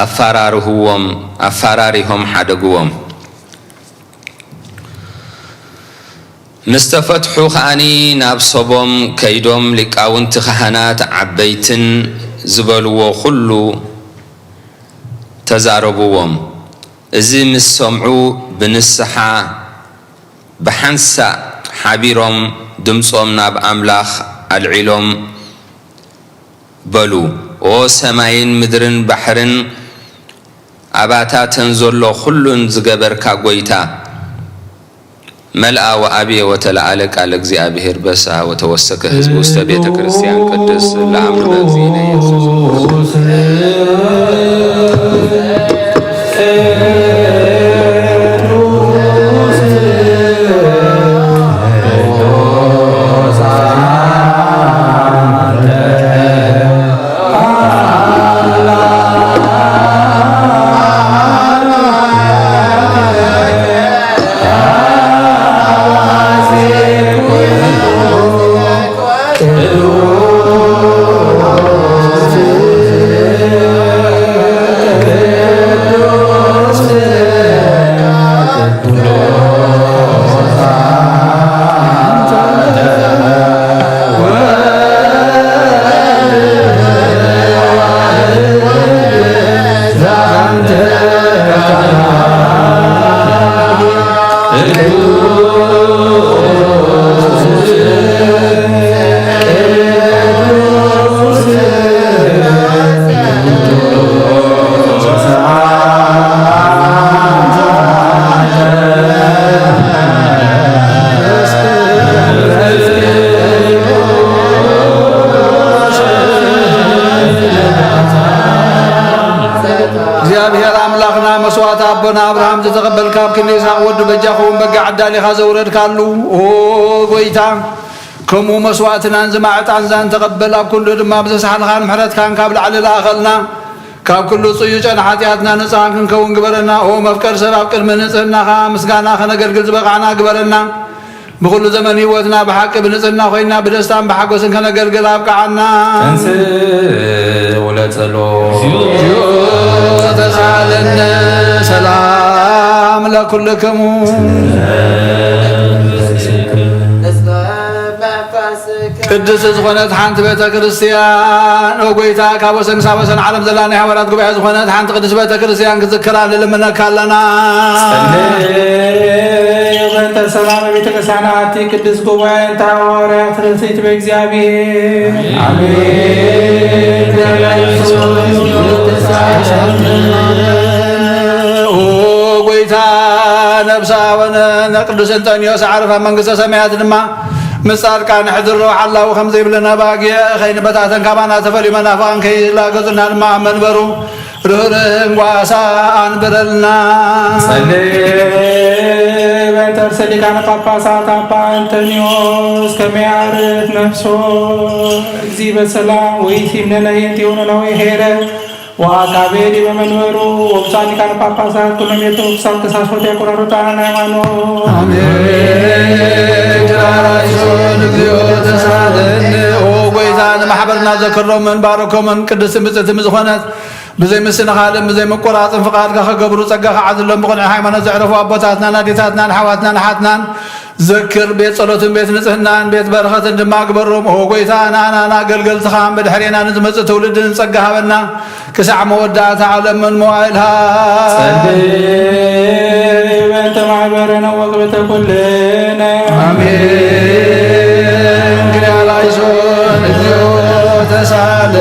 ኣፋራርህዎም፣ ኣፋራሪሆም ሓደግዎም። ምስ ተፈትሑ ኸኣኒ ናብ ሰቦም ከይዶም ሊቃውንቲ ካህናት ዓበይትን ዝበልዎ ኹሉ ተዛረብዎም። እዚ ምስ ሰምዑ ብንስሓ ብሓንሳእ ሓቢሮም ድምጾም ናብ ኣምላኽ ኣልዒሎም በሉ፣ ኦ ሰማይን ምድርን ባሕርን ኣባታተን ዘሎ ኹሉን ዝገበርካ ጐይታ፣ መልኣ ወኣብየ ወተለዓለ ቃለ እግዚኣብሔር በስሐ ወተወሰከ ህዝቡ ውስተ ቤተ ክርስቲያን ቅድስት ለአምኑ በእግዚእነ ኢየሱስ ክርስቶስ። እግዚኣብሔር ኣምላኽና፣ መስዋዕቲ ኣቦና ኣብርሃም ዝተቐበልካ፣ ኣብ ክንዲ ይስሐቅ ወዱ በጃ ክውን በጋ ዓዳሊኻ ዘውረድካሉ፣ ኦ ጎይታ፣ ከምኡ መስዋዕትናን ዝማዕ ዕጣንዛን ተቐበል። ኣብ ኩሉ ድማ ብዘስሓልኻን ምሕረትካን ካብ ላዕሊ ለኣኸልና። ካብ ኩሉ ጽዩጨን ሓጢኣትና ንጽሃን ክንከውን ግበረና። ኦ መፍቀር ሰብ፣ ኣብ ቅድሚ ንጽህናኻ ምስጋና ከነገልግል ዝበቓዕና ግበረና። ብኹሉ ዘመን ህይወትና ብሓቂ ብንጽህና ኮይና ብደስታን ብሓጎስን ከነገልግል ኣብቅዓና። ተንሥእ ወለጸሎ። ተሳለነ። ሰላም ለኩልክሙ። ቅድስት ዝኾነት ሓንቲ ቤተ ክርስቲያን፣ ኦ ጎይታ፣ ካብ ወሰን ክሳብ ወሰን ዓለም ዘላ ናይ ሃዋርያት ጉባኤ ዝኾነት ሓንቲ ቅድስት ቤተ ክርስቲያን ክትዝክራ ንልምነካ ኣለና። ጸልዩ በእንተ ሰላም ቤተ ክርስቲያን ኣቲ ቅድስት ጉባኤ እንተ ሃዋርያት ርእስት በእግዚኣብሔር። ኣሜን። ኦ ጎይታ፣ ነብሳ ወነ ቅዱስ እንጠንዮስ ዓረፋ መንግስተ ሰማያት ድማ ምስ ጻድቃን ሕድሮ ሓላዊ ከም ዘይብለና ባጊዕ ከይንበታተን ካባና ተፈልዩ መናፍቓን ከይላገጹና ድማ ኣብ መንበሩ ርህርህ እንጓሳ ኣንብረልና። ጸልይ በእንተ ርእሰ ሊቃነ ጳጳሳት ኣባ እንጠንዮስ ከመ ያዕርፍ ነፍሶ እግዚእ በሰላም ወይቲምነነ የንቲሆነ ነዊሕ ሄረ ወአቃቤ ዲበ መንበሩ ወብፁዓን ሊቃነ ጳጳሳት ኩሎም ኤርትራ ክሳብ ተሳስቦት ያቆራርጣን ሃይማኖት። አሜን። ኪራራይሶን እግዚኦ ተሳለነ። ኦ ጎይታ፣ ንማሕበርና ዘክሮምን ባርኮምን ቅድስትን ብፅዕትን ዝኾነት ብዘይ ምስንኻልን ብዘይ ምቁራፅን ፍቓድካ ከገብሩ ጸጋኻ ዓድሎም። ብቕኑዕ ሃይማኖት ዘዕረፉ ኣቦታትናን ኣዴታትናን ኣሕዋትናን ኣሓትናን ዘክር። ቤት ጸሎትን ቤት ንጽህናን ቤት በረኸትን ድማ ግበሮም። ኦ ጎይታ፣ ንኣናን ኣገልገልትኻን ብድሕሬና ንዝመጽእ ትውልድን ጸጋ ሃበና። ክሳዕ መወዳእታ ዓለምን መዋእልሃ። ጸልይ በእንተ ማሕበርነ ወግብተ ኩልነ። ኣሜን። ክሪያ ላይሶን እግዚኦ ተሳለ።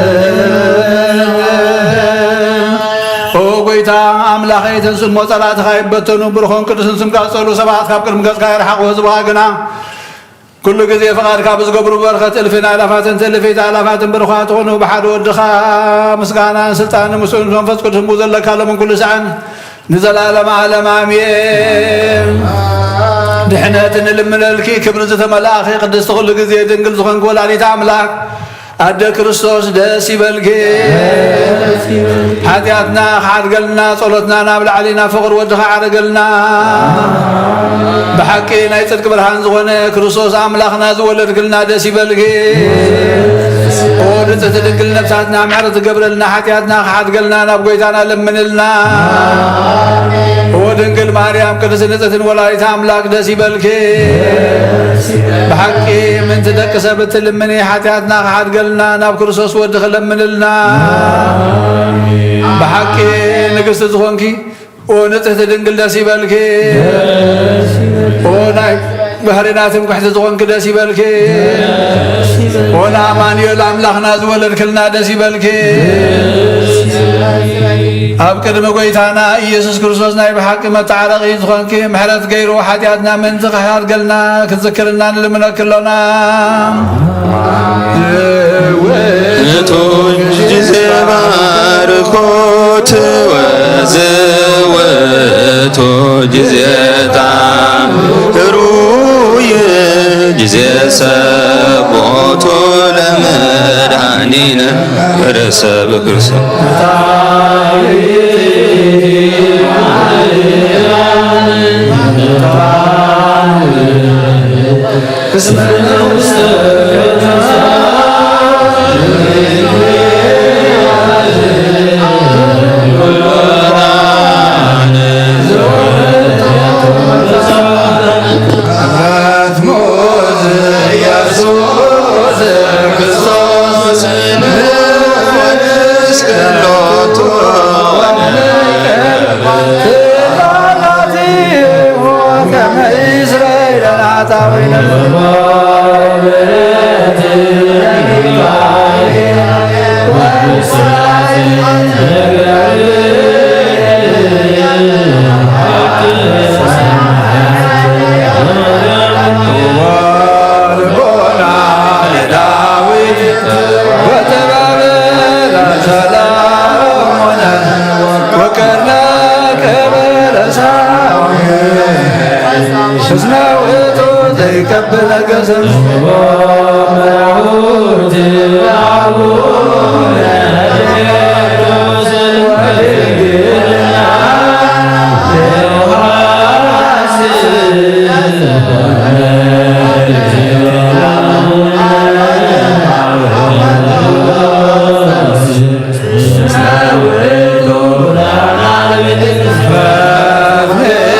ኦ ጎይታ ኣምላኸይ፣ ተንስሞ ጸላእትኻ ይበተኑ፣ ብሩኽን ቅዱስን ስምካ ዝጸልኡ ሰባት ካብ ቅድሚ ገጽካ ይርሓቑ፣ ህዝብኻ ግና ኩሉ ግዜ ፍቓድካ ብዝገብሩ በረኸት እልፍን ኣእላፋትን ትእልፊት ኣእላፋትን ብሩኻት ትኹኑ። ብሓደ ወድኻ ምስጋናን ስልጣንን ምስኡን መንፈስ ቅዱስን ብኡ ዘለካ ሎምን ኩሉ ሰዓን ንዘለዓለመ ዓለም ኣሜን። ድሕነት ንልምነልኪ፣ ክብሪ ዝተመላእኺ ቅድስቲ ኩሉ ግዜ ድንግል ዝኾንኪ ወላዲተ ኣምላኽ፣ ኣደ ክርስቶስ ደስ ይበልኪ። ሓጢኣትና ክሓድገልና፣ ጸሎትና ናብ ላዕሊ ናብ ፍቕሪ ወድኻ ዓረገልና። ብሓቂ ናይ ጽድቂ ብርሃን ዝኾነ ክርስቶስ ኣምላኽና ዝወለድክልና ደስ ይበልኪ። ኦ ንጽሕቲ ድንግል ነፍሳትና ምሕረት ትገብረልና፣ ሓጢኣትና ክሓድገልና ናብ ጎይታና ለምንልና። ኦ ድንግል ማርያም ቅድስት ንጽሕትን ወላዲት ኣምላክ ደስ ይበልኪ። ብሓቂ ምንቲ ደቂ ሰብ እትልምኒ ሓጢኣትና ክሓድገልና ናብ ክርስቶስ ወድኺ ለምንልና። ብሓቂ ንግስቲ ዝኾንኪ ኦ ንጽሕቲ ድንግል ደስ ይበልኪ። ኦ ናይ ባህርና ትምክሕቲ ዝኾንኪ ደስ ይበልኪ። ኦ ንኣማኑኤል ኣምላኽና ዝወለድክልና ደስ ይበልኪ። ኣብ ቅድሚ ጎይታና ኢየሱስ ክርስቶስ ናይ ብሓቂ መተዓረቒ ዝኾንኪ፣ ምሕረት ገይሩ ሓጢኣትና ምእንቲ ክሓድገልና ክትዝክርና ንልምነኪ ኣሎና። እቱ ጊዜ ባርኮት ወዝውእቱ ጊዜ ጣም ህሩይ ጊዜ ሰቦቱ ለመድኃኒነ ርእሰ በክርስቶስ።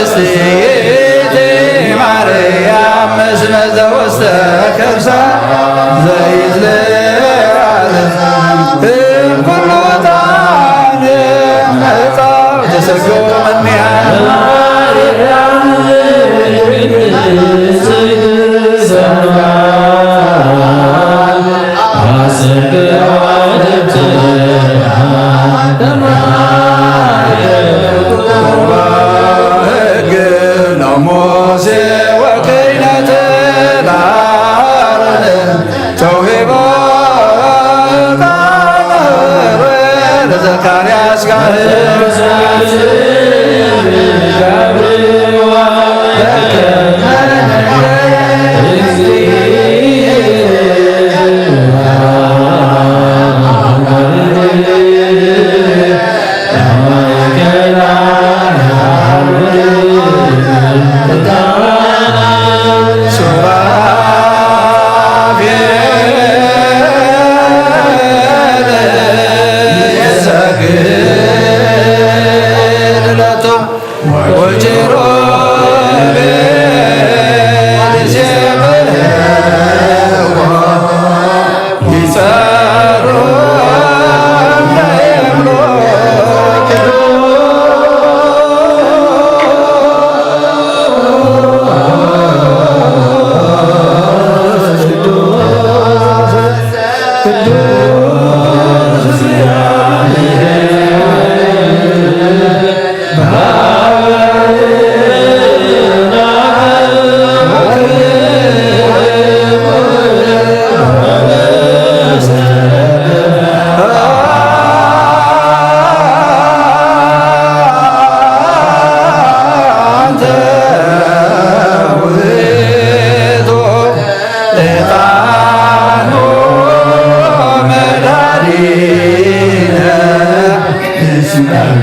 ንጽሕቲ ማርያም ምስለ ዘውስተ ከርሳ ዘይትለዓል እምኩሉ ጣዕም መጻው ተሰግኦ እምኔሃ። ሕግ ለሙሴ ወክህነተ ለአሮን ተውሂቦ ለዘካርያስ ካህን።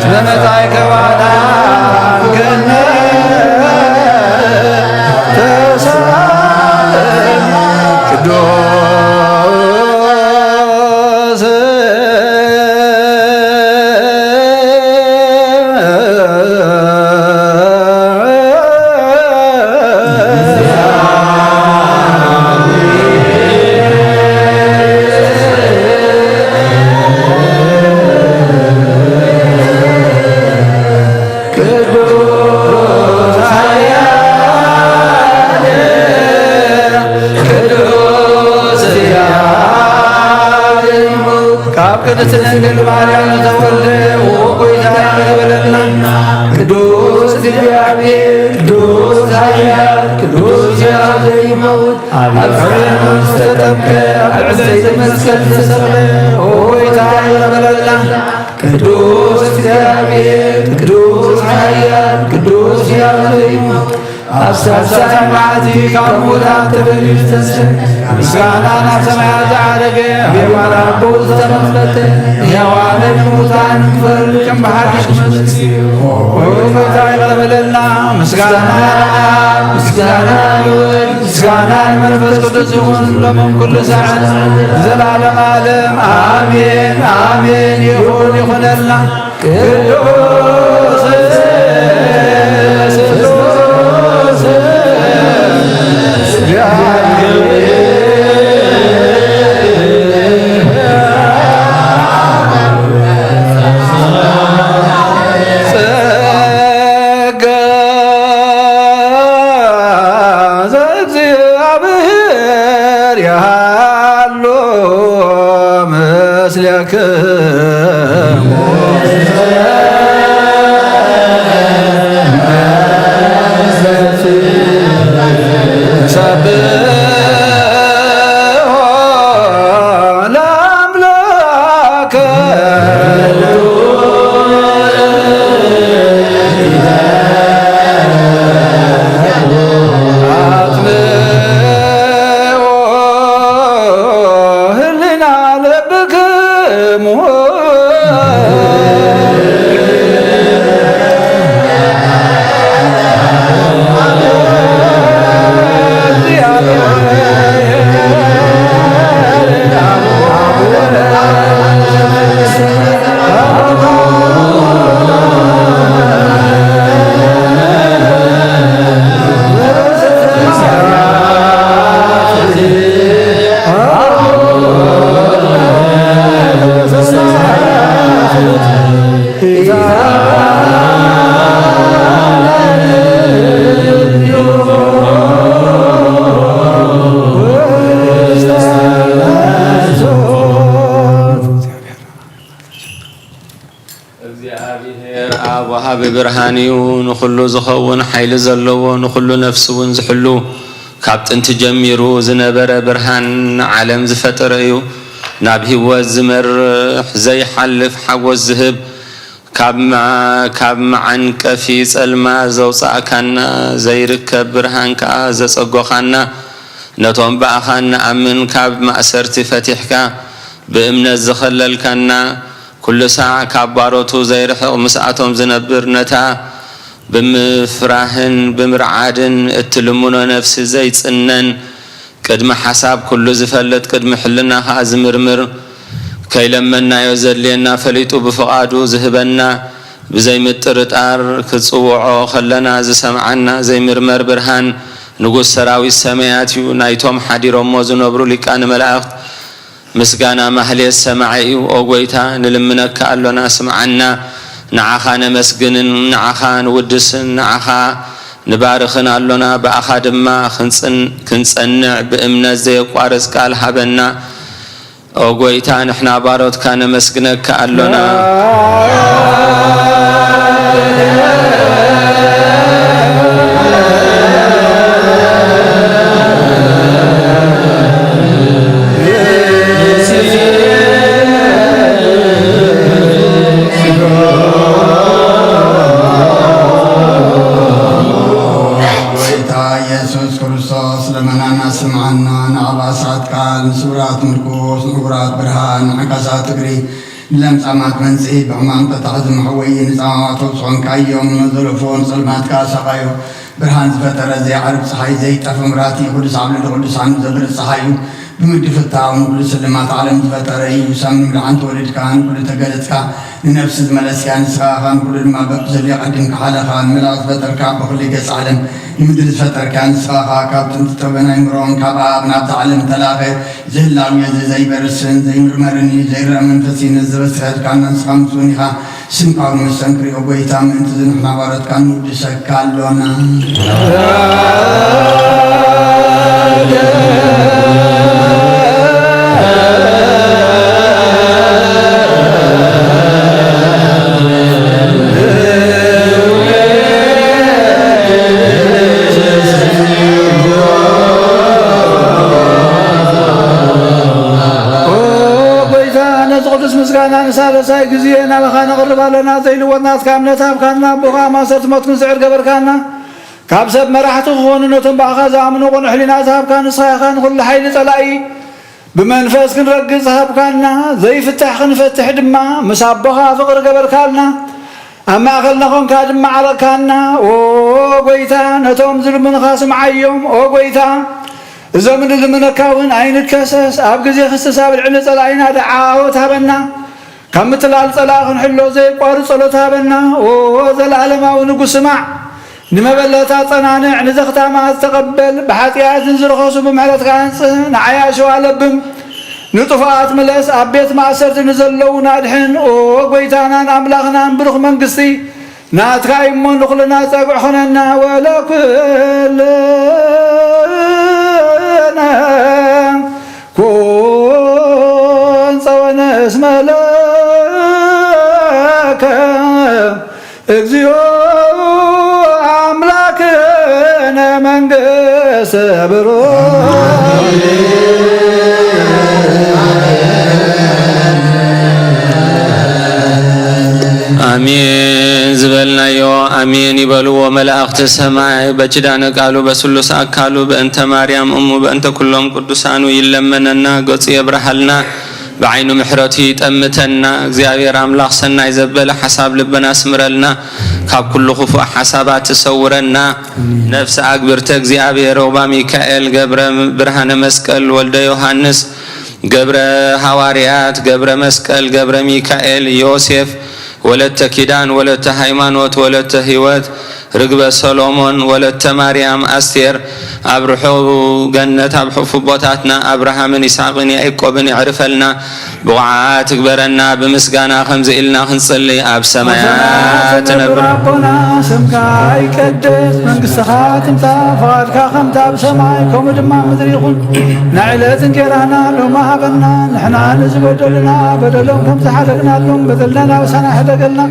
ለመጻእከ ወአድኃንከነ ተሳለን ቅዱስ ቅዱስ ኃያል ቅዱስ ያሬድ ካብ ቅድስት ድንግል ማርያም ዝተወልደ ውእቱ ጐይታ ይቕር በለልና። ቅዱስ እግዚአብሔር ቅዱስ ኃያል ቅዱስ ያሬድ ዘይመውት ኣብ ጸሊም ዝተጠምቀ ኣብ ዕንጸይቲ መስቀል ዝተሰቕለ ኦ ጐይታ ይቕር በለልና። ቅዱስ እግዚኣብሔር፣ ቅዱስ ኃያል፣ ቅዱስ ሕያው ዘይሞት፣ ኣብ ሳልሳይ መዓልቲ ካብ ሙታን ተፈልዩ ዝተንስአ፣ ምስጋና ናብ ሰማያት ዝዓረገ፣ ኣብ የማን ኣቦኡ ዝተቐመጠ፣ ንሕያዋንን ንሙታንን ክፈርድ ከም ብሓድሽ ክመጽእ እዩ። ኦ ጐይታ ይቕረ በለልና። ምስጋና ንኣብ፣ ምስጋና ንወልድ፣ ምስጋና ንመንፈስ ቅዱስ ይኹን፣ ሎምን ኩሉ ሰዓት፣ ንዘለዓለመ ዓለም። ኣሜን፣ ኣሜን። ይኹን፣ ይኹነልና። ቅዱስ ስሉስ ጸጋ ዘእግዚኣብሔር ይሃሉ ምስሌክሙ። ሰብሖ ለአምላክ። እግዚኣብሔር ኣብ ወሃቢ ብርሃን እዩ፣ ንኹሉ ዝኸውን ሓይሊ ዘለዎ፣ ንኹሉ ነፍሲ እውን ዝሕሉ፣ ካብ ጥንቲ ጀሚሩ ዝነበረ ብርሃን ዓለም ዝፈጠረ እዩ። ናብ ህይወት ዝመርሕ ዘይሓልፍ ሓጎስ ዝህብ፣ ካብ መ-፣ ካብ መዓንቀፊ ጸልማ ዘውጻእካና፣ ዘይርከብ ብርሃን ከኣ ዘጸጎኻና፣ ነቶም ብኣኻ እንኣምን ካብ ማእሰርቲ ፈቲሕካ ብእምነት ዝኸለልካና፣ ኩሉ ሳዕ ካብ ባሮቱ ዘይርሕቕ ምስኣቶም ዝነብር፣ ነታ ብምፍራህን ብምርዓድን እትልምኖ ነፍሲ ዘይጽነን፣ ቅድሚ ሓሳብ ኩሉ ዝፈልጥ፣ ቅድሚ ሕልና ኸኣ ዝምርምር፣ ከይለመናዮ ዘድልየና ፈሊጡ ብፍቓዱ ዝህበና፣ ብዘይምጥርጣር ክጽውዖ ኸለና ዝሰምዓና ዘይምርመር ብርሃን ንጉስ ሰራዊት ሰማያት እዩ። ናይቶም ሓዲሮሞ ዝነብሩ ሊቃነ መላእኽት ምስጋና ማህሌት ሰማዒ እዩ። ኦ ጐይታ፣ ንልምነካ ኣሎና፣ ስምዓና። ንዓኻ ነመስግንን ንዓኻ ንውድስን ንዓኻ ንባርኽን ኣሎና። ብኣኻ ድማ ክንጽን-፣ ክንጸንዕ ብእምነት ዘየቋርጽ ቃል ሃበና። ኦ ጐይታ፣ ንሕና ባሮትካ ነመስግነካ ኣሎና። ጐይታ ኢየሱስ ክርስቶስ፣ ለመናና ስምዓና፣ ንዓባሳት ቃል፣ ንስውራት ምርኩስ፣ ንዕውራት ብርሃን፣ ንዓንካሳት እግሪ፣ ንለምጻማት መንጽሂ፣ ብሕማም ተታሕዚ መሕወዪ፣ ንጻማማት ተውጽኦን ካዮም፣ ንዘለፎ ንጸልማትካ ኣሳቓዮ። ብርሃን ዝፈጠረ፣ ዘይዓርብ ጸሓይ፣ ዘይጠፍእ መብራህቲ፣ ኩሉ ሳዕ ኣብ ልዕሊ ኩሉ ሳዕ ንዘብርህ ጸሓይ እዩ። ብምድፍታው ንኩሉ ስልማት ዓለም ዝፈጠረ እዩ። ሳብ ንምድሓን ተወሊድካ፣ ንኩሉ ተገለጽካ፣ ንነፍሲ ዝመለስካ ንስኻ ኢኻ፣ ንኩሉ ድማ በብዘድልዮ ቀዲምካ ሓለኻ። ንመላእኽቲ ዝፈጠርካ፣ ብኹሉ ገጽ ዓለም ንምድሪ ዝፈጠርካ ንስኻ ኢኻ። ካብ ጥንቲ ጥበብን ኣይምሮን ካብ ኣብ ናብዛ ዓለም ተላኸ። ዝህላው እዩ፣ እዚ ዘይበርስን ዘይምርመርን እዩ፣ ዘይረኣ መንፈስ እዩ። ነዚ ዘበስረልካና ንስኻ ምስኡን ኢኻ። ስምካ እውን መስተንክር እዩ፣ ኦ ጐይታ፣ ምእንቲ እዚ ንሕና ባሮትካ ንውድሰካ ኣሎና። ኦ ጐይታ፣ ነዚ ቅዱስ ምስጋና ንሳልሳይ ግዜ ናባኻ ነቕርብ ኣለና። ዘይልወጥ ናትካ እምነት ሃብካና፣ ኣቦኻ ማእሰርቲ ሞት ክንስዕር ገበርካና። ካብ ሰብ መራሕቲ ክኾኑ ነቶም ብኣኻ ዝኣምኑ ቅኑዕ ሕሊና ዝሃብካ ንስኻ ኢኻ። ንኹሉ ሓይሊ ጸላኢ ብመንፈስ ክንረግጽ ሃብካና፣ ዘይፍታሕ ክንፈትሕ ድማ ምስ ኣቦኻ ፍቕሪ ገበርካልና። ኣብ ማእከልና ኾንካ ድማ ዓረቕካና። ኦ ጐይታ፣ ነቶም ዝልምኑኻ ስምዓዮም። ኦ ጐይታ፣ እዞም ንልምነካ እውን ኣይንከሰስ። ኣብ ግዜ ክስስ ኣብ ልዕሊ ጸላኢና ደዓወት ሃበና። ካብ ምትላል ጸላኢ ክንሕሎ ዘየቋርጽ ጸሎት ሃበና። ኦ ዘለኣለማዊ ንጉስ፣ ስማዕ። ንመበለታ ጸናንዕ፣ ንዘኽታማት ተቐበል። ብሓጢኣት ንዝረኸሱ ብምሕረትካ ኣንጽህ። ንዓያሹ ኣለብም። ንጥፉኣት ምለስ፣ ኣብ ቤት ማእሰርቲ ንዘለዉን ኣድሕን። ኦ ጐይታናን ኣምላኽናን፣ ብሩኽ መንግስቲ ናትካ እዩ እሞ፣ ንኹልና ጸግዒ ኾነና። ወለኩልነ ኩን ጸወነ እስመ ለከ እግዚኦ ኣምላክነ መንግስት ብሩክ። ኣሜን ዝበልናዮ ኣሜን ይበልዎ መላእኽቲ ሰማይ። በኪዳነ ቃሉ በስሉስ ኣካሉ በእንተ ማርያም እሙ በእንተ ኩሎም ቅዱሳኑ ይለመነና፣ ገጹ የብርሃልና። ብዓይኑ ምሕረቱ ይጠምተና። እግዚኣብሔር ኣምላኽ ሰናይ ዘበለ ሓሳብ ልብና ስምረልና፣ ካብ ኩሉ ክፉእ ሓሳባት ትሰውረና። ነፍሲ ኣግብርተ እግዚኣብሔር ሮባ ሚካኤል፣ ገብረ ብርሃነ መስቀል፣ ወልደ ዮሃንስ፣ ገብረ ሃዋርያት፣ ገብረ መስቀል፣ ገብረ ሚካኤል፣ ዮሴፍ፣ ወለተ ኪዳን፣ ወለተ ሃይማኖት፣ ወለተ ህይወት፣ ርግበ ሰሎሞን፣ ወለተ ማርያም፣ ኣስቴር፣ ኣብ ርሑው ገነት ኣብ ሕፉ ቦታትና ኣብርሃምን ይስሐቅን ያዕቆብን የዕርፈልና። ብቑዓት ትግበረና፣ ብምስጋና ከምዚ ኢልና ክንጽሊ። ኣብ ሰማያት ትነብር ኣቦና፣ ስምካ ይቀደስ፣ መንግስትኻ ትምጻእ፣ ፈቓድካ ከምታ ኣብ ሰማይ ከምኡ ድማ ኣብ ምድሪ ይኹን። ናይ ዕለት እንጀራና ሎሚ ሃበና፣ ንሕና ንዝበደሉና በደሎም ከም ዝሓለግናሎም በደልና ናብ ኣሳና ሕደገልና፣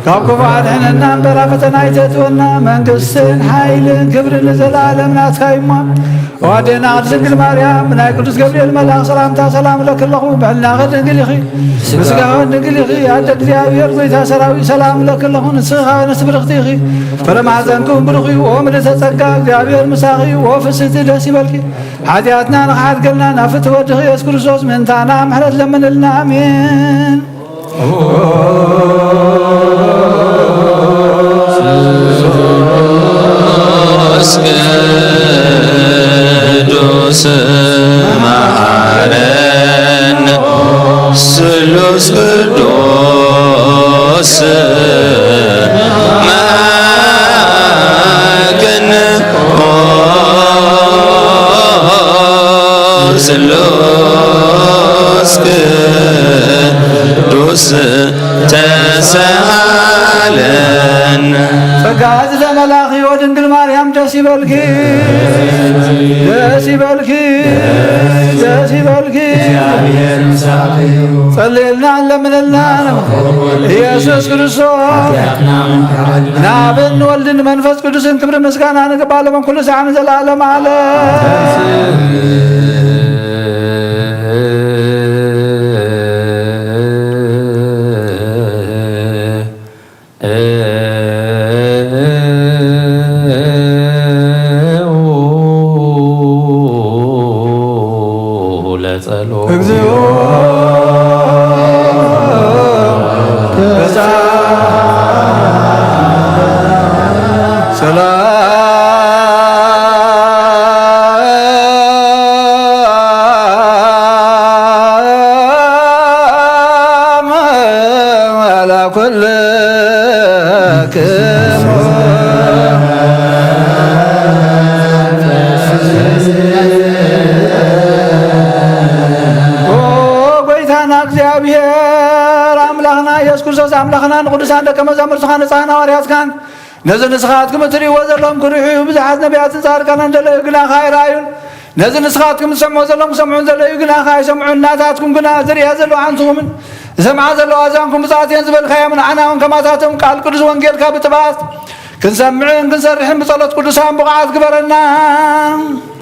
ካብ ክፉእ ኣድሕነና እምበር ኣብ ፈተና ኣይተእትወና። መንግስትን ሓይልን ክብርን ንዘለኣለም ናትካ እዩ እሞ። ኣዴና ቅድስት ድንግል ማርያም፣ ብናይ ቅዱስ ገብርኤል መልኣኽ ሰላምታ ሰላም እለኪ ኣለኹ። ብሕልናኺ ድንግል ኢኺ፣ ብስጋኺ ድንግል ኢኺ። ኣደ እግዚኣብሔር፣ ጎይታ ሰራዊት፣ ሰላም እለኪ ኣለኹ። ንስኺ ከኣ ኣንስቲ ብርኽቲ ኢኺ፣ ፍረ ማሕፀንኪ እውን ብሩኽ እዩ። ኦ ምልዕተ ጸጋ፣ እግዚኣብሔር ምሳኺ እዩ። ኦ ፍስሕቲ፣ ደስ ይበልኪ፣ ሓጢኣትና ንኽሓድገልና ናብ ፍትሒ ወድኺ ኢየሱስ ክርስቶስ ምእንታና ምሕረት ለምንልና። ኣሜን። ስሉስ ቅዱስ መሐረነ፣ ስሉስ ቅዱስ መሐረነ፣ ስሉስ ቅዱስ ተሳሃለነ። ጸጋ ዝተመላኺ ወድንግል ማርያም ደስ ይበልኪ፣ ደስ ይበልኪ፣ ደስ ይበልኪ። ጸልየልና ለምንልና ኢየሱስ ክርስቶስ። ናብን ወልድን መንፈስ ቅዱስን ክብሪ ምስጋና ንግባለሞም ኩሉ ሰዓን ዘላለም ዓለም። ለጸሎት። እግዚኦ ሰላም ለኩልክሙ። ኦ ጎይታና እግዚኣብሔር ኣምላኽና ኢየሱስ ክርስቶስ፣ ኣምላኽና ንቅዱሳን ደቀ መዛሙርትኻ ንጻህን ሃዋርያትካን፣ ነዚ ንስኻትኩም እትርእይዎ ዘለኹም ክርእዩ ብዙሓት ነቢያትን ጻድቃንን ዘለዩ ግና ከኣ ኣይረኣዩን። ነዚ ንስኻትኩም እትሰምዑ ዘለኹም ክሰምዑ ዘለዩ ግና ከኣ ኣይሰምዑን። ናታትኩም ግና ዝርእያ ዘለዋ ኣንትኹምን ዝሰምዓ ዘለዋ ኣእዛንኩም ብፅኣት እየን ዝበልካዮም፣ ንዓና እውን ከማታቶም ቃል ቅዱስ ወንጌልካ ብጥብኣት ክንሰምዕን ክንሰርሕን ብጸሎት ቅዱሳን ብቑዓት ግበረና።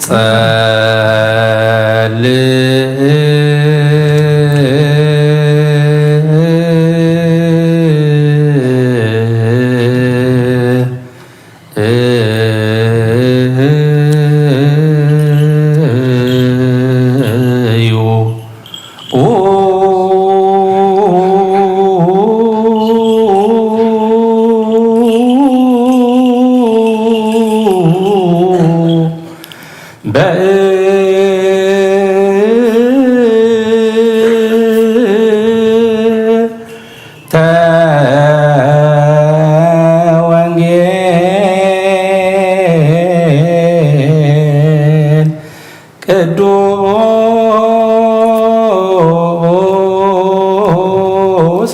ጸልእ። እዩ። በወንጌል ቅዱስ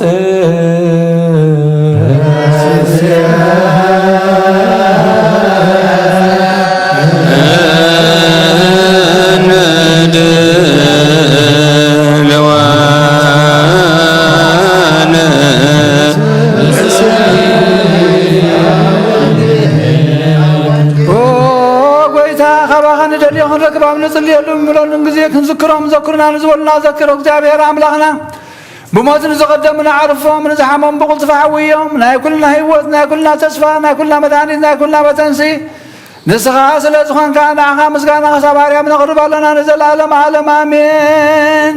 ኦ ጎይታ፣ ካባኻ ንደልዮ ክንረክብ ኣብ ንጽልየሉ ብምለሉን ግዜ ክንዝክሮም ዘክሩና ንዝበሉና ዘክሮ እግዚኣብሔር ኣምላኽና። ብሞት ንዝቐደሙ ንዓርፎም፣ ንዝሓሞም ብቕልጥፍ ሓውዮም። ናይ ኩልና ህይወት፣ ናይ ኩልና ተስፋ፣ ናይ ኩልና መድሃኒት፣ ናይ ኩልና መተንሲ ንስኻ ስለ ዝኾንካ ንዓኻ ምስጋና ክሳብ ኣርያም ነቕርብ ኣለና ንዘለኣለም ዓለም ኣሜን።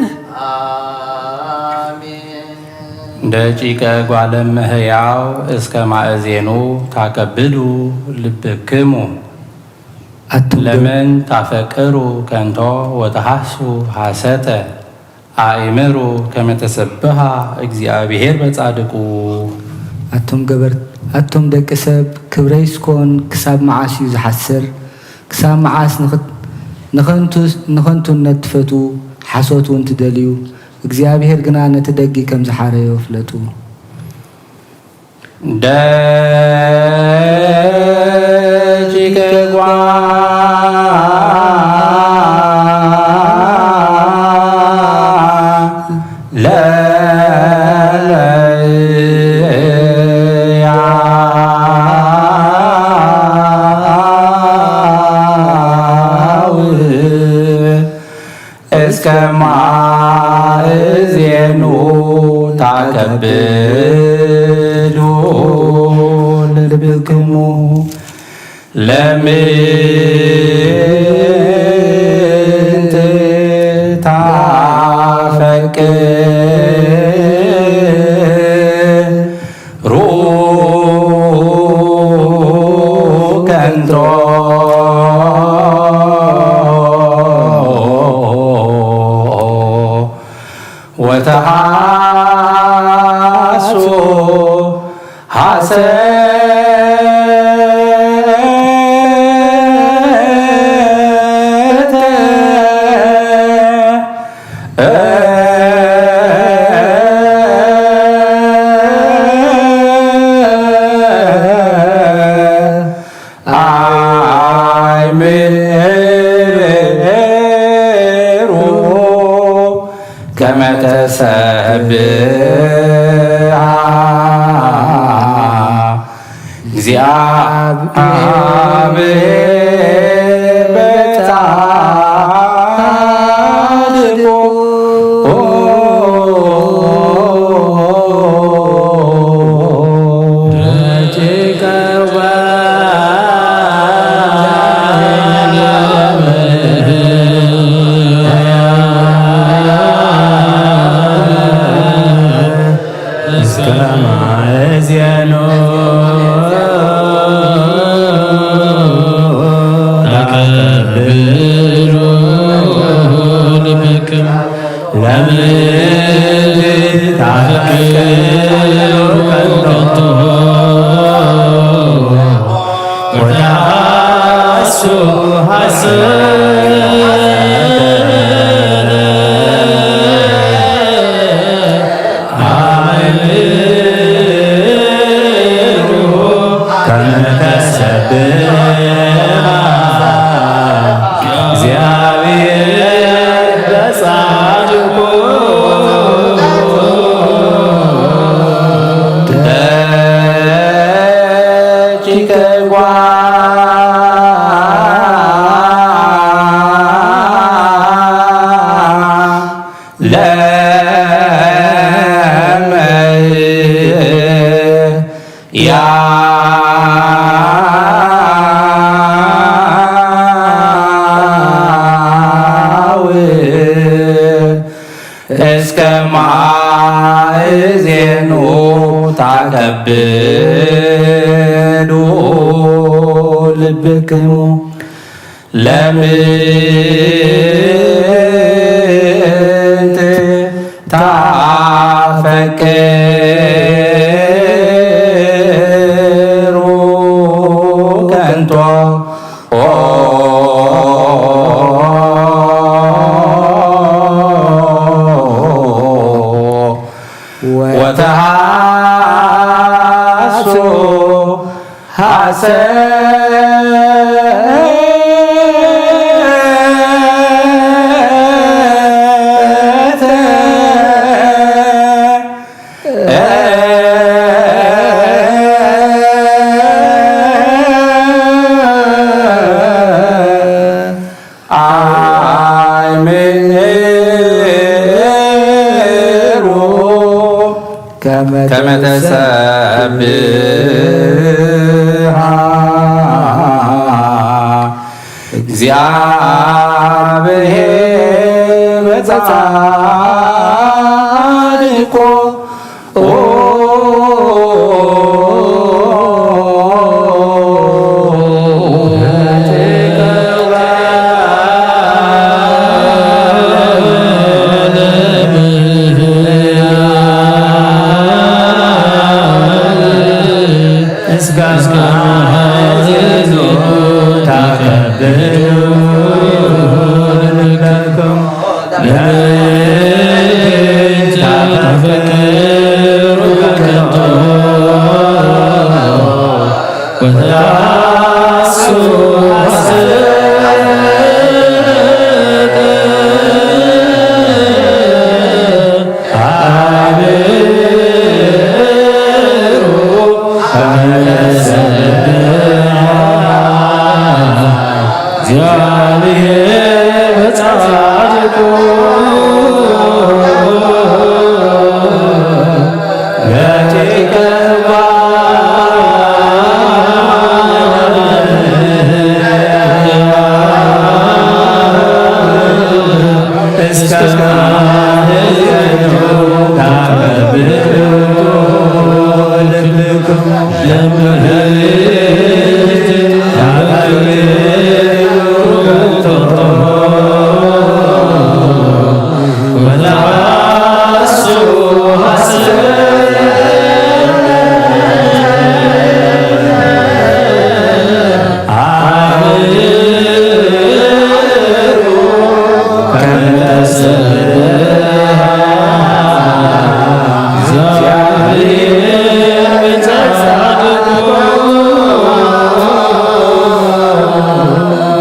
ደቂቀ ጓለ እመሕያው እስከ ማእዜኑ ታቀብሉ ልብክሙ። ኣቱም ገ- ለምን ታፈቅሩ ከንቶ ወተሃሱ ሐሰተ። ኣእምሩ ከመ ተሰብሃ እግዚኣብሔር በጻድቁ። ኣቱም ገበር ኣቱም ደቂ ሰብ፣ ክብረይ ስኮን ክሳብ መዓስ እዩ ዝሓስር? ክሳብ መዓስ ንኽት- ንኸንቱ- ንኸንቱነት ትፈትዉ፣ ሓሶት እውን ትደልዩ? እግዚኣብሔር ግና ነቲ ደጊ ከም ዝሓረዮ ፍለጡ። ደቂቀ ጓለ እመሕያው እስከ ማእዜኑ ታቀብሉ ልብክሙ። ለምንት ታፈቅሩ ከንቶ ወተሃሱ ሐሰተ። ኣእምሩ ከመ ተሰብሐ እግዚአብሔር በጻድቁ። እስከ ማእዜኑ ታቀብሉ ልብክሙ። ለምንት ታፈቅሩ ከንቶ ወተሃሱ ሐሰተ። ኣእምሩ ከመ ተሰብሐ እግዚአብሔር በጻድቁ። ደቂቀ ጓለ እመሕያው እስከ ማእዜኑ ታቀብሉ ልብክሙ። ለምንት ታፈቅሩ ከንቶ ወተሃሱ ሐሰተ። ኣእምሩ ከመ ተሰብሐ እግዚአብሔር በጻድቁ።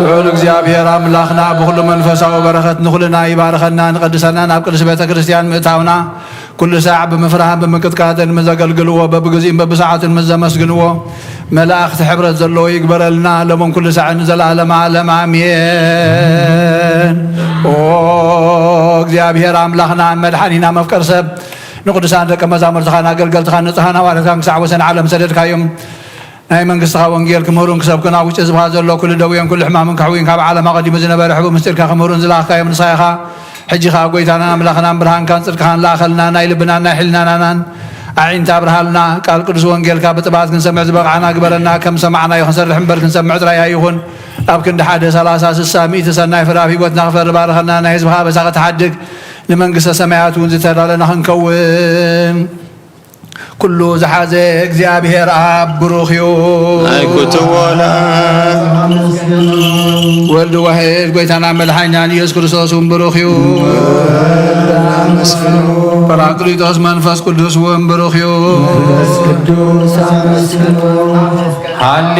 ልዑል እግዚኣብሔር ኣምላኽና ብኹሉ መንፈሳዊ በረኸት ንኹልና ይባርኸና፣ ንቐድሰና፣ ናብ ቅድስቲ ቤተ ክርስቲያን ምእታውና፣ ኩሉ ሳዕ ብምፍራህን ብምቅጥቃጥን ምስ ዘገልግልዎ፣ በብግዜኡን በብሰዓቱን ምስ ዘመስግንዎ፣ መላእኽቲ ሕብረት ዘለዎ ይግበረልና፣ ሎምን ኩሉ ሳዕን ንዘለዓለመ ዓለም ኣሜን። ኦ እግዚኣብሔር ኣምላኽና መድሓኒና መፍቀር ሰብ፣ ንቅዱሳን ደቀ መዛሙርትኻን ኣገልገልትኻን ንጹሓን ሃዋርያትካን ክሳዕ ወሰን ዓለም ሰደድካዮም። ናይ መንግስትኻ ወንጌል ክምህሩን ክሰብኩን፣ ኣብ ውሽጢ ህዝብኻ ዘሎ ኩሉ ደዌን ኩሉ ሕማምን ከሕውዩን፣ ካብ ዓለም ኣቐዲሙ ዝነበረ ሕቡእ ምስጢርካ ክምህሩን ዝለኣኽካዮም ንስኻ ኢኻ። ሕጂ ኸኣ ጐይታናን ኣምላኽናን ብርሃንካን ጽድቅኻን ለኣኸልና፣ ናይ ልብናን ናይ ሕልናናን ኣዒንቲ ኣብርሃልና። ቃል ቅዱስ ወንጌልካ ብጥብዓት ክንሰምዕ ዝበቕዓና ግበረና። ከም ሰማዕናዮ ክንሰርሕ እምበር ክንሰምዕ ጥራይ ኣይኹን። ኣብ ክንዲ ሓደ፣ ሰላሳ፣ ስሳ፣ ሚእቲ ሰናይ ፍረ ኣብ ህይወትና ክፈሪ ባርኸና። ናይ ህዝብኻ ኣበሳ ክትሓድግ፣ ንመንግስተ ሰማያት እውን ዝተዳለና ክንከውን። ኩሉ ዝሓዘ እግዚኣብሔር ኣብ ብሩኽ እዩ። ናይ ክትወላ ወልድ ዋሕድ ጐይታና መድሓኒናን ኢየሱስ ክርስቶስ እውን ብሩኽ እዩ። ጳራቅሊጦስ መንፈስ ቅዱስ እውን ብሩኽ እዩ። መንፈስ ቅዱስ ኣመስግኑ። ሃሌ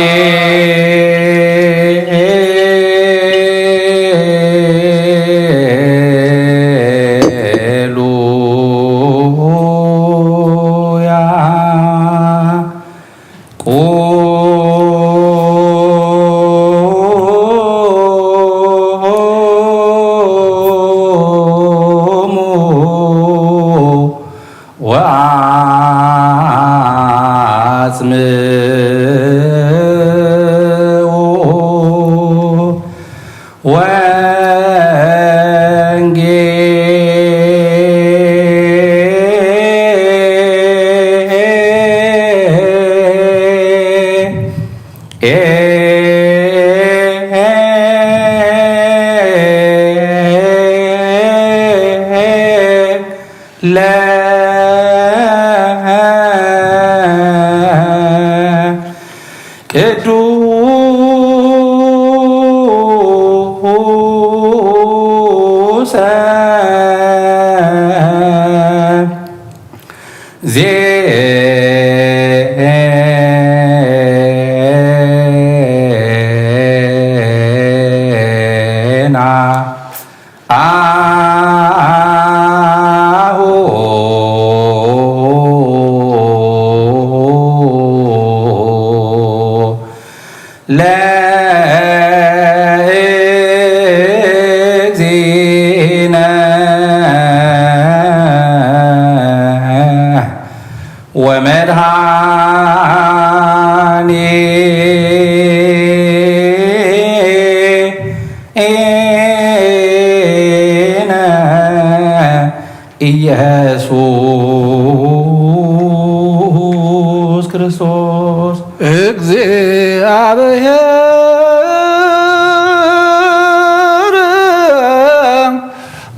ክርስቶስ። እግዚኣብሔር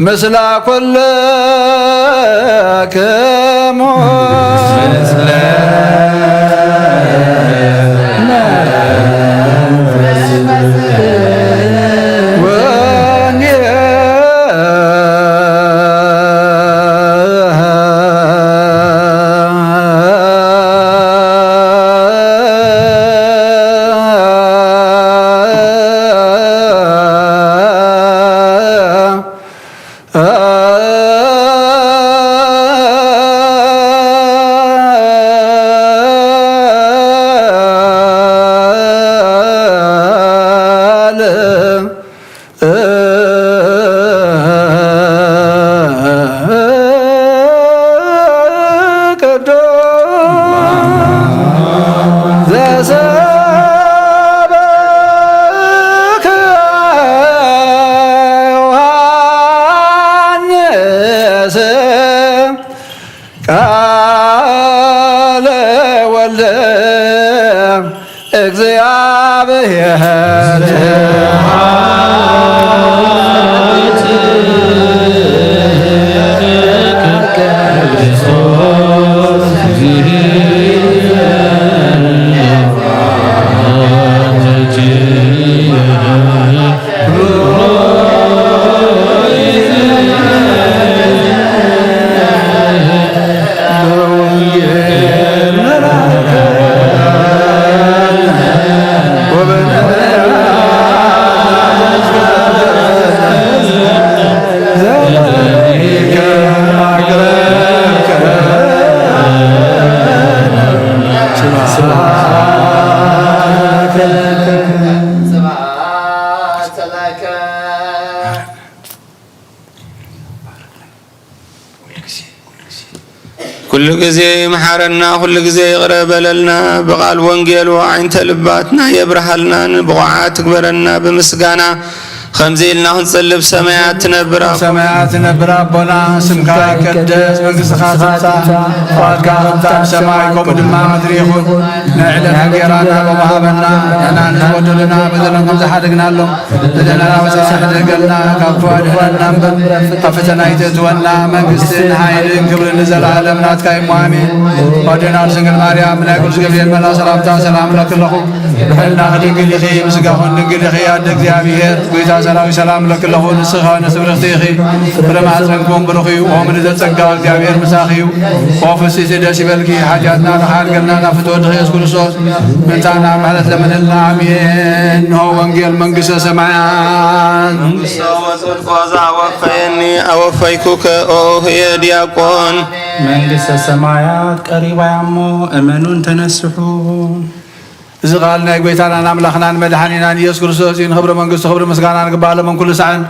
ምስላ ኩልክሙ። ቅዱስ ዘሰበከ ዮሐንስ ቃለ ወልደ እግዚኣብሔር። ኩሉ ግዜ መሓረና፣ ኩሉ ግዜ ይቕረ በለልና። ብቓል ወንጌሉ ኣዒንተ ልባትና የብርሃልና፣ ንብቑዓት ትግበረና። ብምስጋና ከምዚ ኢልና ክንጽልብ፣ ሰማያት ትነብር ኣቦ-፣ ሰማያት ትነብር ኣቦና፣ ስምካ ይቀደስ፣ መንግስትኻ ትምጻእ፣ ፍቓድካ ከምታ ኣብ ሰማይ ከምኡ ድማ ምድሪ ይኹን። ናይ ዕለት እንጌራና ሎሚ ሃበና፣ ንሕና ንዝበደሉና በደሎም ከም ዝሓደግናሎም፣ በደልና ወጻኢ ሕደገልና፣ ካብ ክፉእ ኣድሕነና እምበር፣ ካብ ፈተና ኣይተእትወና። መንግስትን ሓይልን ክብርን ንዘለኣለም ናትካ እዩ እሞ፣ ኣሜን። ኣዴና ድንግል ማርያም፣ ናይ ቅዱስ ገብርኤል መልኣኽ ሰላምታ ሰላም እብለኪ ኣለኹ። ብሕልናኺ ድንግል ኢኺ፣ ብስጋኹን ድንግል ኢኺ፣ ኣደ እግዚኣብሔር፣ ጎይታ ሰራዊት ሰላም እብለኪ ኣለኹ። ንስኺ ከኣ ንስብርኽቲ ኢኺ፣ ፍረ ማሕፀንኩም ብሩኽ እዩ። ኦ ምልዕተ ጸጋ፣ እግዚኣብሔር ምሳኺ እዩ። ኦ ፍስሕቲ ደስ ይበልኪ፣ ሓጢኣትና ተሓድገልና ናብ ፍትወት ኢየሱስ ክርስቶስ ምእንታና ምሕረት ለምንልና። ኣሜን። እንሆ ወንጌል መንግስተ ሰማያት። መንግስተ ወጽድቆ ዘአወፈየኒ ኣወፈይኩከ ኦ ህየ ዲያቆን። መንግስተ ሰማያት ቀሪባ እያ እሞ እመኑን ተነስሑ። እዚ ቃል ናይ ጎይታናን ኣምላኽናን መድሓኒናን ኢየሱስ ክርስቶስ እዩ። ንኽብሪ መንግስቱ ክብሪ ምስጋና ንግባእ ሎምን ኩሉ ሳዕን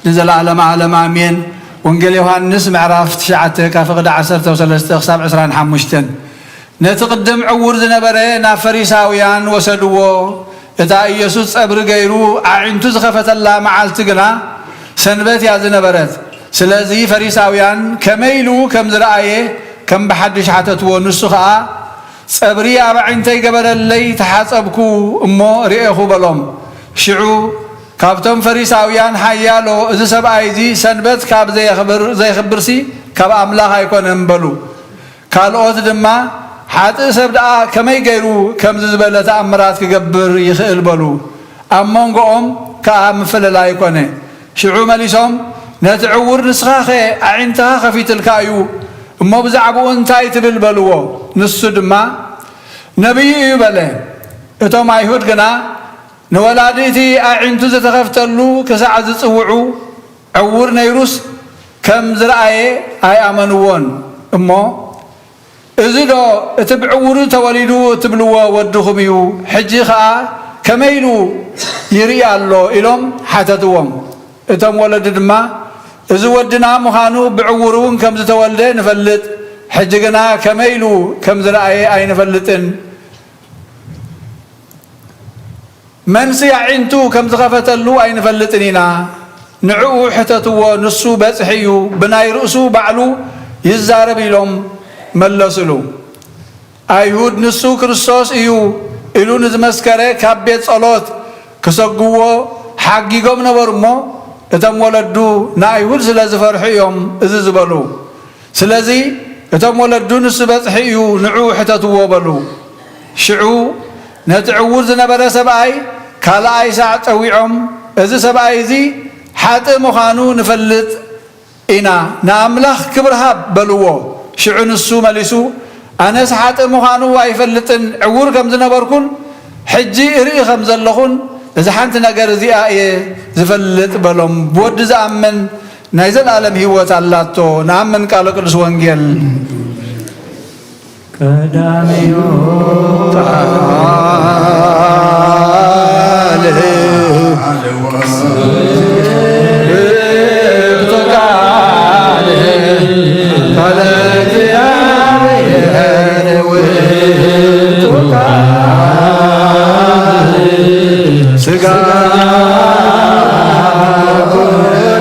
ንዘለኣለመ ዓለም ኣሜን። ወንጌል ዮሃንስ ምዕራፍ ትሽዓተ ካብ ፍቕዲ ዓሰርተ ሰለስተ ክሳብ ዕስራን ሓሙሽተን። ነቲ ቅድም ዕዉር ዝነበረ ናብ ፈሪሳውያን ወሰድዎ። እታ ኢየሱስ ጸብሪ ገይሩ ኣዒንቱ ዝኸፈተላ መዓልቲ ግና ሰንበት እያ ዝነበረት። ስለዚ ፈሪሳውያን ከመይ ኢሉ ከም ዝረኣየ ከም ብሓድሽ ሓተትዎ። ንሱ ኸኣ፣ "ጸብሪ ኣብ ኣዒንተይ ገበረለይ፣ ተሓጸብኩ እሞ ርኤኹ" በሎም። ሽዑ ካብቶም ፈሪሳውያን ሓያሎ፣ "እዚ ሰብኣይ እዚ ሰንበት ካብ ዘየኽብር፣ ዘየኽብርሲ ካብ ኣምላኽ ኣይኮነን" በሉ። ካልኦት ድማ፣ "ሓጥእ ሰብ ደኣ ከመይ ገይሩ ከምዚ ዝበለ ተኣምራት ክገብር ይኽእል?" በሉ። ኣብ መንጎኦም ከኣ ምፍልላይ ኮነ። ሽዑ መሊሶም፣ "ነቲ ዕዉር ንስኻኸ ኣዒንትኻ ከፊትልካ እዩ፣ እሞ ብዛዕባኡ እንታይ ትብል?" በልዎ። ንሱ ድማ፣ "ነቢይ እዩ" በለ። እቶም ኣይሁድ ግና፣ "ንወላዲ እቲ ኣዒንቱ ዝተኸፍተሉ ክሳዕ ዝጽውዑ፣ ዕዉር ነይሩስ ከም ዝረኣየ ኣይኣመንዎን እሞ፣ እዚ ዶ እቲ ብዕዉሩ ተወሊዱ እትብልዎ ወድኹም እዩ? ሕጂ ኸኣ ከመይ ኢሉ ይርኢ ኣሎ?" ኢሎም ሓተትዎም። እቶም ወለዲ ድማ፣ "እዚ ወድና ምዃኑ ብዕዉር እውን ከም ዝተወልደ ንፈልጥ፣ ሕጂ ግና ከመይ ኢሉ ከም ዝረኣየ ኣይንፈልጥን። መንሲ ኣዒንቱ ከም ዝኸፈተሉ ኣይንፈልጥን ኢና። ንዕኡ ሕተትዎ፣ ንሱ በጽሒ እዩ፣ ብናይ ርእሱ ባዕሉ ይዛረብ" ኢሎም መለሱሉ። ኣይሁድ ንሱ ክርስቶስ እዩ ኢሉ ንዝመስከረ ካብ ቤት ጸሎት ክሰግዎ ሓጊጎም ነበሩ እሞ፣ እቶም ወለዱ ንኣይሁድ ስለ ዝፈርሑ እዮም እዚ ዝበሉ። ስለዚ እቶም ወለዱ ንሱ በጽሒ እዩ፣ ንዑ ሕተትዎ በሉ። ሽዑ ነቲ ዕዉር ዝነበረ ሰብኣይ ካልኣይ ሳዕ ጸዊዖም፣ "እዚ ሰብኣይ እዚ ሓጥእ ምዃኑ ንፈልጥ ኢና፣ ንኣምላኽ ክብሪ ሃብ" በልዎ። ሽዑ ንሱ መሊሱ፣ "ኣነስ ሓጥእ ምዃኑ ኣይፈልጥን፣ ዕዉር ከም ዝነበርኩን ሕጂ እርኢ ከም ዘለኹን፣ እዚ ሓንቲ ነገር እዚኣ እየ ዝፈልጥ" በሎም። ብወዲ ዝኣምን ናይ ዘለኣለም ህይወት ኣላቶ። ንኣምን ቃለ ቅዱስ ወንጌል። ቀዳሚዮ ቃል ውእቱ ቃል፣ ቃለ እግዚአብሔር ውእቱ ቃል ሥጋ ኮነ።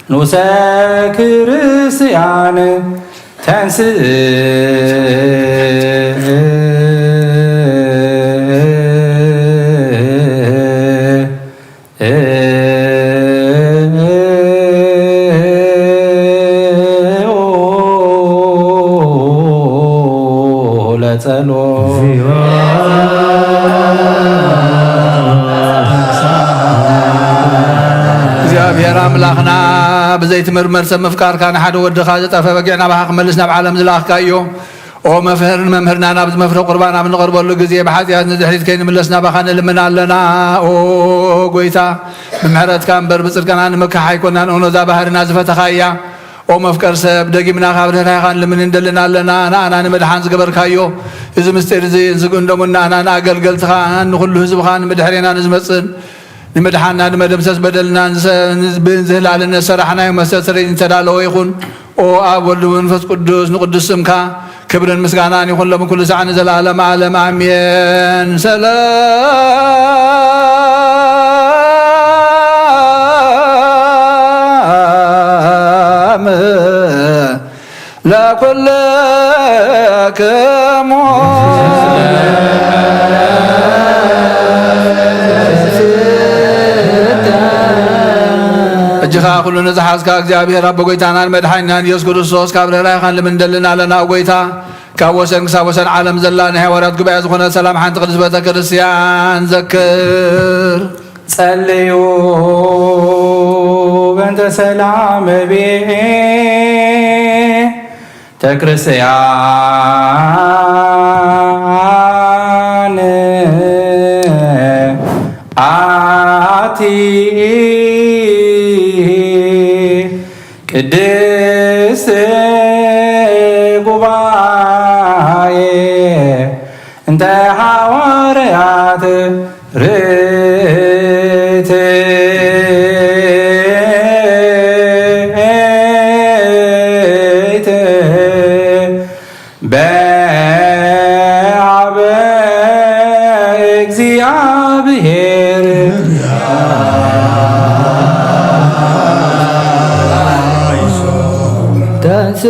ንዑሰ ክርስቲያን ተንስእ ለጸሎት። እግዚኣብሔር ኣምላኽና፣ ብዘይትምርመር ሰብ ምፍቃርካ፣ ንሓደ ወድኻ ዝጠፍአ በጊዕ ናባኻ ክመልስ ናብ ዓለም ዝለኣኽካዮ፣ ኦ መፍህርን መምህርና፣ ናብዚ መፍረ ቁርባን ኣብ ንቐርበሉ ግዜ ብሓጢኣት ንድሕሪት ከይንምለስ ናባኻ ንልምን ኣለና። ኦ ጎይታ፣ ብምሕረትካ እምበር ብጽድቅና ንምክሕ ኣይኮናን፣ እኖዛ ባህርና ዝፈተኻ እያ። ኦ መፍቀር ሰብ፣ ደጊምና ካብ ርህራሄኻ ንልምን እንደልን ኣለና። ንኣና ንምድሓን ዝገበርካዮ እዚ ምስጢር እዚ፣ ንስግኡን ደሙን ንኣና ንኣገልገልትኻን ንኹሉ ህዝብኻን ብድሕሬና ንዝመጽእን ንምድሓንና ንመደምሰስ በደልና ንሰ-፣ ንዝ-፣ ብዝህላልነት ሰራሕናዮ መስተስረይ ዝተዳለወ ይኹን። ኦ ኣብ ወልድ መንፈስ ቅዱስ ንቅዱስ ስምካ ክብርን ምስጋናን ይኹን ሎሚ ኩሉ ሳዕ ንዘለዓለም ዓለም ኣሜን። ሰላም ለኩልክሙ። ሕጂ ኸኣ ኩሉ ንዝሓዝካ እግዚኣብሔር ኣቦ ጎይታናን መድሓኒናን ኢየሱስ ክርስቶስ ካብ ርህራሄኻን ልምን ደልን ኣለና። ኦ ጎይታ፣ ካብ ወሰን ክሳብ ወሰን ዓለም ዘላ ናይ ሃዋርያት ጉባኤ ዝኾነ ሰላም ሓንቲ ቅድስት ቤተ ክርስቲያን ዘክር። ጸልዩ በእንተ ሰላም ቤተ ክርስቲያን ኣቲ ቅድስት ጉባኤ እንተ ሃዋርያት ርትዕት በአበ እግዚአብሔር ተንስ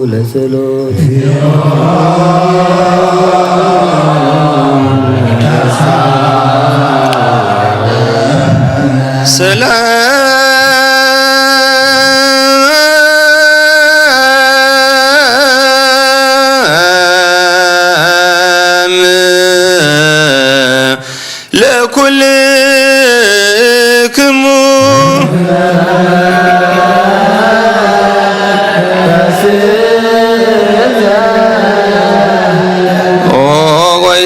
ለጸሎት። ሰላም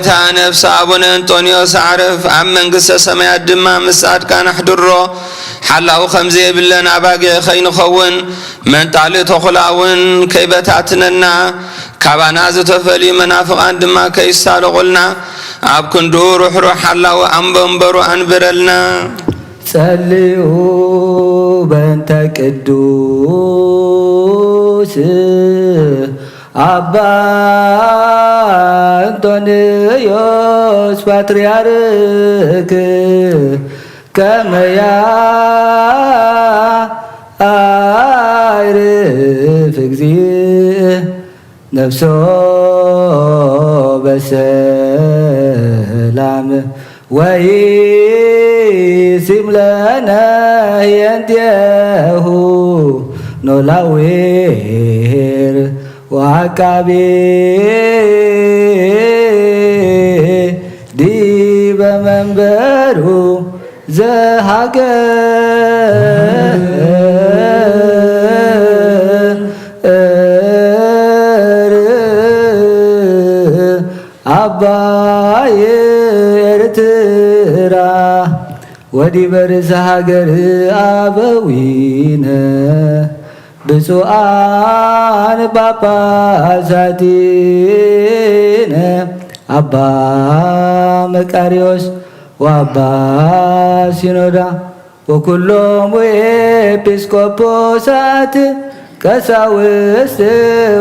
እታ ነፍሲ ኣቡነ እንጦንዮስ ኣዕርፍ፣ ኣብ መንግስተ ሰማያት ድማ ምስ ጻድቃን ኣሕድሮ። ሓላው ከም ዘየብለን ኣባጊዕ ከይንኸውን፣ መንጣሊ ተኹላ እውን ከይበታትነና፣ ካባና ዝተፈልዩ መናፍቓን ድማ ከይሳለቑልና፣ ኣብ ክንድኡ ርሕሩሕ ሓላዊ ኣንበንበሩ ኣንብረልና። ጸልዩ በእንተ ቅዱስ ኣባ እንጦንዮስ ፓትርያርክ ከመ ያዕርፍ እግዚእ ነፍሶ በሰላም ወይሲም ለነ ህየንቴሁ ኖላዊር ወዓቃቢ ዲበ መንበሩ ዘሃገር አባይ ኤርትራ ወዲበ ርእሰ ሃገር አበዊነ ብፁዓን ጳጳሳቲነ አባ መቃርዮስ ወአባ ሲኖዳ ወኩሎሙ ኤጲስቆጶሳት ቀሳውስት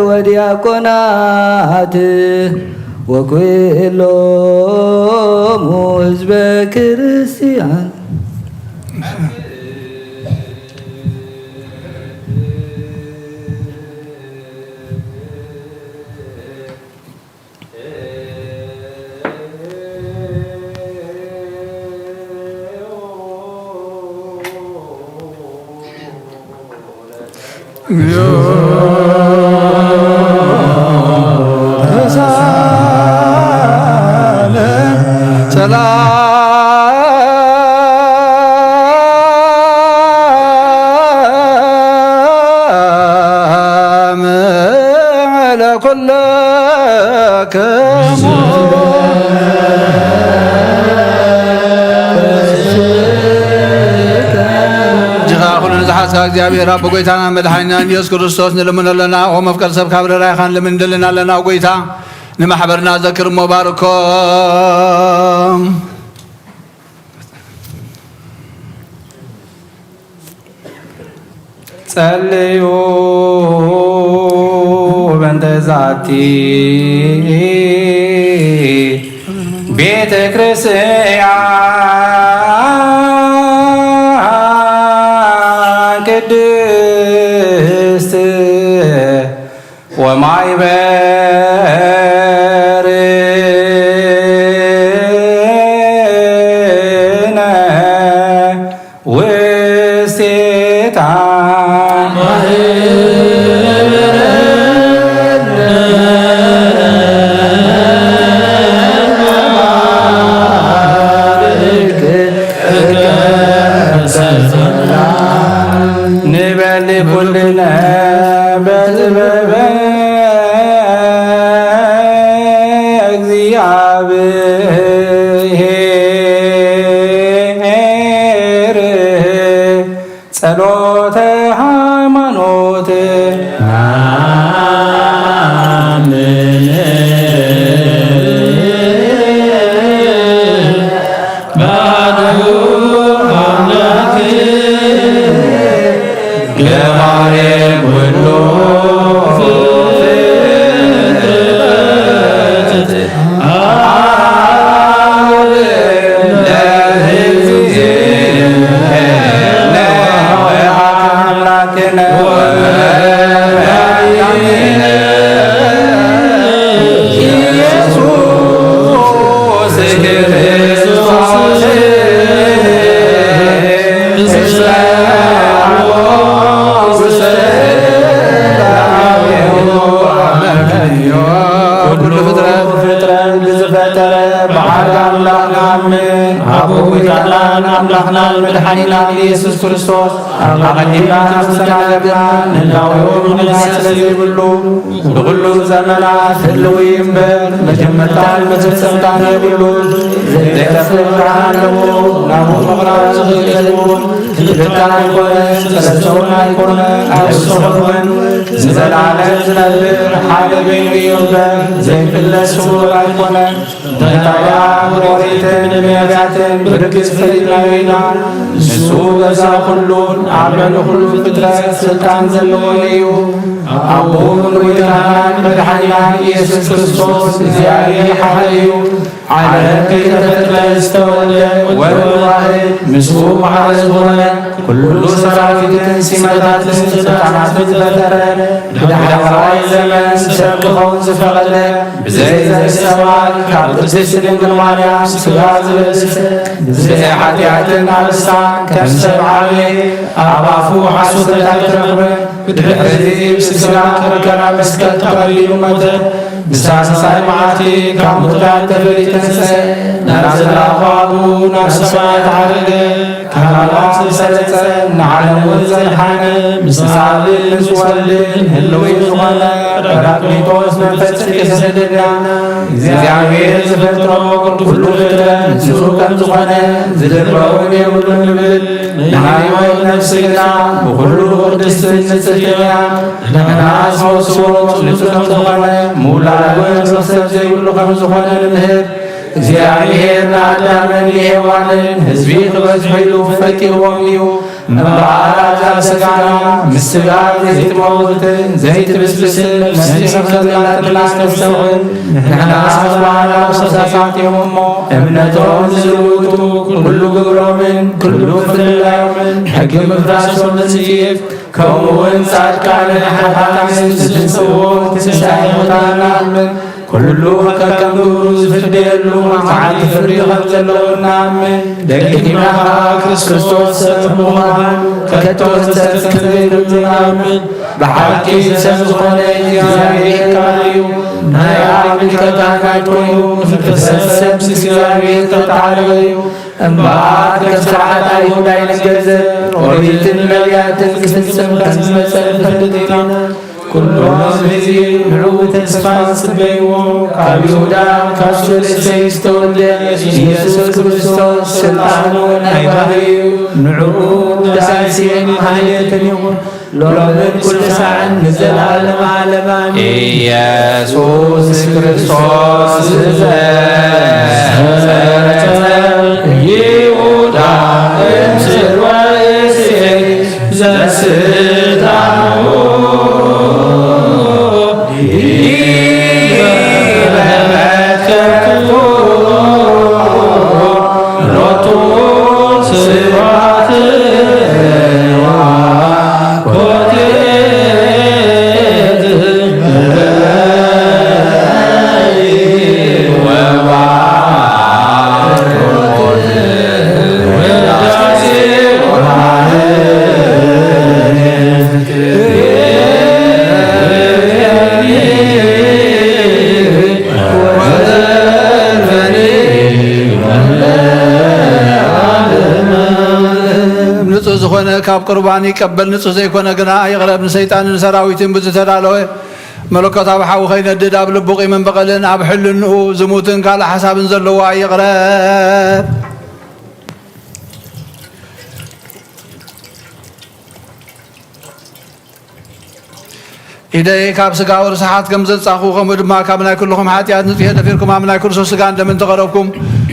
ወዲያቆናት ወኩሎሙ ህዝበ ክርስቲያን። ሰላም ለኩልክሙ። እጅኻ ኩሉ ንዝሓዝካ እግዚኣብሔር ኣቦ ጎይታና መድሓኒና ኢየሱስ ክርስቶስ ንልምኖ ኣለና። ኦ መፍቀር ሰብ ካብ ርራይኻን ልምን ደልና ኣለና። ጎይታ ንማሕበርና ዘክር እሞ ባርኮም። ጸልዩ በእንተ ዛቲ ቤተ ክርስቲያን ቅድስት ወማይበርነ ውስቴታ። ንበል ኩልነ በጥበበ እግዚአብሔር ጸሎተ ሃይማኖት። ባሕቱ አምላክ ገባሬ ኩሉ ፍጥረት አብ ብሓደ ኣምላኽ ንኣምን፣ ኣብ ጎይታናን ኣምላኽናን መድሓኒናን ኢየሱስ ክርስቶስ ኣቐዲምና ዝተናገርና፣ ንላውዮ ምኽንያት ስለዘይብሉ፣ ብኹሉ ዘመናት ህልዊ እምበር መጀመርታን መፈጸምታን የብሉን። ዘይጠፍእ ብርሃን ኣለዎ፣ ናብኡ ምቕራብ ዝኽእል የልቦን። ክልተ ኣይኮነን፣ ሰለስተ እውን ኣይኮነን፣ ኣብ ንሱ እውን ንዘለኣለም ዝነብር ሓደ በይኑ እዩ እምበር፣ ዘይፍለስ ስውር ኣይኮነን። እንታይ ደኣ ብኦሪትን ብነቢያትን ብርግጽ ፈሊጥናዮ ኢና። ንሱ ገዛ ኩሉን ኣብ ልዕሊ ኩሉ ፍጥረት ስልጣን ዘለዎ እዩ። ኣቦን ጎይታናን መድሓኒናን ኢየሱስ ክርስቶስ እግዚኣብሔር ሓደ እዩ። ዓለም ከይተፈጥረ ዝተወልደ ወልድ ዋህድ ምስኡ ማዕረ ዝኾነ፣ ኩሉ ሰራዊትን ሲመታትን ስልጣናትን ዝፈጠረ፣ ብዳሕራዋይ ዘመን ሰብ ክኸውን ዝፈቐደ፣ ብዘይ ዘሰማይ ካብ ቅድስት ድንግል ማርያም ስጋ ዝለበሰ፣ ብዘይ ሓጢኣትን ኣበሳን ከም ሰብ ዓበየ፣ ኣብ ኣፉ ሓሶት ኣይተረኽበን። ብድሕሪ እዚ ብስጋ ከመከራ መስቀል ተቐቢሉ ሞተ። ብሳልሳይ መዓልቲ ካብ ሙታን ተፈልዩ ተንስአ። ናብ ዘለኣለማዊ ኣቦኡ ናብ ሰማያት ዓረገ። ካብ ኣምላኽ ዝሰረጸ፣ ንዓለም እውን ዘድሓነ፣ ምስ ኣብን ምስ ወልድን ህልዊ ዝኾነ ጳራቅሊጦስ መንፈስ ቅዱስ ይሰደደና። እግዚኣብሔር ዝፈጠሮ ኩሉ ፍጥረት ንሱ ከም ዝኾነ ዝድርበውን የብሉን ንብል። ናይ ሞት ነፍሲ ግና ብኹሉ ቅድስትን ንጽሕትን እያ። ንሕናስ መውስቦ ንጹህ ከም ዝኾነ፣ ምውላድ እውን ርኽሰት ዘይብሉ ከም ዝኾነ ንምህር። እግዚኣብሔር ንኣዳምን ንሄዋንን ህዝቢ ክበዝሑ ኢሉ ፈጢርዎም እዩ። እምበኣር ኣብዛ ስጋና ምስ ስጋ ዘይትመውትን ዘይትብስብስን መሲሑ ከም ዘላትና ነስተውዕል። ንሕና ኣስማናዊ ክሳሳት እዮም እሞ፣ እምነቶም ዝልውጡ፣ ኩሉ ግብሮምን ኩሉ ፍልላዮምን ሕጊ ምፍራሶም ንጽየፍ። ከምኡ እውን ጻድቃንን ሓጥኣንን ዝትንስእዎ ትንሳኤ ሙታን ንኣምን። ኩሉ ከከም ግብሩ ዝፍደየሉ መዓልቲ ፍርዲ ከም ዘለዎ ንኣምን። ደጊምና ከኣ ክርስቶስ ሰብ ምዃኑ ከቶ ህንጸት ከም ዘይብሉ ንኣምን። ብሓቂ ሰብ ዝኾነ እግዚኣብሔር ቃል እዩ። ናይ ኣብ ሊቀ ካህናት ኮይኑ ንፍጥረት ሰብ ምስ እግዚኣብሔር ተተዓረቐ እዩ። እምበኣር ከም ስርዓት ኣይሁድ ኣይንገዘር፣ ኦሪትን ነቢያትን ክፍጽም ከም ዝመጸ ንፈልጥ ኢና። ኩሎም ህዝቢ ንዕኡ ተስፋ ዝጽበይዎ፣ ካብ ይሁዳ ካብ ሱር እሴይ ዝተወልደ ኢየሱስ ክርስቶስ ስልጣኑ ናይ ባህሪ እዩ። ንዕኡ ውዳሴን ማህሌትን ይኹን። ሎምን ኩሉ ሳዕን ንዘለዓለመ ዓለም ኣሜን። ኢየሱስ ክርስቶስ ዘሰረጸ ይሁዳ እምስል ወእሴይ ዘስልጣኑ ዲበ መትከልቱ ሎቱ ስብሐት ንጹህ ዝኾነ ካብ ቁርባን ይቀበል፣ ንጹህ ዘይኮነ ግና ይቕረብ። ንሰይጣንን ንሰራዊትን ብዝተዳለወ መለኮታዊ ሓዊ ከይነድድ ኣብ ልቡ ቂምን በቐልን ኣብ ሕልንኡ ዝሙትን ካልእ ሓሳብን ዘለዎ ኣይቕረብ። ኢደይ ካብ ስጋዊ ርስሓት ከም ዘጻኹ፣ ከምኡ ድማ ካብ ናይ ኩልኹም ሓጢኣት ንጽሄ ደፊርኩም ኣብ ናይ ክርስቶስ ስጋን ደምን ተቐረብኩም።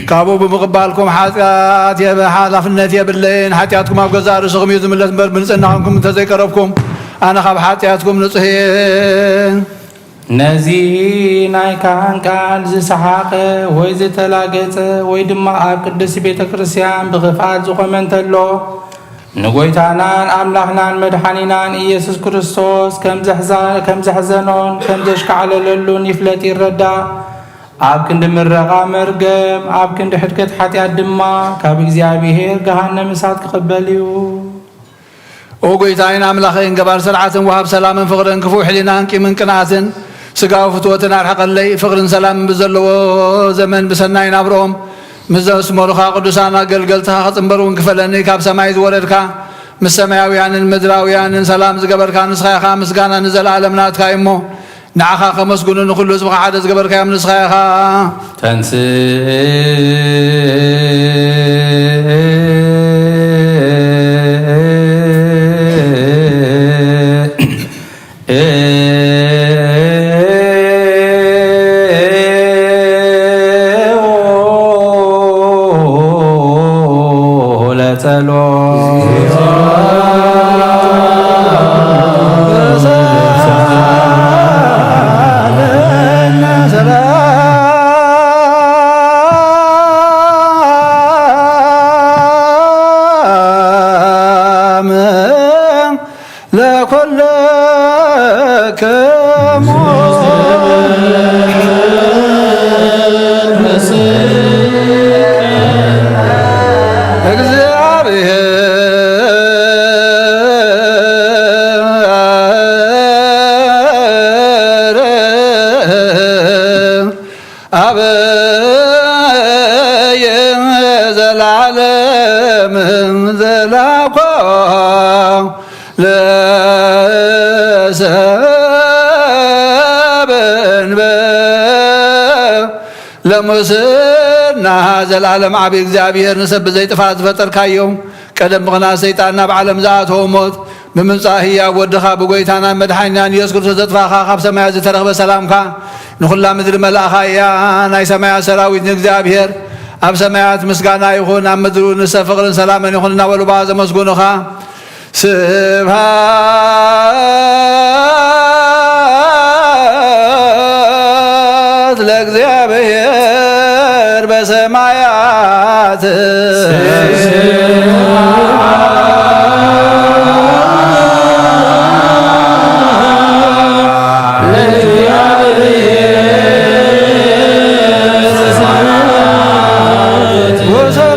ካብኡ ብምቕባልኩም ሓጢኣት የብ-፣ ሓላፍነት የብለይን። ሓጢኣትኩም ኣብ ገዛእ ርእስኹም እዩ ዝምለስ እምበር፣ ብንጽህና ኾንኩም እንተዘይቀረብኩም፣ ኣነ ካብ ሓጢኣትኩም ንጹህ እየ። ነዚ ናይ ካህን ቃል ዝሰሓቐ ወይ ዝተላገጸ ወይ ድማ ኣብ ቅድስቲ ቤተ ክርስቲያን ብኽፍኣት ዝቖመ እንተሎ፣ ንጎይታናን ኣምላኽናን መድሓኒናን ኢየሱስ ክርስቶስ ከም ዘሕዛ-፣ ከም ዘሕዘኖን ከም ዘሽካዕለለሉን ይፍለጥ ይረዳእ። ኣብ ክንዲ ምረቓ መርገም፣ ኣብ ክንዲ ሕድገት ሓጢኣት ድማ ካብ እግዚኣብሔር ገሃነም እሳት ክቕበል እዩ። ኦ ጎይታይን ኣምላኸይን፣ ገባር ስርዓትን ወሃብ ሰላምን ፍቕርን፣ ክፉእ ሕሊናን ቂምን ቅንኣትን ስጋዊ ፍትወትን ኣርሕቐለይ። ፍቕርን ሰላምን ብዘለዎ ዘመን ብሰናይ ናብርኦም ምስ ዘስመሩኻ ቅዱሳን ኣገልገልትኻ ክጽንበር እውን ክፈለኒ ካብ ሰማይ ዝወረድካ ምስ ሰማያውያንን ምድራውያንን ሰላም ዝገበርካ ንስኻ ኢኻ። ምስጋና ንዘለኣለም ናትካ እዩ እሞ ንዓኻ ከመስግኑ ንኹሉ ህዝብኻ ሓደ ዝገበርካዮም ንስኻ ኢኻ። ተንስእ ለኩልክሙ እግዚአብሔር አበየ ዘላለም ዘላኮ ለሰብ እንበ ለሙስና ዘላለም ዓቢ እግዚኣብሔር ንሰብ ብዘይ ጥፋት ዝፈጠርካዮ ቀደም ምኽንያት ሰይጣን ናብ ዓለም ዝኣተወ ሞት ብምምጻእ ህያብ ወድኻ ብጎይታናን መድሓኒናን ኢየሱስ ክርስቶስ ዘጥፋኻ ካብ ሰማያት ዝተረኽበ ሰላምካ ንኹላ ምድሪ መላእኻ እያ። ናይ ሰማያት ሰራዊት ንእግዚኣብሔር ኣብ ሰማያት ምስጋና ይኹን፣ ኣብ ምድሪ ንሰብ ፍቕርን ሰላምን ይኹን እናበሉ ብኣ ዘመስግኑኻ። ስብሐት ለእግዚአብሔር በሰማያት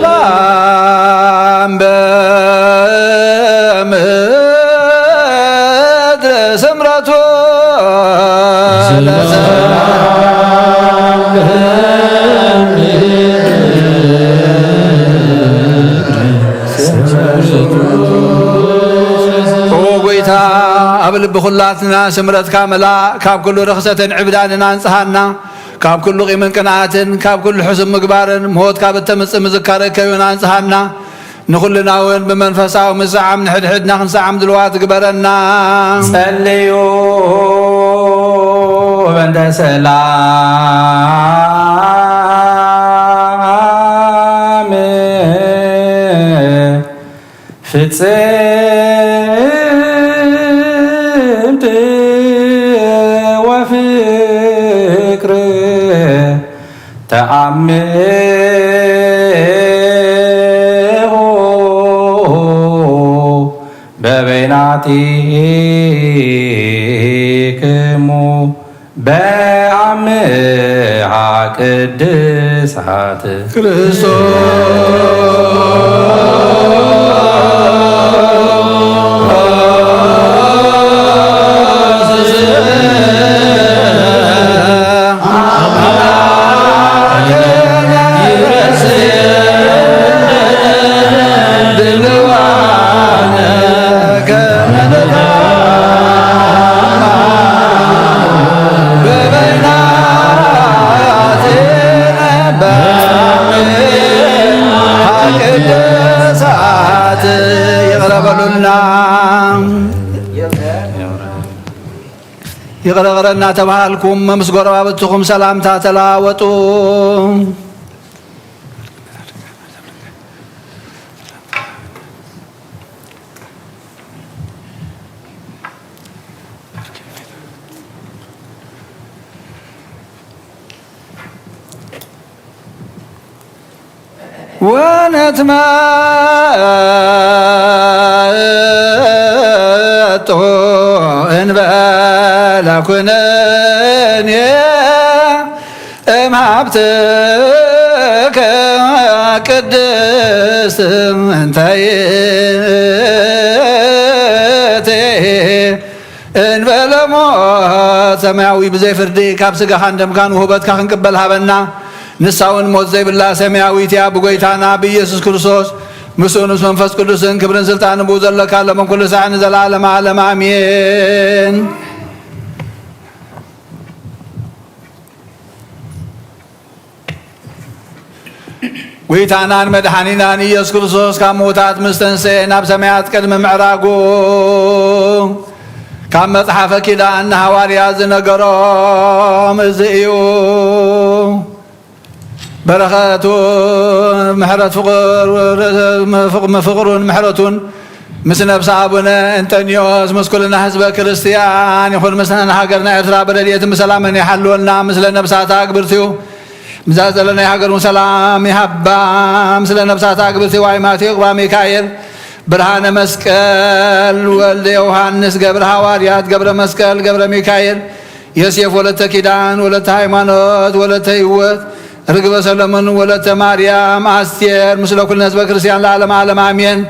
ወሰላም በምድር ስምረቱ ለሰላም ኦ ጎይታ፣ ኣብ ልቢ ኩላትና ስምረትካ መላእ፣ ካብ ኩሉ ርኽሰትን ዕብዳንን ኣንጽሃና፣ ካብ ኩሉ ቂምን ቅንኣትን፣ ካብ ኩሉ ሕሱም ምግባርን፣ ሞት ካብ እተምጽእ ምዝካር እከዩን ኣንጽሃና። ንኹልና እውን ብመንፈሳዊ ምስዓም ንሕድሕድና ክንሰዓም ድልዋት ግበረና። ጸልዩ በእንተ ሰላም ፍጽምቲ ወፍቅር ተአምሆ በበይናቲክሙ በአምሃ ቅድሳት። ክርስቶስ ቅድሳት ይቕረ በሉልና። ይቕረ ይቕረ እናተባሃልኩም ምስ ጎረባብትኹም ሰላምታ ተለዋወጡ። ወነትመጦ እንበለ ኩነኔ እምሃብትከ ቅድስት እንተ ይእቲ እንበለ ሞ ሰማያዊ ብዘይ ፍርዲ ካብ ስጋኻን ደምካን ውህበትካ ክንቅበል ሃበና። ንሳ እውን ሞት ዘይብላ ሰማያዊት እያ። ብጎይታና ብኢየሱስ ክርስቶስ ምስኡን ምስ መንፈስ ቅዱስን ክብርን ስልጣንን ብኡ ዘለካ ለመን ኩሉ ሳዕ ንዘለዓለመ ዓለም ኣሜን። ጎይታናን መድሓኒናን ኢየሱስ ክርስቶስ ካብ ምዉታት ምስ ተንስኤ ናብ ሰማያት ቅድሚ ምዕራጉ ካብ መጽሓፈ ኪዳን ንሃዋርያት ዝነገሮም እዚ እዩ። በረኸቱ ምሕረት ፍቕር-፣ ፍቕ-፣ ፍቕሩን ምሕረቱን ምስ ነብሲ ኣቡነ እንጠንዮስ ምስ ኩልና ህዝበ ክርስቲያን ይኹን። ምስ ንሕና ሃገርና ኤርትራ ብረድኤትን ብሰላምን ይሓልወልና። ምስለ ነብሳታ ኣግብርቲኡ ምዛ ዘለናይ ሃገር እውን ሰላም ይሃባ። ምስለ ነብሳታ ኣግብርቲኡ ኣይ ማቴዎ ቅባ ሚካኤል ብርሃነ መስቀል ወልደ ዮሃንስ ገብረ ሃዋርያት ገብረ መስቀል ገብረ ሚካኤል ዮሴፍ ወለተ ኪዳን ወለተ ሃይማኖት ወለተ ህይወት ርግበ ሰለሙን ወለተ ማርያም ኣስቴር ምስለ ኩልነ ህዝበ ክርስቲያን ለዓለመ ዓለም ኣሜን።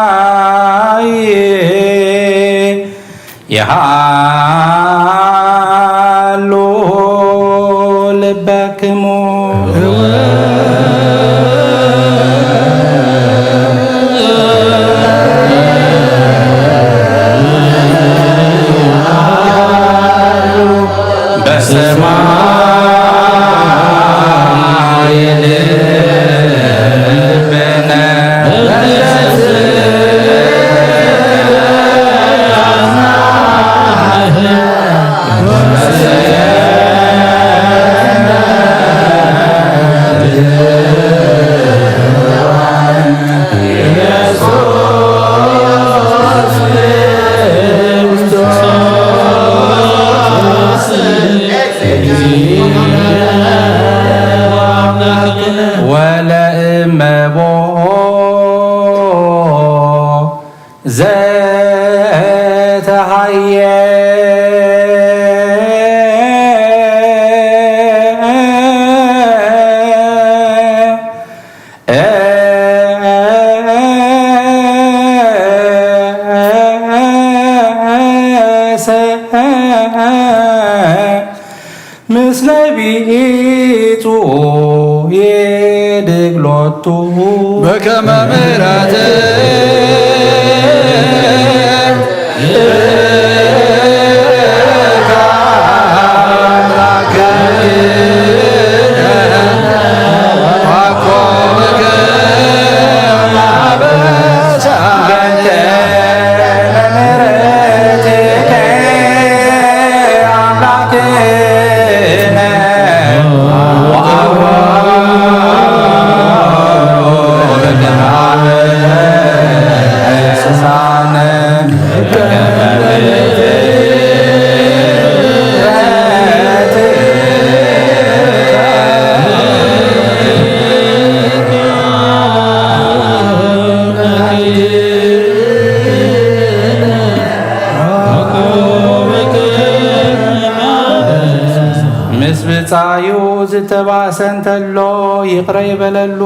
በሰማይ ይሃሉ ልበክሙ። በሰማይ ልብነ ወለእመቦ ዘተሃየ ምስለ ቢጹ የድግሎቱ በከመ ምሕረትከ አምላክነ ወኮንከ አበሳ። በእንተ ምሕረትከ አምላክነ ምስ ብጻዩ ዝተባእሰ እንተሎ ይቕረ ይበለሉ።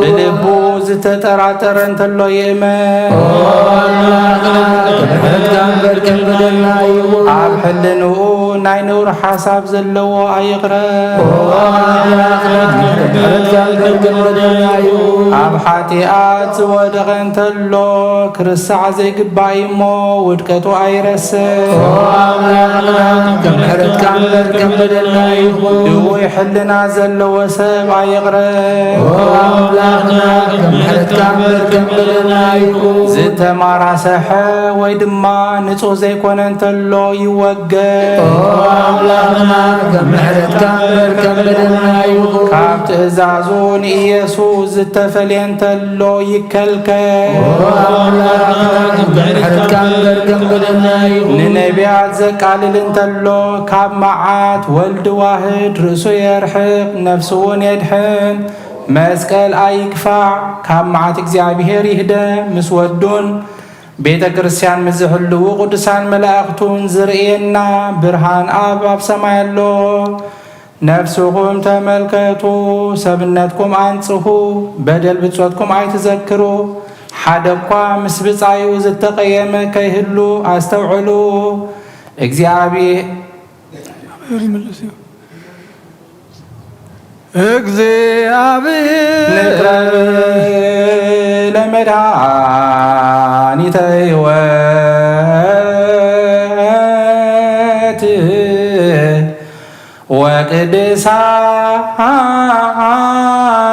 ብልቡ ዝተጠራጠረ እንተሎ ይእመን። ኣብ ሕልንኡ ናይ ነውሪ ሓሳብ ዘለዎ ኣይቕረ። ኣብ ሓጢኣት ዝወደቐ እንተሎ ክርስዕ ዘይግባእ እሞ ውድቀቱ ኣይረስዕ። ኦ ኣምላኽና፣ ከም ምሕረትካ እምበር ከም በደልና ይኹን። ድውይ ሕልና ዘለዎ ሰብ ኣይቕረ። ኦ ኣምላኽና፣ ከም ምሕረትካ እምበር ከም በደልና ይኹን። ዝተማራሰሐ ወይ ድማ ንጹህ ዘይኮነ እንተሎ ይወገድ። ኦ ኣምላኽና፣ ከም ምሕረትካ እምበር ከም በደልና ይኹን። ካብ ትእዛዙ ንኢየሱስ ዝተፈልየ እንተሎ ይከልከል። ኦ ኣምላኽና፣ ከም ምሕረትካ እምበር ከም በደልና ይኹን። ንነቢያት ዘቃልል እንተሎ ካብ መዓት ወልድ ዋህድ ርእሱ የርሕቕ፣ ነፍሱ እውን የድሕን። መስቀል ኣይግፋዕ፣ ካብ መዓት እግዚኣብሔር ይህደ፣ ምስ ወዱን ቤተ ክርስቲያን ምስ ዝሕልዉ ቅዱሳን መላእኽቱን ዝርእየና ብርሃን ኣብ ኣብ ሰማይ ኣሎ። ነፍስኹም ተመልከቱ፣ ሰብነትኩም ኣንጽሁ፣ በደል ብጾትኩም ኣይትዘክሩ። ሓደ እኳ ምስ ብጻዩ ዝተቐየመ ከይህሉ ኣስተውዕሉ። እግዚኣብሔር ይመልስ እዩ። እግዚኣብሔር ንቅረብ ለመድኃኒተ ሕይወት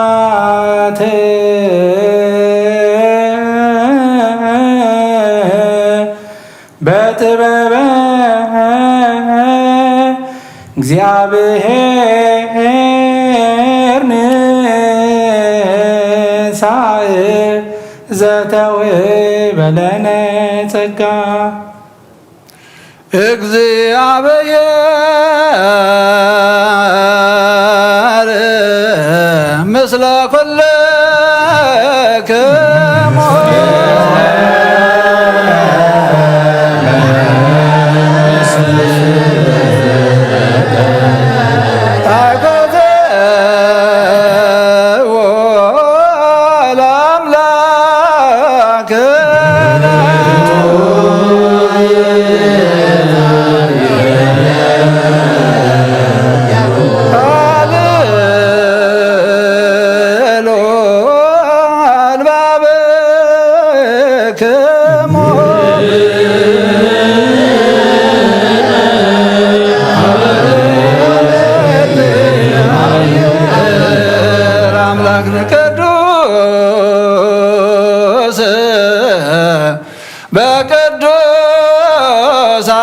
ወቅድሳት በጥበበ እግዚኣብሔር ንሳእ ዘተወበለነ ጸጋ። እግዚኣብሔር ምስለ ኩልክሙ። አምላክ ቅዱስ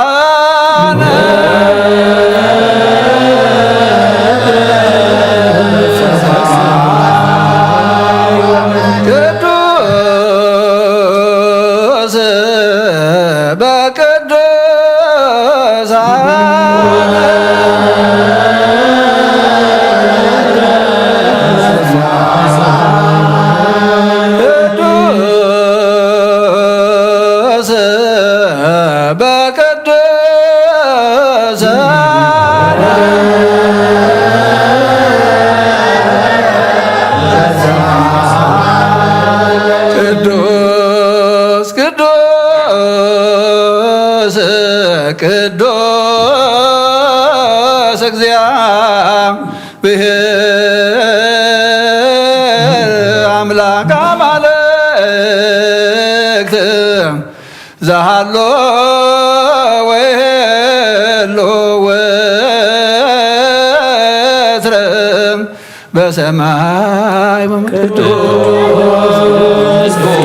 በቅዱሳን ቅዱስ በቅዱሳን ቅዱስ በቅዱሳን ቅዱስ ቅዱስ ቅዱስ እግዚአ ብሔር አምላክ አማልክት ዘሃሎ ወይሄሎ ወትረ በሰማይ ወምድር። ቅዱስ ቅዱስ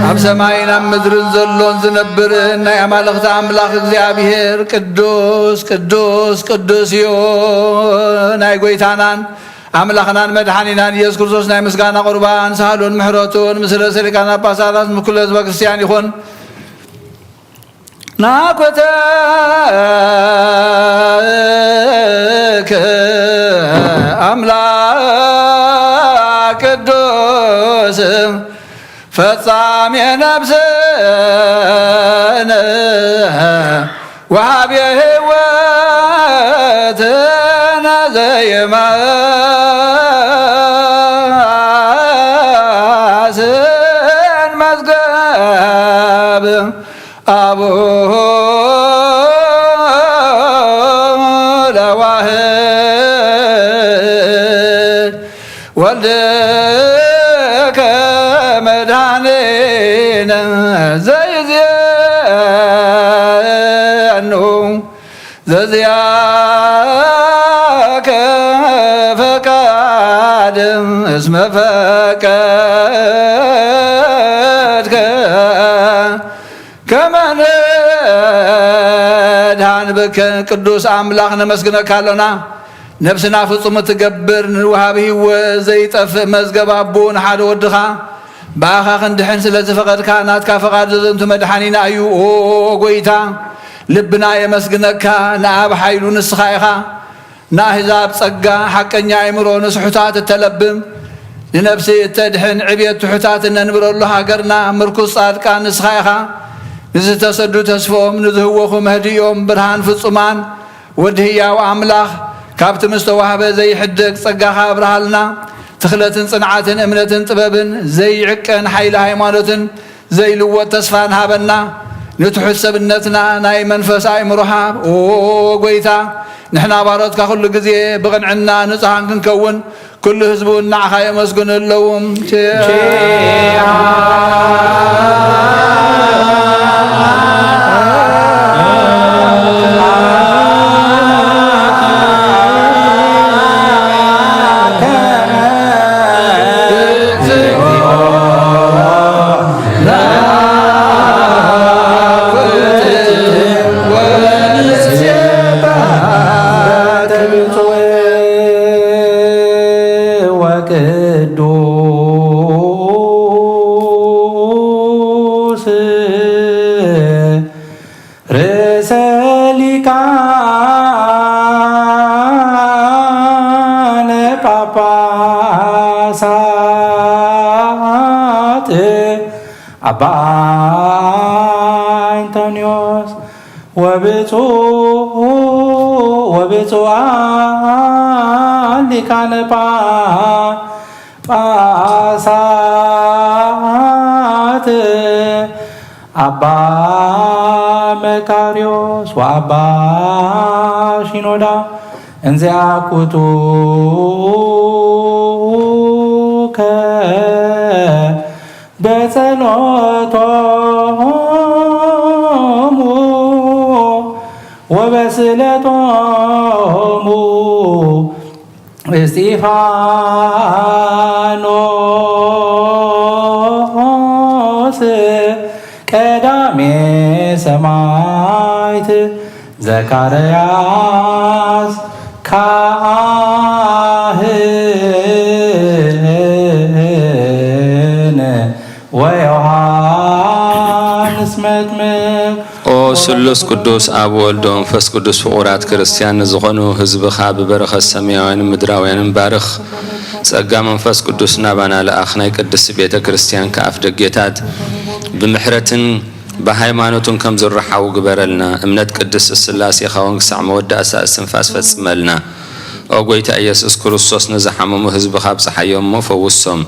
ኣብ ሰማይን ኣብ ምድርን ዘሎን ዝነብርን ናይ ኣማልኽቲ ኣምላኽ እግዚኣብሔር ቅዱስ ቅዱስ ቅዱስ እዩ። ናይ ጐይታናን ኣምላኽናን መድሓኒናን ኢየሱስ ክርስቶስ ናይ ምስጋና ቁርባን ሳህሉን ምሕረቱን ምስ ርእሰ ሊቃነ ጳጳሳት ምስ ኩሉ ህዝበ ክርስቲያን ይኹን። ናኮተከ ኣምላክ ቅዱስ ፈጻሜ ነፍስነ ወሃቤ ሕይወትነ ዘይማስን መዝገብ ኣቡሁ ለዋህድ ወልድከ መድኃኒነ ዘይዜኑ ዘዚአከ ፈቃድ እስመ ፈቀድከ ከመ ንድሃን ብከ። ቅዱስ ኣምላኽ ነመስግነካ ኣሎና። ነፍስና ፍጹም እትገብር ንወሃቢ ህይወት ዘይጠፍእ መዝገብ ኣቦ ንሓደ ወድኻ ብኣኻ ክንድሕን ስለ ዝፈቐድካ ናትካ ፈቓድ ዘዘንቱ መድሓኒና እዩ። ኦ ጎይታ ልብና የመስግነካ። ንኣብ ሓይሉ ንስኻ ኢኻ። ንኣህዛብ ጸጋ ሓቀኛ ኣእምሮ ንስሑታት እተለብም ንነፍሲ እተድሕን ዕብየት ትሑታት እነንብረሉ ሃገርና ምርኩስ ጻድቃን ንስኻ ኢኻ። ንዝተሰዱ ተስፎም ንዝህወኹ መህድዮም ብርሃን ፍጹማን ወዲ ህያው ኣምላኽ ካብቲ ምስተዋህበ ዘይሕደግ ጸጋኻ ኣብርሃልና። ትኽለትን ጽንዓትን እምነትን ጥበብን ዘይዕቀን ሓይሊ ሃይማኖትን ዘይልወጥ ተስፋን ሃበና። ንትሑት ሰብነትና ናይ መንፈስ ኣእምሮ ሃብ። ኦ ጎይታ ንሕና ባሮትካ ኩሉ ግዜ ብቕንዕና ንጹሃን ክንከውን ኩሉ ህዝቡ ንዓኻ የመስግኑ ኣለዉ። ወቅዱስ ርእሰ ሊቃነ ጳጳሳት አባ እንጦንዮስ ወብፁዕ ወብፁዓን ሊቃነ ጳጳሳት አባ መቃርዮስ ወአባ ሺኖዳ እንዚአኩቱከ በጸሎቶሙ ወበስእለቶሙ እስጢፋኖስ ቀዳሜ ሰማዕት ዘካርያስ ካህን ወዮሃንስ መጥምቅ። ኦ ስሉስ ቅዱስ ኣብ ወልዶ መንፈስ ቅዱስ ፍቑራት ክርስትያን ንዝኾኑ ህዝብኻ ብበረኸት ሰማያውያንን ምድራውያንን ባርኽ። ጸጋ መንፈስ ቅዱስ ናባና ለኣኽ። ናይ ቅድስቲ ቤተ ክርስትያን ከኣፍ ደጌታት ብምሕረትን ብሃይማኖትን ከም ዝረሓዉ ግበረልና። እምነት ቅድስት ስላሴ ካውን ክሳዕ መወዳእታ እስትንፋስ ፈጽመልና። ኦ ጎይታ ኢየሱስ ክርስቶስ፣ ንዝሓመሙ ህዝብኻ ኣብጽሓዮም እሞ ፈውሶም።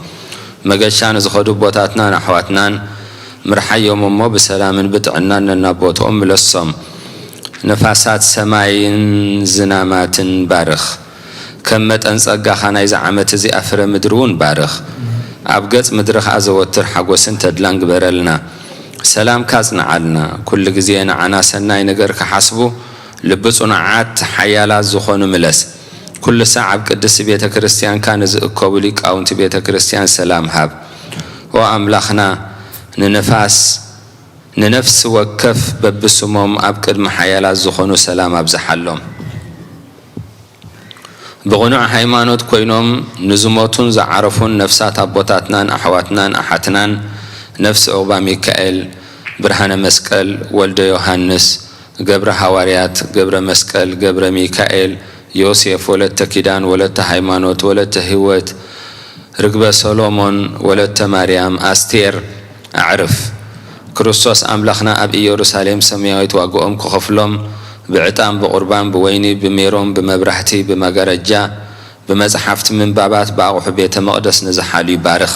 መገሻ ንዝኸዱ ኣቦታትናን ኣሕዋትናን ምርሓዮም እሞ ብሰላምን ብጥዕናን ነናብ ቦትኦም ምለሶም። ነፋሳት ሰማይን ዝናማትን ባርኽ። ከም መጠን ጸጋኻ ናይዚ ዓመት እዚኣ ፍረ ምድሪ እውን ባርኽ። ኣብ ገጽ ምድርኻ ዘወትር ሓጎስን ተድላን ግበረልና። ሰላምካ ኣጽንዓልና። ኩሉ ግዜ ንዓና ሰናይ ነገር ክሓስቡ ልቢ ጽኑዓት ሓያላት ዝኾኑ ምለስ። ኩሉ ሳዕ ኣብ ቅድስቲ ቤተ ክርስቲያንካ ንዝእከቡ ሊቃውንቲ ቤተ ክርስቲያን ሰላም ሃብ። ኦ ኣምላኽና፣ ንነፋስ ንነፍሲ ወከፍ በብስሞም ኣብ ቅድሚ ሓያላት ዝኾኑ ሰላም ኣብዝሓሎም። ብቕኑዕ ሃይማኖት ኮይኖም ንዝሞቱን ዝዓረፉን ነፍሳት ኣቦታትናን ኣሕዋትናን ኣሓትናን፣ ነፍሲ ዑቕባ ሚካኤል፣ ብርሃነ መስቀል፣ ወልደ ዮሃንስ፣ ገብረ ሃዋርያት፣ ገብረ መስቀል፣ ገብረ ሚካኤል፣ ዮሴፍ፣ ወለተ ኪዳን፣ ወለተ ሃይማኖት፣ ወለተ ህይወት፣ ርግበ ሰሎሞን፣ ወለተ ማርያም፣ ኣስቴር፣ ኣዕርፍ። ክርስቶስ ኣምላኽና ኣብ ኢየሩሳሌም ሰማያዊት ዋግኦም ክኸፍሎም፣ ብዕጣን፣ ብቑርባን፣ ብወይኒ፣ ብሜሮን፣ ብመብራህቲ፣ ብመጋረጃ፣ ብመጽሓፍቲ ምንባባት፣ ብኣቑሑ ቤተ መቕደስ ንዝሓሉ ይባርኽ።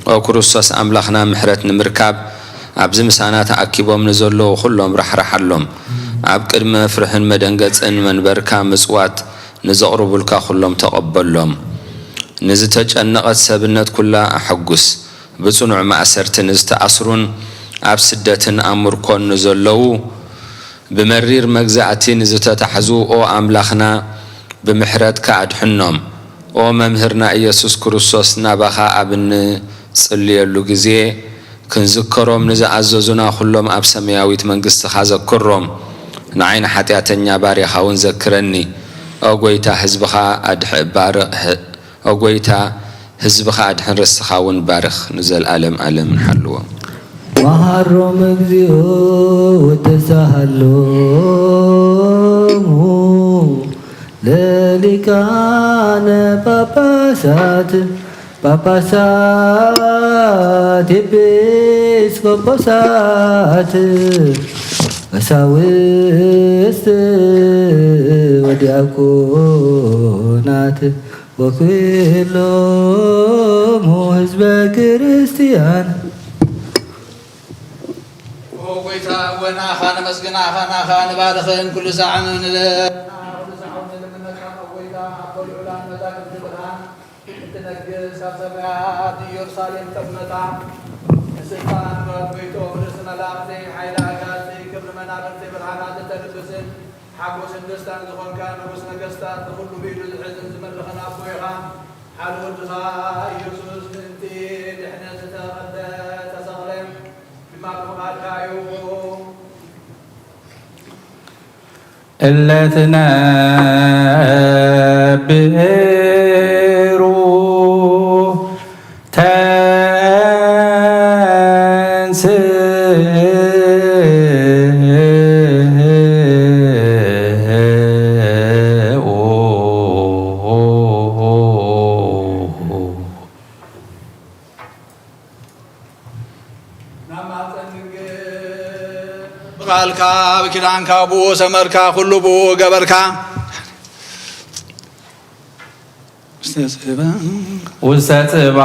ኦ ክርስቶስ ኣምላኽና፣ ምሕረት ንምርካብ ኣብዚ ምሳና ተኣኪቦም ንዘለዉ ኩሎም ራሕራሓሎም። ኣብ ቅድሚ መፍርሕን መደንገጽን መንበርካ ምጽዋት ንዘቕርቡልካ ኩሎም ተቐበሎም። ንዝተጨነቐት ሰብነት ኩላ ኣሐጉስ። ብጽኑዕ ማእሰርቲ ንዝተኣስሩን ኣብ ስደትን ኣብ ምርኮን ንዘለዉ፣ ብመሪር መግዛእቲ ንዝተታሕዙ፣ ኦ ኣምላኽና፣ ብምሕረትካ ኣድሕኖም። ኦ መምህርና ኢየሱስ ክርስቶስ፣ ናባኻ ኣብ እንጽልየሉ ግዜ፣ ክንዝከሮም ንዝኣዘዙና ኩሎም ኣብ ሰማያዊት መንግስትኻ ዘክሮም። ንዓይ ንሓጢኣተኛ ባርያኻ እውን ዘክረኒ። ኦ ጐይታ፣ ህዝብኻ ኣድሕ-፣ ባር-፣ ህ-፣ ኦ ጐይታ፣ ህዝብኻ ኣድሕን፣ ርስትኻ እውን ባርኽ፣ ንዘለኣለም ኣለምን ሓልዎም። መሃሮም እግዚኦ ወተሳሃሎሙ ለሊቃነ ጳጳሳት፣ ጳጳሳት፣ ኤጲስቆጶሳት፣ ቀሳውስት ወዲያቆናት ወኩሎሙ ህዝበ ክርስቲያን። ኦ ጐይታ፣ እወ ንኣኻ ነመስግን፣ ንኣኻ ንባርኽን፣ ኩሉ ሳዕ ንለ-፣ ኩሉ ሳዕ ንልምነካ፣ ኦ ጐይታ፣ ኣቦ ልዑላን መዛግብቲ ብርሃን፣ እትነግስ ኣብ ሰማያት ኢየሩሳሌም ተቐመጣ። ንስልጣን ጓል ጎይትኦም ርእሲ መላእኽቲ፣ ሓይሊ ኣጋንንቲ፣ ክብሪ መናብርቲ ብርሃናት እተልብስን፣ ሓጎስን ደስታን ዝኾንካ ንጉስ ነገስታት፣ ንኹሉ ብኢዱ ዝሕዝን ዝመልኽን ኣቦ ኢኻ። ሓደ ወድኻ ኢየሱስ ምእንቲ ድሕነት ዝተቐብለ ተሰቕለ፣ ድማ ብፍቓድካ እዩ። እለ ትነብሩ ተንስኡ። ናብ ማህፀን ድንግል ብቃልካ ብኪዳንካ ብኡ ሰመርካ፣ ኩሉ ብኡ ገበርካ። ውስተ ጽባሕ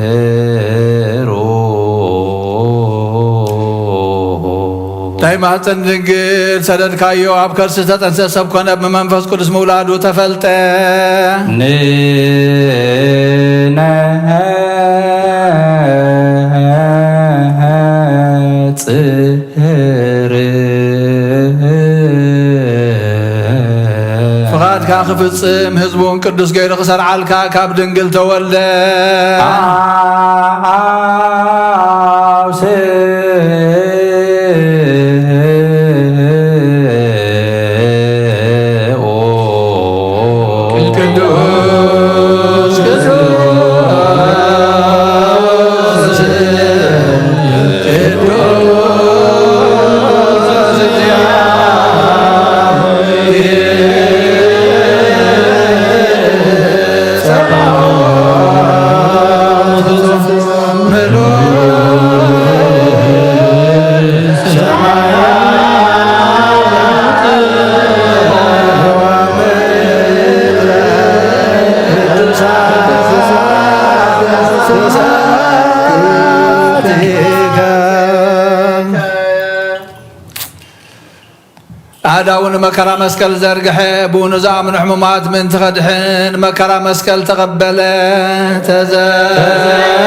ነጽሩ። ናይ ማህፀን ድንግል ሰደድካዮ፣ ኣብ ከርሲ ዝተጠንሰ ሰብ ኮነ፣ ብመንፈስ ቅዱስ ምውላዱ ተፈልጠ። ንነጽር። ፍቓድካ ክፍጽም ህዝቡን ቅዱስ ገይሩ ክሰርዓልካ ካብ ድንግል ተወልደ። ኣእዳዉ ንመከራ መስቀል ዘርግሐ፣ ብኡ ንዝኣምኑ ሕሙማት ምእንቲ ኸድሕን መከራ መስቀል ተቐበለ። ተዘከረ።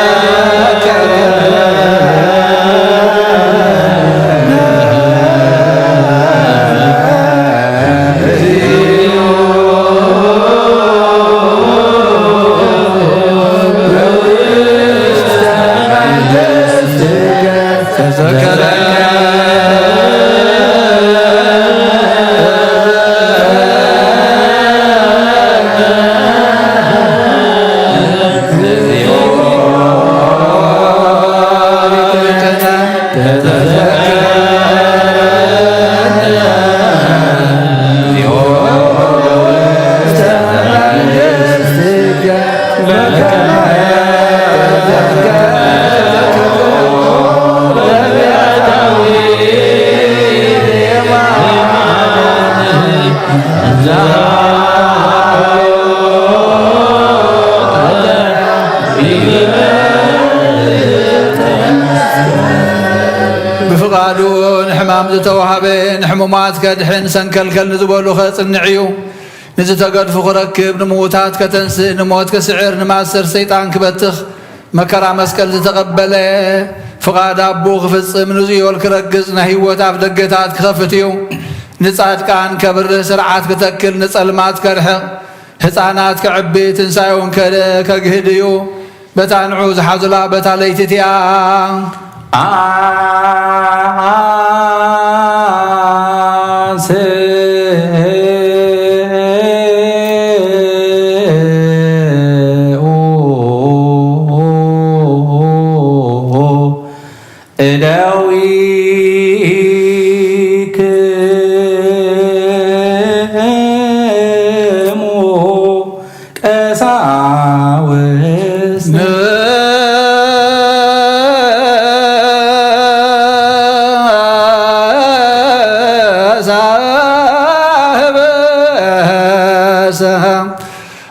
ብፍቓዱ ንሕማም ዝተዋህበ፣ ንሕሙማት ከድሕን ሰንከልከል ንዝበሉ ከጽንዕ እዩ። እዚ ተገድፉ ክረክብ፣ ንምዉታት ከተንስእ፣ ንሞት ክስዕር፣ ንማእሰር ሰይጣን ክበትኽ፣ መከራ መስቀል ዝተቐበለ፣ ፍቓድ ኣቦ ክፍጽም፣ ንዝዮል ክረግጽ፣ ናይ ህይወት ኣፍ ደገታት ክኸፍት እዩ። ንጻድቃን ከብርህ፣ ስርዓት ክተክል፣ ንጸልማት ከርሕቕ፣ ህፃናት ከዕቢ፣ ትንሳኤውን ከ-፣ ከግህድ እዩ። በታ ንዑ ዝሓዙላ በታ ለይቲ እቲኣ። እደዊክሙ ቀሳውስት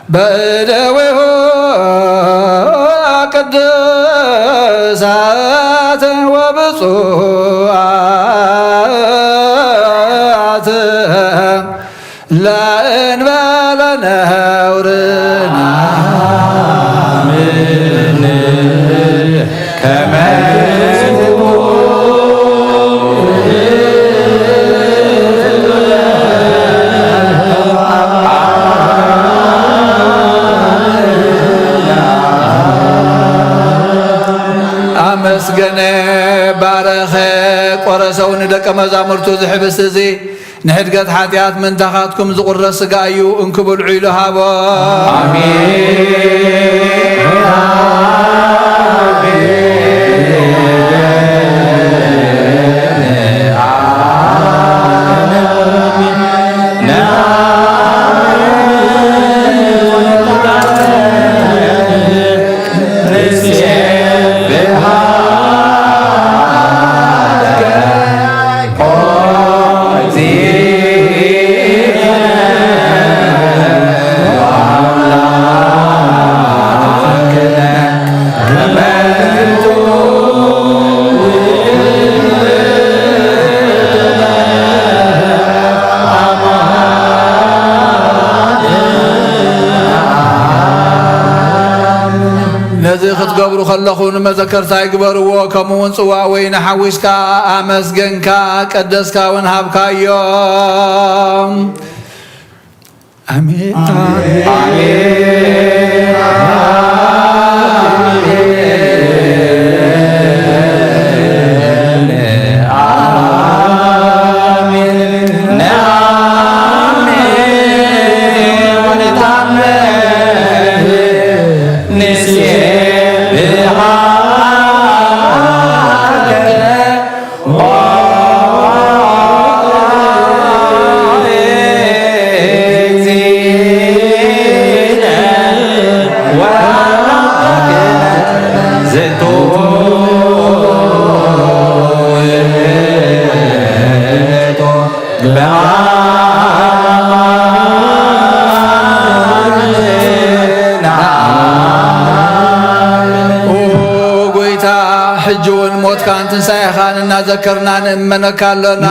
በእደዊሁ ቅዱሳት ወብፁዓት ለእንበለ ነውርና ኣመስገነ፣ ባረኸ፣ ቆረሰው ንደቀ መዛሙርቱ ዝሕብስ እዚ ንሕድገት ሓጢኣት ምእንታኻትኩም ዝቑረስ ሥጋ እዩ፣ እንኩ ብልዑ ኢሉ ሃቦም። ኣሜን። ነዚ ክትገብሩ ከለኹ ንመዘከርታ ይግበርዎ፣ ከምኡ እውን ጽዋእ ወይኒ ሓዊስካ ኣመስገንካ፣ ቀደስካ እውን ሃብካዮም። ኣሜን። ኣሜን። ኦ ጎይታ፣ ሕጂ እውን ሞትካን ትንሳኤኻን እናዘከርና ንእመነካ ኣሎና።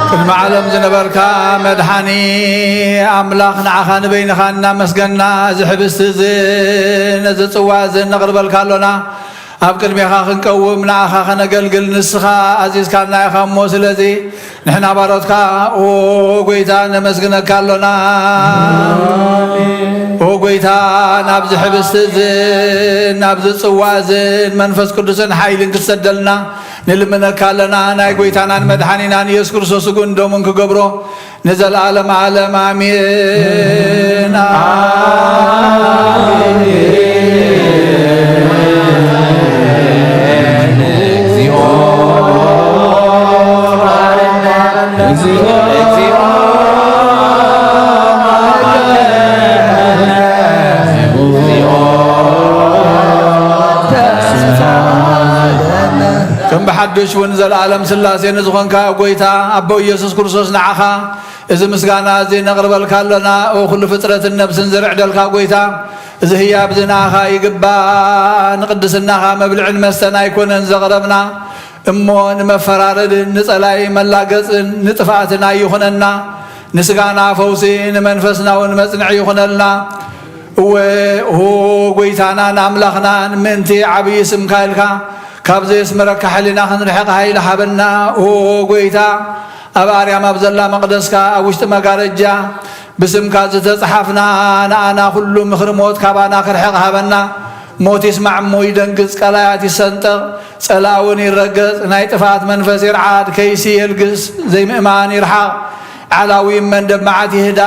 ቅድሚ ዓለም ዝነበርካ መድሓኒ ኣምላኽ፣ ንዓኻ ንበይንኻ እናመስገና፣ እዚ ሕብስቲ እዚ ነዚ ጽዋ እዚ እነቕርበልካ ኣሎና። ኣብ ቅድሜኻ ክንቀውም፣ ንዓኻ ከነገልግል ንስኻ ኣዚዝካና ኢኻ እሞ፣ ስለዚ ንሕና ባሮትካ፣ ኦ ጎይታ፣ ነመስግነካ ኣሎና። ኦ ጌታ፣ ናብዚ ሕብስቲ እዝን ናብዚ ጽዋ እዝን መንፈስ ቅዱስን ሓይልን ክትሰደልና ንልምነካ ኣለና። ናይ ጐይታናን መድሓኒናን ኢየሱስ ክርስቶስ ስጉን ደሙን ክገብሮ ንዘለዓለም ዓለም ኣሜን። ከም ብሓድሽ እውን ዘለዓለም ስላሴ ንዝኾንካ ጐይታ ኣቦ ኢየሱስ ክርስቶስ ንዓኻ እዚ ምስጋና እዚ ነቕርበልካ ኣለና። ኦ ኩሉ ፍጥረትን ነብስን ዝርዕደልካ ጐይታ፣ እዚ ህያብ እዚ ንኣኻ ይግባእ። ንቅድስናኻ መብልዕን መስተን ኣይኮነን ዘቕረብና፣ እሞ ንመፈራረድን ንጸላኢ መላገጽን ንጥፍኣትን ኣይኹነና። ንስጋና ፈውሲ ንመንፈስና እውን መጽንዒ ይኹነልና። እወ ኦ ጐይታናን ኣምላኽናን፣ ምእንቲ ዓብዪ ስምካ ኢልካ ካብ ዘየስምረካ ሕሊና ክንርሕቕ ሃይሊ ሃበና። ኦ ጐይታ፣ ኣብ ኣርያም ኣብ ዘላ መቕደስካ ኣብ ውሽጢ መጋረጃ ብስምካ ዝተጽሓፍና ንኣና ኩሉ ምኽሪ ሞት ካባና ክርሕቕ ሃበና። ሞት ይስማዕ እሞ ይደንግጽ፣ ቀላያት ይሰንጠቕ፣ ጸላእ እውን ይረገጽ፣ ናይ ጥፍኣት መንፈስ ይርዓድ፣ ከይሲ የልግስ፣ ዘይምእማን ይርሓቕ፣ ዓላዊ እመን ደማዓት ይህዳ፣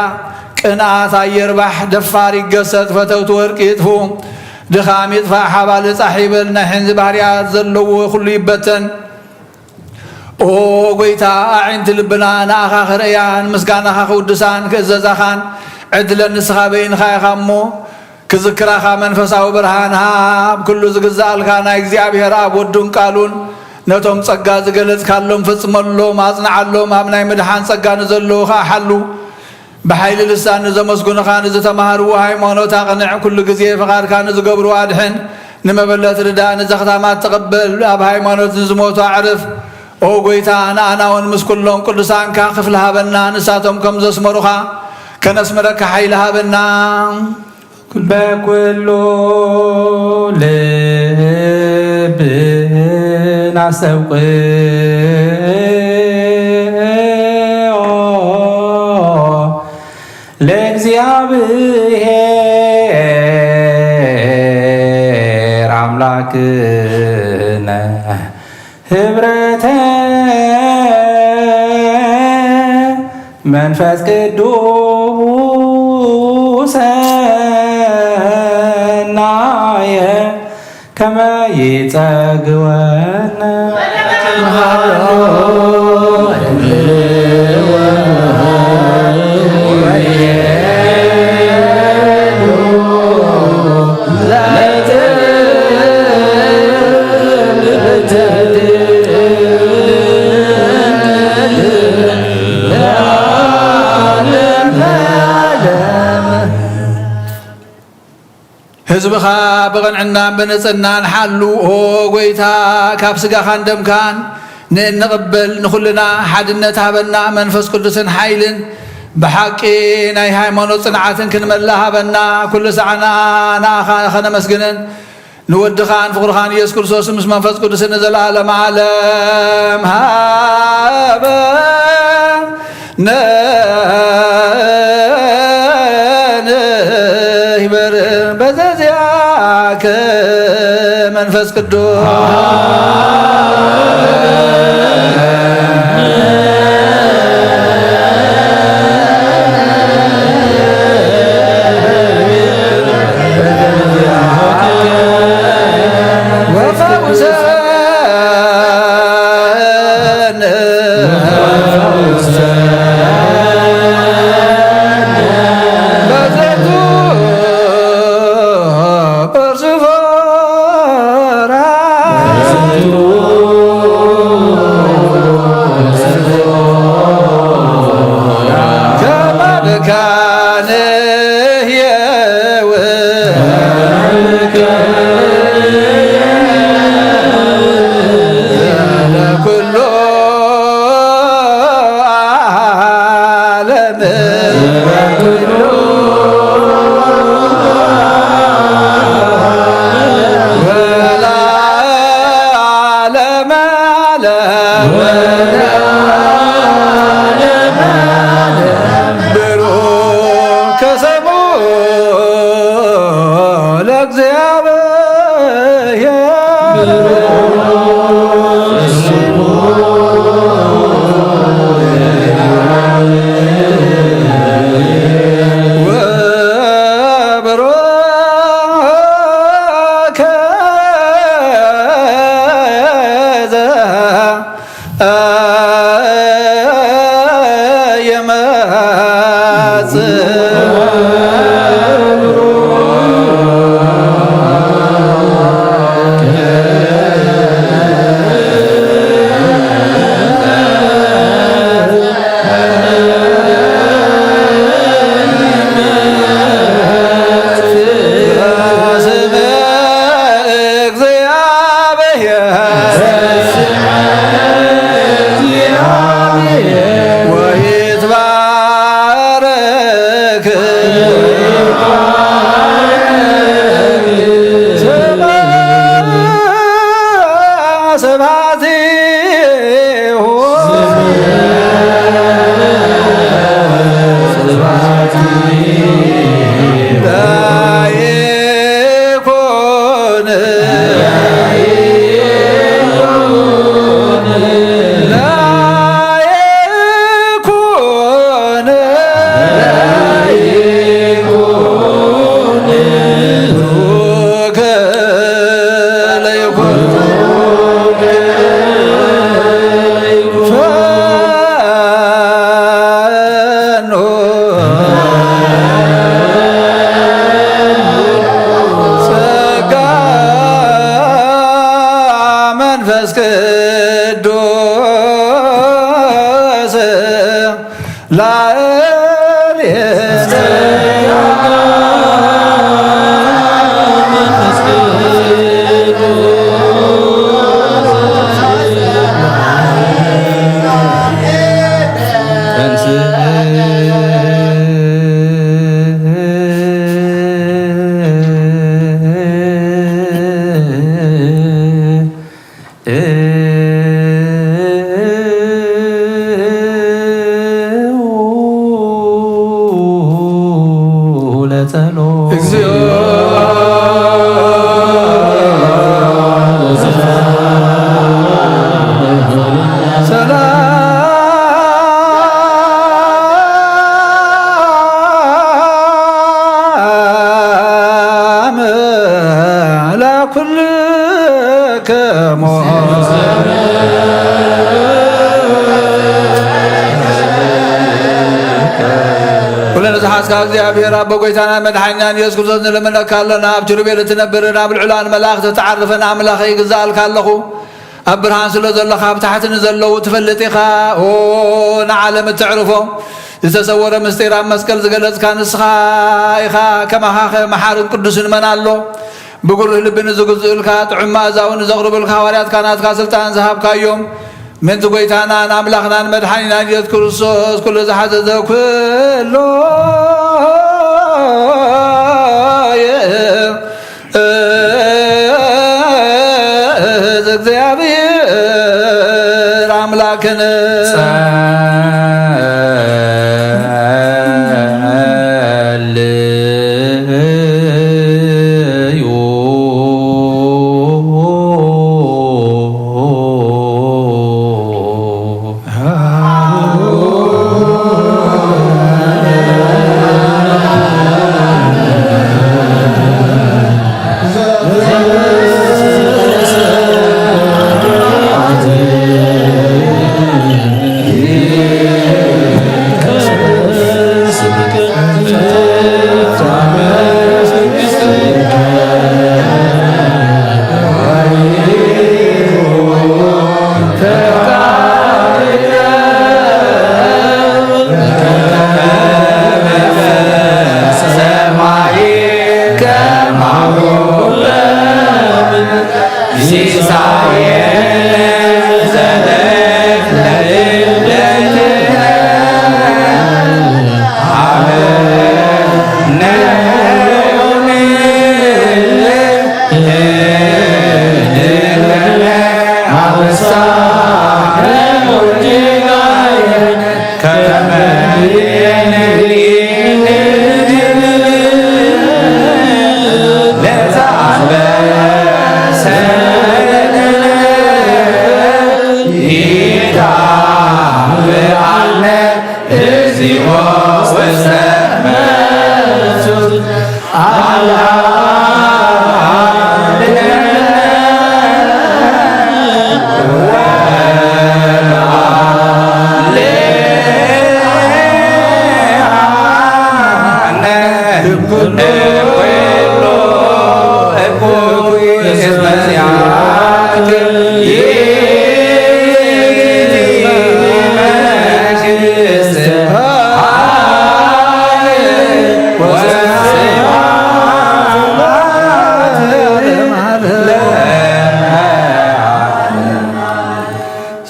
ቅንኣት ኣየርባሕ፣ ደፋር ይገሰጽ፣ ፈተውቲ ወርቂ ይጥፉ፣ ድኻም ይጥፋእ፣ ሓባል ጻሕ ይበል፣ ናይ ሕንዚ ባህርያት ዘለዎ ኩሉ ይበተን። ኦ ጐይታ፣ ኣዒንቲ ልብና ንኣኻ ክርእያን ምስጋናኻ ክውድሳን ክእዘዛኻን ዕድለን ንስኻ በይንኻ ኢኻ እሞ፣ ክዝክራኻ መንፈሳዊ ብርሃን ሃብ። ኩሉ ዝግዛኣልካ ናይ እግዚኣብሔር ኣብ ወዱን ቃሉን ነቶም ጸጋ ዝገለጽካሎም ፈጽመሎም፣ ኣጽንዓሎም። ኣብ ናይ ምድሓን ጸጋ ንዘለዉ ኸኣ ሓሉ። ብሓይሊ ልሳን ንዘመስግኑኻ ንዝተማህርዎ ሃይማኖት ኣቕንዕ። ኩሉ ግዜ ፍቓድካ ንዝገብሩ ኣድሕን። ንመበለት ርዳእ፣ ንዘኽታማት ተቐበል። ኣብ ሃይማኖት ንዝሞቱ ኣዕርፍ። ኦ ጐይታ፣ ንኣና እውን ምስ ኩሎም ቅዱሳንካ ክፍሊ ሃበና፣ ንሳቶም ከም ዘስመሩኻ ከነስምረካ ሓይሊ ሃበና። በኩሉ ልብና ኣስተብቅዖ ለእግዚኣብሔር ኣምላክነ ህብረተ መንፈስ ቅዱስ ሰናየ ከመ ይጸግወነ። ህዝብኻ ብቕንዕናን ብንጽህናን ሓሉ። ኦ ጐይታ፣ ካብ ስጋኻን ደምካን ንእንቕበል ንኹልና ሓድነት ሃበና፣ መንፈስ ቅዱስን ሓይልን ብሓቂ ናይ ሃይማኖት ጽንዓትን ክንመልእ ሃበና። ኩሉ ሳዕና ንኣኻ ኸነመስግንን ንወድኻን ፍቕርኻን ኢየሱስ ክርስቶስ ምስ መንፈስ ቅዱስ ንዘለዓለም ዓለም ሃበ ነንህበር በዘዚኣከ መንፈስ ቅዱስ። ጸሎት። እግዚኦ ሰላም ለኩልክሙ። ኩለን ዝሓዝካ እግዚኣብሔር ኣቦ ጎይታና መድሓኒናን ኢየሱስ ክርስቶስ ንልምነካ ኣለና። ኣብ ኪሩቤል እትነብርን ኣብ ልዑላን መላእኽቲ እትዓርፍን ኣምላኸይ ይግዛኣልካ ኣለኹ። ኣብ ብርሃን ስለ ዘለኻ ኣብ ታሕቲ ንዘለዉ ትፈልጥ ኢኻ። ኦ ንዓለም እተዕርፎ ዝተሰወረ ምስጢር ኣብ መስቀል ዝገለጽካ ንስኻ ኢኻ። ከማኻኸ መሓርን ቅዱስን መን ኣሎ? ብጉሩህ ልቢ ንዝግዝኡልካ፣ ጥዑም መኣዛውን ንዘቕርቡልካ ሃዋርያትካ ናትካ ስልጣን ዝሃብካዮም፣ ምእንቲ ጐይታናን ኣምላኽናን መድሓኒናን ኢየሱስ ክርስቶስ፣ ኩሉ ዝሓዘዘ ኩሉ ይ-፣ እግዚኣብሔር ኣምላክን ጸልዩ።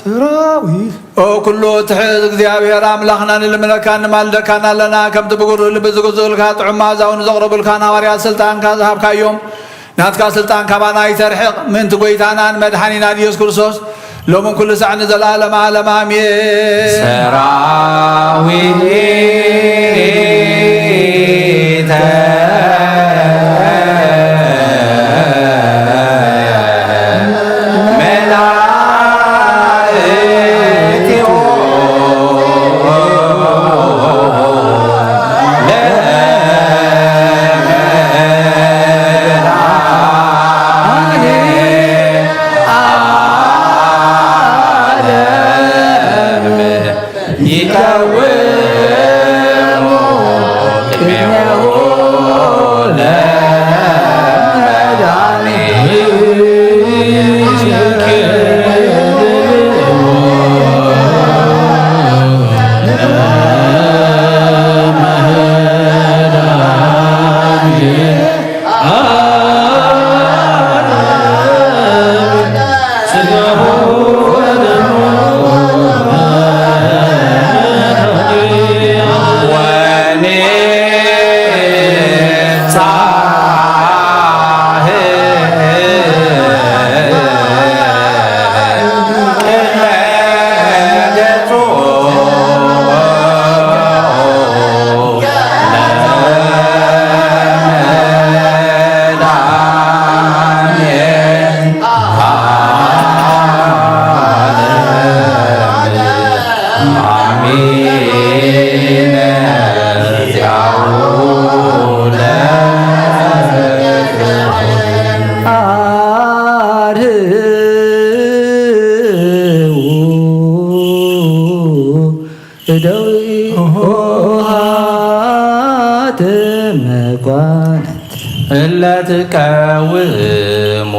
ሰራዊት። ኦ ኩሉ ትሕዝ እግዚኣብሔር ኣምላኽና፣ ንልምነካን ንማልደካን ኣለና። ከምቲ ብጉሩህ ልቢ ዝግዝኡልካ፣ ጥዑም መኣዛውን ዘቕረቡልካን ሃዋርያት ስልጣንካ ዝሃብካዮም፣ ናትካ ስልጣን ካባና ኣይተርሕቕ። ምእንቲ ጐይታናን መድሓኒናን ኢየሱስ ክርስቶስ፣ ሎምን ኩሉ ሳዕ ንዘለዓለመ ዓለም ኣሜን። ሰራዊተ መላእክቲሁ ለመድኃኔ ዓለም ይቀውሙ ቅድሜሁ። መኳንንት እለ ትቀውሙ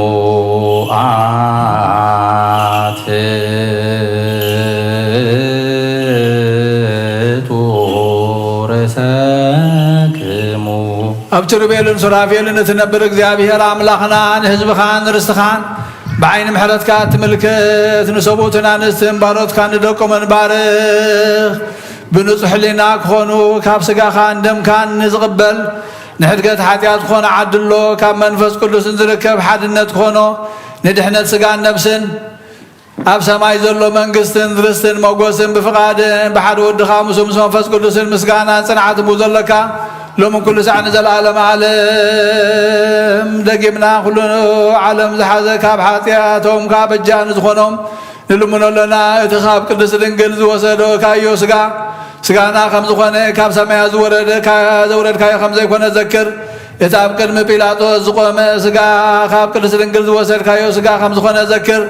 ኣትሕቱ ርእሰክሙ። ኣብ ኪሩቤልን ሱራፌልን እትነብር እግዚኣብሔር ኣምላኽና፣ ንህዝብኻን ንርስትኻን ብዓይኒ ምሕረትካ እትምልከት፣ ንሰብኡትን ኣንስትን ባሮትካን ንደቆምን ባርኽ። ብንጹሕ ሕሊና ክኾኑ፣ ካብ ስጋኻን ደምካን ንዝቕበል፣ ንሕድገት ሓጢኣት ክኾነ ዓድሎ፣ ካብ መንፈስ ቅዱስን ዝርከብ ሓድነት ክኾኖ፣ ንድሕነት ስጋን ነፍስን፣ ኣብ ሰማይ ዘሎ መንግስትን ርስትን ሞጎስን ብፍቓድን ብሓደ ወድኻ ምስ፣ ምስ መንፈስ ቅዱስን ምስጋናን ጽንዓትን ብዘለካ፣ ሎምን ኩሉ ሳዕ ንዘለዓለም ዓለም። ደጊምና፣ ኩሉ ዓለም ዝሓዘ፣ ካብ ሓጢኣቶም ካብ በጃ ንዝኾኖም ንልምኖ ኣለና። እቲ ካብ ቅድስት ድንግል ዝወሰድካዮ ስጋ፣ ስጋና ከም ዝኾነ፣ ካብ ሰማያት ዝወረደ፣ ካ-፣ ዘውረድካዮ ከም ዘይኮነ ዘክር። እቲ ኣብ ቅድሚ ጲላጦስ ዝቆመ ስጋ፣ ካብ ቅድስት ድንግል ዝወሰድካዮ ስጋ ከም ዝኾነ ዘክር።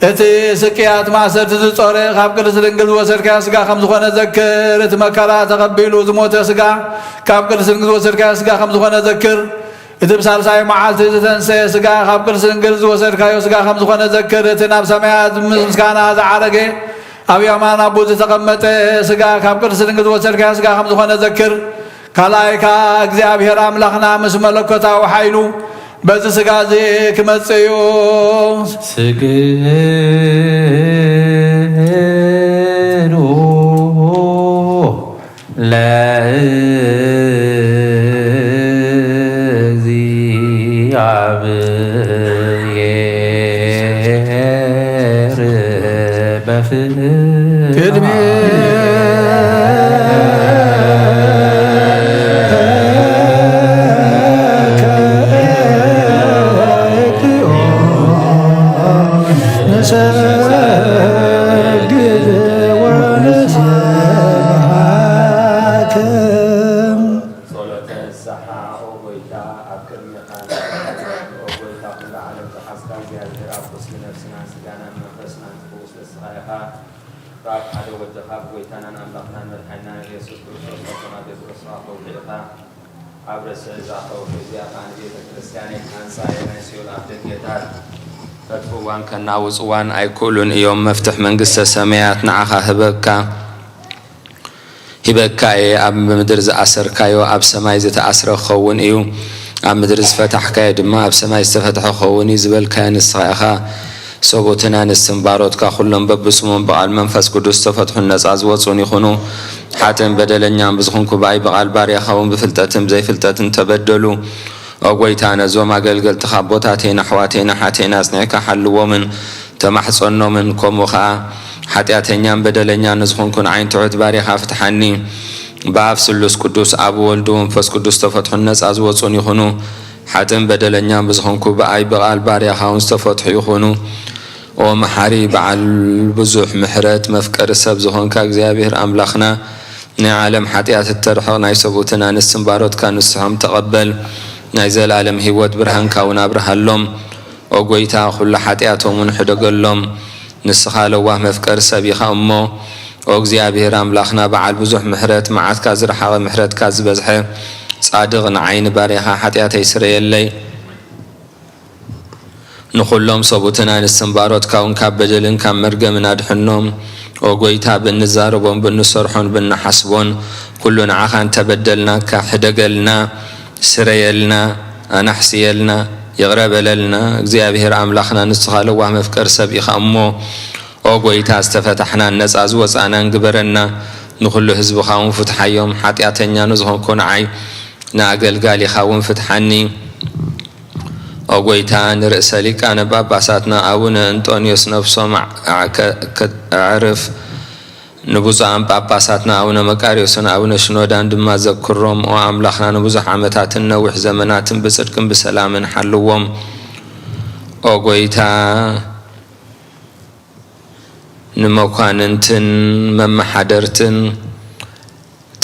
እቲ ስቅያት ማእሰርቲ ዝጾረ፣ ካብ ቅድስት ድንግል ዝወሰድካዮ ስጋ ከም ዝኾነ ዘክር። እቲ መከራ ተቐቢሉ ዝሞተ ስጋ፣ ካብ ቅድስት ድንግል ዝወሰድካዮ ስጋ ከም ዝኾነ ዘክር። እቲ ብሳልሳይ መዓልቲ ዝተንሰየ ስጋ፣ ካብ ቅድስት ድንግል ዝወሰድካዮ ስጋ ከም ዝኾነ ዘክር። እቲ ናብ ሰማያት ምስ ምስጋና ዝዓረገ፣ ኣብ የማን ኣቦ ዝተቐመጠ ስጋ፣ ካብ ቅድስት ድንግል ዝወሰድካዮ ስጋ ከም ዝኾነ ዘክር። ካልኣይ ከኣ እግዚኣብሔር ኣምላኽና ምስ መለኮታዊ ሓይሉ በዚ ስጋ እዚ ክመጽእ እዩ። ስግዱ ለእግዚአብሔር በፍቅር ቅድሜ ጸሎተ ንስሓ። ኦ ጎይታ፣ ኣብ ቅድሜኻ ንቐርብ። ኦ ጎይታ፣ ኩሉ ዓለም ዝሓዝካ እግዚኣብሔር፣ ኣብ ቁስሊ ነፍስናን ስጋናን መንፈስናን ትፍውስ ንስኻ ኢኻ። ብኣብ ሓደ ወድኻ፣ ብጎይታናን ኣምላኽናን መድሓኒናን ኢየሱስ ክርስቶስ፣ ፈተና ጴጥሮስኻ ከውሒ ኢኻ። ኣብ ርእሲ እዛ ከውሒ እዚኣ ኸኣ ንቤተ ክርስቲያነይ ክሃንጻ እየ። ናይ ሲኦል ኣፍደገታት ከጥፍእዋን ከናውጽዋን ኣይክእሉን እዮም። መፍትሕ መንግስተ ሰማያት ንዓኻ ህበካ፣ ሂበካ እየ። ኣብ ምድሪ ዝኣሰርካዮ ኣብ ሰማይ ዝተኣስረ ክኸውን እዩ፣ ኣብ ምድሪ ዝፈታሕካዮ ድማ ኣብ ሰማይ ዝተፈትሐ ክኸውን እዩ ዝበልካዮ ንስኻ ኢኻ። ሰብኡትን ኣንስትን ባሮትካ ኩሎም በብስሞም ብቓል መንፈስ ቅዱስ ዝተፈትሑን ነጻ ዝወጹን ይኹኑ። ሓጥእን በደለኛን ብዝኹንኩ ብኣይ ብቓል ባርያኻ እውን ብፍልጠትን ብዘይፍልጠትን ተበደሉ። ኦ ጐይታ፣ ነዞም ኣገልገልትኻ ኣቦታተይን ኣሕዋተይን ኣሓተይን ኣጽኒዕካ ሓልዎምን ተማሕጸኖምን፣ ከምኡ ኸኣ ሓጢኣተኛን በደለኛን ንዝኹንኩ ንዓይን ትሑት ባርያኻ ፍትሓኒ። ብኣብ ስሉስ ቅዱስ፣ ኣብ ወልድ ወመንፈስ ቅዱስ ዝተፈትሑን ነጻ ዝወጹን ይኹኑ። ሓጥእን በደለኛን ብዝኾንኩ ብኣይ ብቓል ባርያኻ እውን ዝተፈትሑ ይኹኑ። ኦ መሓሪ በዓል ብዙሕ ምሕረት መፍቀሪ ሰብ ዝኾንካ እግዚኣብሔር ኣምላኽና፣ ናይ ዓለም ሓጢኣት እተርሕቕ ናይ ሰብኡትን ኣንስትን ባሮትካ ንስሖም ተቐበል። ናይ ዘለኣለም ህይወት ብርሃንካ እውን ኣብርሃሎም። ኦ ጐይታ፣ ኩሉ ሓጢኣቶም እውን ሕደገሎም። ንስኻ ለዋህ መፍቀሪ ሰብ ኢኻ እሞ፣ ኦ እግዚኣብሔር ኣምላኽና በዓል ብዙሕ ምሕረት፣ መዓትካ ዝረሓቐ ምሕረትካ ዝበዝሐ፣ ጻድቕ ንዓይ ንባርያኻ ሓጢኣተይ ስረየለይ። ንኹሎም ሰብኡትን ኣንስትን ባሮትካ እውን ካብ በደልን ካብ መርገምን ኣድሕኖም። ኦ ጐይታ፣ ብእንዛረቦን ብእንሰርሖን ብእንሓስቦን ኩሉ ንዓኻ እንተበደልናካ ሕደገልና፣ ስረየልና፣ ኣናሕስየልና፣ ይቕረ በለልና። እግዚኣብሔር ኣምላኽና ንስኻ ለዋህ መፍቀሪ ሰብ ኢኻ እሞ፣ ኦ ጐይታ፣ ዝተፈታሕናን ነጻ ዝወጻእናን ግበረና። ንኹሉ ህዝብኻ እውን ፍትሓዮም። ሓጢኣተኛ ንዝኾንኩ ንዓይ ንኣገልጋሊኻ እውን ፍትሓኒ። ኦ ጐይታ፣ ንርእሰ ሊቃነ ጳጳሳትና ኣቡነ እንጦንዮስ ነፍሶም ኣዕ-፣ ከ-፣ ከ-፣ ኣዕርፍ፣ ንብፁዓን ጳጳሳትና ኣቡነ መቃርዮስን ኣቡነ ሽኖዳን ድማ ዘክሮም። ኦ ኣምላኽና፣ ንብዙሕ ዓመታትን ነዊሕ ዘመናትን ብጽድቅን ብሰላምን ሓልዎም። ኦ ጐይታ፣ ንመኳንንትን መመሓደርትን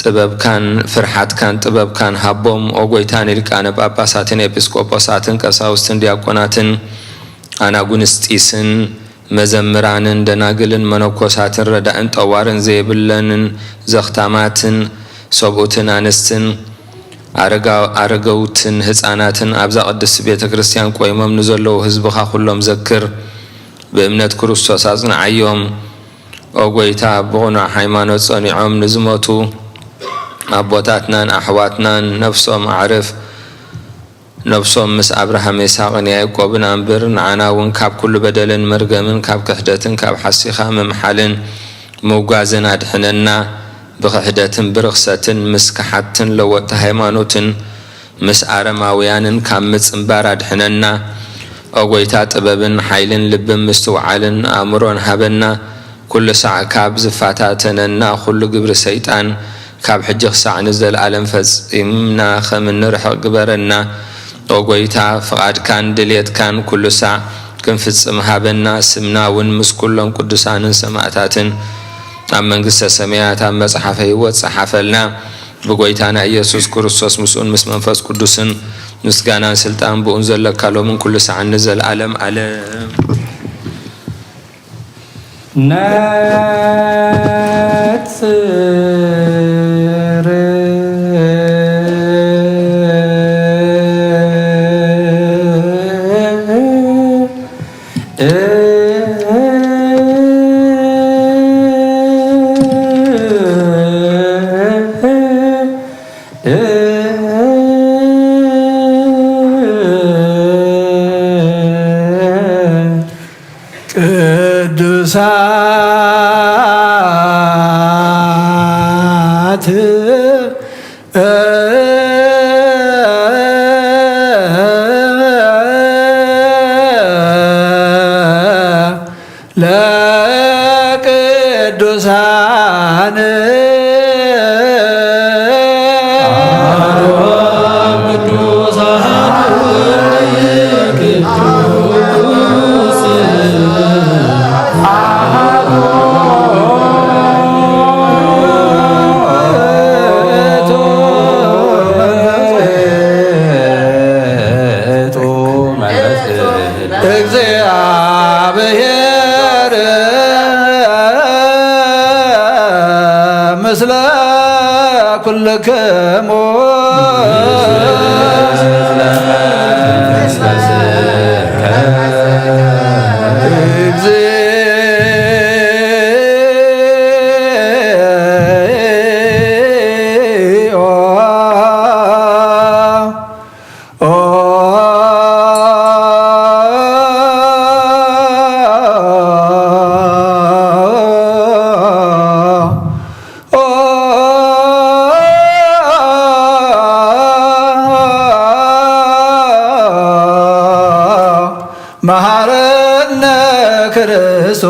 ጥበብካን ፍርሓትካን ጥበብካን ሃቦም። ኦ ጐይታ፣ ንሊቃነ ጳጳሳትን ኤጲስቆጶሳትን ቀሳውስትን ዲያቆናትን ኣናጉንስጢስን መዘምራንን ደናግልን መነኮሳትን ረዳእን ጠዋርን ዘይብለንን ዘኽታማትን ሰብኡትን ኣንስትን ኣረጋ-፣ ኣረገውትን ህፃናትን ኣብዛ ቅድስቲ ቤተ ክርስቲያን ቆይሞም ንዘለዉ ህዝብኻ ኩሎም ዘክር። ብእምነት ክርስቶስ ኣጽንዓዮም። ኦ ጎይታ፣ ብቕኑዕ ሃይማኖት ጸኒዖም ንዝሞቱ ኣቦታትናን ኣሕዋትናን ነፍሶም ኣዕርፍ። ነፍሶም ምስ ኣብርሃም፣ ይስሐቕን ያዕቆብን ኣንብር። ንዓና እውን ካብ ኩሉ በደልን መርገምን ካብ ክሕደትን ካብ ሓሲኻ ምምሓልን ምውጋዝን ኣድሕነና። ብኽሕደትን ብርኽሰትን ምስ ከሓድትን ለወጥቲ ሃይማኖትን ምስ ኣረማውያንን ካብ ምጽንባር ኣድሕነና። ኦ ጎይታ፣ ጥበብን ሓይልን ልብን ምስትውዓልን ኣእምሮን ሃበና። ኩሉ ሳዕ ካብ ዝፈታተነና ኩሉ ግብሪ ሰይጣን ካብ ሕጂ ክሳዕ ንዘለኣለም ፈጺምና ከም እንርሕቕ ግበረና። ኦ ጎይታ፣ ፍቓድካን ድልየትካን ኩሉ ሳዕ ክንፍጽም ሃበና። ስምና እውን ምስ ኩሎም ቅዱሳንን ሰማእታትን ኣብ መንግስተ ሰማያት ኣብ መጽሓፈ ህይወት ጸሓፈልና። ብጎይታና ኢየሱስ ክርስቶስ፣ ምስኡን ምስ መንፈስ ቅዱስን ምስጋናን ስልጣን ብኡን ዘለካ ሎምን ኩሉ ሳዕን ንዘለኣለም ኣለም። ነጽር ቅዱሳት ለቅዱሳን እግዚአብሔር ምስለ ኩልክሙ። እግዚኦ። መሐረነ ክርስቶስ።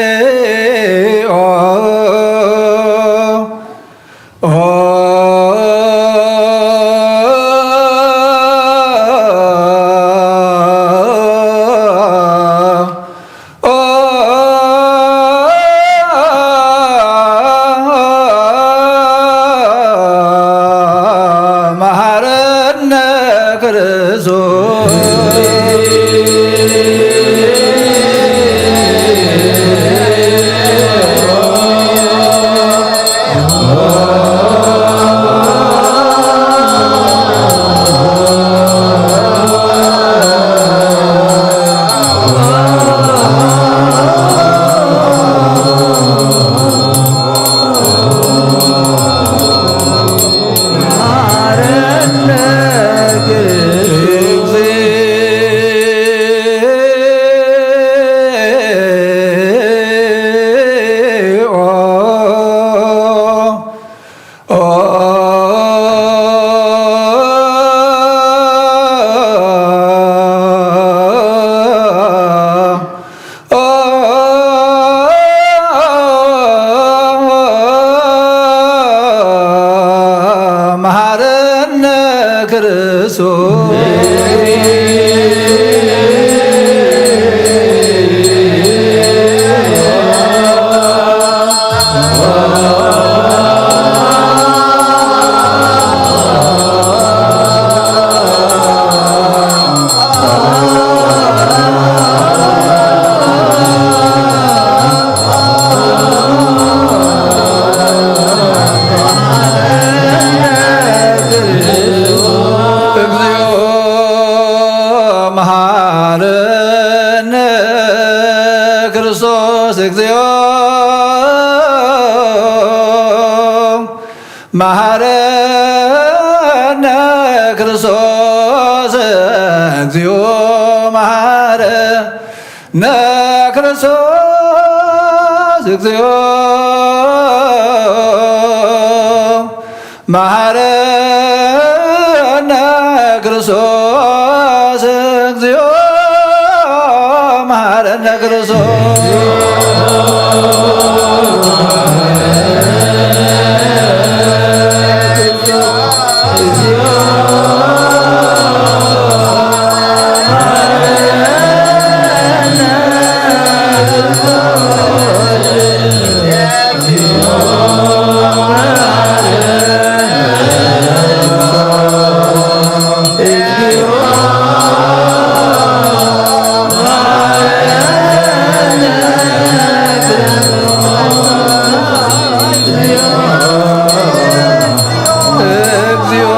እግዚኦ። መሐረነ ክርስቶስ። እግዚኦ መሐረነ ክርስቶስ፣ እግዚኦ መሐረነ ክርስቶስ፣ እግዚኦ መሐረነ ክርስቶስ፣ እግዚኦ መሐረነ ክርስቶስ፣ እግዚኦ መሐረነ ክርስቶስ። እግዚኦ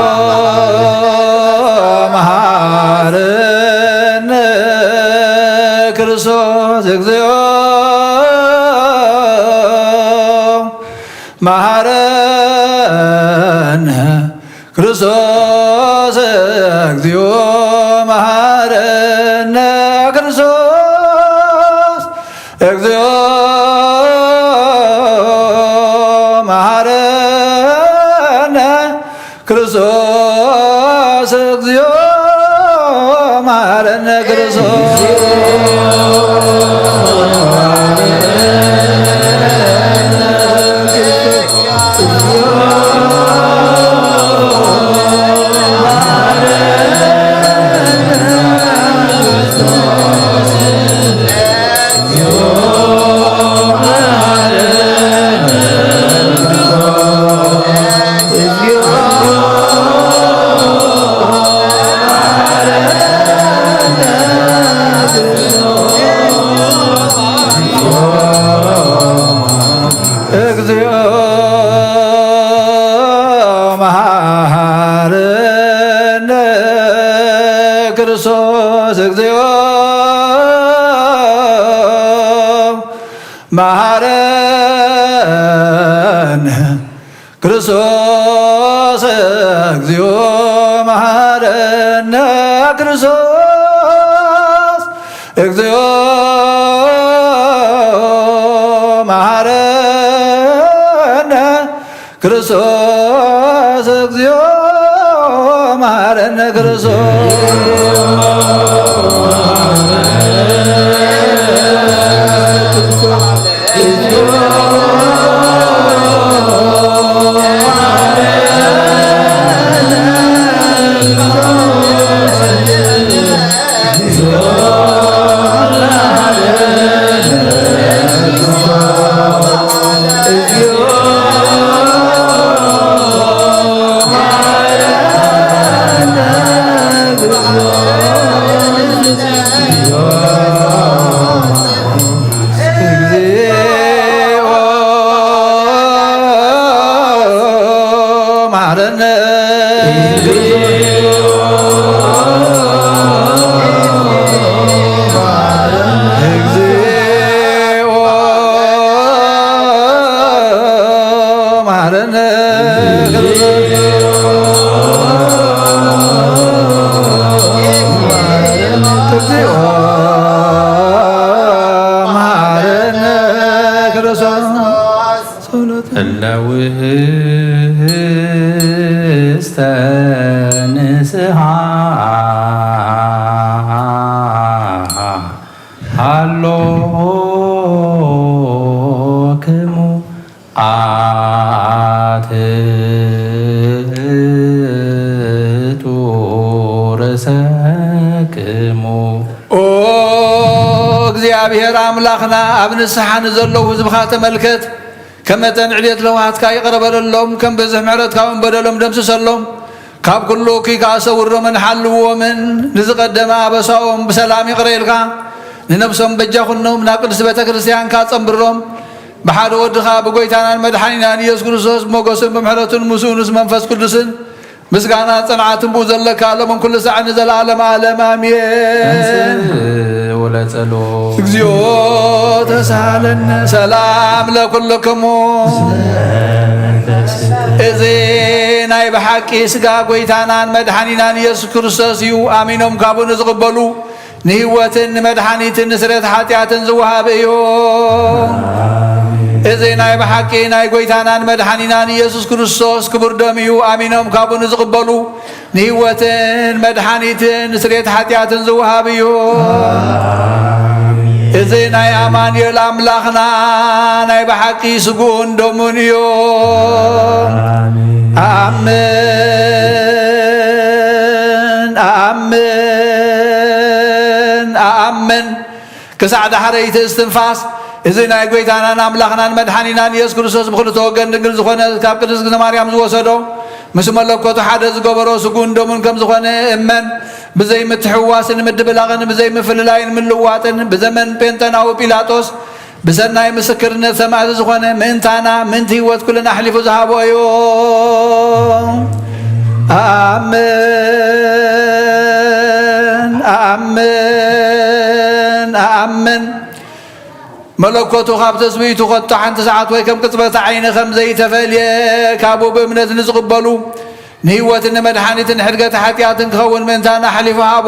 መሐረነ ክርስቶስ፣ እግዚኦ መሐረነ ክርስቶስ፣ እግዚኦ መሐረነ ክርስቶስ፣ እግዚኦ መሐረነ ክርስቶስ፣ እግዚኦ መሐረነ ክርስቶስ። እግዚኦ መሐረነ ክርስቶስ፣ እግዚኦ መሐረነ ክርስቶስ፣ እግዚኦ መሐረነ ክርስቶስ፣ እግዚኦ መሐረነ ክርስቶስ፣ እግዚኦ መሐረነ ክርስቶስ። እግዚኦ መሐረነ። እግዚኦ መሐረነ። እግዚኦ መሐረነ ክርስቶስ። ጸሎተ እለ ውህስተ ንስሓ ሃሎክሙ ኣትቱ። እግዚኣብሔር ኣምላኽና፣ ኣብ ንስሓ ንዘለዉ ህዝብኻ ተመልከት። ከም መጠን ዕቤት ለውሃትካ ይቕረ በለሎም፣ ከም ብዝሒ ምሕረትካ እውን በደሎም ደምስሰሎም። ካብ ኩሉ እኩይ ከኣ ሰውሮምን ሓልዎምን፣ ንዝቐደመ ኣበሳኦም ብሰላም ይቕረ ኢልካ፣ ንነብሶም በጃ ኩኖም፣ ናብ ቅድስቲ ቤተ ክርስቲያንካ ጸንብሮም። ብሓደ ወድኻ ብጎይታናን መድሓኒናን ኢየሱስ ክርስቶስ ብሞገሱን ብምሕረቱን ምስኡ ምስ መንፈስ ቅዱስን ምስጋና ጽንዓትን ብኡ ዘለካ ሎምን ኩሉ ሳዕ ንዘለዓለም ዓለም ኣሜን። ተንሥእ ወለጸሎት። እግዚኦ ተሳለነ። ሰላም ለኩልክሙ። እዚ ናይ ብሓቂ ስጋ ጎይታናን መድሓኒናን ኢየሱስ ክርስቶስ እዩ። ኣሚኖም ካብኡ ንዝቕበሉ ንህይወትን ንመድሓኒትን ንስርየት ሓጢኣትን ዝወሃብ እዩ። እዚ ናይ ብሓቂ ናይ ጎይታናን መድሓኒናን ኢየሱስ ክርስቶስ ክቡር ደም እዩ። ኣሚኖም ካብኡ ንዝቕበሉ ንህይወትን መድሓኒትን ንስርየት ሓጢኣትን ዝወሃብ እዩ። እዚ ናይ ኣማኑኤል ኣምላኽና ናይ ብሓቂ ስግኡን ደሙን እዩ። ኣኣምን፣ ኣኣምን፣ ኣኣምን። ክሳዕ ዳሕረይቲ እስትንፋስ እዚ ናይ ጎይታናን ኣምላኽናን መድሓኒናን ኢየሱስ ክርስቶስ ብኽልተ ወገን ድንግል ዝኾነ ካብ ቅድስት ማርያም ዝወሰዶ ምስ መለኮቱ ሓደ ዝገበሮ ስጉን ደሙን ከም ዝኾነ እመን። ብዘይ ምትሕዋስን ምድብላቕን ብዘይ ምፍልላይን ምልዋጥን ብዘመን ጴንጠናዊ ጲላጦስ ብሰናይ ምስክርነት ሰማዕቲ ዝኾነ ምእንታና ምእንቲ ህይወት ኩልና ኣሕሊፉ ዝሃቦ እዩ። ኣኣምን፣ ኣኣምን፣ ኣኣምን። መለኮቱ ካብ ትስብእቱ ከቶ ሓንቲ ሰዓት ወይ ከም ቅጽበተ ዓይኒ ከም ዘይተፈልየ ካብኡ ብእምነት ንዝቕበሉ ንህይወትን ንመድሓኒትን ንሕድገት ሓጢኣትን ክኸውን ምእንታና ኣሕሊፉ ሃቦ።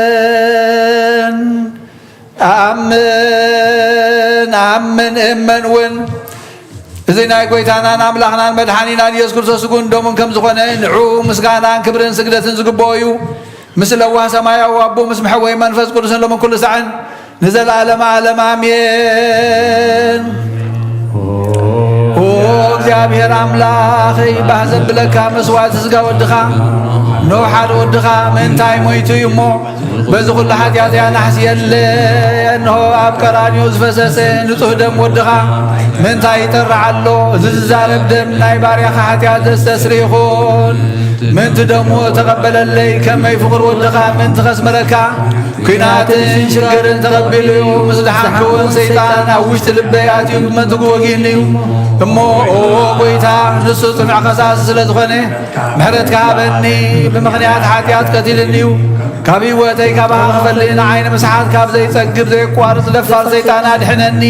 ኣኣምን፣ ኣኣምን፣ ኣኣምን፣ እመን እውን። እዚ ናይ ጎይታናን ኣምላኽናን መድሓኒናን ኢየሱስ ክርስቶስ ስጉን ደሙን ከም ዝኾነ ንዑ ምስጋናን ክብርን ስግደትን ዝግብኦ እዩ። ምስ ለዋህ ሰማያዊ ኣቦ ምስ መሐወይ መንፈስ ቅዱስን ሎምን ኩሉ ሳዕን ንዘለዓለመ ዓለም ኣሜን። ኦ እግዚኣብሔር ኣምላኸይ፣ ባህ ዘብለካ መስዋዕቲ ስጋ ወድኻ፣ ንውሓድ ወድኻ ምእንታይ ሞይቱ እዩ እሞ፣ በዚ ኩሉ ሓጢኣተይ ኣናሕስየለ። እንሆ ኣብ ቀራንዮ ዝፈሰሰ ንጹህ ደም ወድኻ ምእንታይ ይጠርዕ ኣሎ? እዚ ዝዛረብ ደም ናይ ባርያኻ ሓጢኣት ዘስተስሪ ይኹን። ምእንቲ ደሙ ተቐበለለይ፣ ከመይ ፍቕሪ ወድኻ ምእንቲ ከስመረካ፣ ኲናትን ሽግርን ተቐቢሉ እዩ። ምስ ደሓንኩ እውን ሰይጣን ኣብ ውሽጢ ልበይ ኣትዩ ብመንትጉ ወጊእኒ እዩ። እሞ ኦ ጎይታ፣ ንሱ ጽኑዕ ከሳሲ ስለ ዝኾነ፣ ምሕረትካ ሃበኒ። ብምኽንያት ሓጢኣት ቀቲልኒ እዩ። ካብ ህይወተይ ካባኻ ክፈልይ ንዓይ ንምስሓት ካብ ዘይጸግብ ዘየቋርጽ ደፋር ሰይጣን ኣድሕነኒ።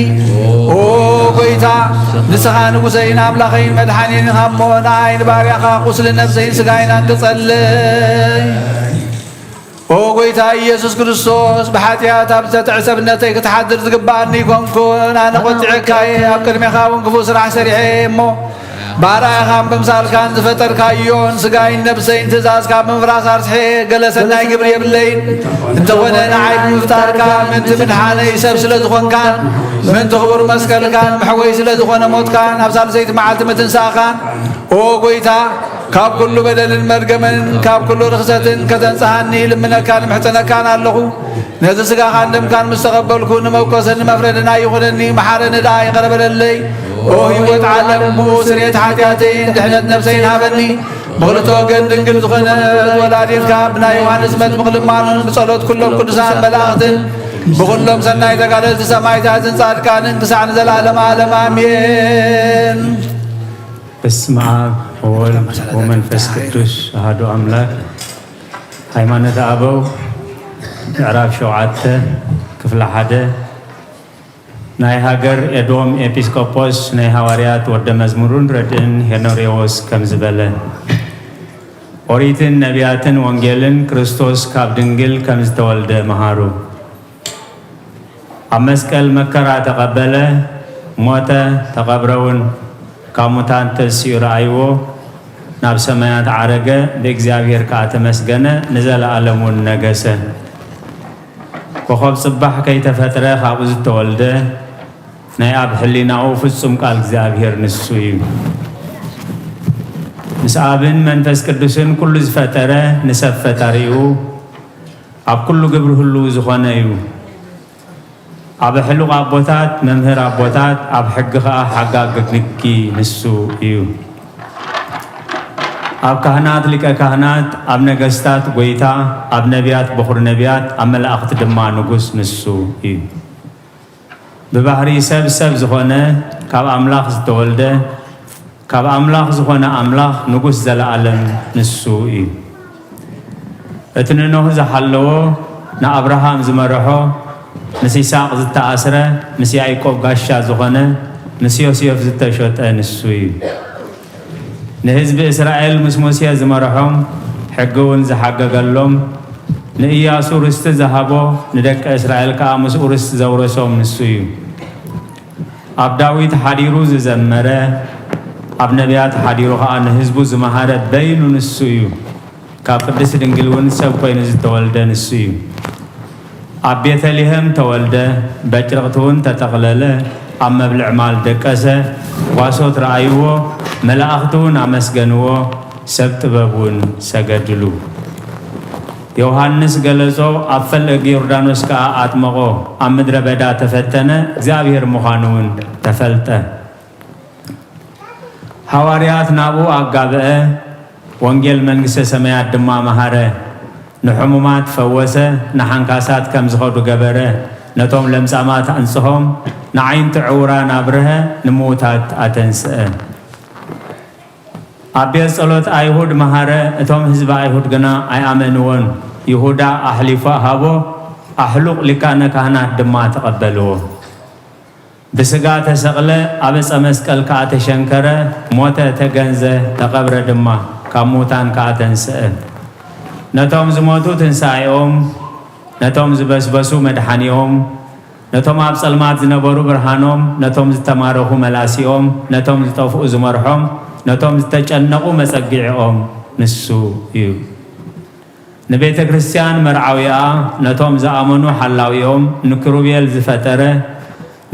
ኦ ጎይታ፣ ንስኻ ንጉሰይን ኣምላኸይን መድሓኒን ኢኻ እሞ፣ ንዓይ ንባርያኻ ቁስሊ ነብሰይን ስጋይን ኣንቅጸለይ። ኦ ጎይታ ኢየሱስ ክርስቶስ፣ ብሓጢኣት ኣብ ዝተጥዕሰ እምነተይ ክትሓድር ዝግብኣኒ ኣይኮንኩን። ኣነ ቆጢዐካ እየ፣ ኣብ ቅድሜኻ እውን ክፉእ ስራሕ ሰሪሐ እየ እሞ፣ ብኣርኣያኻን ብምሳልካን ዝፈጠርካዮን ስጋይን ነብሰይን ትእዛዝካ ብምፍራስ ኣርስሐ፣ ገለ ሰናይ ግብሪ የብለይን። እንተኾነ ንዓይ ብምፍጣርካ ምእንቲ ምድሓነይ ሰብ ስለ ዝኾንካን ምእንቲ ክቡር መስቀልካን መሕወይ ስለ ዝኾነ ሞትካን ኣብ ሳልሰይቲ መዓልቲ ምትንሳእኻን፣ ኦ ጎይታ፣ ካብ ኩሉ በደልን መርገምን ካብ ኩሉ ርኽሰትን ከተንጽሃኒ ልምነካን ምሕጸነካን ኣለኹ። ነዚ ስጋኻን ደምካን ምስ ተቐበልኩ ንመውቀስን ንመፍረድን ኣይኹነኒ፣ መሓረኒ ደኣ ይቕረ በለለይ። ኦ ህይወት ዓለም፣ ብኡ ስርየት ሓጢኣተይን ድሕነት ነብሰይን ሃበኒ። ብኽልተ ወገን ድንግል ዝኾነት ወላዲትካ ብናይ ዮሃንስ መጥምቕ ልማኖን ብጸሎት ኩሎም ቅዱሳን መላእኽትን ብኹሎም ሰናይ ተጋደልቲ ሰማዕታትን ጻድቃንን ክሳዕ ንዘለዓለመ ዓለም ኣሜን። በስመ ኣብ ወወልድ ወመንፈስ ቅዱስ ኣሐዱ ኣምላክ። ሃይማኖተ ኣበው ምዕራፍ ሸውዓተ ክፍሊ ሓደ። ናይ ሃገር ኤዶም ኤጲስቆጶስ ናይ ሃዋርያት ወደ መዝሙሩን ረድእን ሄኖሬዎስ ከምዚ በለ። ኦሪትን ነቢያትን ወንጌልን ክርስቶስ ካብ ድንግል ከምዝተወልደ መሃሩ። ኣብ መስቀል መከራ ተቐበለ፣ ሞተ፣ ተቐብረ እውን። ካብ ሙታን ተንሲኡ ረኣይዎ፣ ናብ ሰማያት ዓረገ፣ ብእግዚኣብሔር ከኣ ተመስገነ፣ ንዘለኣለም እውን ነገሰ። ኮኸብ ጽባሕ ከይተፈጥረ ካብኡ ዝተወልደ፣ ናይ ኣብ ሕሊናኡ ፍጹም ቃል እግዚኣብሔር ንሱ እዩ። ምስ ኣብን መንፈስ ቅዱስን ኩሉ ዝፈጠረ ንሰብ ፈጣሪኡ፣ ኣብ ኩሉ ግብሪ ህልው ዝኾነ እዩ። ኣብ ኣሕሉቕ ኣቦታት መምህር ኣቦታት፣ ኣብ ሕጊ ኸኣ ሓጋጊ ንኪ ንሱ እዩ። ኣብ ካህናት ሊቀ ካህናት፣ ኣብ ነገስታት ጐይታ፣ ኣብ ነቢያት በኹሪ ነቢያት፣ ኣብ መላእኽቲ ድማ ንጉስ ንሱ እዩ። ብባህሪ ሰብ ሰብ ዝኾነ፣ ካብ ኣምላኽ ዝተወልደ፣ ካብ ኣምላኽ ዝኾነ ኣምላኽ ንጉስ ዘለኣለም ንሱ እዩ። እቲ ንኖህ ዝሓለዎ፣ ንኣብርሃም ዝመርሖ፣ ምስ ይስሐቅ ዝተኣስረ፣ ምስ ያዕቆብ ጋሻ ዝኾነ፣ ምስ ዮሴፍ ዝተሸጠ ንሱ እዩ። ንህዝቢ እስራኤል ምስ ሙሴ ዝመርሖም፣ ሕጊ እውን ዝሓገገሎም፣ ንእያሱ ርስቲ ዝሃቦ፣ ንደቂ እስራኤል ከኣ ምስኡ ርስቲ ዘውረሶም ንሱ እዩ። ኣብ ዳዊት ሓዲሩ ዝዘመረ፣ ኣብ ነቢያት ሓዲሩ ኸኣ ንህዝቡ ዝመሃረ በይኑ ንሱ እዩ። ካብ ቅድስቲ ድንግል እውን ሰብ ኮይኑ ዝተወልደ ንሱ እዩ። ኣብ ቤተልሔም ተወልደ፣ በጭርቕቲ እውን ተጠቕለለ፣ ኣብ መብልዕ ማል ደቀሰ፣ ጓሶት ረኣይዎ፣ መላእኽቲ እውን ኣመስገንዎ፣ ሰብ ጥበብ እውን ሰገድሉ። ዮሃንስ ገለጾ፣ ኣብ ፈለግ ዮርዳኖስ ከኣ ኣጥመቖ፣ ኣብ ምድረ በዳ ተፈተነ፣ እግዚኣብሔር ምዃኑ እውን ተፈልጠ። ሃዋርያት ናብኡ ኣጋብአ፣ ወንጌል መንግስተ ሰማያት ድማ መሃረ። ንሕሙማት ፈወሰ፣ ንሓንካሳት ከም ዝኸዱ ገበረ፣ ነቶም ለምጻማት ኣንጽሆም፣ ንዓይንቲ ዕውራን ኣብርሀ፣ ንምዉታት ኣተንስአ። ኣብ ቤት ጸሎት ኣይሁድ መሃረ፣ እቶም ህዝቢ ኣይሁድ ግና ኣይኣመንዎን። ይሁዳ ኣሕሊፉ ሃቦ፣ ኣሕሉቕ ሊቃነ ካህናት ድማ ተቐበልዎ። ብስጋ ተሰቕለ፣ ኣብ ዕጸ መስቀል ከኣ ተሸንከረ፣ ሞተ፣ ተገንዘ፣ ተቐብረ ድማ፣ ካብ ምዉታን ከኣ ተንስአ። ነቶም ዝሞቱ ትንሳኤኦም፣ ነቶም ዝበስበሱ መድሓኒኦም፣ ነቶም ኣብ ጸልማት ዝነበሩ ብርሃኖም፣ ነቶም ዝተማረኹ መላሲኦም፣ ነቶም ዝጠፍኡ ዝመርሖም፣ ነቶም ዝተጨነቑ መጸግዒኦም ንሱ እዩ። ንቤተ ክርስቲያን መርዓዊኣ፣ ነቶም ዝኣመኑ ሓላዊኦም፣ ንክሩቤል ዝፈጠረ፣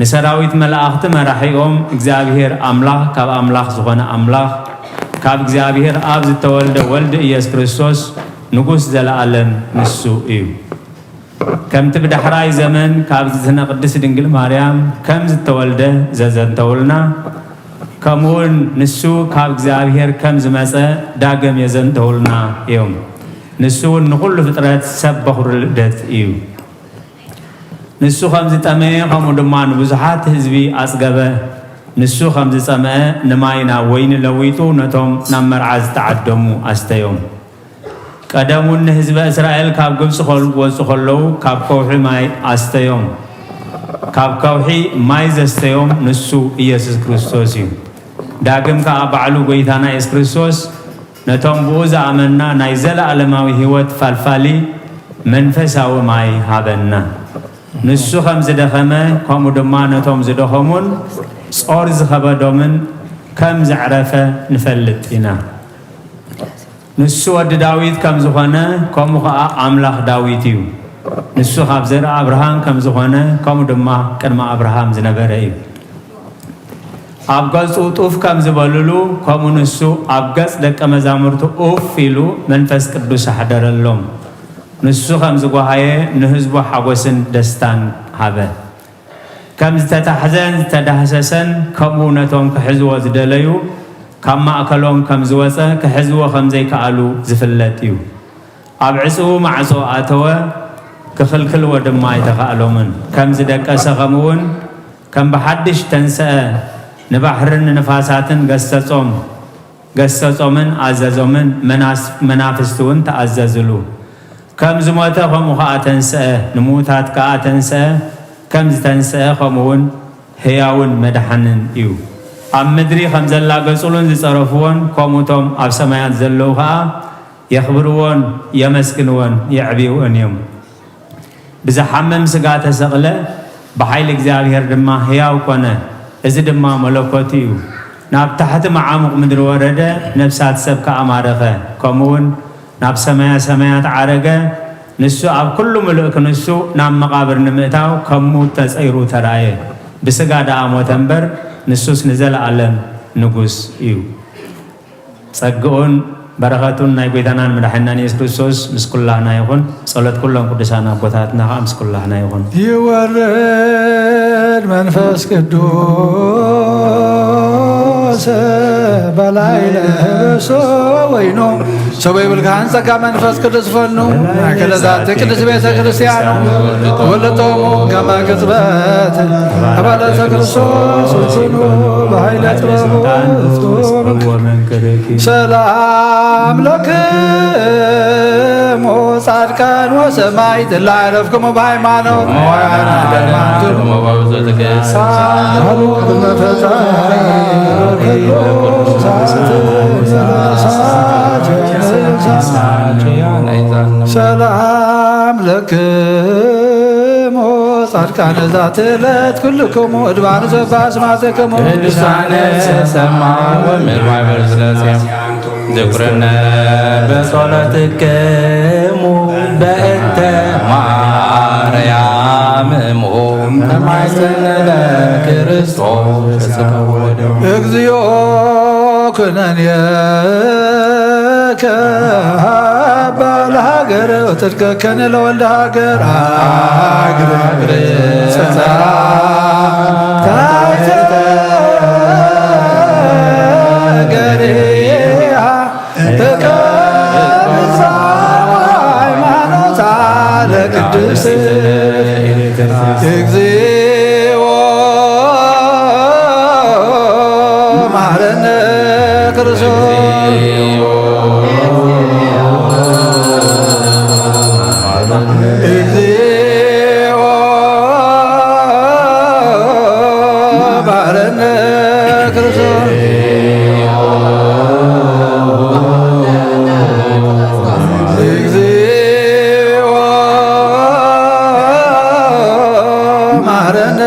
ንሰራዊት መላእኽቲ መራሒኦም፣ እግዚኣብሔር ኣምላኽ ካብ ኣምላኽ ዝኾነ ኣምላኽ፣ ካብ እግዚኣብሔር ኣብ ዝተወልደ ወልድ ኢየሱስ ክርስቶስ ንጉስ ዘለኣለም ንሱ እዩ። ከምቲ ብዳሕራይ ዘመን ካብ ዝትነ ቅድስት ድንግል ማርያም ከም ዝተወልደ ዘዘንተውልና፣ ከምኡውን ንሱ ካብ እግዚኣብሔር ከም ዝመጸ ዳግም የዘንተውልና እዮም። ንሱ እውን ንኹሉ ፍጥረት ሰብ በኹሪ ልደት እዩ። ንሱ ከም ዝጠመየ፣ ከምኡ ድማ ንብዙሓት ህዝቢ ኣጽገበ። ንሱ ከም ዝጸምአ፣ ንማይ ናብ ወይኒ ለዊጡ፣ ነቶም ናብ መርዓ ዝተዓደሙ ኣስተዮም። ቀደም እውን ንህዝበ እስራኤል ካብ ግብጺ ከል-፣ ክወጹ ከለዉ፣ ካብ ከውሒ ማይ ኣስተዮም። ካብ ከውሒ ማይ ዘስተዮም ንሱ ኢየሱስ ክርስቶስ እዩ። ዳግም ከኣ ባዕሉ ጐይታና ኢየሱስ ክርስቶስ ነቶም ብኡ ዝኣመንና ናይ ዘለኣለማዊ ህይወት ፈልፋሊ መንፈሳዊ ማይ ሃበና። ንሱ ከም ዝደኸመ፣ ከምኡ ድማ ነቶም ዝደኸሙን ጾር ዝኸበዶምን ከም ዘዕረፈ ንፈልጥ ኢና። ንሱ ወዲ ዳዊት ከም ዝኾነ፣ ከምኡ ኸኣ ኣምላኽ ዳዊት እዩ። ንሱ ካብ ዘርኢ ኣብርሃም ከም ዝኾነ፣ ከምኡ ድማ ቅድሚ ኣብርሃም ዝነበረ እዩ። ኣብ ገጹ ጡፍ ከም ዝበልሉ፣ ከምኡ ንሱ ኣብ ገጽ ደቀ መዛሙርቱ ኡፍ ኢሉ፣ መንፈስ ቅዱስ ኣሕደረሎም። ንሱ ከም ዝጓሃየ፣ ንህዝቡ ሓጎስን ደስታን ሃበ። ከም ዝተታሕዘን ዝተዳህሰሰን፣ ከምኡ ነቶም ክሕዝዎ ዝደለዩ፣ ካብ ማእከሎም ከም ዝወጸ፣ ክሕዝዎ ከም ዘይከኣሉ ዝፍለጥ እዩ። ኣብ ዕጽዉ ማዕጾ ኣተወ፣ ክኽልክልዎ ድማ ኣይተኻእሎምን። ከም ዝደቀሰ፣ ከምኡውን ከም ብሓድሽ ተንስአ፣ ንባሕርን ንንፋሳትን ገሰጾም፣ ገሰጾምን ኣዘዞምን፣ መናስ-፣ መናፍስቲ እውን ተኣዘዝሉ። ከም ዝሞተ፣ ከምኡ ኸኣ ተንስአ፣ ንምዉታት ከኣ ተንስአ፣ ከም ዝተንስአ፣ ከምኡ እውን ህያውን መድሓንን እዩ። ኣብ ምድሪ ከም ዘላገጹሉን ዝጸረፍዎን፣ ከምኡ እቶም ኣብ ሰማያት ዘለዉ ኸኣ የኽብርዎን የመስግንዎን የዕብይዎን እዮም። ብዝሓምም ስጋ ተሰቕለ፣ ብሓይሊ እግዚኣብሔር ድማ ህያው ኮነ። እዚ ድማ መለኮት እዩ። ናብ ታሕቲ መዓሙቕ ምድሪ ወረደ፣ ነፍሳት ሰብ ከኣ ማረኸ። ከምኡውን ናብ ሰማያ ሰማያት ዓረገ። ንሱ ኣብ ኩሉ ምሉእ ክንሱ ናብ መቓብር ንምእታው ከም ምዉት ተጸይሩ ተራእየ። ብስጋ ደኣ ሞተ እምበር፣ ንሱስ ንዘለኣለም ንጉስ እዩ። ጸግኡን በረኸቱን ናይ ጐይታናን መድሓኒናን ኢየሱስ ክርስቶስ ምስ ኩላህና ይኹን። ጸሎት ኩሎም ቅዱሳን ኣቦታትና ኸኣ ምስ ኩላህና ይኹን። ይወርድ መንፈስ ቅዱስ በላዕለ ህብስቶ ወወይኑ። ሰበይ ብልካን ጸጋ መንፈስ ቅዱስ ፈኑ ማእከለ ዛቲ ቅድስት ቤተ ክርስቲያን። ወለቶሙ ከመ ቅጽበት አባላተ ክርስቶስ ወጽኑ በኃይለ ጥበቡ። ሰላም ለክሙ ጻድቃን ወሰማዕት እለ ዐረፍክሙ በሃይማኖት። ሰላም ለክሙ ጻድቃነ ዛቲ ዕለት ኩልክሙ እድባን ዘባ ስማዕተክሙ። ቅዱሳነ ሰማ ወምድር ማይበር ስለጽዮም ዝክርነ በጸሎትክሙ በእንተ ማርያም እሙ ተማይጸነ ለክርስቶስ ስጋሁ ወደሙ። እግዚኦ ኩነንየ ከአባ ለሀገር ወጽድቀከነ ለወልደ ሀገር። አግርር ጸታ ታሕተ ገሪያ ተቀብጻ ሃይማኖታ ለቅድስት እግዚኦ መሐረነ ክርስቶስ። እግዚኦ መሐረነ ክርስቶስ። እግዚኦ መሐረነ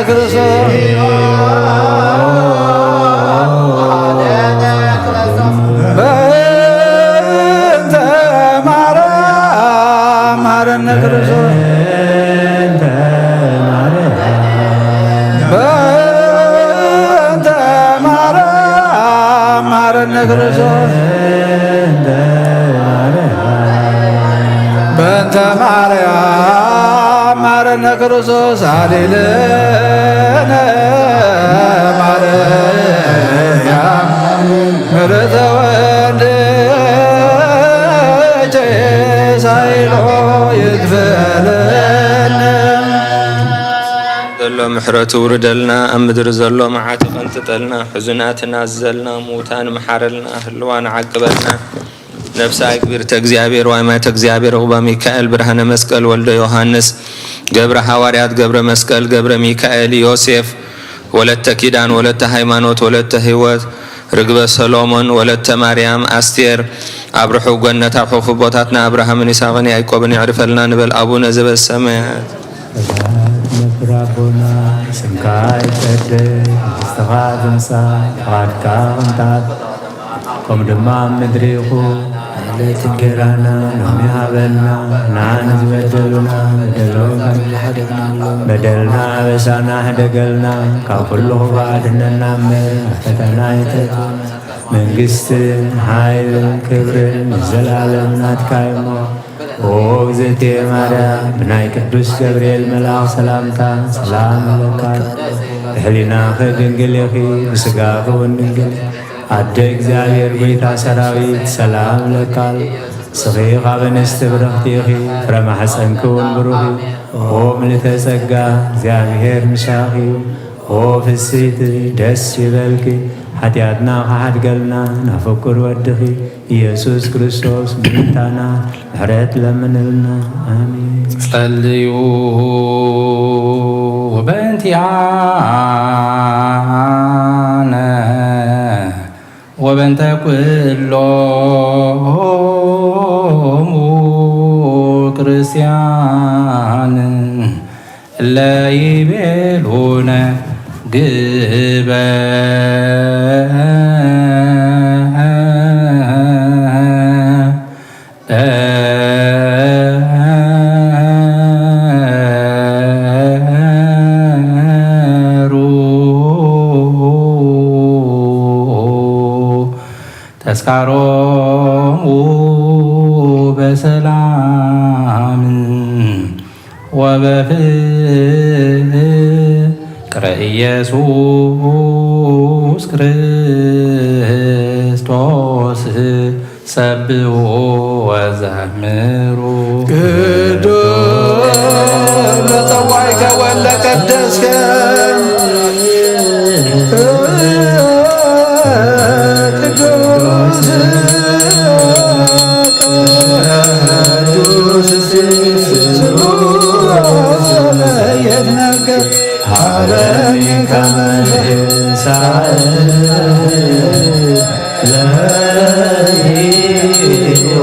ክርስቶስ። በእንተ ማርያም መሐረነ ክርስቶስ። በእንተ ማርያም መሐረነ ክርስቶስ። በእንተ ማርያም መሐረነ ክርስቶስ። ሃሌሉያ ማርያም ምሕረተ ወልድኪ ሳይሎ ይግፈለነ። ዘሎ ምሕረቱ ውርደልና፣ ኣብ ምድሪ ዘሎ መዓቱ ቀንጥጠልና፣ ሕዙናት ናዝዘልና፣ ምዉታን መሓረልና፣ ህልዋን ዓቅበልና። ነፍሳ እግብርተ እግዚኣብሔር ዋይማተ እግዚኣብሔር ዑቕባ ሚካኤል ብርሃነ መስቀል ወልደ ዮሃንስ ገብረ ሃዋርያት ገብረ መስቀል ገብረ ሚካኤል ዮሴፍ ወለተ ኪዳን ወለተ ሃይማኖት ወለተ ህይወት ርግበ ሰሎሞን ወለተ ማርያም ኣስቴር ኣብ ርሑቕ ገነት ኣብ ሕቑፊ ኣቦታትና ኣብርሃምን ይስሐቅን ያዕቆብን የዕርፈልና ንበል። ኣቡነ ዘበሰማያት። ሰማያት ነብር ኣቦና፣ ስምካ ይቀደስ፣ መንግስትኻ ትምጻእ፣ ፍቓድካ ከምታ ከምኡ ድማ ኣብ ምድሪ ይኹን። ዕለት እንጌራና ሎሚ ሃበና፣ ንዓና ዝበደሉና በደሎም ከም ንሓደግናሎም። በደልና ኣበሳና ሕደገልና፣ ካብ ኩሉ ክፉእ ኣድሕነና እምበር፣ ኣብ ፈተና ኣይተእትወና። መንግስትን ሓይልን ክብርን ንዘለኣለም ናትካ እዩ እሞ። ኦ እግዝእትየ ማርያም፣ ብናይ ቅዱስ ገብርኤል መልኣኽ ሰላምታ ሰላም እብለካ። ብሕሊናኺ ድንግል ኢኺ፣ ብስጋኺ እውን ድንግል ኢኺ። ኣደ እግዚኣብሔር ጐይታ ሰራዊት ሰላም እብለካ ኣሎ። ንስኺ ካብ ኣንስቲ ብርኽቲ ኢኺ፣ ፍረ ማሕፀንኪ እውን ብሩኽ እዩ። ኦ ምልዕተ ጸጋ፣ እግዚኣብሔር ምሳኺ እዩ። ኦ ፍስሕቲ ደስ ይበልኪ፣ ሓጢኣትና ክሓድገልና ናብ ፍቁር ወድኺ ኢየሱስ ክርስቶስ ምእንታና ምሕረት ለምንልና። ኣሜን። ጸልዩ በእንቲኣነ ወበእንተ ኩሎሙ ክርስቲያን እለ ይቤሉነ ግበ ሩ ተስካሮ በሰላም ወበፍቅረ ኢየሱስ ክርስቶስ ሰብሑ ወዘምሩ። ቅዱስ ለጸዋዕከ ወለቀደስከ ቅዱስ ቅዱስ ስብሐት ይትነገር ሀበኒ ከመ ሳዕል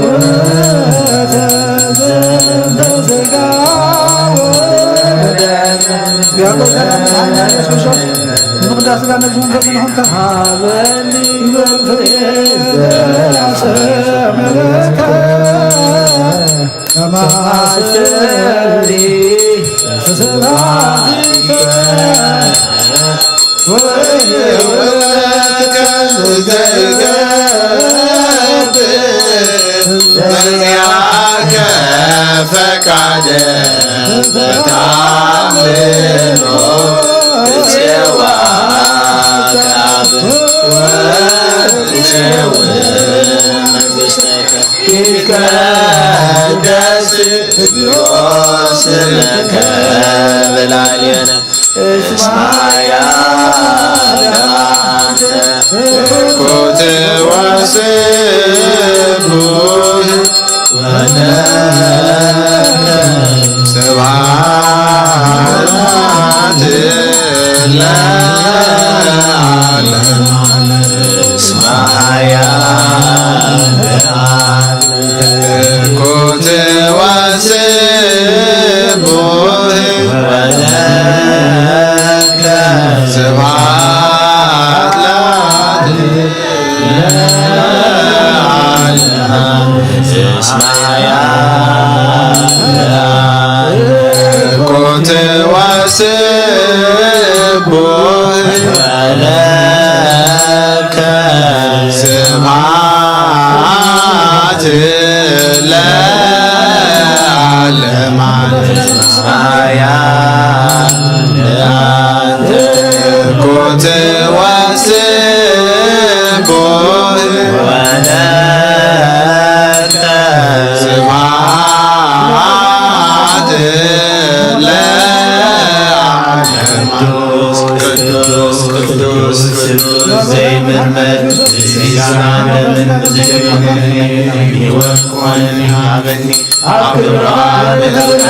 ለሕይወተ ዘንተ ሥጋ ወደም። ያዕቆብ ሰላም ጸሓይ ናደስ ምሾ ምቕዳስ ጋር ነግስ መንፈስ ንኹምካ ሃበኒ መንፈስ ዘያሰምረከ ከማሰሪ ስብሐቲከ ወሕይወትከ ዘይገብእ በዚአከ ፈቃደ በታምኖ እሴዋ ካብ ወእሴው መንግሥተከ ይትቀደስ እግዚኦ ስምከ በላዕሌነ እስማያ ለአንተ ኩት ወስቡህ ወለከ ስብሐት ለዓለመ ዓለም። እስማያ ለአንተ ኩት ወስቡህ ወለከ ስብሐት ለዓለመ ዓለም። እስማያ ኩት ወስቡህ ወለከ ስብሐት ለዓለመ ዓለም። እስማያ ለአንተ ኩት ወስቡህ ወለከ ስብሐት ለዓለመ ዓለም። ቅዱስ ቅዱስ ቅዱስ ዘይምርመር ዘይዛረምን ዘይኮነኒ ሕይወት ክኾነኒ ሃበኒ። ኣብ ክብርኻ ብተፈጥረ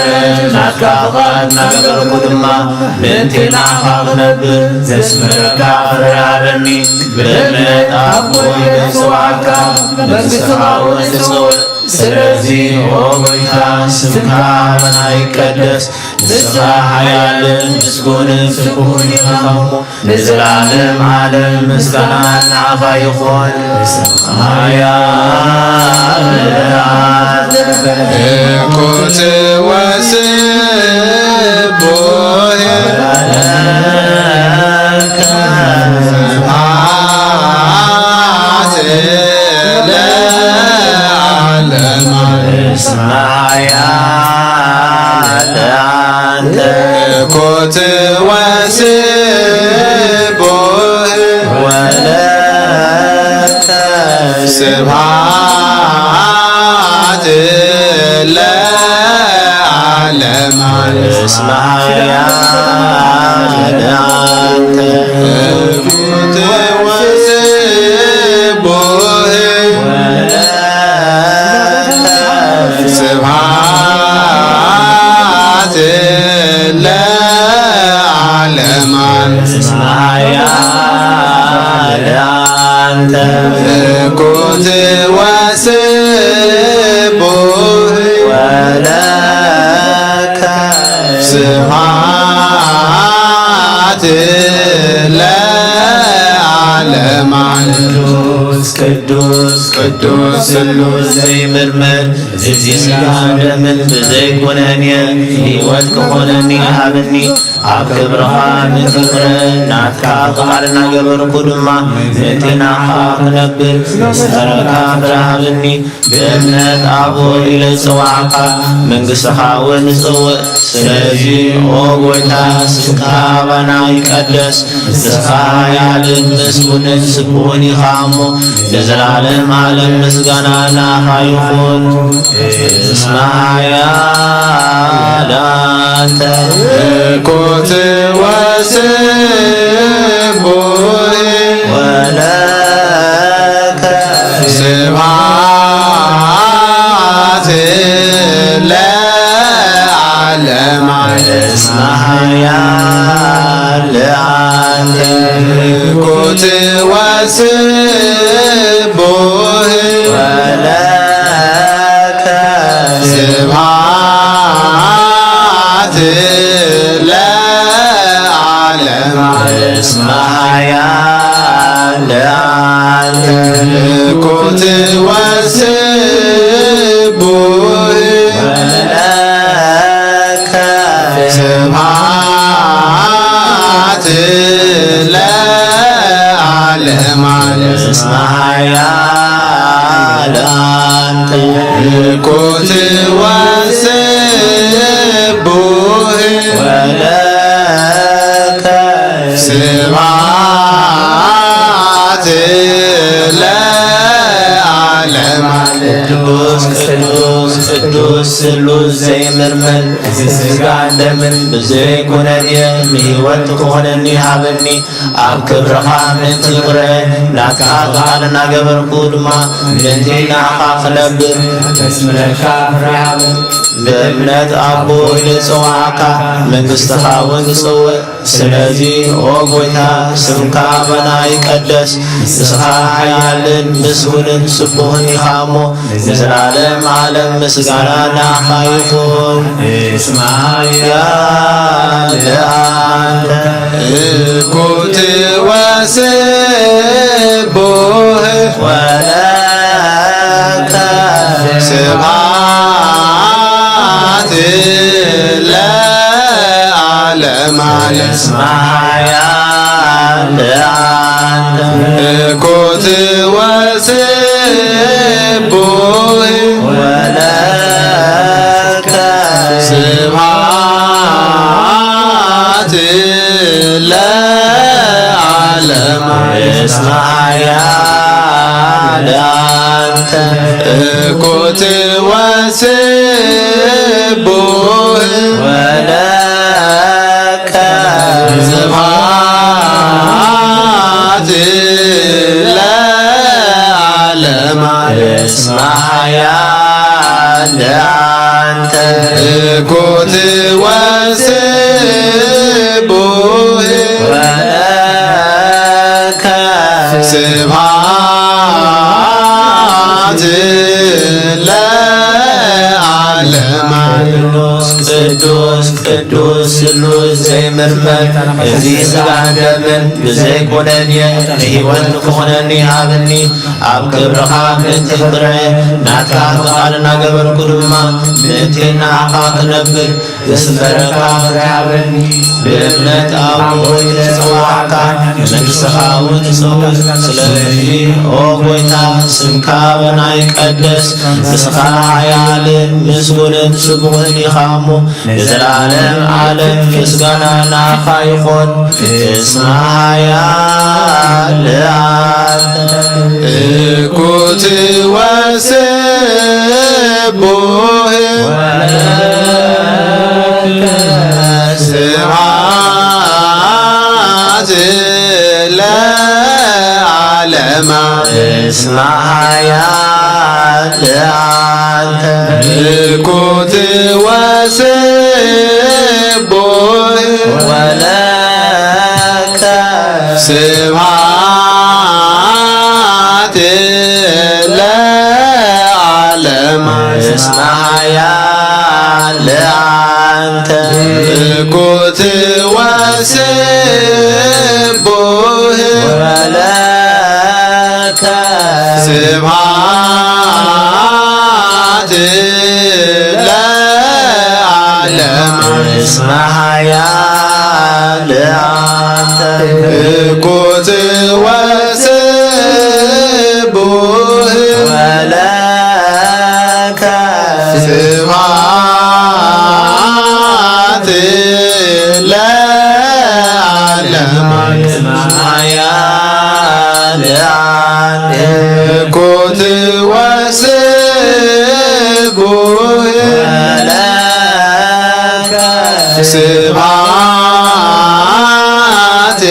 ናትካ ፍቓድ እናገበርኩ ድማ ምእንቲ ንዓኻ ክነብር ዘስምረካ ፍረ ሃበኒ። ብእምነት ኣቦይ ንጽውዓካ መንግሥትኻ እውን ትጽውዕ። ስለዚ ኦ ጐይታ ስምካ ኣበና ይቀደስ። ንስኻ ሓያልን ምስጉንን ስቡሕን ኢኻ እሞ ንዘለዓለም ዓለም ምስጋና ንዓኻ ይኹን። እስማያ ኩት ወስቡህ ለከ ስብሐት ለዓለመ ዓለም። እስማያ ለአንተ ኩት ወስቡህ ወለከ ስብሐት ለዓለመ ዓለም። እስማያ ለአንተ ኩት ወስቡህ ወለከ ስብሐት ለዓለመ ዓለም። እስማያ ለአንተ ኩት ወስቡህ ወለከ ስብሐት ለዓለመ ዓለም። ቅዱስ ቅዱስ ቅዱስ ስሉስ ዘይምርመር እዚ ሥጋ ደምን ብዘይኩነኔ ሕይወት ክኾነኒ ሃብኒ። ኣብ ክብርኻ ንፍቕረ ናትካ ፍቓድ እናገበርኩ ድማ ምእንቲ ንዓኻ ክነብር ዝፈረካ ፍረ ሃብኒ። ብእምነት ኣቦ ኢለ ዝጸዋዕካ፣ መንግሥትኻ እውን ንጽውዕ። ስለዚ ኦ ጐይታ፣ ስምካ ባና ይቀደስ። ንስኻ ሓያልን ምስጉንን ስቡሕን ኢኻ እሞ፣ ንዘለዓለም ዓለም ምስጋና ንዓኻ ይኹን። እስመ ሓያል ኣንተ። እኩት ወስቡሕ ወለከ። ስብሐት ለዓለመ ዓለም። እስመ ሓያል ኣንተ። እኩት ወስቡሕ ወለከ። ስብሐት ለዓለመ ዓለም። እስመ ሓያል ኣንተ። እኩት ወስቡሕ ወለከ። ስብሐት ለዓለመ ዓለም። እስመ ሓያል ኣንተ። እኩት ወስቡሕ ወለከ። ስብሐት ለዓለመ ዓለም። ቅዱስ ቅዱስ ቅዱስ ስሉስ ዘይምርመር፣ እዚ ሥጋን ደምን ብዘይ ኩነኔ ንሕይወት ክኾነኒ ሃበኒ። ኣብ ክብርኻ ምእንቲ ክርአ ናትካ ቃል እናገበርኩ ድማ ምእንቲ ንዓኻ ክነብር። ተስምረካ ፍርያምን ብእምነት ኣቦ ኢለ ዝጸዋዕካ፣ መንግሥትኻ እውን ትጽውዕ። ስለዚ ኦ ጐይታ፣ ስምካ በና ይቀደስ። ንስኻ ሓያልን ምስጉንን ስቡሕን ኢኻ እሞ፣ ንዘላለም ዓለም ምስጋና ንዓኻ ይኹን። እስመ ሓያል ኣንተ። እኩት ወስቡሕ ወለከ። ስብሐት ለዓለመ ዓለም። እስመ ሓያል ኣንተ። እኩት ወስቡሕ ወለከ። ስብሐት ለዓለመ። እስመ ሓያል ኣንተ። እኩት ወስቡሕ ወለከ። ስብሐት ለዓለመ። እስመ ሓያል ኣንተ። እኩት ወስቡሕ ወለከ። ስብሐት ለዓለመ። ቅዱስ ቅዱስ ቅዱስ ስሉስ ዘይምርመር፣ እዚ ሥጋን ደምን ብዘይ ኩነኔ ንሕይወት ንክኾነኒ ሃበኒ። ኣብ ክብርኻ ምእንቲ ክርአ ናትካ ቃል እናገበርኩ ድማ ምእንቲ ንዓኻ ክነብር ዘስመረካ ፍረ ሃበኒ። ብእምነት ኣብ ሞት ዝተጸዋዕካ፣ መንግሥትኻ እውን ትጸውዕ። ስለዚ ኦ ጐይታ፣ ስምካ በና ይቀደስ። ንስኻ ሓያልን ምስጉንን ስቡሕን ኢኻ እሞ፣ ንዘላለም ዓለም ምስጋና ንዓኻ ይኹን። እስመ ሓያል ኣንተ። እኩት ወስቡሕ ወለከ። ስብሐት ለዓለመ። እስመ ሓያል ኣንተ። እኩት ወስቡሕ ወለከ። ስብሐት ለዓለመ። እስመ ሓያል ኣንተ። እኩት ወስቡሕ ወለከ። ስብሐት ለዓለመ። እስመ ሓያል ኣንተ። እኩት ወስቡሕ ወለከ። ማያ ለአንተ ኩት ወስቡህ ወለከ ስብሐት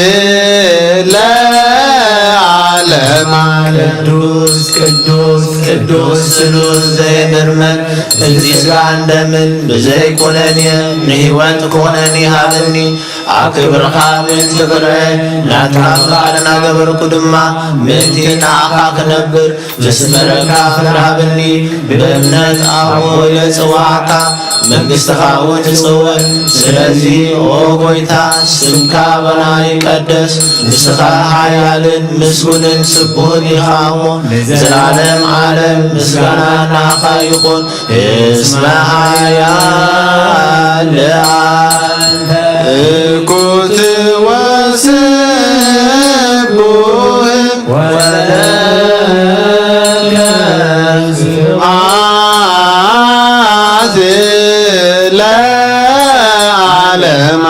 ለዓለመ ዓለም። ቅዱስ ቅዱስ ቅዱስ ስሉስ ዘይምርመር እዚ ሥጋን ደምን ብዘይ ኩነኔ ንሕይወት ክኾነኒ ሃበኒ። ኣብ ክብርኻ ምእንቲ ክርአ ናትካ ፍቓድ እናገበርኩ ድማ ምእንቲ ንዓኻ ክነብር ዘስመረካ ፍቕሪ ሃበኒ። ብእምነት ኣብ ሞት ለጽዋዕካ መንግሥትኻ እውን ትጽውዕ። ስለዚ ኦ ጐይታ ስምካ በና ይቀደስ። ንስኻ ሓያልን ምስጉንን ስቡህን ኢኻ እሞ ንዘለዓለም ዓለም ምስጋና ንዓኻ ይኹን። እስመ ኃያል ለአንተ እኩት ወስቡህ ወለከ ስብሐት ለዓለመ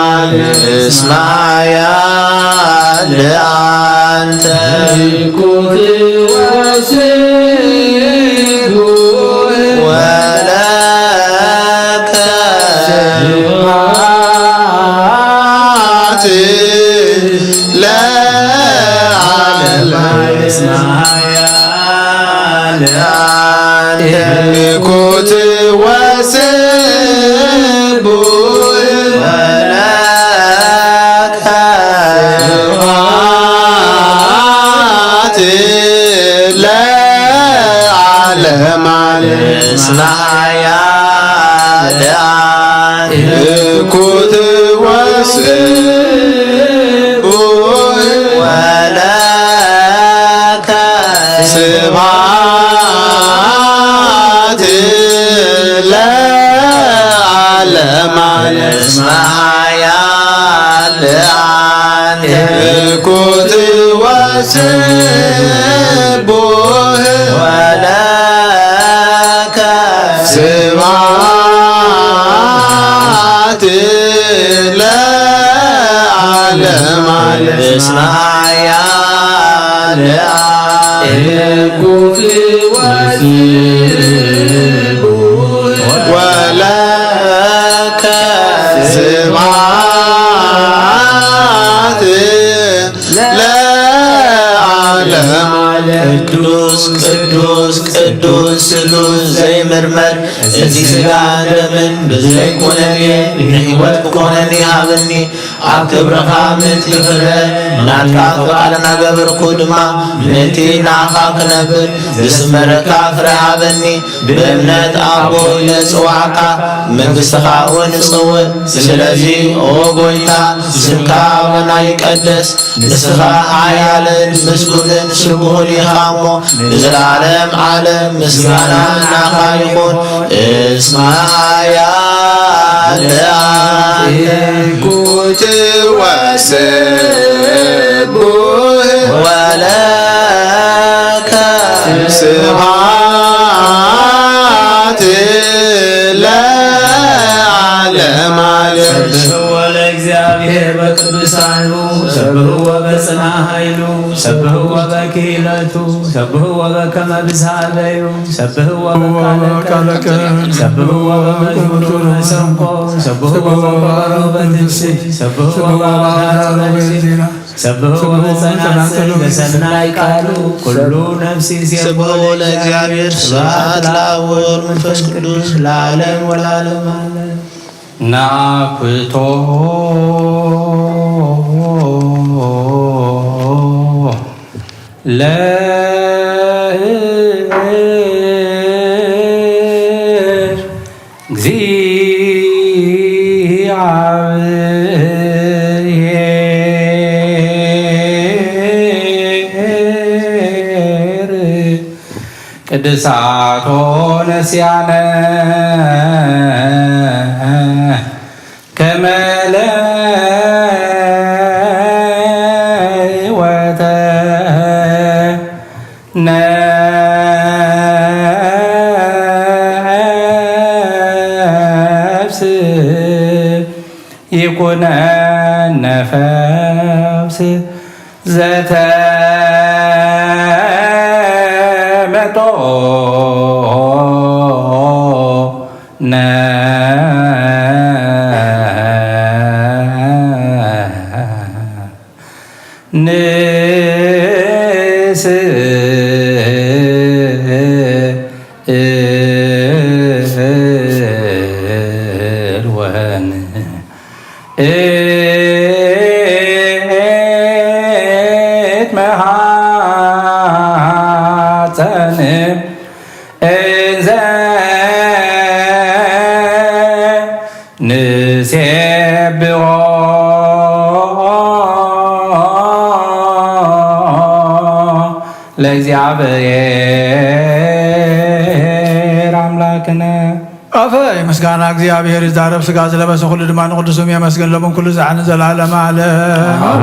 ዓለም። እስመ ኃያል ለአንተ እኩት ወስቡህ ወለከ ስብሐት ለዓለመ ዓለም። እስመ ኃያል ለአንተ እኩት ወስቡህ ወለከ ስብሐት ለዓለመ ዓለም። እስመ ኃያል ለአንተ እኩት ወስቡህ ወለከ ስብሐት ለዓለመ ዓለም። እስመ ኃያል ለአንተ እኩት ወስቡህ ወለከ ስብሐት ለዓለመ ዓለም። እስመ ኃያል ለአንተ እኩት ወስቡህ ወለከ ስብሐት ለዓለመ ዓለም። ቅዱስ ቅዱስ ቅዱስ ስሉስ ዘይምርመር እዚ ሥጋን ደምን ብዘይ ኩነኔ ንሕይወት ክኾነኒ ሃበኒ። ኣብ ክብርኻ ምእንቲ ክርአ ናትካ ፍቓድ እናገበርኩ ድማ ምእንቲ ንዓኻ ክነብር ዝስመረካ ፍረ ሃበኒ። ብእምነት ኣቦ ኢለ ዝጽዋዕካ መንግሥትኻ እውን እጽውዕ። ስለዚ ኦ ጐይታ ስምካ ኣበና ይቀደስ። ንስኻ ሓያልን ምስጉንን ስቡህን ኢኻ እሞ ንዘለዓለም ዓለም ምስጋና ንዓኻ ይኹን። እስመ ኃያል ለአንተ እኩት ወስቡህ ወለከ ስብሐት ለዓለመ ዓለም። ሰብሕዎ ለእግዚአብሔር በቅዱሳኑ፣ ሰብሕዎ በጽንዓ ኃይሉ፣ ሰብሕዎ በክህለቱ፣ ሰብሕዎ በከመ ብዝሃ በዩ፣ ሰብሕዎ በቃለ ቀን፣ ሰብሕዎ በመዝሙር መሰንቆ፣ ሰብሕዎ በከበሮ በትንሽ፣ ሰብሕዎ በአውታረ በዜማ፣ ሰብሕዎ በጸናጽል በሰናይ ቃሉ፣ ኩሉ ነፍስ ይሴብሖ ስብሖ ለእግዚአብሔር። ስብሐት ለአብ ወወልድ ወመንፈስ ቅዱስ ለዓለም ወለዓለመ ዓለም። ናኩቶ ለእግዚአብሔር ቅድሳቶ ነስያነ ከመ ለወተ ነፍስ ይኩነነ ፈውስ ዘተመጦነ ንስእል ወን እት መሃፀን እንዘ ንሴብሖ ለእግዚኣብሔር ኣምላክነ። ኣፈይ ምስጋና እግዚኣብሔር ይዛረብ፣ ስጋ ዝለበሰ ኩሉ ድማ ንቅዱስም የመስግን፣ ሎምን ኩሉ ዛዕን ዘላለም ኣለም።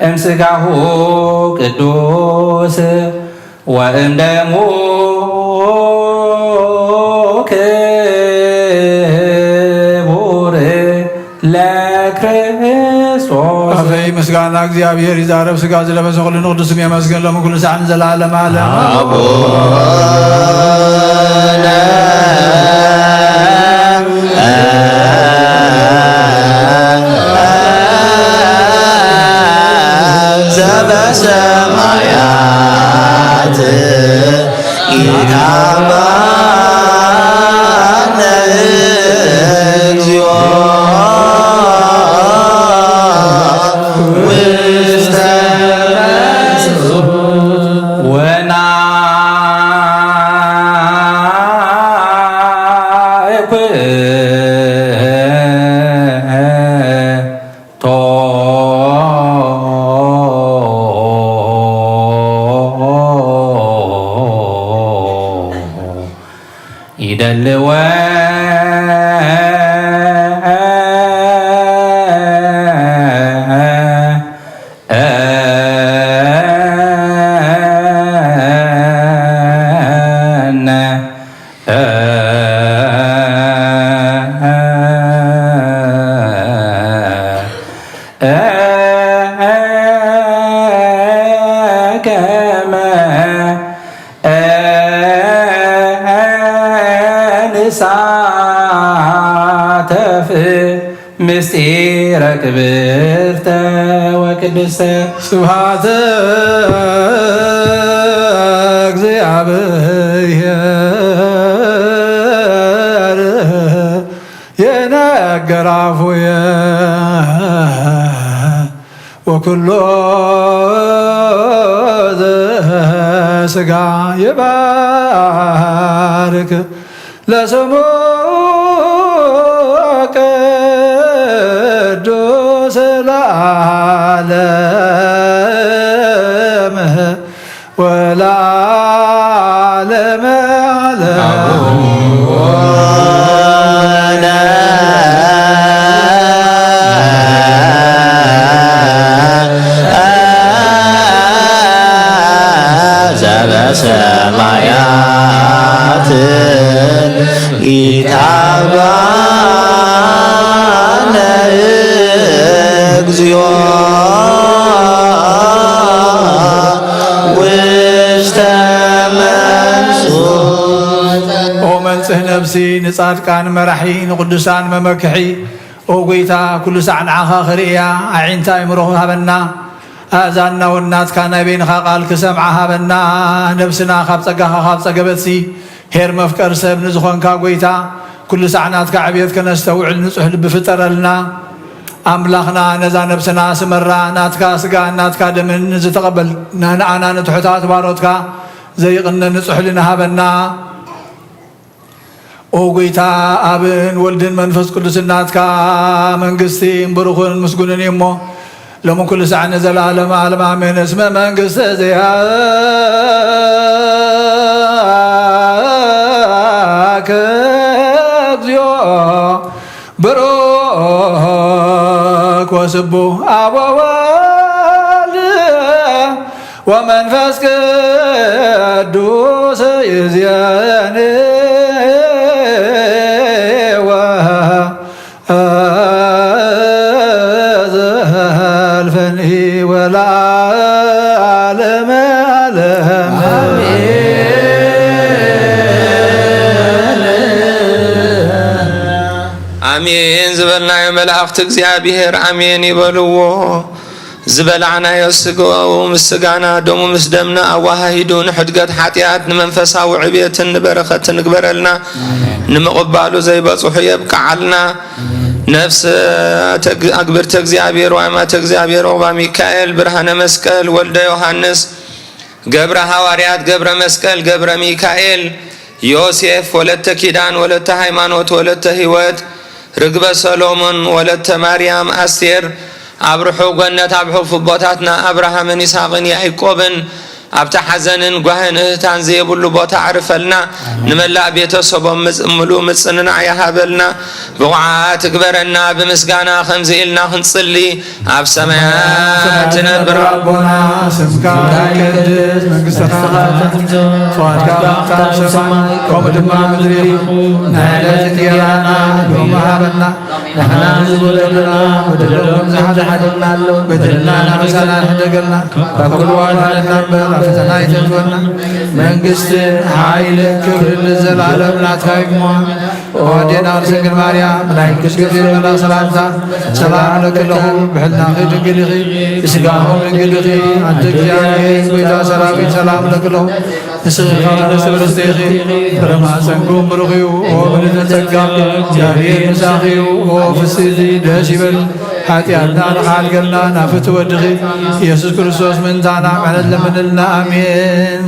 እምስጋሁ ቅዱስ ወእምደሙ ክቡር ለክርስቶስ። ኣፈይ ምስጋና እግዚኣብሔር ይዛረብ፣ ስጋ ዝለበሰ ኩሉ ንቅዱስ ስም የመስግን፣ ሎሚ ኩሉ ሰዓት ንዘለዓለም ዓለም። ኣቡነ ዘበሰማያት ኢታባነ እግዚኦ ውስተ ወናይኩቶ ይደልወ ከመ ንሳተፍ ምስጢረ ክብርተ ወቅድስተ። ስብሐተ እግዚአብሔር የነገር አፉየ ወኩሎ ዘስጋ ይባርክ ለስሙ ቅዱስ ለዓለም ወለዓለመ ዓለም። ዘበሰማያት ኢታባነ እግዚኦ ውስተ መንሱት። ኦ መንጽህ ነፍሲ ንጻድቃን መራሒ ንቅዱሳን መመክሒ። ኦ ጎይታ፣ ኩሉ ሳዕ ንዓኻ ክርእያ ኣዒንታ ኣይምሮ ሃበና። ኣእዛንና እውን ናትካ ናይ በይንኻ ቃል ክሰምዓ ሃበና። ነብስና ካብ ጸጋኻ ካብ ጸገበትሲ ሄር መፍቀር ሰብ ንዝኾንካ ጎይታ፣ ኩሉ ሳዕ ናትካ ዕብየት ከነስተውዕል ንጹሕ ልቢ ፍጠረልና። ኣምላኽና ነዛ ነብስና ስመራ ናትካ ስጋን ናትካ ደምን ዝተቐበልና ንዓና ንትሑታት ባሮትካ ዘይቕነ ንጹሕ ሕልና ሃበና። ኦ ጎይታ፣ ኣብን ወልድን መንፈስ ቅዱስን ናትካ መንግስቲ ብሩኽን ምስጉንን እዩ እሞ፣ ሎምን ኩሉ ሳዕ ንዘለዓለም ዓለም ኣሜን። እስመ መንግስቲ ዚአከ እግዚኦ ብሩክ ወስቡሕ አብ ወወልድ ወመንፈስ ቅዱስ ይእዜኒ ወዘልፈኒ ወለዓለመ ዓለም። ኣሜን ዝበልናዮ መላእኽቲ እግዚኣብሔር ኣሜን ይበልዎ። ዝበላዕናዮ ስጋኡ ምስ ስጋና ደሙ ምስ ደምና ኣወሃሂዱ ንሕድገት ሓጢኣት ንመንፈሳዊ ዕብየትን ንበረኸትን ንግበረልና። ንምቕባሉ ዘይበጽሑ የብቅዓልና። ነፍሲ ተግ-፣ ኣግብርተ እግዚኣብሔር ዋይማተ እግዚኣብሔር ዑቕባ ሚካኤል ብርሃነ መስቀል ወልደ ዮሃንስ ገብረ ሃዋርያት፣ ገብረ መስቀል፣ ገብረ ሚካኤል፣ ዮሴፍ፣ ወለተ ኪዳን፣ ወለተ ሃይማኖት፣ ወለተ ህይወት፣ ርግበ ሰሎሞን፣ ወለተ ማርያም፣ ኣስቴር፣ ኣብ ርሑቕ ገነት ኣብ ሕፉ ቦታትና ኣብርሃምን ይስሐቅን ያዕቆብን ኣብቲ ሓዘንን ጓህን እህታን ዘየብሉ ቦታ ኣዕርፈልና። ንመላእ ቤተሰቦም ምጽ-፣ ምሉእ ምጽንናዕ ይሃበልና። ብቑዓት እግበረና፣ ብምስጋና ከምዚ ኢልና ክንጽሊ፣ ኣብ ሰማያት ትነብር ኣቦና፣ ስምካ ይቀደስ፣ መንግስትኻ ትምጻእ፣ ፍቓድካ ትኹን ኣብ ሰማይ ከምኡ ድማ ኣብ ምድሪ። ናይ ዕለት እንጀራና ሎሚ ሃበና፣ ንሕና ንዝበደሉና በደሎም ዝሓደገና ኣሎ፣ በደልና ናበሳና ንሕደገልና፣ ካብ ኩሉ ኣድሕነና እምበር ኣብ ፈተና ኣይተእትወና። መንግስትን ሓይልን ክብርን ንዘለዓለም ናትካ እዩ እሞ። ኦ ኣዴና ቅድስት ድንግል ማርያም፣ ናይ ቅዱስ ገብርኤል መልኣክ ሰላምታ ሰላም እለኪ ኣለኹ። ብሕልናኺ ድንግል ኢኺ፣ ብስጋኺ ድንግል ኢኺ። ኣንቲ እግዚኣብሔር ጎይታ ሰራዊት ሰላም እለኪ ኣለኹ። ንስኺ ካብ ኣንስቲ ብልጽቲ ኢኺ፣ ፍረ ማህፀንኩም ብሩኽ እዩ። ኦ ምልዕተ ጸጋ፣ እግዚኣብሔር ምሳኺ እዩ። ኦ ፍስሕቲ ደስ ይበል፣ ሓጢኣትና ንኽሓልገልና ናብ ፍትሒ ወድኺ ኢየሱስ ክርስቶስ ምእንታና ምሕረት ለምንልና። ኣሜን።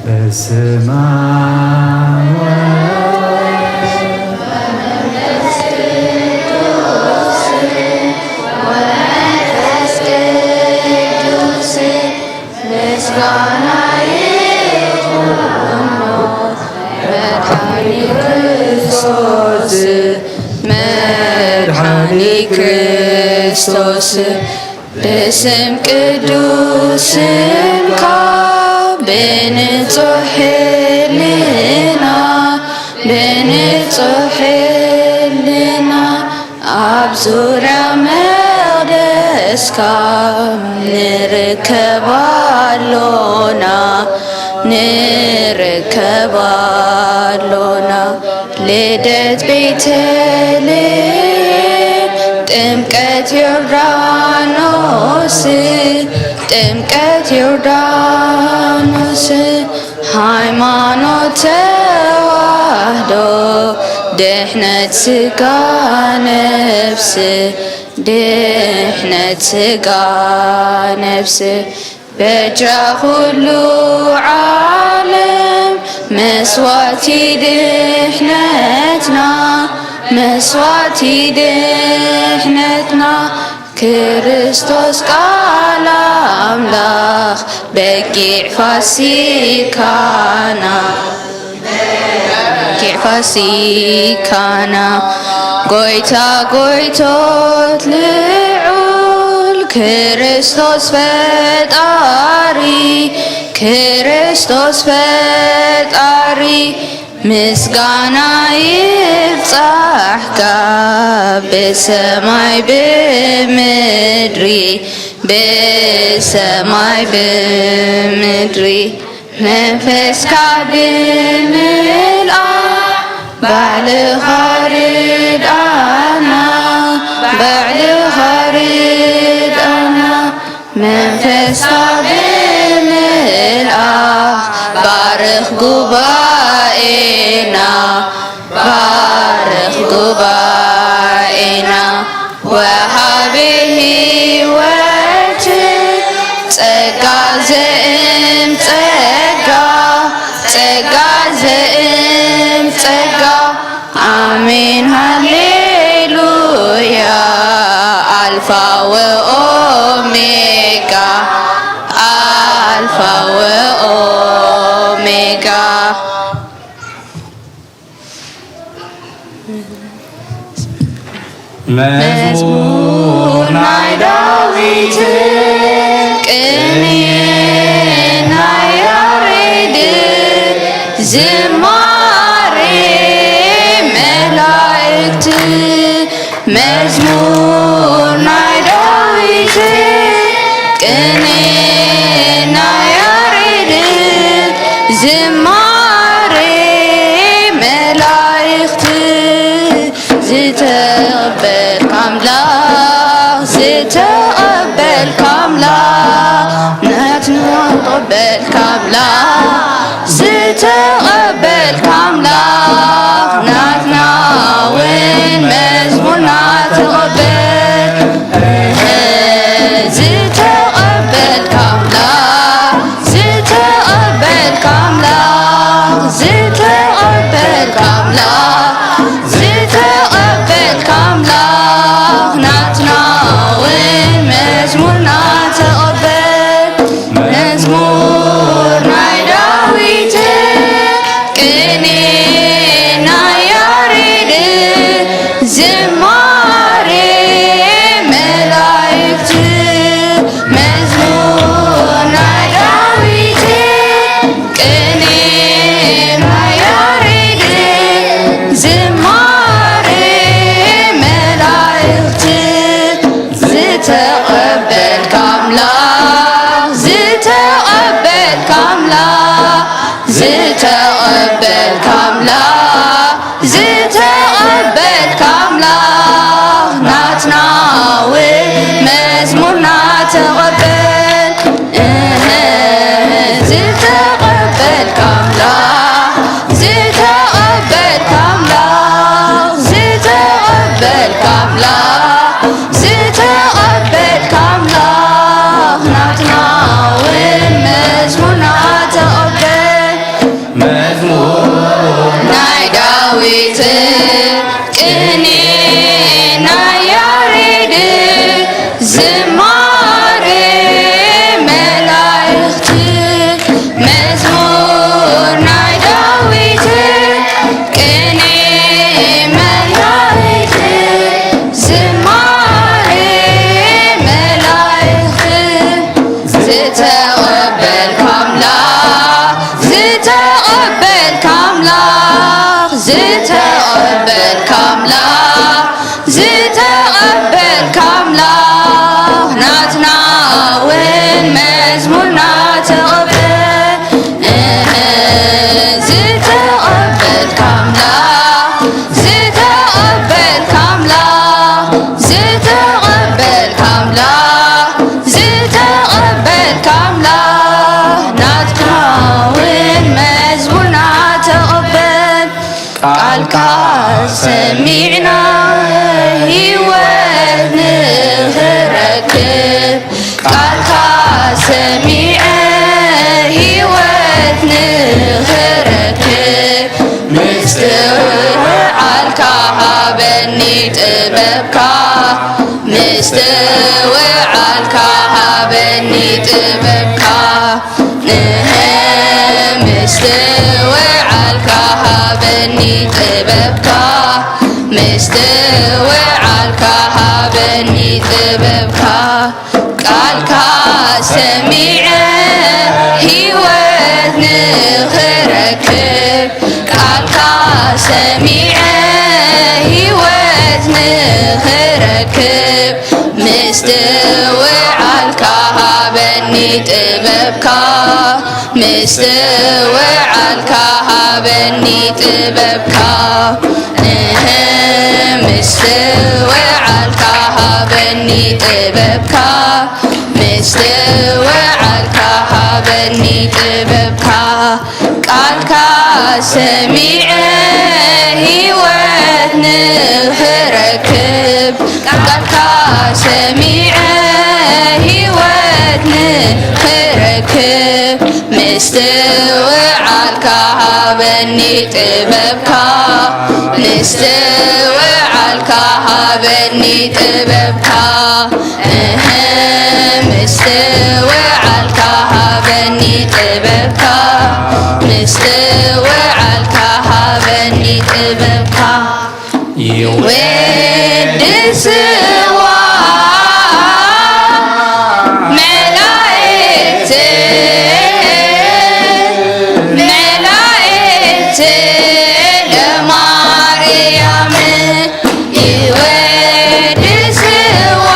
በስመ አብ ወወልድ ወመንፈስ ቅዱስ ምስጋና ይኹኖ መድኃኒ ክርስቶስ፣ መድኃኒ ክርስቶስ። ብስም ቅዱስ ስምካ ብንጹሕ ሕልና፣ ብንጹሕ ሕልና ኣብ ዙርያ መቕደስካ ንርከብ ኣሎና፣ ንርከብ ኣሎና። ልደት ቤተልሔም፣ ጥምቀት ዮርዳኖስ፣ ጥምቀት ዮርዳኖስ፣ ሃይማኖት ተዋህዶ፣ ድሕነት ስጋ ነፍስ፣ ድሕነት ስጋ ነፍስ። በጃ ኩሉ ዓለም መስዋዕቲ ድሕነትና፣ መስዋዕቲ ድሕነትና፣ ክርስቶስ ቃል ኣምላኽ በጊዕ ፋሲካና፣ በጊዕ ፋሲካና፣ ጎይታ ጎይቶት ልዑል ክርስቶስ ፈጣሪ፣ ክርስቶስ ፈጣሪ፣ ምስጋና ይብጻሕካ ብሰማይ ብምድሪ፣ ብሰማይ ብምድሪ። መንፈስካ ብምልኣ ባዕልኻ ርድኣና፣ ባዕልኻ ርድኣና። መንፈስካ ብምልኣ ባርኽ ጉባኤና፣ ባርኽ ጉባኤና። ወሃቢ ህይወት ጸጋ ዘእም ጸጋ፣ ጸጋ ዘእም ጸጋ። ኣሜን ሃሌሉያ። ኣልፋ ወኦሜጋ፣ ኣልፋ ወኦሜጋ። መዝሙር ናይ ዳዊት፣ ቅኔ ናይ ያሬድ፣ ዝማሬ መላእክት። መዝሙር ናይ ዳዊት፣ ቅኔ ናይ ያሬድ፣ ዝማሬ መላእክት። ዝተቐበልካ ኣምላኽ፣ ዝተቐበልካ ኣምላኽ፣ ናትና ተቐበልካ ኣምላኽ፣ ዝተቐበልካ ኣምላኽ፣ ናትና እውን መዝሙርና ተቐበል። ዝተቐበልካ ኣምላኽ፣ ዝተቐበልካ ኣምላኽ፣ ዝተቐበልካ ኣምላኽ፣ ዝተቐበልካ ኣምላኽ፣ ናትና እውን መዝሙርና ተቐበል። መዝሙር ናይ ዳዊት፣ ቅኔ ናይ ያሬድ፣ ዝማሬ መላእክት። ሰሚዕና ህይወት ንኽረክብ፣ ቃልካ ሰሚዐ ህይወት ንኽረክብ፣ ምስትውዓልካ ሃበኒ ጥበብካ፣ ምስትውዓልካ ሃበኒ ጥበብካ። ንሀ ምስትውዓልካ ሃበኒ ጥበብካ፣ ምስትውዓልካ ሃበኒ ጥበብካ። ቃልካ ሰሚዐ ህይወት ንኽረክብ፣ ቃልካ ሰሚዐ ህይወት ንኽረክብ፣ ምስትውዓልካ ሃበኒ ጥበብካ፣ ምስትውዓልካ ሃበኒ ጥበብካ። ንሀ ምስትውዓልካ ሃበኒ ጥበብካ፣ ምስትውዓልካ ሃበኒ ጥበብካ። ቃልካ ሰሚዐ ህይወት ንኽረክብ፣ ቃልካ ሰሚዐ ህይወት ንኽረክብ፣ ምስትውዓልካ ሃበኒ ጥበብካ፣ ምስትውዓልካ ሃበኒ ጥበብካ። እህ፣ ምስትውዓልካ ሃበኒ ጥበብካ፣ ምስትውዓልካ ሃበኒ ጥበብካ። ይወድስዋ መላእክት፣ መላእክት ለማርያም ይወድስዋ።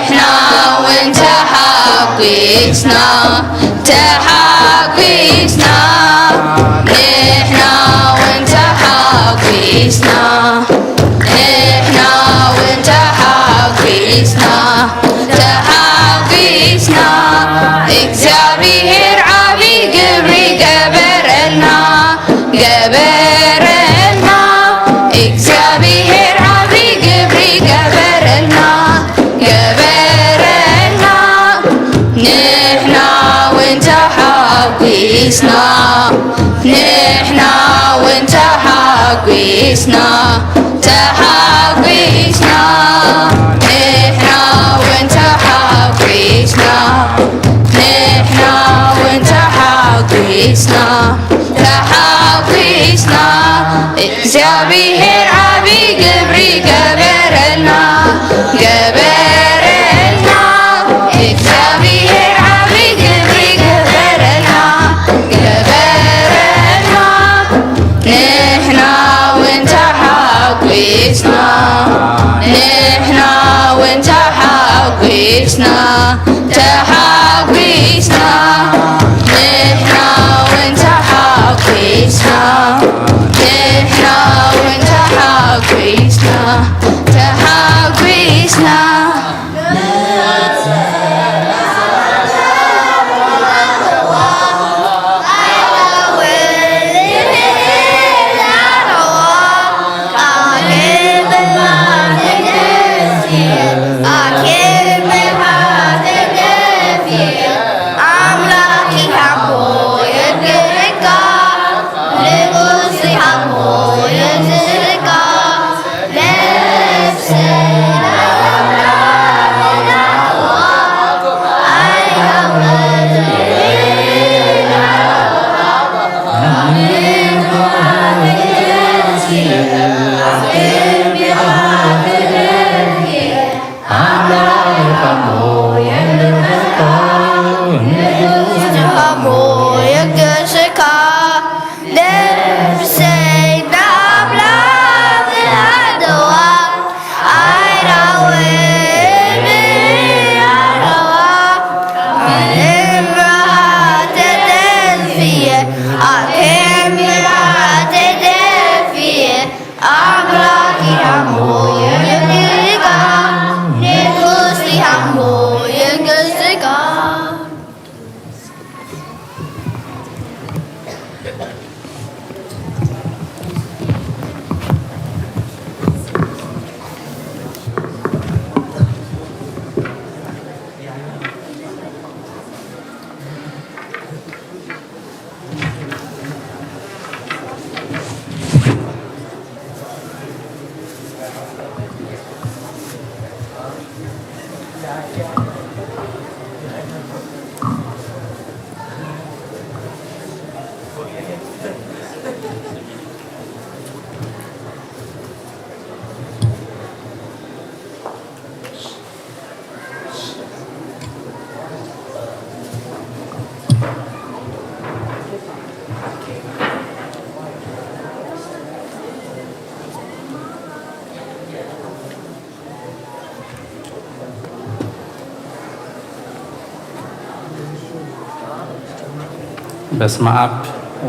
ንሕና እውን ተሓጒስና፣ ተሓጒስና። ንሕና እውን ተሓጒስና፣ ንሕና እውን ተሓጒስና፣ ተሓጒስና። እግዚኣብሔር ዓቢ ግብሪ ገበረልና፣ ገበረልና። እግዚኣብሔር ዓቢ ግብሪ ገበረልና፣ ገበረልና። ንሕና እውን ተሓጒስና፣ ንሕና እውን ተሓጒስና፣ ተሓጒስና። ንሕና እውን ተሓጒስና፣ ንሕና እውን ተሓጒስና፣ ተሓጒስና። እግዚኣብሔር ዓቢ ግብሪ ገበረልና፣ ገበረልና። እግዚኣብሔር ዓቢ ግብሪ ገበረልና፣ ገበረልና። ንሕና እውን ተሓጒስና፣ ንሕና እውን ተሓጒስና፣ ተሓጒስና። ንሕና እውን ተሓጒስና፣ ንሕና እውን ተሓጒስና፣ ተሓጒስና። በስመ አብ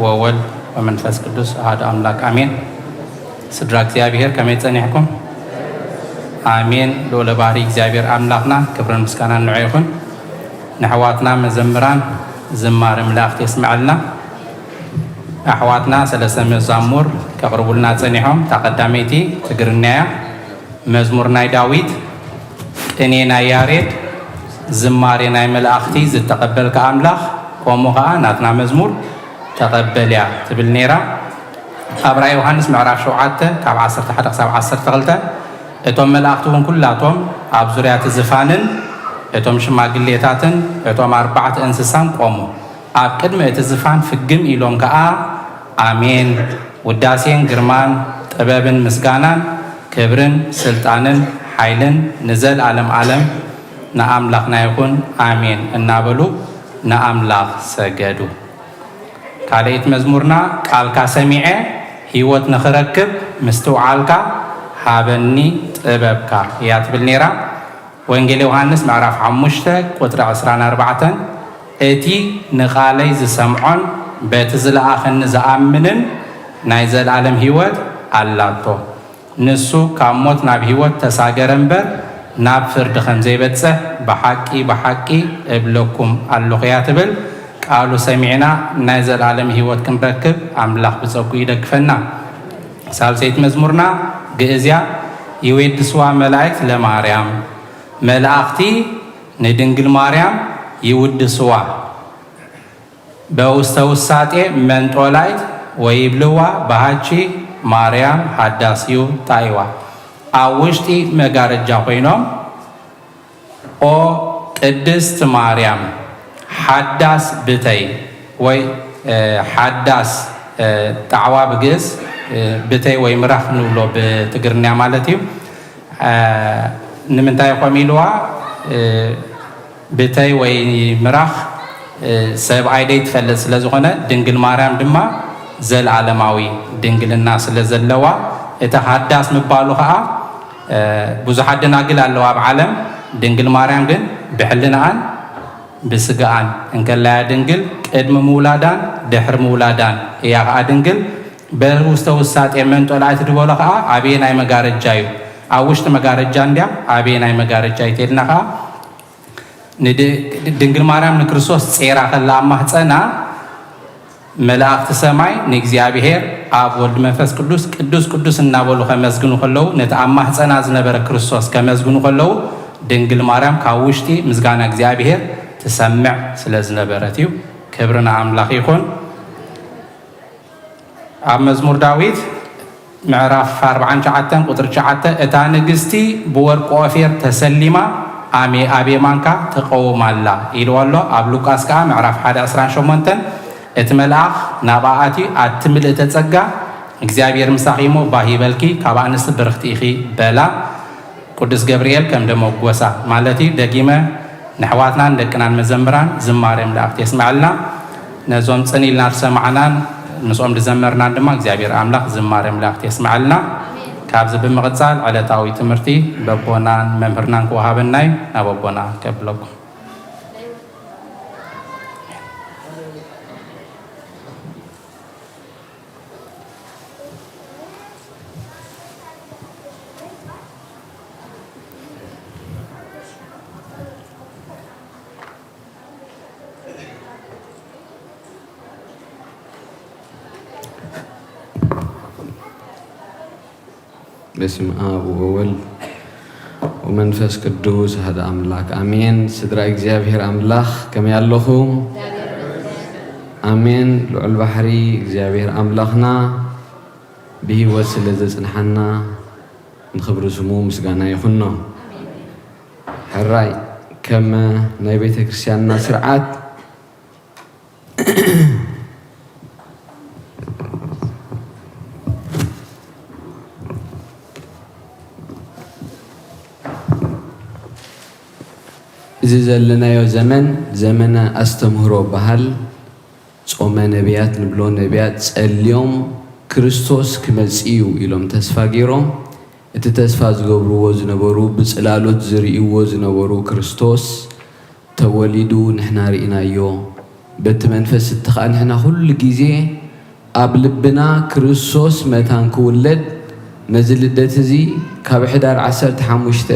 ወወልድ ወመንፈስ ቅዱስ አሐዱ አምላክ አሜን። ስድራ እግዚኣብሔር ከመይ ጸኒሕኩም? ኣሜን። ልዑለ ባህሪ እግዚኣብሔር ኣምላኽና ክብርን ምስጋናን ንዑ ይኹን። ንኣሕዋትና መዘምራን ዝማሬ መላእኽቲ የስምዐልና። ኣሕዋትና ሰለስተ መዛሙር ከቕርቡልና ጸኒሖም። እታ ቀዳመይቲ ትግርኛ እያ። መዝሙር ናይ ዳዊት፣ ቅኔ ናይ ያሬድ፣ ዝማሬ ናይ መላእኽቲ ዝተቐበልካ ኣምላኽ፣ ከምኡ ኸኣ ናትና መዝሙር ተቐበል እያ ትብል ነይራ። ኣብ ራእይ ዮሃንስ ምዕራፍ ሸውዓተ ካብ ዓሰርተ ሓደ ክሳብ ዓሰርተ ክልተ፣ እቶም መላእኽቲ እውን ኩላቶም ኣብ ዙርያ እቲ ዝፋንን እቶም ሽማግሌታትን እቶም ኣርባዕተ እንስሳን ቆሙ። ኣብ ቅድሚ እቲ ዝፋን ፍግም ኢሎም ከኣ፣ ኣሜን፣ ውዳሴን ግርማን ጥበብን ምስጋናን ክብርን ስልጣንን ሓይልን ንዘለኣለም ዓለም ንኣምላኽና ይኹን፣ ኣሜን እናበሉ ንኣምላኽ ሰገዱ። ካልኣይቲ መዝሙርና፣ ቃልካ ሰሚዐ ህይወት ንኽረክብ ምስትውዓልካ ሃበኒ ጥበብካ እያ ትብል ነይራ። ወንጌል ዮሃንስ ምዕራፍ ሓሙሽተ ቁጽሪ ዕስራን ኣርባዕተን፣ "እቲ ንቓለይ ዝሰምዖን በቲ ዝለኣኸኒ ዝኣምንን ናይ ዘለኣለም ህይወት ኣላቶ። ንሱ ካብ ሞት ናብ ህይወት ተሳገረ እምበር ናብ ፍርዲ ከም ዘይበጽሕ ብሓቂ ብሓቂ እብለኩም ኣለኹ" እያ ትብል። ቃሉ ሰሚዕና ናይ ዘለኣለም ህይወት ክንረክብ ኣምላኽ ብጸጉ ይደግፈና። ሳልሰይቲ መዝሙርና ግእዝያ፣ "ይዌድስዋ መላእክት ለማርያም"፣ መላእኽቲ ንድንግል ማርያም ይውድስዋ። በውስተ ውሳጤ መንጦላይት ወይብልዋ፣ በሃቺ ማርያም ሃዳስዩ ጣይዋ። ኣብ ውሽጢ መጋረጃ ኮይኖም፣ "ኦ ቅድስት ማርያም ሓዳስ ብተይ" ወይ፣ እ፣ ሓዳስ፣ እ፣ ጣዕዋ ብግእዝ፣ እ፣ ብተይ ወይ ምራኽ ንብሎ ብትግርኛ ማለት እዩ። እ፣ ንምንታይ ኮም ኢልዋ? እ፣ ብተይ ወይ ምራኽ፣ እ፣ ሰብኣይ ደይ ትፈልጥ ስለ ዝኾነ፣ ድንግል ማርያም ድማ ዘለዓለማዊ ድንግልና ስለ ዘለዋ፣ እቲ ሓዳስ ምባሉ ኸኣ፣ እ፣ ብዙሓት ደናግል ኣለዋ ኣብ ዓለም። ድንግል ማርያም ግን ብሕልናኣን ብስጋኣን እንከላያ ድንግል፣ ቅድሚ ምውላዳን ድሕሪ ምውላዳን እያ ኸኣ ድንግል። በውስተ ውሳጤ መንጦላይት ድበሎ ኸኣ ኣበየናይ መጋረጃ እዩ? ኣብ ውሽጢ መጋረጃ እንድያ፣ ኣበየናይ መጋረጃ እዩ ተልና ኸኣ፣ ንድ-፣ ድንግል ማርያም ንክርስቶስ ጼራ ከላ ኣብ ማህፀና፣ መላእኽቲ ሰማይ ንእግዚኣብሔር ኣብ፣ ወልድ፣ መንፈስ ቅዱስ ቅዱስ ቅዱስ እናበሉ ከመስግኑ ከለዉ፣ ነቲ ኣብ ማህፀና ዝነበረ ክርስቶስ ከመስግኑ ከለዉ፣ ድንግል ማርያም ካብ ውሽጢ ምስጋና እግዚኣብሔር ትሰምዕ ስለ ዝነበረት እዩ። ክብሪ ንኣምላኽ ይኹን። ኣብ መዝሙር ዳዊት ምዕራፍ ኣርብዓን ትሽዓተን ቁጽሪ ትሽዓተ፣ "እታ ንግስቲ ብወርቂ ኦፊር ተሰሊማ ኣሜ-፣ ኣብ የማንካ ትቐውም ኣላ" ኢልዋ ኣሎ። ኣብ ሉቃስ ከኣ ምዕራፍ ሓደ ዕስራን ሸሞንተን፣ እቲ መልኣኽ ናብኣ ኣትዩ፣ "ኣቲ ምልእተ ጸጋ፣ እግዚኣብሔር ምሳኺ እሞ፣ ባህ ይበልኪ፣ ካብ ኣንስቲ ብርኽቲ ኢኺ" በላ። ቅዱስ ገብርኤል ከም ደመጎሳ ማለት እዩ። ደጊመ ንኣሕዋትናን ደቅናን መዘምራን ዝማሬ መላእክት የስምዐልና። ነዞም ጽን ኢልና ዝሰማዕናን ምስኦም ዝዘመርናን ድማ እግዚኣብሔር ኣምላኽ ዝማሬ መላእክት የስምዐልና። ካብዚ ብምቕጻል ዕለታዊ ትምህርቲ በቦናን መምህርናን ክወሃበና እዩ። ናብ ኣቦና ከብለኩም። በስመ አብ ወወልድ ወመንፈስ ቅዱስ አሐደ አምላክ አሜን። ስድራ እግዚኣብሔር ኣምላኽ ከመይ ኣለኹም? ኣሜን። ልዑል ባሕሪ እግዚኣብሔር ኣምላኽና ብህይወት ስለ ዘጽንሓና ንኽብሪ ስሙ ምስጋና ይኹኖ። ሕራይ ከም ናይ ቤተ ክርስቲያንና ስርዓት እዚ ዘለናዮ ዘመን ዘመነ ኣስተምህሮ በሃል ጾመ ነቢያት ንብሎ፣ ነቢያት ጸልዮም ክርስቶስ ክመጽእ እዩ ኢሎም ተስፋ ገይሮም፣ እቲ ተስፋ ዝገብርዎ ዝነበሩ፣ ብጽላሎት ዝርእይዎ ዝነበሩ ክርስቶስ ተወሊዱ ንሕና ርኢናዮ። በቲ መንፈስ እቲ ኸኣ ንሕና ኩሉ ግዜ ኣብ ልብና ክርስቶስ መታን ክውለድ፣ ነዚ ልደት እዚ ካብ ሕዳር ዓሰርተ ሓሙሽተ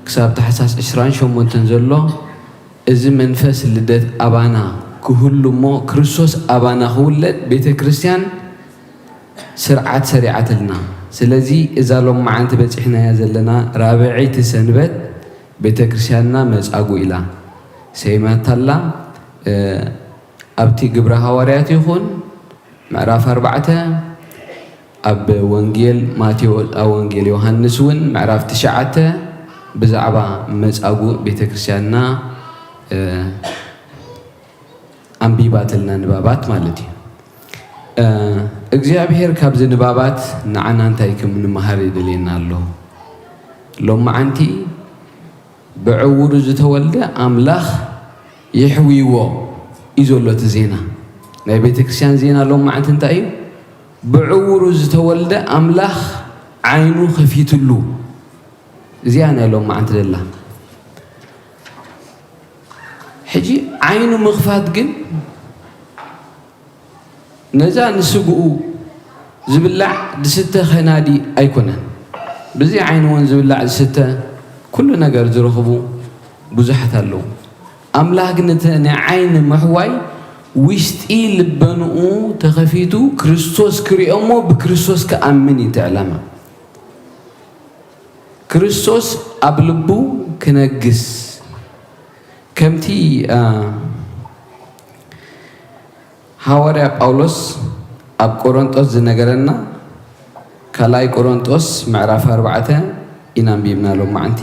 ክሳብ ታሕሳስ ዕስራን ሸሞንተን ዘሎ እዚ መንፈስ ልደት ኣባና ክህሉ እሞ ክርስቶስ ኣባና ክውለድ ቤተ ክርስቲያን ስርዓት ሰሪዓትልና። ስለዚ እዛ ሎማዓንቲ በጺሕናያ ዘለና ራብዐይቲ ሰንበት ቤተ ክርስቲያንና መጻጉ ኢላ ሰይማታላ። እ፣ ኣብቲ ግብረ ሃዋርያት ይኹን ምዕራፍ ኣርባዕተ፣ ኣብ ወንጌል ማቴዎስ፣ ኣብ ወንጌል ዮሃንስ እውን ምዕራፍ ትሽዓተ ብዛዕባ መጻጉ ቤተ ክርስቲያንና፣ እ፣ ኣንቢባትልና ንባባት ማለት እዩ። እ፣ እግዚኣብሔር ካብዚ ንባባት ንዓና እንታይ ከም ንምሃር ይደልየና ኣሎ? ሎማዓንቲ ብዕውሩ ዝተወልደ ኣምላኽ የሕውይዎ እዩ ዘሎ እቲ ዜና። ናይ ቤተ ክርስቲያን ዜና ሎማዓንቲ እንታይ እዩ? ብዕውሩ ዝተወልደ ኣምላኽ ዓይኑ ከፊትሉ። እዚኣ ናይ ሎማዓንቲ ደላ። ሕጂ ዓይኑ ምኽፋት ግን ነዛ ንስግኡ ዝብላዕ ዝስተ ከናዲ ኣይኮነን። ብዚ ዓይኒ እውን ዝብላዕ ዝስተ ኩሉ ነገር ዝረኽቡ ብዙሓት ኣለዉ። ኣምላኽ ግን እቲ ናይ ዓይኒ ምሕዋይ ውሽጢ ልበንኡ ተኸፊቱ ክርስቶስ ክርእዮ እሞ ብክርስቶስ ክኣምን እዩ እቲ ዕላማ። ክርስቶስ ኣብ ልቡ ክነግስ ከምቲ፣ አ፣ ሃዋርያ ጳውሎስ ኣብ ቆሮንጦስ ዝነገረና፣ ካልኣይ ቆሮንጦስ ምዕራፍ ኣርባዕተ ኢና ኣንቢብና ሎማዓንቲ።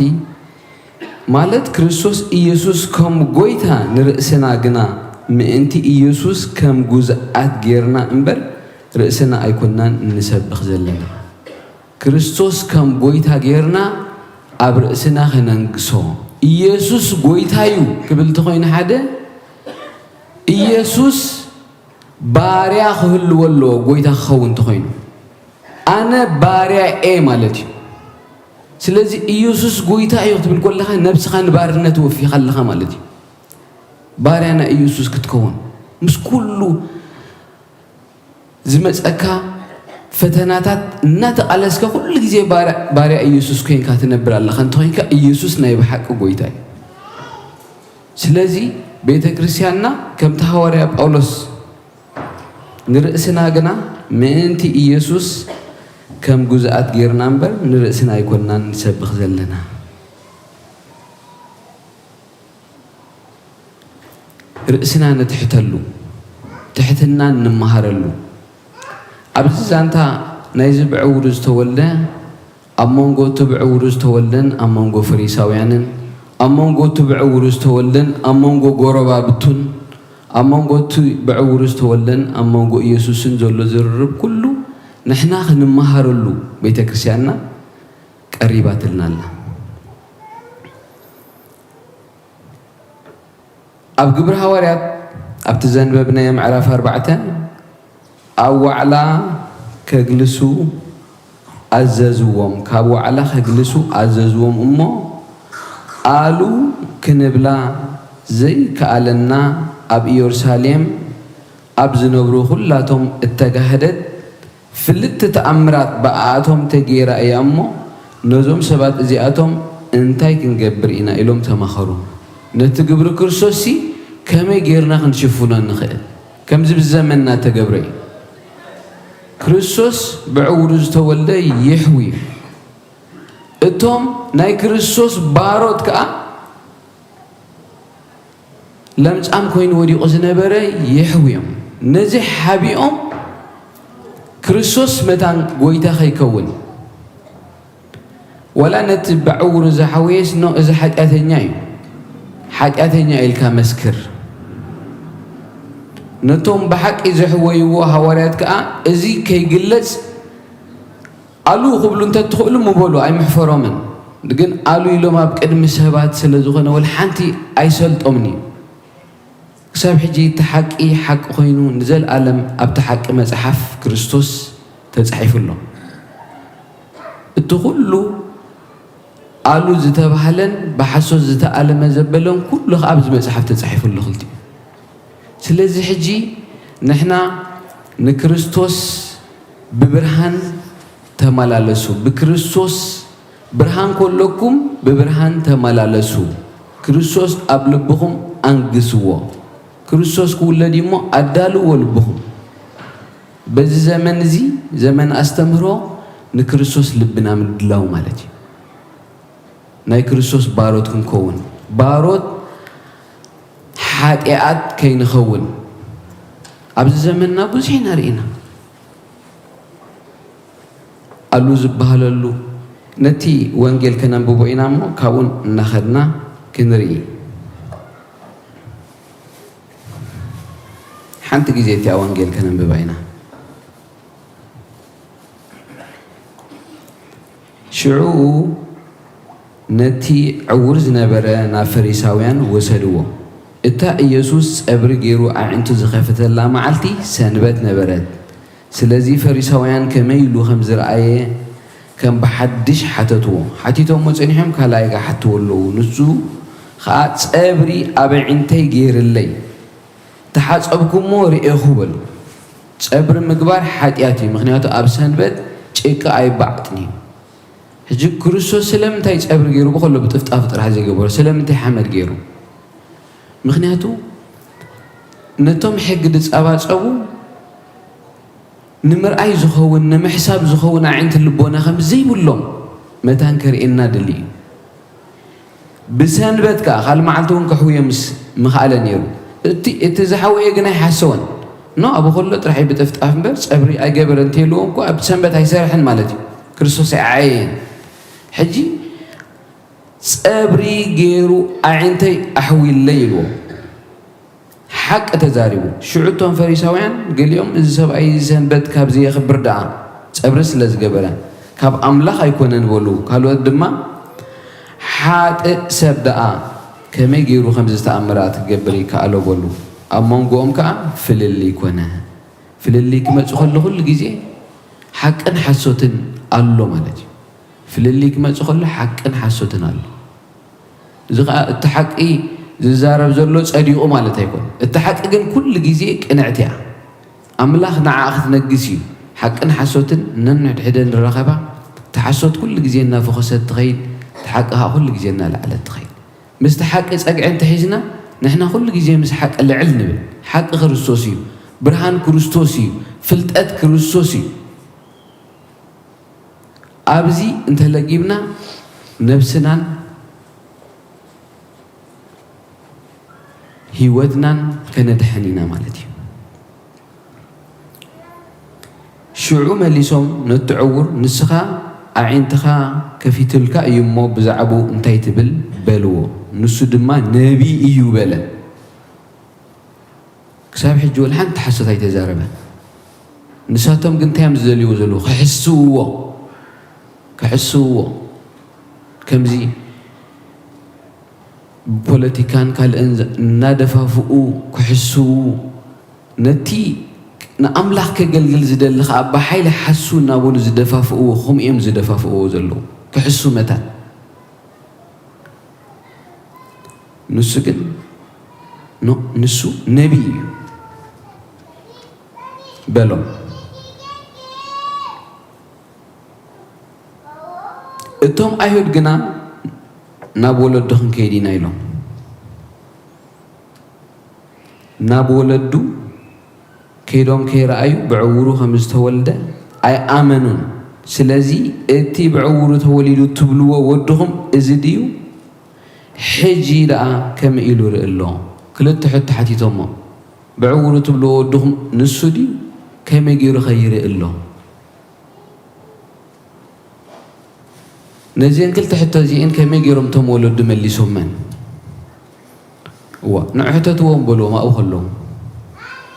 ማለት ክርስቶስ ኢየሱስ ከም ጎይታ ንርእስና ግና ምእንቲ ኢየሱስ ከም ጉዝኣት ጌርና እምበር ርእስና ኣይኮንናን እንሰብኽ ዘለና። ክርስቶስ ከም ጎይታ ጌርና ኣብ ርእስና ከነንግሶ። ኢየሱስ ጎይታ እዩ ክብል እንተኾይኑ ሓደ፣ ኢየሱስ ባርያ ክህልዎ ኣለዎ፣ ጎይታ ክኸውን እንተኾይኑ። ኣነ ባርያ እየ ማለት እዩ። ስለዚ ኢየሱስ ጎይታ እዩ ክትብል ከለኻ ነብስኻ ንባርነት ወፊኻ ኣለኻ ማለት እዩ። ባርያ ናይ ኢየሱስ ክትከውን ምስ ኩሉ ዝመጸካ ፈተናታት እናተቓለስካ ኩሉ ግዜ ባርያ፣ ባርያ ኢየሱስ ኮይንካ ትነብር ኣለኻ። እንተኾይንካ ኢየሱስ ናይ ብሓቂ ጎይታ እዩ። ስለዚ ቤተ ክርስቲያንና ከምቲ ሃዋርያ ጳውሎስ ንርእስና ግና ምእንቲ ኢየሱስ ከም ጉዝኣት ጌርና እምበር ንርእስና ኣይኮንናን ንሰብኽ ዘለና። ርእስና ንትሕተሉ፣ ትሕትና ንምሃረሉ። ኣብዚ ዛንታ ናይዚ ብዕውሩ ዝተወልደ ኣብ መንጎ እቲ ብዕውሩ ዝተወልደን ኣብ መንጎ ፈሪሳውያንን፣ ኣብ መንጎ እቲ ብዕውሩ ዝተወልደን ኣብ መንጎ ጎረባብቱን፣ ኣብ መንጎ እቲ ብዕውሩ ዝተወልደን ኣብ መንጎ ኢየሱስን ዘሎ ዝርርብ ኩሉ ንሕና ክንመሃረሉ ቤተ ክርስቲያንና ቀሪባትልና ኣላ። ኣብ ግብሪ ሃዋርያት ኣብቲ ዘንበብናዮ ምዕራፍ ኣርባዕተ ኣብ ዋዕላ ከግልሱ ኣዘዝዎም፣ ካብ ዋዕላ ከግልሱ ኣዘዝዎም እሞ ኣሉ ክንብላ ዘይከኣለና ኣብ ኢየሩሳሌም ኣብ ዝነብሩ ኩላቶም እተጋህደት ፍልጥቲ ተኣምራት ብኣኣቶም ተገይራ እያ እሞ፣ ነዞም ሰባት እዚኣቶም እንታይ ክንገብር ኢና? ኢሎም ተማኸሩ። ነቲ ግብሪ ክርስቶስሲ ከመይ ጌርና ክንሽፍኖ ንኽእል? ከምዚ ብዘመንና እተገብረ እዩ። ክርስቶስ ብዕውሩ ዝተወልደ ይሕዊ እዩ። እቶም ናይ ክርስቶስ ባሮት ከኣ ለምጻም ኮይኑ ወዲቑ ዝነበረ የሕውዮም። ነዚ ሓቢኦም ክርስቶስ መታን ጎይታ ከይከውን፣ ዋላ ነቲ ብዕውሩ ዝሓወየስ፣ "ኖ፣ እዚ ሓጢኣተኛ እዩ፣ ሓጢኣተኛ ኢልካ መስክር።" ነቶም ብሓቂ ዘሕወይዎ ሃዋርያት ከኣ እዚ ከይግለጽ ኣሉ ክብሉ እንተትኽእሉ ምበሉ፣ ኣይምሕፈሮምን። ግን ኣሉ ኢሎም ኣብ ቅድሚ ሰባት ስለ ዝኾነ ወላ ሓንቲ ኣይሰልጦምን እዩ። ክሳብ ሕጂ እቲ ሓቂ ሓቂ ኮይኑ ንዘለኣለም ኣብቲ ሓቂ መጽሓፍ ክርስቶስ ተጻሒፉ ኣሎ። እቲ ኩሉ ኣሉ ዝተባህለን ብሓሶት ዝተኣለመ ዘበለን ኩሉ ከኣ ኣብዚ መጽሓፍ ተጻሒፉ ኣሎ ክልቲኡ። ስለዚ ሕጂ ንሕና ንክርስቶስ ብብርሃን ተመላለሱ፣ ብክርስቶስ ብርሃን ከለኩም ብብርሃን ተመላለሱ፣ ክርስቶስ ኣብ ልብኹም ኣንግስዎ። ክርስቶስ ክውለድ እዩ እሞ ኣዳልዎ ልብኹም። በዚ ዘመን እዚ ዘመን ኣስተምህሮ ንክርስቶስ ልብና ምድላው ማለት እዩ። ናይ ክርስቶስ ባሮት ክንከውን፣ ባሮት ሓጢኣት ከይንኸውን። ኣብዚ ዘመንና ብዙሕ ኢና ርኢና። ኣሉ ዝበሃለሉ ነቲ ወንጌል ከነንብቦ ኢና እሞ ካብኡን እናኸድና ክንርኢ። ሓንቲ ግዜ እቲኣ ወንጌል ከነንብባ ኢና። ሽዑ ነቲ ዕውር ዝነበረ ናብ ፈሪሳውያን ወሰድዎ። እታ ኢየሱስ ጸብሪ ገይሩ ኣዒንቱ ዝኸፈተላ መዓልቲ ሰንበት ነበረት። ስለዚ ፈሪሳውያን ከመይ ኢሉ ከም ዝረኣየ ከም ብሓድሽ ሓተትዎ። ሓቲቶሞ ጸኒሖም ካልኣይ ክሓትዎ ኣለዉ። ንሱ ኸኣ ጸብሪ ኣብ ኣዒንተይ ገይርለይ፣ ተሓጸብኩሞ ርኤኹ በሉ። ጸብሪ ምግባር ሓጢኣት እዩ፣ ምኽንያቱ ኣብ ሰንበት ጭቃ ኣይባዕጥን እዩ። ሕጂ ክርስቶስ ስለምንታይ ጸብሪ ገይሩ ብኸሎ ብጥፍጣፍ ጥራሕ ዘይገበሮ? ስለምንታይ ሓመድ ገይሩ? ምኽንያቱ ነቶም ሕጊ ዝጸባጸቡ ንምርኣይ ዝኸውን፣ ንምሕሳብ ዝኸውን ኣዒንትን ልቦና ከም ዘይብሎም መታን ከርእየና ደሊ እዩ። ብሰንበት ከኣ ካልእ መዓልቲ እውን ከሕውዮ ምስ ምኽኣለ ነይሩ። እቲ፣ እቲ ዝሓወየ ግን ኣይሓሰወን። ኖ፣ ኣብ ከሎ ጥራሕ እዩ ብጥፍጣፍ እምበር ጸብሪ ኣይገበረን እንተይልዎ እኮ ኣብቲ ሰንበት ኣይሰርሕን ማለት እዩ። ክርስቶስ ኣይዓየየን። ሕጂ ጸብሪ ገይሩ ኣዒንተይ ኣሕዊለይ ኢልዎ። ሓቂ ተዛሪቡ። ሽዑ እቶም ፈሪሳውያን ገሊኦም፣ "እዚ ሰብኣይ እዚ ሰንበት ካብ ዘየኽብር ደኣ፣ ጸብሪ ስለ ዝገበረ፣ ካብ ኣምላኽ ኣይኮነን" በሉ። ካልኦት ድማ፣ "ሓጥእ ሰብ ደኣ ከመይ ገይሩ ከምዚ ተኣምራት ክገብር ይከኣሎ?" በሉ። ኣብ መንጎኦም ከኣ ፍልልይ ኮነ። ፍልልይ ክመጽእ ከሎ ኩሉ ግዜ ሓቅን ሓሶትን ኣሎ ማለት እዩ። ፍልልይ ክመጽእ ከሎ ሓቅን ሓሶትን ኣሎ። እዚ ኸኣ እቲ ሓቂ ዝዛረብ ዘሎ ጸዲቑ ማለት ኣይኮነን። እቲ ሓቂ ግን ኩሉ ግዜ ቅንዕቲ እያ። ኣምላኽ ንዓኣ ክትነግስ እዩ። ሓቅን ሓሶትን ነንሕድሕደን ዝራኸባ፣ እታ ሓሶት ኩሉ ግዜ እናፈኾሰት ትኸይድ፣ እታ ሓቂ ኸኣ ኩሉ ግዜ እናለዓለት ትኸይድ። ምስቲ ሓቂ ጸግዒ እንተሒዝና፣ ንሕና ኩሉ ግዜ ምስ ሓቂ ልዕል ንብል። ሓቂ ክርስቶስ እዩ። ብርሃን ክርስቶስ እዩ። ፍልጠት ክርስቶስ እዩ። ኣብዚ እንተለጊብና ነብስናን ህይወትናን ከነድሕን ኢና ማለት እዩ። ሽዑ መሊሶም ነቲ ዕዉር፣ "ንስኻ ኣዒንትኻ ከፊቱልካ እዩ እሞ ብዛዕባኡ እንታይ ትብል?" በልዎ። ንሱ ድማ፣ "ነቢይ እዩ" በለ። ክሳብ ሕጂ ወላ ሓንቲ ሓሶት ኣይተዛረበን። ንሳቶም ግን እንታይ እዮም ዝደልይዎ ዘለዉ? ክሕስውዎ፣ ክሕስውዎ። ከምዚ ብፖለቲካን ካልእን ዘ-፣ እናደፋፍኡ ክሕስዉ፣ ነቲ ንኣምላኽ ከገልግል ዝደሊ ኸኣ ብሓይሊ ሓሱ እናበሉ ዝደፋፍእዎ፣ ከምኡ እዮም ዝደፋፍእዎ ዘለዉ። ክሕሱ መታን። ንሱ ግን፣ ኖ፣ ንሱ ነቢይ እዩ በሎም። እቶም ኣይሁድ ግና፣ "ናብ ወለዱ ክንከይድ ኢና" ኢሎም። ናብ ወለዱ ከይዶም ከይረኣዩ ብዕውሩ ከም ዝተወልደ ኣይኣመኑን። ስለዚ፣ "እቲ ብዕውሩ ተወሊዱ ትብልዎ ወድኹም እዚ ድዩ?" ሕጂ ደኣ ከመይ ኢሉ ይርኢ ኣሎ? ክልተ ሕቶ ሓቲቶሞ። "ብዕውሩ ትብልዎ ወድኹም ንሱ ድዩ? ከመይ ገይሩ ኸ ይርኢ ኣሎ?" ነዚአን ክልተ ሕቶ እዚአን ከመይ ገይሮም እቶም ወለዱ መሊሶመን? እዋ፣ ንዑ ሕተትዎም በልዎም ኣብኡ ከለዉ።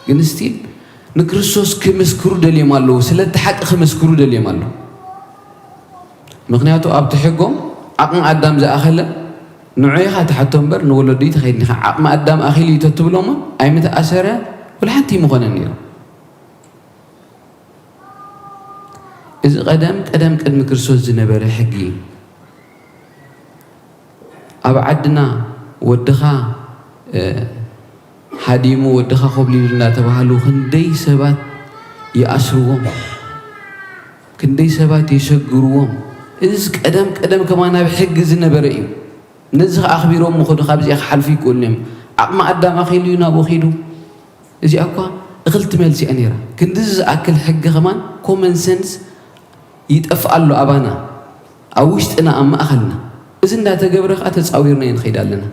ግን ስቲል ንክርስቶስ ክምስክሩ ደልዮም ኣለዉ። ስለቲ ሓቂ ክምስክሩ ደልዮም ኣለዉ። ምኽንያቱ ኣብቲ ሕጎም ዓቕሚ ኣዳም ዝኣኸለ ንዑ ኢኻ ትሓቶ እምበር ንወለዱ ኣይትኸይድን ኢኻ። ዓቕሚ ኣዳም ኣኺሉ እዩ ተትብሎሞ ኣይምተኣሰረ ወላ ሓንቲ ኣይምኾነን ነይሩ። እዚ ቀደም ቀደም ቅድሚ ክርስቶስ ዝነበረ ሕጊ እዩ። ኣብ ዓድና ወድኻ፣ እ፣ ሃዲሙ፣ ወድኻ ኮብሊሉ እናተባህሉ ክንደይ ሰባት ይኣስርዎም፣ ክንደይ ሰባት የሸግርዎም። እዚ ቀደም ቀደም ከማን ኣብ ሕጊ ዝነበረ እዩ። ነዚ ኸኣ ኣኽቢሮም ምኸዱ፣ ካብዚኣ ክሓልፉ ይክእሉ እዮም። ዓቕሚ ኣዳም ኣኺሉ እዩ ናብኡ ኺዱ። እዚኣ እኳ እኽልቲ መልሲ እያ ነይራ። ክንድዚ ዝኣክል ሕጊ ከማን ኮመን ሰንስ ይጠፍእ ኣሎ ኣባና፣ ኣብ ውሽጥና፣ ኣብ ማእኸልና። እዚ እንዳተገብረ ኸኣ ተጻዊርና ንኸይድ ኣለና።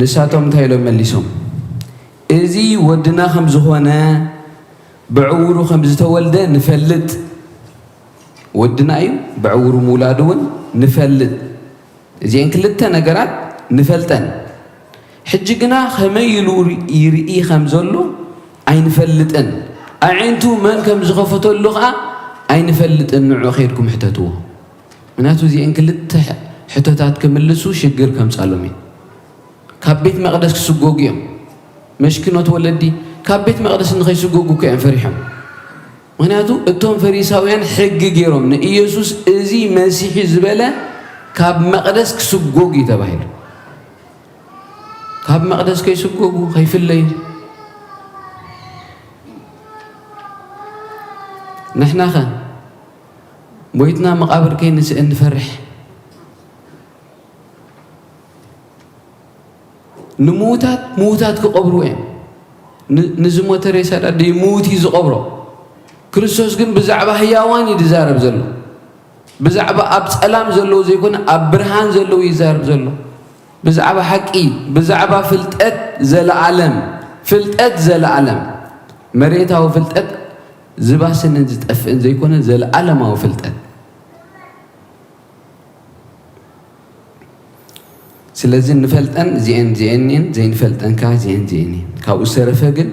ንሳቶም እንታይ ኢሎም መሊሶም? "እዚ ወድና ከም ዝኾነ፣ ብዕውሩ ከም ዝተወልደ ንፈልጥ። ወድና እዩ፣ ብዕውሩ ምውላዱ እውን ንፈልጥ። እዚአን ክልተ ነገራት ንፈልጠን። ሕጂ ግና ከመይ ኢሉ ይርኢ ከም ዘሎ ኣይንፈልጥን። ኣዒንቱ መን ከም ዝኸፈተሉ ኸኣ ኣይንፈልጥን። ንዑ ኬድኩም ሕተትዎ።" ምክንያቱ እዚአን ክልተ ሕ-፣ ሕቶታት ክምልሱ ሽግር ከምጻሎም እዩ። ካብ ቤት መቕደስ ክስጎጉ እዮም። መሽኪኖት ወለዲ ካብ ቤት መቕደስ ንኸይስጎጉ እኮ እዮም ፈሪሖም። ምኽንያቱ እቶም ፈሪሳውያን ሕጊ ገይሮም ንኢየሱስ እዚ መሲሕ እዩ ዝበለ ካብ መቕደስ ክስጎግ እዩ ተባሂሉ። ካብ መቕደስ ከይስጎጉ ከይፍለዩ። ንሕናኸ ሞይትና መቓብር ከይንስእን ንፈርሕ። ንምዉታት ምዉታት ክቐብርዎ እዮም። ን- ንዝሞተ ሬሳ ዳ ድዩ ምዉት እዩ ዝቐብሮ? ክርስቶስ ግን ብዛዕባ ህያዋን እዩ ዝዛረብ ዘሎ። ብዛዕባ ኣብ ጸላም ዘለዉ ዘይኮነ ኣብ ብርሃን ዘለዉ ይዛረብ ዘሎ። ብዛዕባ ሓቂ፣ ብዛዕባ ፍልጠት ዘለኣለም፣ ፍልጠት ዘለኣለም፣ መሬታዊ ፍልጠት ዝባስንን ዝጠፍእን ዘይኮነ ዘለኣለማዊ ፍልጠት። ስለዚ ንፈልጠን እዚኤን እዚኤን እየን፣ ዘይንፈልጠን ከኣ እዚኤን እዚኤን እየን። ካብኡ ዝተረፈ ግን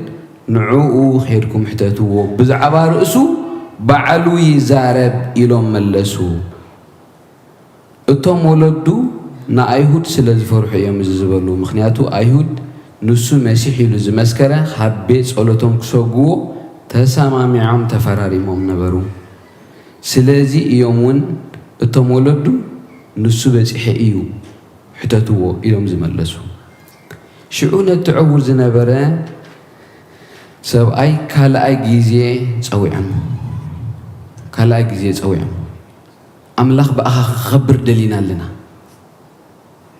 ንዕኡ ኬድኩም ሕተትዎ፣ ብዛዕባ ርእሱ ባዕሉ ይዛረብ ኢሎም መለሱ። እቶም ወለዱ ንኣይሁድ ስለ ዝፈርሑ እዮም እዚ ዝበሉ፣ ምኽንያቱ ኣይሁድ ንሱ መሲሕ ኢሉ ዝመስከረ ካብ ቤት ጸሎቶም ክሰጉዎ ተሰማሚዖም ተፈራሪሞም ነበሩ። ስለዚ እዮም እውን እቶም ወለዱ ንሱ በጺሐ እዩ ሕተትዎ ኢሎም ዝመለሱ። ሽዑ ነቲ ዕዉር ዝነበረ ሰብኣይ ካልኣይ ግዜ ጸዊዖም፣ ካልኣይ ግዜ ጸዊዖም፣ ኣምላኽ ብኣኻ ክኸብር ደሊና ኣለና።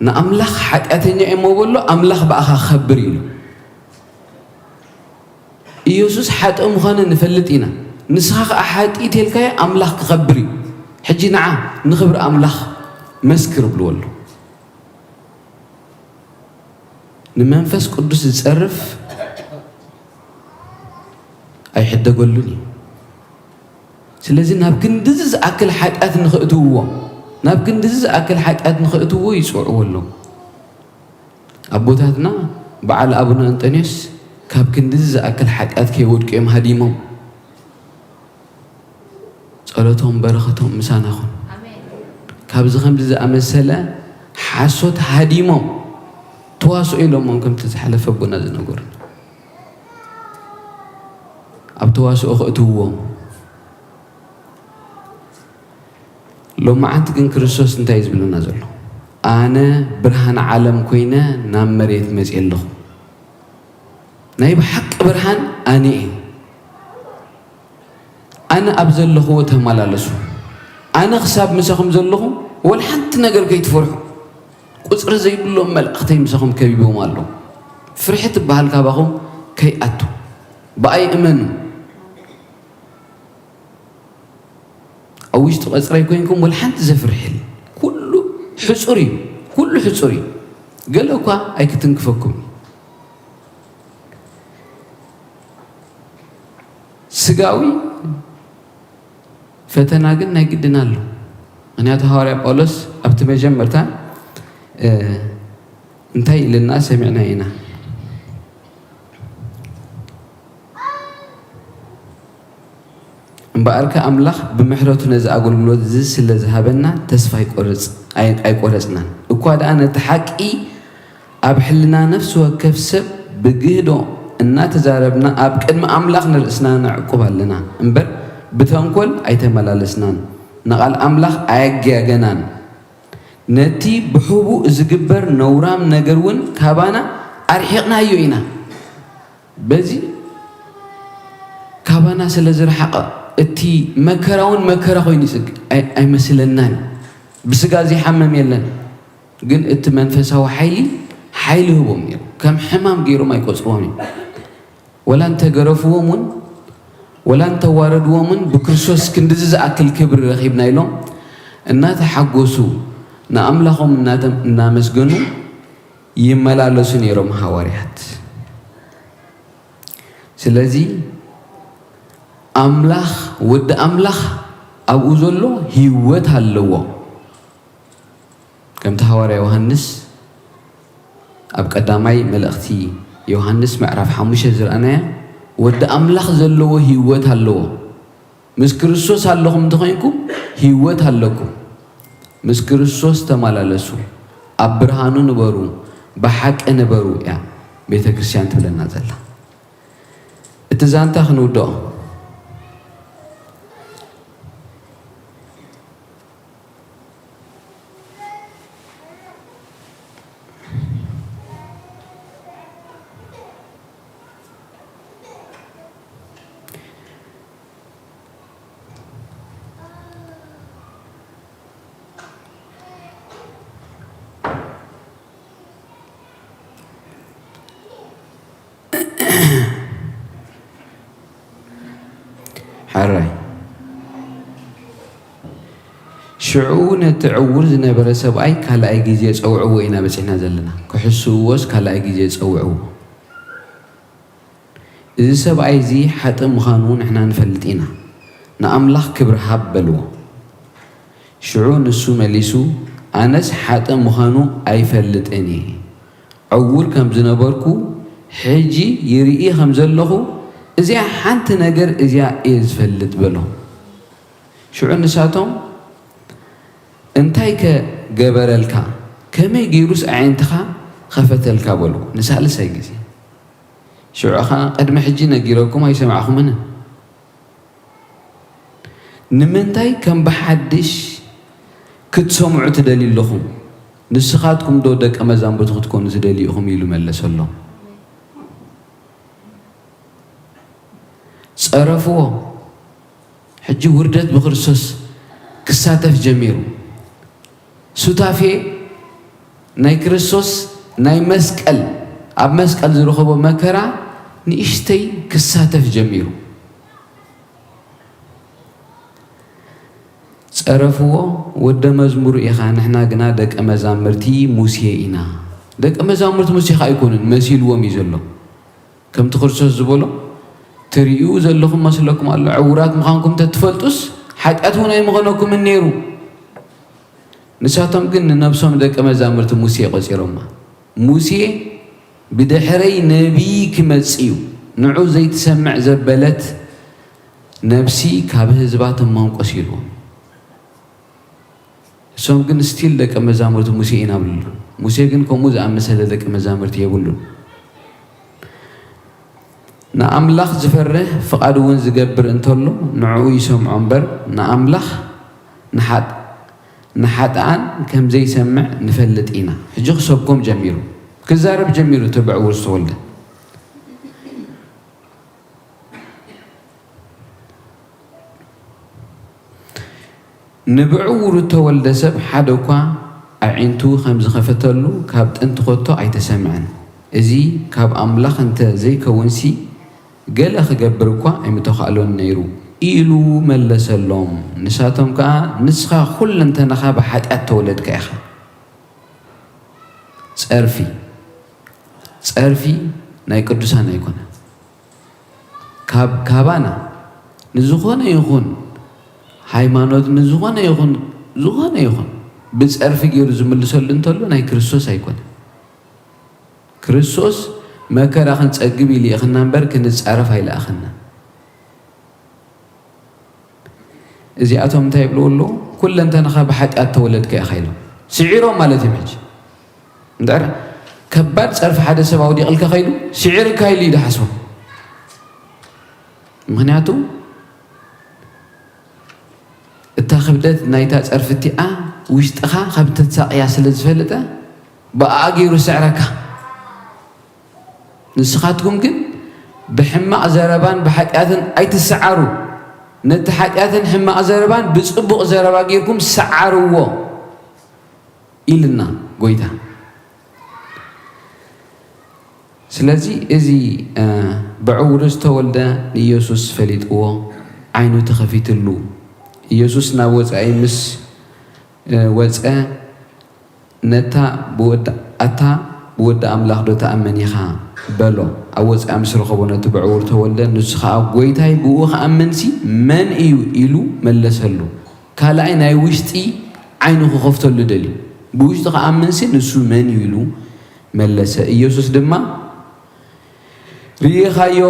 ንኣምላኽ ሓጢኣተኛ እየ እሞ በሎ፣ ኣምላኽ ብኣኻ ክኸብር ኢሉ። ኢየሱስ ሓጥእ ምዃኑ ንፈልጥ ኢና። ንስኻ ኸኣ ሓጥእ ተልካዮ ኣምላኽ ክኸብር እዩ። ሕጂ ንዓ ንኽብሪ ኣምላኽ መስክር ብልዎ ኣሎ። ንመንፈስ ቅዱስ ዝጸርፍ ኣይሕደገሉን እዩ። ስለዚ ናብ ክንድዚ ዝኣክል ሓጢኣት ንኽእትውዎ፣ ናብ ክንድዚ ዝኣክል ሓጢኣት ንኽእትውዎ ይጽውዕዎ ኣለዉ። ኣቦታትና በዓል ኣቡነ እንጠንዮስ ካብ ክንድዚ ዝኣክል ሓጢኣት ከይወድቁ እዮም ሃዲሞም። ጸሎቶም በረኸቶም ምሳና ይኹን። ካብዚ ከምዚ ዝኣመሰለ ሓሶት ሃዲሞም ተዋስኦ ኢሎሞም ከምቲ ዝሓለፈ ኣቦና ዝነገሩና። ኣብ ተዋስኦ ከእትውዎም። ሎማዓንቲ ግን ክርስቶስ እንታይ እዩ ዝብለና ዘሎ? ኣነ ብርሃን ዓለም ኮይነ ናብ መሬት መፅየ ኣለኹ። ናይ ብሓቂ ብርሃን ኣነ እየ። ኣነ ኣብ ዘለኽዎ ተመላለሱ። ኣነ ክሳብ ምሳኹም ዘለኹ ወላ ሓንቲ ነገር ከይትፈርሑ። ቁፅሪ ዘይብሎም መላእኽተይ ምሳኹም ከቢቦም ኣለዉ። ፍርሒ ትበሃል ካባኹም ከይኣቱ። ብኣይ እመኑ። ኣብ ውሽጢ ቀፅረይ ኮይንኩም ወላ ሓንቲ ዘፍርሕ የለን። ኩሉ ሕፁር እዩ። ኩሉ ሕፁር እዩ። ገለ እኳ ኣይክትንክፈኩም እዩ። ስጋዊ ፈተና ግን ናይ ግድን ኣሎ። ምኽንያቱ ሃዋርያ ጳውሎስ ኣብቲ መጀመርታ፣ እ፣ እንታይ ኢልና ሰሚዕና ኢና? እምበኣርከ ኣምላኽ ብምሕረቱ ነዚ ኣገልግሎት እዚ ስለ ዝሃበና ተስፋ ኣይቆርጽ-፣ ኣይ-፣ ኣይቆረጽናን። እኳ ደኣ ነቲ ሓቂ ኣብ ሕልና ነፍሲ ወከፍ ሰብ ብግህዶ እናተዛረብና ኣብ ቅድሚ ኣምላኽ ንርእስና ነዕቁብ ኣለና እምበር ብተንኮል ኣይተመላለስናን። ንቓል ኣምላኽ ኣየጋገናን። ነቲ ብሕቡእ ዝግበር ነውራም ነገር እውን ካባና ኣርሒቕናዮ ኢና። በዚ ካባና ስለ ዝረሓቐ እቲ መከራ እውን መከራ ኮይኑ ይጽግ-፣ ኣይ-፣ ኣይመስለናን። ብስጋ ዘይሓመም የለን፣ ግን እቲ መንፈሳዊ ሓይሊ፣ ሓይሊ ህቦም ነይሩ። ከም ሕማም ገይሮም ኣይቆጽርዎን እዮም። ወላ እንተገረፍዎም እውን፣ ወላ እንተዋረድዎም እውን፣ ብክርስቶስ ክንድዚ ዝኣክል ክብሪ ረኺብና ኢሎም እናተሓጎሱ፣ ንኣምላኾም እናተ-፣ እናመስገኑ ይመላለሱ ነይሮም ሃዋርያት። ስለዚ ኣምላኽ፣ ወዲ ኣምላኽ ኣብኡ ዘሎ ህይወት ኣለዎ። ከምቲ ሃዋርያ ዮሃንስ ኣብ ቀዳማይ መልእኽቲ ዮሃንስ ምዕራፍ ሓሙሽተ ዝረኣናዮ፣ ወዲ ኣምላኽ ዘለዎ ህይወት ኣለዎ። ምስ ክርስቶስ ኣለኹም እንተኾይንኩም ህይወት ኣለኩም። ምስ ክርስቶስ ተመላለሱ፣ ኣብ ብርሃኑ ንበሩ፣ ብሓቂ ንበሩ እያ ቤተ ክርስቲያን ትብለና ዘላ። እቲ ዛንታ ክንውድኦ። ኣራይ ሽዑ ነቲ ዕውር ዝነበረ ሰብኣይ ካልኣይ ግዜ ጸውዕዎ ኢና በጺሕና ዘለና። ክሕስውዎስ ካልኣይ ግዜ ጸውዕዎ። እዚ ሰብኣይ እዚ ሓጥእ ምዃኑ ንሕና ንፈልጥ ኢና። ንኣምላኽ ክብሪ ሃብ በልዎ። ሽዑ ንሱ መሊሱ፣ ኣነስ ሓጥእ ምዃኑ ኣይፈልጥን እየ። ዕዉር ከም ዝነበርኩ ሕጂ ይርኢ ከም ዘለኹ፣ እዚኣ ሓንቲ ነገር እዚኣ እየ ዝፈልጥ በሎ። ሽዑ ንሳቶም፣ እንታይ ከ ገበረልካ? ከመይ ገይሩስ ኣዒንትኻ ኸፈተልካ? በሉ ንሳልሳይ ግዜ። ሽዑ ኸዓ ቅድሚ ሕጂ ነጊረኩም ኣይሰማዕኹምን። ንምንታይ ከም ብሓድሽ ክትሰምዑ ትደልዩ ኣለኹም? ንስኻትኩም ዶ ደቀ መዛሙርቱ ክትኮኑ ትደልዩ ኢኹም? ኢሉ መለሰሎም። ጸረፍዎ። ሕጂ ውርደት ብክርስቶስ ክሳተፍ ጀሚሩ። ሱታፌ ናይ ክርስቶስ ናይ መስቀል፣ ኣብ መስቀል ዝረኸቦ መከራ ንእሽተይ ክሳተፍ ጀሚሩ። ጸረፍዎ። ወደ መዝሙር ኢኻ፣ ንሕና ግና ደቀ መዛምርቲ ሙሴ ኢና። ደቀ መዛሙርቲ ሙሴ ኸኣ ኣይኮኑን፣ መሲልዎም እዩ ዘሎ። ከምቲ ክርስቶስ ዝበሎ፣ ትርእዩ ዘለኹም መስለኩም ኣሎ፣ ዕዉራት ምዃንኩም ተትፈልጡስ፣ ሓጢኣት እውን ኣይምኾነኩምን ነይሩ። ንሳቶም ግን ንነብሶም ደቀ መዛሙርቲ ሙሴ ቆጺሮማ። ሙሴ ብድሕረይ ነቢይ ክመጽእ እዩ፣ ንዑ ዘይትሰምዕ ዘበለት ነብሲ ካብ ህዝባ ትመንቆስ ኢልዎም። እሶም ግን ስቲል ደቀ መዛሙርቲ ሙሴ ኢና ብልሉ። ሙሴ ግን ከምኡ ዝኣመሰለ ደቀ መዛሙርቲ የብሉን። ንኣምላኽ ዝፈርህ ፍቓዱ እውን ዝገብር እንተሎ ንዕኡ ይሰምዖ እምበር ንኣምላኽ ንሓጥ-፣ ንሓጥኣን ከም ዘይሰምዕ ንፈልጥ ኢና። ሕጂ ክሰብኮም ጀሚሩ። ክዛረብ ጀሚሩ እቲ ብዕውር ዝተወልደ። ንብዕውሩ እተወልደ ሰብ ሓደ እኳ ኣዒንቱ ከም ዝኸፈተሉ ካብ ጥንቲ ኸቶ ኣይተሰምዐን። እዚ ካብ ኣምላኽ እንተ ዘይከውንሲ፣ ገለ ክገብር እኳ ኣይምተኻእሎን ነይሩ፣ ኢሉ መለሰሎም። ንሳቶም ከኣ፣ ንስኻ ኹለንተናኻ ብሓጢኣት እተወለድካ ኢኻ። ጸርፊ፣ ጸርፊ ናይ ቅዱሳን ኣይኮነን። ካብ፣ ካባና ንዝኾነ ይኹን ሃይማኖት፣ ንዝኾነ ይኹን፣ ዝኾነ ይኹን ብጸርፊ ገይሩ ዝምልሰሉ እንተሎ ናይ ክርስቶስ ኣይኮነን። ክርስቶስ መከራ ክንጸግብ ኢሉ ይልእኸና እምበር ክንጻረፍ ኣይለኣኸና። እዚኣቶም እንታይ ይብልዎ ኣለዉ? ኩለንተናኻ ብሓጢኣት ተወለድካ ኢኻ ኢሎም። ስዒሮም ማለት እዮም። ሕጂ እንድሕር ከባድ ጸርፊ ሓደ ሰብ ኣውዲቕልካ ከይዱ፣ ስዒርካ ኢሉ እዩ ዝሓስቦ። ምኽንያቱ እታ ክብደት ናይታ ጸርፊ እቲኣ ውሽጥኻ ከም እተሳቕያ ስለ ዝፈልጠ፣ ብኣኣ ገይሩ ስዕረካ። ንስኻትኩም ግን ብሕማቕ ዘረባን ብሓጢኣትን ኣይትስዓሩ። ነቲ ሓጢኣትን ሕማቕ ዘረባን ብጽቡቕ ዘረባ ጌርኩም ስዓርዎ ኢልና ጎይታ። ስለዚ እዚ፣ እ፣ ብዕውሩ ዝተወልደ ንኢየሱስ ፈሊጥዎ፣ ዓይኑ ተኸፊትሉ። ኢየሱስ ናብ ወጻኢ ምስ፣ እ፣ ወጸ፣ ነታ ብወዲ፣ ኣታ ብወዲ ኣምላኽ ዶ ትኣምን ኢኻ? በሎ። ኣብ ወጻኢ ምስ ረኸቦ ነቲ ብዕውር ተወልደ፣ ንሱ ኸኣ፣ ጎይታይ፣ ብእኡ ክኣምንሲ መን እዩ? ኢሉ መለሰሉ። ካልኣይ ናይ ውሽጢ ዓይኑ ክኸፍተሉ ደልዩ። ብውሽጢ ክኣምንሲ ንሱ መን እዩ? ኢሉ መለሰ። ኢየሱስ ድማ፣ ርኢኻዮ፣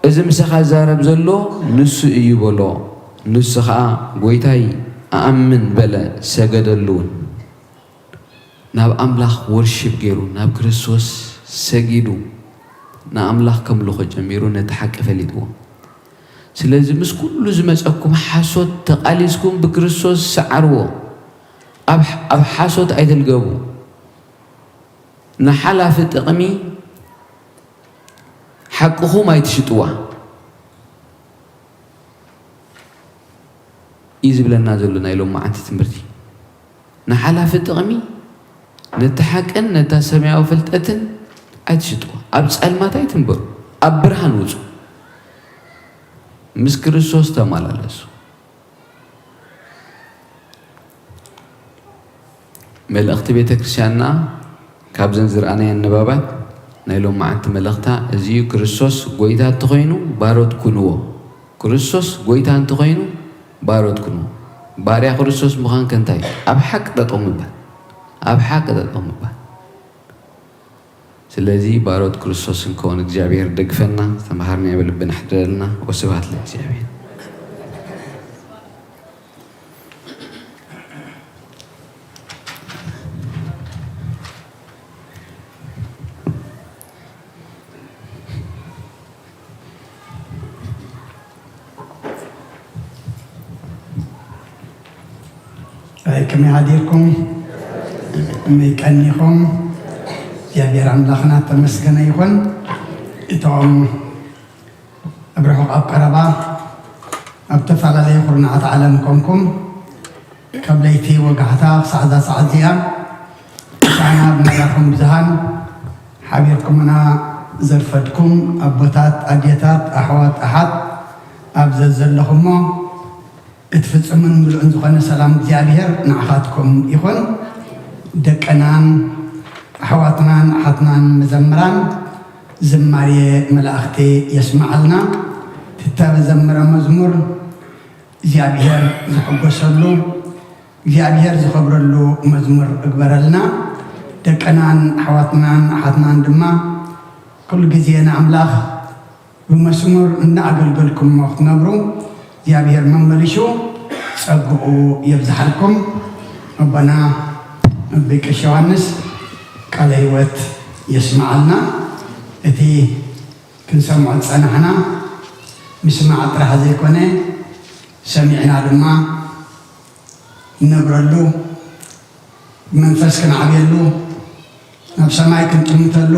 እዚ ምሳኻ ዝዛረብ ዘሎ ንሱ እዩ በሎ። ንሱ ኸኣ፣ ጎይታይ፣ እኣምን በለ፣ ሰገደሉ እውን። ናብ ኣምላኽ ወርሺፕ ገይሩ፣ ናብ ክርስቶስ ሰጊዱ፣ ንኣምላኽ ከምልኾ ጀሚሩ፣ ነቲ ሓቂ ፈሊጥዎ። ስለዚ ምስ ኩሉ ዝመጸኩም ሓሶት ተቓሊስኩም ብክርስቶስ ሰዓርዎ። ኣብ፣ ኣብ ሓሶት ኣይትልገቡ። ንሓላፊ ጥቕሚ ሓቅኹም ኣይትሽጥዋ እዩ ዝብለና ዘሎ ናይ ሎማዓንቲ ትምህርቲ። ንሓላፊ ጥቕሚ ነቲ ሓቅን ነታ ሰማያዊ ፍልጠትን ኣይትሽጥዋ። ኣብ ጸልማት ኣይትንበሩ፣ ኣብ ብርሃን ውጹ። ምስ ክርስቶስ ተመላለሱ። መልእኽቲ ቤተ ክርስቲያንና ካብዘን ዝረኣናየን ንባባት ናይ ሎማዓንቲ መልእኽታ እዚ እዩ። ክርስቶስ ጎይታ እንተኾይኑ ባሮት ኩንዎ። ክርስቶስ ጎይታ እንተኾይኑ ባሮት ኩንዎ። ባርያ ክርስቶስ ምዃን ከንታይ? ኣብ ሓቂ ጠጠው ምባል። ኣብ ሓቂ ጠጠው ምባል። ስለዚ ባሮት ክርስቶስ እንከውን እግዚኣብሔር ደግፈና፣ ዝተምሃርናዮ ብልብና ሕድረልና። ወስብሐት ለእግዚኣብሔር። ኣይ፣ ከመይ ሓዲርኩም? ከመይ ቀኒኹም? እግዚኣብሔር ኣምላኽና ተመስገነ ይኹን። እቶም ኣብ ርሑቕ ኣብ ቀረባ ኣብ ዝተፈላለዩ ኩርናዓት ዓለም ኮንኩም ካብ ለይቲ ወጋሕታ ክሳዕ እዛ ሰዓት እዚኣ ምሳና ብመራኸቢ ብዙሃን ሓቢርኩምና ዘርፈድኩም ኣቦታት፣ ኣዴታት፣ ኣሕዋት፣ ኣሓት ኣብ ዘዘለኹሞ እቲ ፍጹምን ምሉእን ዝኾነ ሰላም እግዚኣብሔር ንዓኻትኩም ይኹን። ደቅናን ኣሕዋትናን ኣሓትናን መዘምራን ዝማሬ መላእኽቲ የስምዓልና። ትተዘምረ መዝሙር እግዚኣብሔር ዝሕጎሰሉ እግዚኣብሔር ዝኸብረሉ መዝሙር እግበረልና። ደቅናን ኣሕዋትናን ኣሓትናን ድማ ኩሉ ግዜ ንኣምላኽ ብመስሙር እናኣገልገልኩሞ ክትነብሩ እግዚኣብሔር መመሊሹ ጸግኡ የብዝሓልኩም። ኣቦና ኣቢ ቀሺ ዮሃንስ ቃለ ህይወት የስምዓልና። እቲ ክንሰምዖ ዝጸናሕና ምስማዕ ጥራሕ ዘይኮነ ሰሚዕና ድማ ንነብረሉ፣ ብመንፈስ ክንዓብየሉ፣ ናብ ሰማይ ክንጥምተሉ፣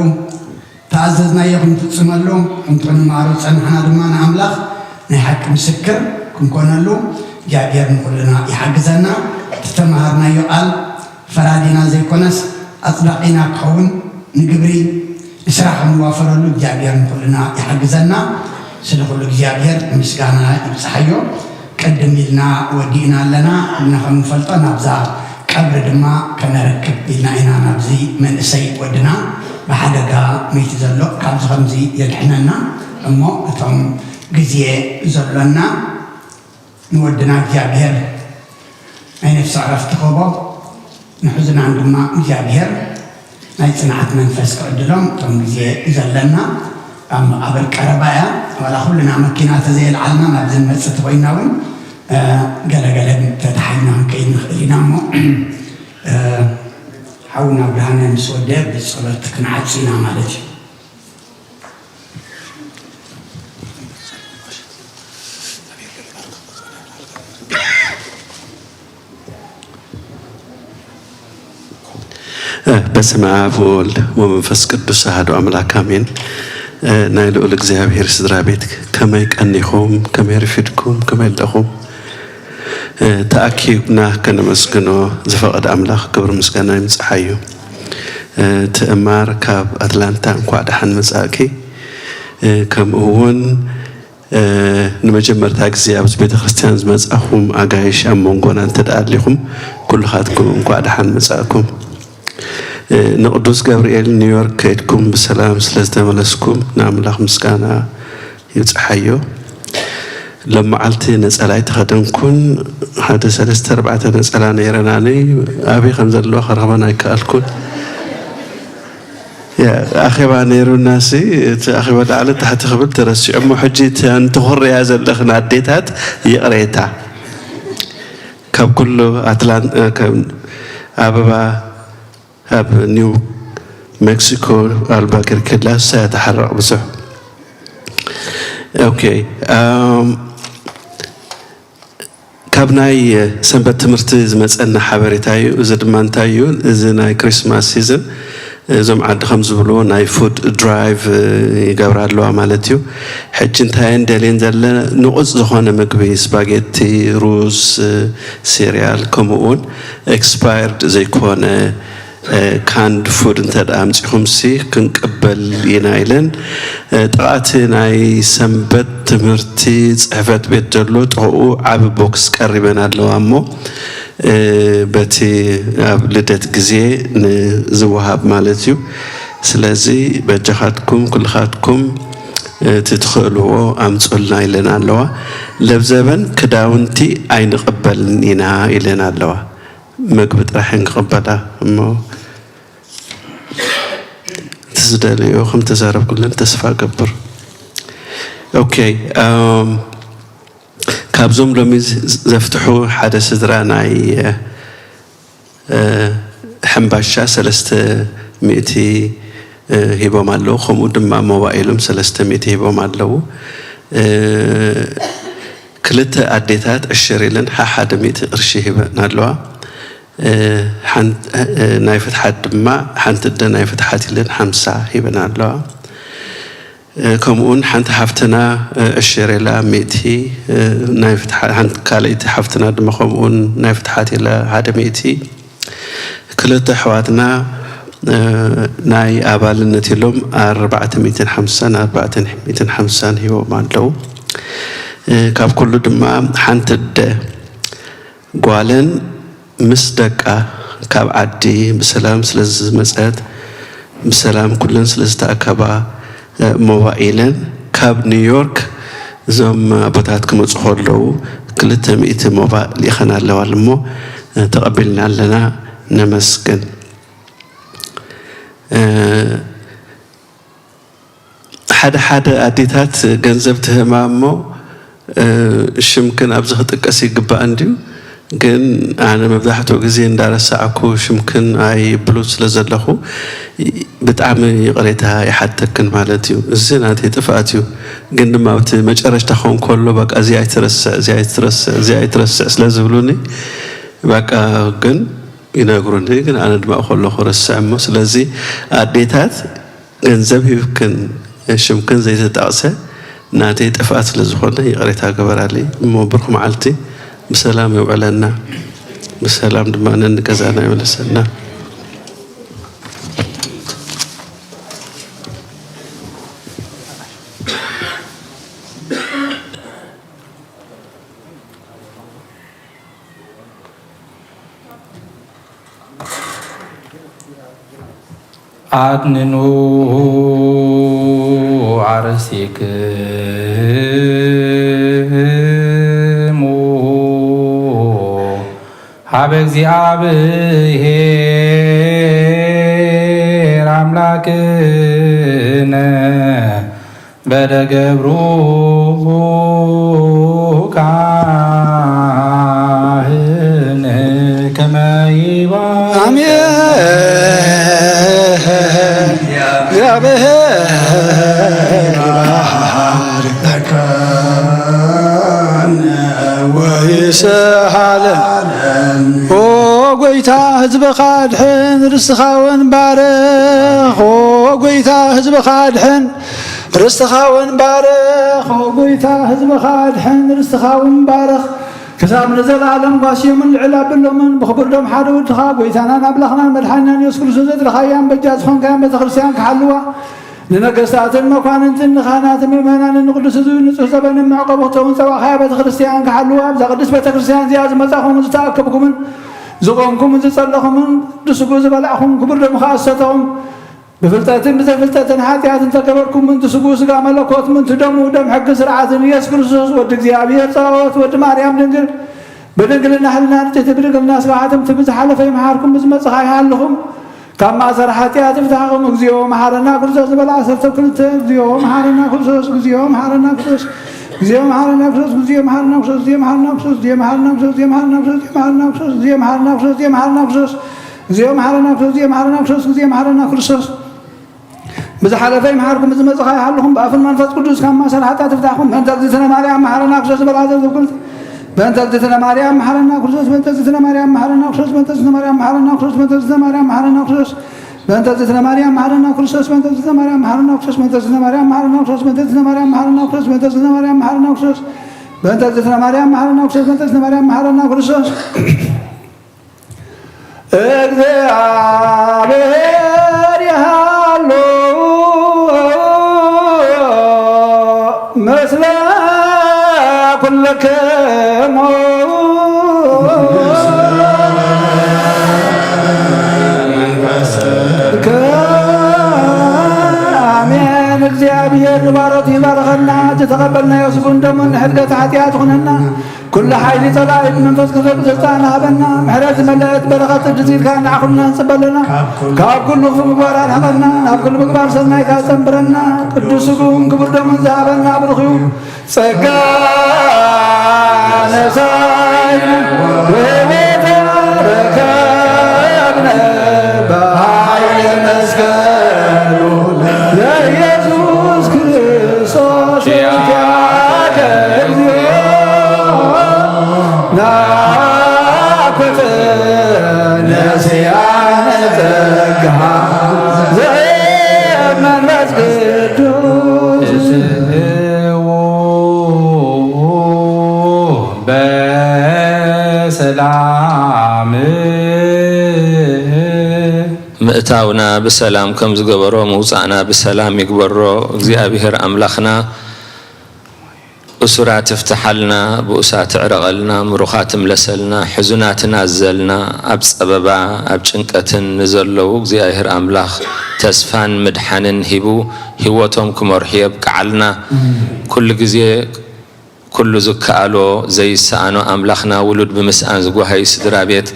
ተኣዘዝናዮ ክንፍጽመሉ፣ ከምቲ ክንመሃሮ ዝጸናሕና ድማ ንኣምላኽ ናይ ሓቂ ምስክር ክንኮነሉ እግዚኣብሔር ንኹልና ይሓግዘና። እቲ ዝተመሃርናዮ ቃል ፈራዲና ዘይኮነስ ኣጽዳቒና ክኸውን ንግብሪ ንስራሕ ክንዋፈረሉ እግዚኣብሔር ንኹልና ይሓግዘና። ስለ ኩሉ እግዚኣብሔር ምስጋና ይብጽሓዮ። ቅድም ኢልና ወዲእና ኣለና። ኩልና ከም ንፈልጦ ናብዛ ቀብሪ ድማ ከነረክብ ኢልና ኢና ናብዚ መንእሰይ ወድና ብሓደጋ መይቱ ዘሎ። ካብዚ ከምዚ የድሕነና እሞ እቶም ግዜ ዘሎና ንወድና እግዚኣብሔር ናይ ነፍሲ ዕረፍቲ ክህቦ ንሕዙናን ድማ እግዚኣብሔር ናይ ጽንዓት መንፈስ ክዕድሎም እቶም ግዜ ዘለና ኣብ መቓብር ቀረባ እያ። ዋላ ኩልና መኪና ተዘየልዓልና ናብዚ ንመጽእ ተኮይና እውን ገለገለ ተተሓይና ክንከይድ ንኽእል ኢና እሞ ሓውና ብርሃነ ምስ ወደ ብጸሎት ክንዓጽ ኢና ማለት እዩ። በስመ አብ ወወልድ ወመንፈስ ቅዱስ አሐዱ አምላክ አሜን። ናይ ልዑል እግዚኣብሔር ስድራ ቤት ከመይ ቀኒኹም? ከመይ ርፊድኩም? ከመይ ኣለኹም? ተኣኪብና ከነመስግኖ ዝፈቐደ ኣምላኽ ክብሪ ምስጋና ይምጽሓዮ። ትእማር ካብ ኣትላንታ እንኳዕ ደሓን መጻእኪ። ከምኡ እውን ንመጀመርታ ግዜ ኣብዚ ቤተ ክርስቲያን ዝመጻኹም ኣጋይሽ ኣብ መንጎና እንተ ደኣ ኣሊኹም ኩልኻትኩም እንኳዕ ደሓን መጻእኩም። ንቅዱስ ገብርኤል ኒውዮርክ ከይድኩም ብሰላም ስለ ዝተመለስኩም ንኣምላኽ ምስጋና ይብጽሓዮ። ሎም መዓልቲ ነጸላ ኣይተኸደንኩን። ሓደ ሰለስተ ኣርባዕተ ነጸላ ነይረናኒ። ኣበይ ከም ዘለዋ ክረኽበን ኣይከኣልኩን። ኣኼባ ነይሩናሲ እቲ ኣኼባ ላዕሊ ታሕቲ ክብል ተረሲዑ እሞ ሕጂ እተን ትኹርያ ዘለኽን ኣዴታት ይቕሬታ ካብ ኩሉ ኣትላን ኣበባ ኣብ ኒው ሜክሲኮ ኣልባከርኪ ላሳ ተሓረቕ ብዙሕ ኦኬ ካብ ናይ ሰንበት ትምህርቲ ዝመፀና ሓበሬታ እዩ። እዚ ድማ እንታይ እዩ? እዚ ናይ ክሪስማስ ሲዝን እዞም ዓዲ ከም ዝብልዎ ናይ ፉድ ድራይቭ ይገብራ ኣለዋ ማለት እዩ። ሕጂ እንታይ እየን ደልየን ዘለ ንቑፅ ዝኾነ ምግቢ ስፓጌቲ፣ ሩዝ፣ ሲሪያል ከምኡ እውን ኤክስፓየርድ ዘይኮነ ካንድ ፉድ እንተ ደኣ ኣምጺኹምሲ ክንቅበል ኢና ኢለን። ጥቓቲ ናይ ሰንበት ትምህርቲ ጽሕፈት ቤት ዘሎ ጥቕኡ ዓቢ ቦክስ ቀሪበን ኣለዋ እሞ በቲ ኣብ ልደት ግዜ ንዝወሃብ ማለት እዩ። ስለዚ በጃኻትኩም ኩልኻትኩም እቲ ትኽእልዎ ኣምጹልና ኢለን ኣለዋ። ለብዘበን ክዳውንቲ ኣይንቕበልን ኢና ኢለን ኣለዋ። መግቢ ጥራሕ እንክቕበላ እሞ እቲ ዝደልዮ ከም ተዛረብኩለን ተስፋ እገብር። ኦኬ፣ እም፣ ካብዞም ሎሚ ዝ-፣ ዘፍትሑ ሓደ ስድራ ናይ፣ እ፣ ሕምባሻ ሰለስተ ሚእቲ፣ እ፣ ሂቦም ኣለዉ። ከምኡ ድማ ሞባይሎም ሰለስተ ሚእቲ ሂቦም ኣለዉ። እ፣ ክልተ ኣዴታት ዕሽር ኢለን ሓሓደ ሚእቲ ቅርሺ ሂበን ኣለዋ። እ፣ ሓን-፣ እ፣ ናይ ፍትሓት ድማ ሓንቲ ኣደ ናይ ፍትሓት ኢለን ሓምሳ ሂበን ኣለዋ። እ፣ ከምኡውን ሓንቲ ሓፍትና፣ እ፣ ዕሽር ኢላ ሚእቲ፣ እ፣ ናይ ፍትሓ-፣ ሓንቲ ካልኣይቲ ሓፍትና ድማ ከምኡውን ናይ ፍትሓት ኢላ ሓደ ሚእቲ። ክልተ ኣሕዋትና፣ እ፣ ናይ ኣባልነት ኢሎም ኣርባዕተ ሚእትን ሓምሳን ኣርባዕተ ሚእትን ሓምሳን ሂቦም ኣለዉ። እ፣ ካብ ኩሉ ድማ ሓንቲ ኣደ ጓለን ምስ ደቃ ካብ ዓዲ ብሰላም ስለ ዝመጸት፣ ብሰላም ኩለን ስለ ዝተኣከባ፣ እ፣ ሞባኢለን ካብ ኒውዮርክ እዞም ኣቦታት ክመጹ ከለዉ ክልተ ሚእቲ ሞባእ ልኢኸን ኣለዋ እሞ፣ እ፣ ተቐቢልና ኣለና። ነመስግን። እ፣ ሓደ ሓደ ኣዴታት ገንዘብ ትህባ እሞ፣ እ፣ ሽምክን ኣብዚ ክጥቀስ ይግባእ እንድዩ። ግን ኣነ መብዛሕትኡ ግዜ እንዳረሳዕኩ ሽምክን ኣይብሉን ስለ ዘለኹ፣ ይ-፣ ብጣዕሚ ይቕሬታ ይሓተክን ማለት እዩ። እዚ ናተይ ጥፍኣት እዩ። ግን ድማ ኣብቲ መጨረሽታ ክኸውን ከሎ፣ በቃ፣ እዚኣ ኣይትረስዕ፣ እዚኣ ኣይትረስዕ፣ እዚኣ ኣይትረስዕ ስለ ዝብሉኒ፣ በቃ፣ ግን ይነግሩኒ። ግን ኣነ ድማ ከለኹ ረስዕ እሞ፣ ስለዚ ኣዴታት ገንዘብ ሂብክን ሽምክን ዘይተጠቕሰ ናተይ ጥፍኣት ስለ ዝኾነ ይቕሬታ ግበራለይ። እሞ ብሩኽ መዓልቲ፣ ብሰላም የውዕለና፣ ብሰላም ድማ ነንገዛና ይመልሰና። ኣድንኑ ኣርሲክሙ ሀበ እግዚአብሔር አምላክነ በደገብሩ ካህን ከመ ይባ አሜን። እግዚአብሔር ይባርክ። ወይስሃለን። ኦ ጎይታ፣ ህዝብኻ ኣድሕን፣ ርስትኻ እውን ባርኽ። ኦ ጎይታ፣ ህዝብኻ ኣድሕን፣ ርስትኻ እውን ባርኽ። ኦ ጎይታ፣ ህዝብኻ ኣድሕን፣ ርስትኻ እውን ባርኽ። ክሳብ ንዘለኣለም ጓስዮምን ልዕል ኣቢሎምን ብኽቡር ደም ሓደ ወድኻ፣ ጎይታናን ኣምላኽናን መድሓኒናን የሱስ ክርስቶስ ዘድረኻያን በጃ ዝኾንካያን ቤተ ክርስቲያን ክሓልዋ፣ ንነገስታትን መኳንንትን ንኻህናትን ምእመናንን ንቅዱስ ህዝቢ ንጹህ ዘበንን መዕቆቢ ክትኸውን ጸዋዕኻያ ቤተ ክርስቲያን ክሓልዋ፣ ኣብዛ ቅድስት ቤተ ክርስቲያን እዚኣ ዝመጻኹምን ዝተኣከብኩምን ዝቖምኩምን ዝጸለኹምን ቅዱስ ስግኡ ዝበላዕኹም ክቡር ደሙ ከኣ ዝሰተኹም ብፍልጠትን ብዘይፍልጠትን ሓጢኣት እንተገበርኩም ምንቲ ስግኡ ስጋ መለኮት ምንቲ ደሙ ደም ሕጊ ስርዓትን ኢየሱስ ክርስቶስ ወዲ እግዚኣብሔር ጸባኦት ወዲ ማርያም ድንግል ብድንግልና ሕልና ንጽሕቲ ብድንግልና ስብሓትም ትብዝሓለፈ ይምሓርኩም ብዝመጽኻ ይሃልኹም ካብ ማእሰር ሓጢኣት ይፍታሕኹም። እግዚኦ መሓረና ክርስቶስ ዝበል ዓሰርተ ክልተ። እግዚኦ መሓረና ክርስቶስ፣ እግዚኦ መሓረና ክርስቶስ፣ እግዚኦ መሓረና ክርስቶስ፣ እግዚኦ መሓረና ክርስቶስ፣ እግዚኦ መሓረና ክርስቶስ፣ እግዚኦ መሓረና ክርስቶስ፣ እግዚኦ መሓረና ክርስቶስ፣ እግዚኦ መሓረና ክርስቶስ፣ እግዚኦ መሓረና ክርስቶስ፣ እግዚኦ መሓረና ክርስቶስ፣ እግዚኦ መሓረና ክርስቶስ፣ እግዚኦ መሓረና ክርስቶስ። ብዝሓለፈ ይምሓርኩም፣ ብዝመጽእ ከኣ ይሃልኹም፣ ብኣፍን መንፈስ ቅዱስ ካብ ማእሰር ሓጢኣት ይፍታሕኩም። በእንተ እግዝእትነ ማርያም መሓረና ክርስቶስ ዝበል ዓሰርተ ክልተ። በእንተ እግዝእትነ ማርያም መሓረና ክርስቶስ፣ በእንተ እግዝእትነ ማርያም መሓረና ክርስቶስ፣ በእንተ እግዝእትነ ማርያም መሓረና ክርስቶስ፣ በእንተ እግዝእትነ ማርያም መሓረና ክርስቶስ፣ በእንተ እግዝእትነ ማርያም መሓረና ክርስቶስ፣ በእንተ እግዝእትነ ማርያም መሓረና ክርስቶስ፣ በእንተ እግዝእትነ ማርያም መሓረና ክርስቶስ፣ በእንተ እግዝእትነ ማርያም መሓረና ክርስቶስ፣ በእንተ እግዝእትነ ማርያም መሓረና ክርስቶስ፣ በእንተ እግዝእትነ ማርያም መሓረና ክርስቶስ። እግዚአ ተቐበልናዮ ስጉን ደሙን ንሕድገት ሓጢኣት ይኹነና። ኩሉ ሓይሊ ጸላኢ ብመንፈስ ቅዱስ ብስልጣን ሃበና። ምሕረት ዝመልአት በረኸት ቅድስት ኢድካ ንዓኹምና ንጽበለና። ካብ ኩሉ ክፉእ ምግባር ኣርሕቐና። ናብ ኩሉ ምግባር ሰናይካ ጸንብረና። ቅዱስ ስጉን ክቡር ደሙን ዝሃበና ብሩኽ እዩ። ጸጋ ነሳይነ ወቤተ ረከብነ በኃይለ መስቀሉ ለኢየሱስ ክርስቶስ ኪያከ እግዚኦ ናኩትነ ሲያነ ጸጋ ዘመንፈስ ቅዱስ በሰላም ምእታውና ብሰላም ከም ዝገበሮ ምውፃእና ብሰላም ይግበሮ። እግዚኣብሔር ኣምላኽና እሱራት ይፍትሓልና፣ ብኡሳት ዕረቐልና፣ ምሩኻት እምለሰልና፣ ሕዙናትን ኣዘልና፣ ኣብ ጸበባ ኣብ ጭንቀትን ንዘለዉ እግዚኣብሔር ኣምላኽ ተስፋን ምድሓንን ሂቡ ህይወቶም ክመርሑ የብቅዓልና። ኩሉ ግዜ ኩሉ ዝከኣሎ ዘይሰኣኖ ኣምላኽና ውሉድ ብምስኣን ዝጓሃዩ ስድራ ቤት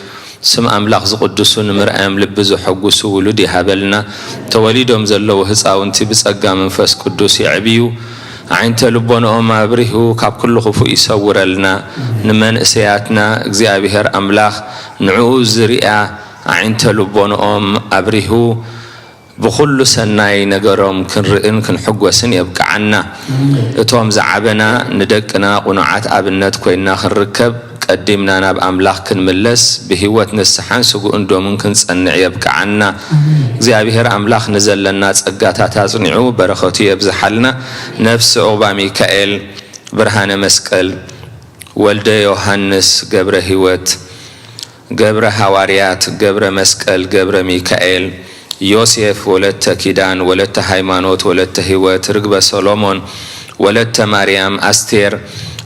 ስም ኣምላኽ ዝቕድሱ ንምርኣዮም ልቢ ዘሐጉሱ ውሉድ ይሃበልና። ተወሊዶም ዘለዉ ህፃውንቲ ብጸጋ መንፈስ ቅዱስ የዕብዩ። ኣዒንተ ልቦንኦም ኣብሪሁ ካብ ኩሉ ክፉእ ይሰውረልና። ንመንእሰያትና እግዚኣብሔር ኣምላኽ ንዕኡ ዝሪኣ ኣዒንተ ልቦንኦም ኣብሪሁ ብኹሉ ሰናይ ነገሮም ክንርእን ክንሕጎስን የብቅዓና። እቶም ዝዓበና ንደቅና ቁኑዓት ኣብነት ኮይና ክንርከብ ቀዲምና ናብ ኣምላኽ ክንምለስ ብህይወት ንስሓን ስጉእን ደሙን ክንጸንዕ የብቅዓና። እግዚኣብሔር ኣምላኽ ንዘለና ጸጋታት ኣጽኒዑ በረኸቱ የብዝሓልና። ነፍሲ ዑቕባ ሚካኤል፣ ብርሃነ መስቀል፣ ወልደ ዮሃንስ፣ ገብረ ህይወት፣ ገብረ ሃዋርያት፣ ገብረ መስቀል፣ ገብረ ሚካኤል፣ ዮሴፍ፣ ወለተ ኪዳን፣ ወለተ ሃይማኖት፣ ወለተ ህይወት፣ ርግበ ሰሎሞን፣ ወለተ ማርያም፣ ኣስቴር፣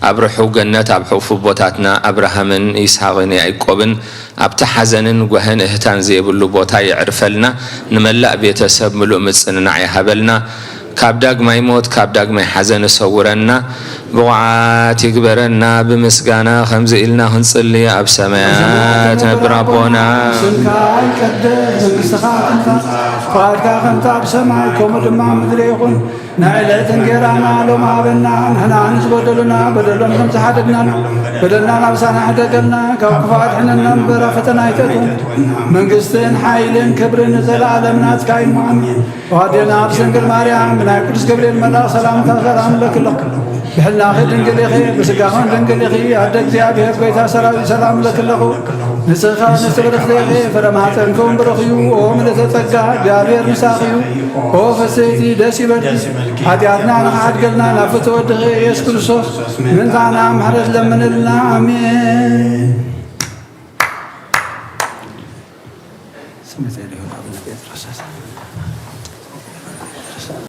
ኣብ ርሑው ገነት ኣብ ሕቑፉ ኣቦታትና ኣብርሃምን ይስሐቕን ያዕቆብን ኣብቲ ሓዘንን ጓህን እህታን ዘይብሉ ቦታ የዕርፈልና። ንመላእ ቤተሰብ ምሉእ ምጽንናዕ ይሃበልና። ካብ ዳግማይ ሞት፣ ካብ ዳግማይ ሓዘን እሰውረና፣ ብቑዓት ይግበረና። ብምስጋና ከምዚ ኢልና ክንጽሊ፣ ኣብ ሰማያት ነብር ኣቦና፣ ስምካ ይቀደስ፣ መንግስትኻ ትምጻእ፣ ፍቓድካ ከምቲ ኣብ ሰማይ ከምኡ ድማ ኣብ ምድሪ ይኹን። ናይ ዕለት እንጌራና ሎም ሃበና፣ ንሕና ንዝበደሉና በደሎም ከም ዝሓደግናን በደልና ናብ ሳና ሕደገልና፣ ካብ ክፉ ኣድሕነና እምበር ኣብ ፈተና ኣይተእትወና። መንግስትን ሓይልን ክብርን ንዘለኣለም ናትካ እዩ። ኣሜን። ኣዴና ኣብ ድንግል ማርያም ብናይ ቅዱስ ገብርኤል መልኣኽ ሰላምታ ሰላም እለኪ ኣለኹ። ብሕልናኺ ድንግል ኢኺ፣ ብስጋኽን ድንግል ኢኺ። ኣደ እግዚኣብሔር ጎይታ ሰራዊት ሰላም እለኪ ኣለኹ። ንጽህኻ ንጽብርት ኢኺ፣ ፍረ ማሕፀንክውን ብሩኽ እዩ። ኦ ምልእተ ጸጋ እግዚኣብሔር ምሳኺ እዩ። ኦ ፍስሕቲ ደስ ይበልኪ። ሓጢኣትና ንኽሓድገልና ናብ ፍትሒ ወድኺ ኢየሱስ ክርስቶስ ምእንታና ምሕረት ለምንልና። ኣሜን።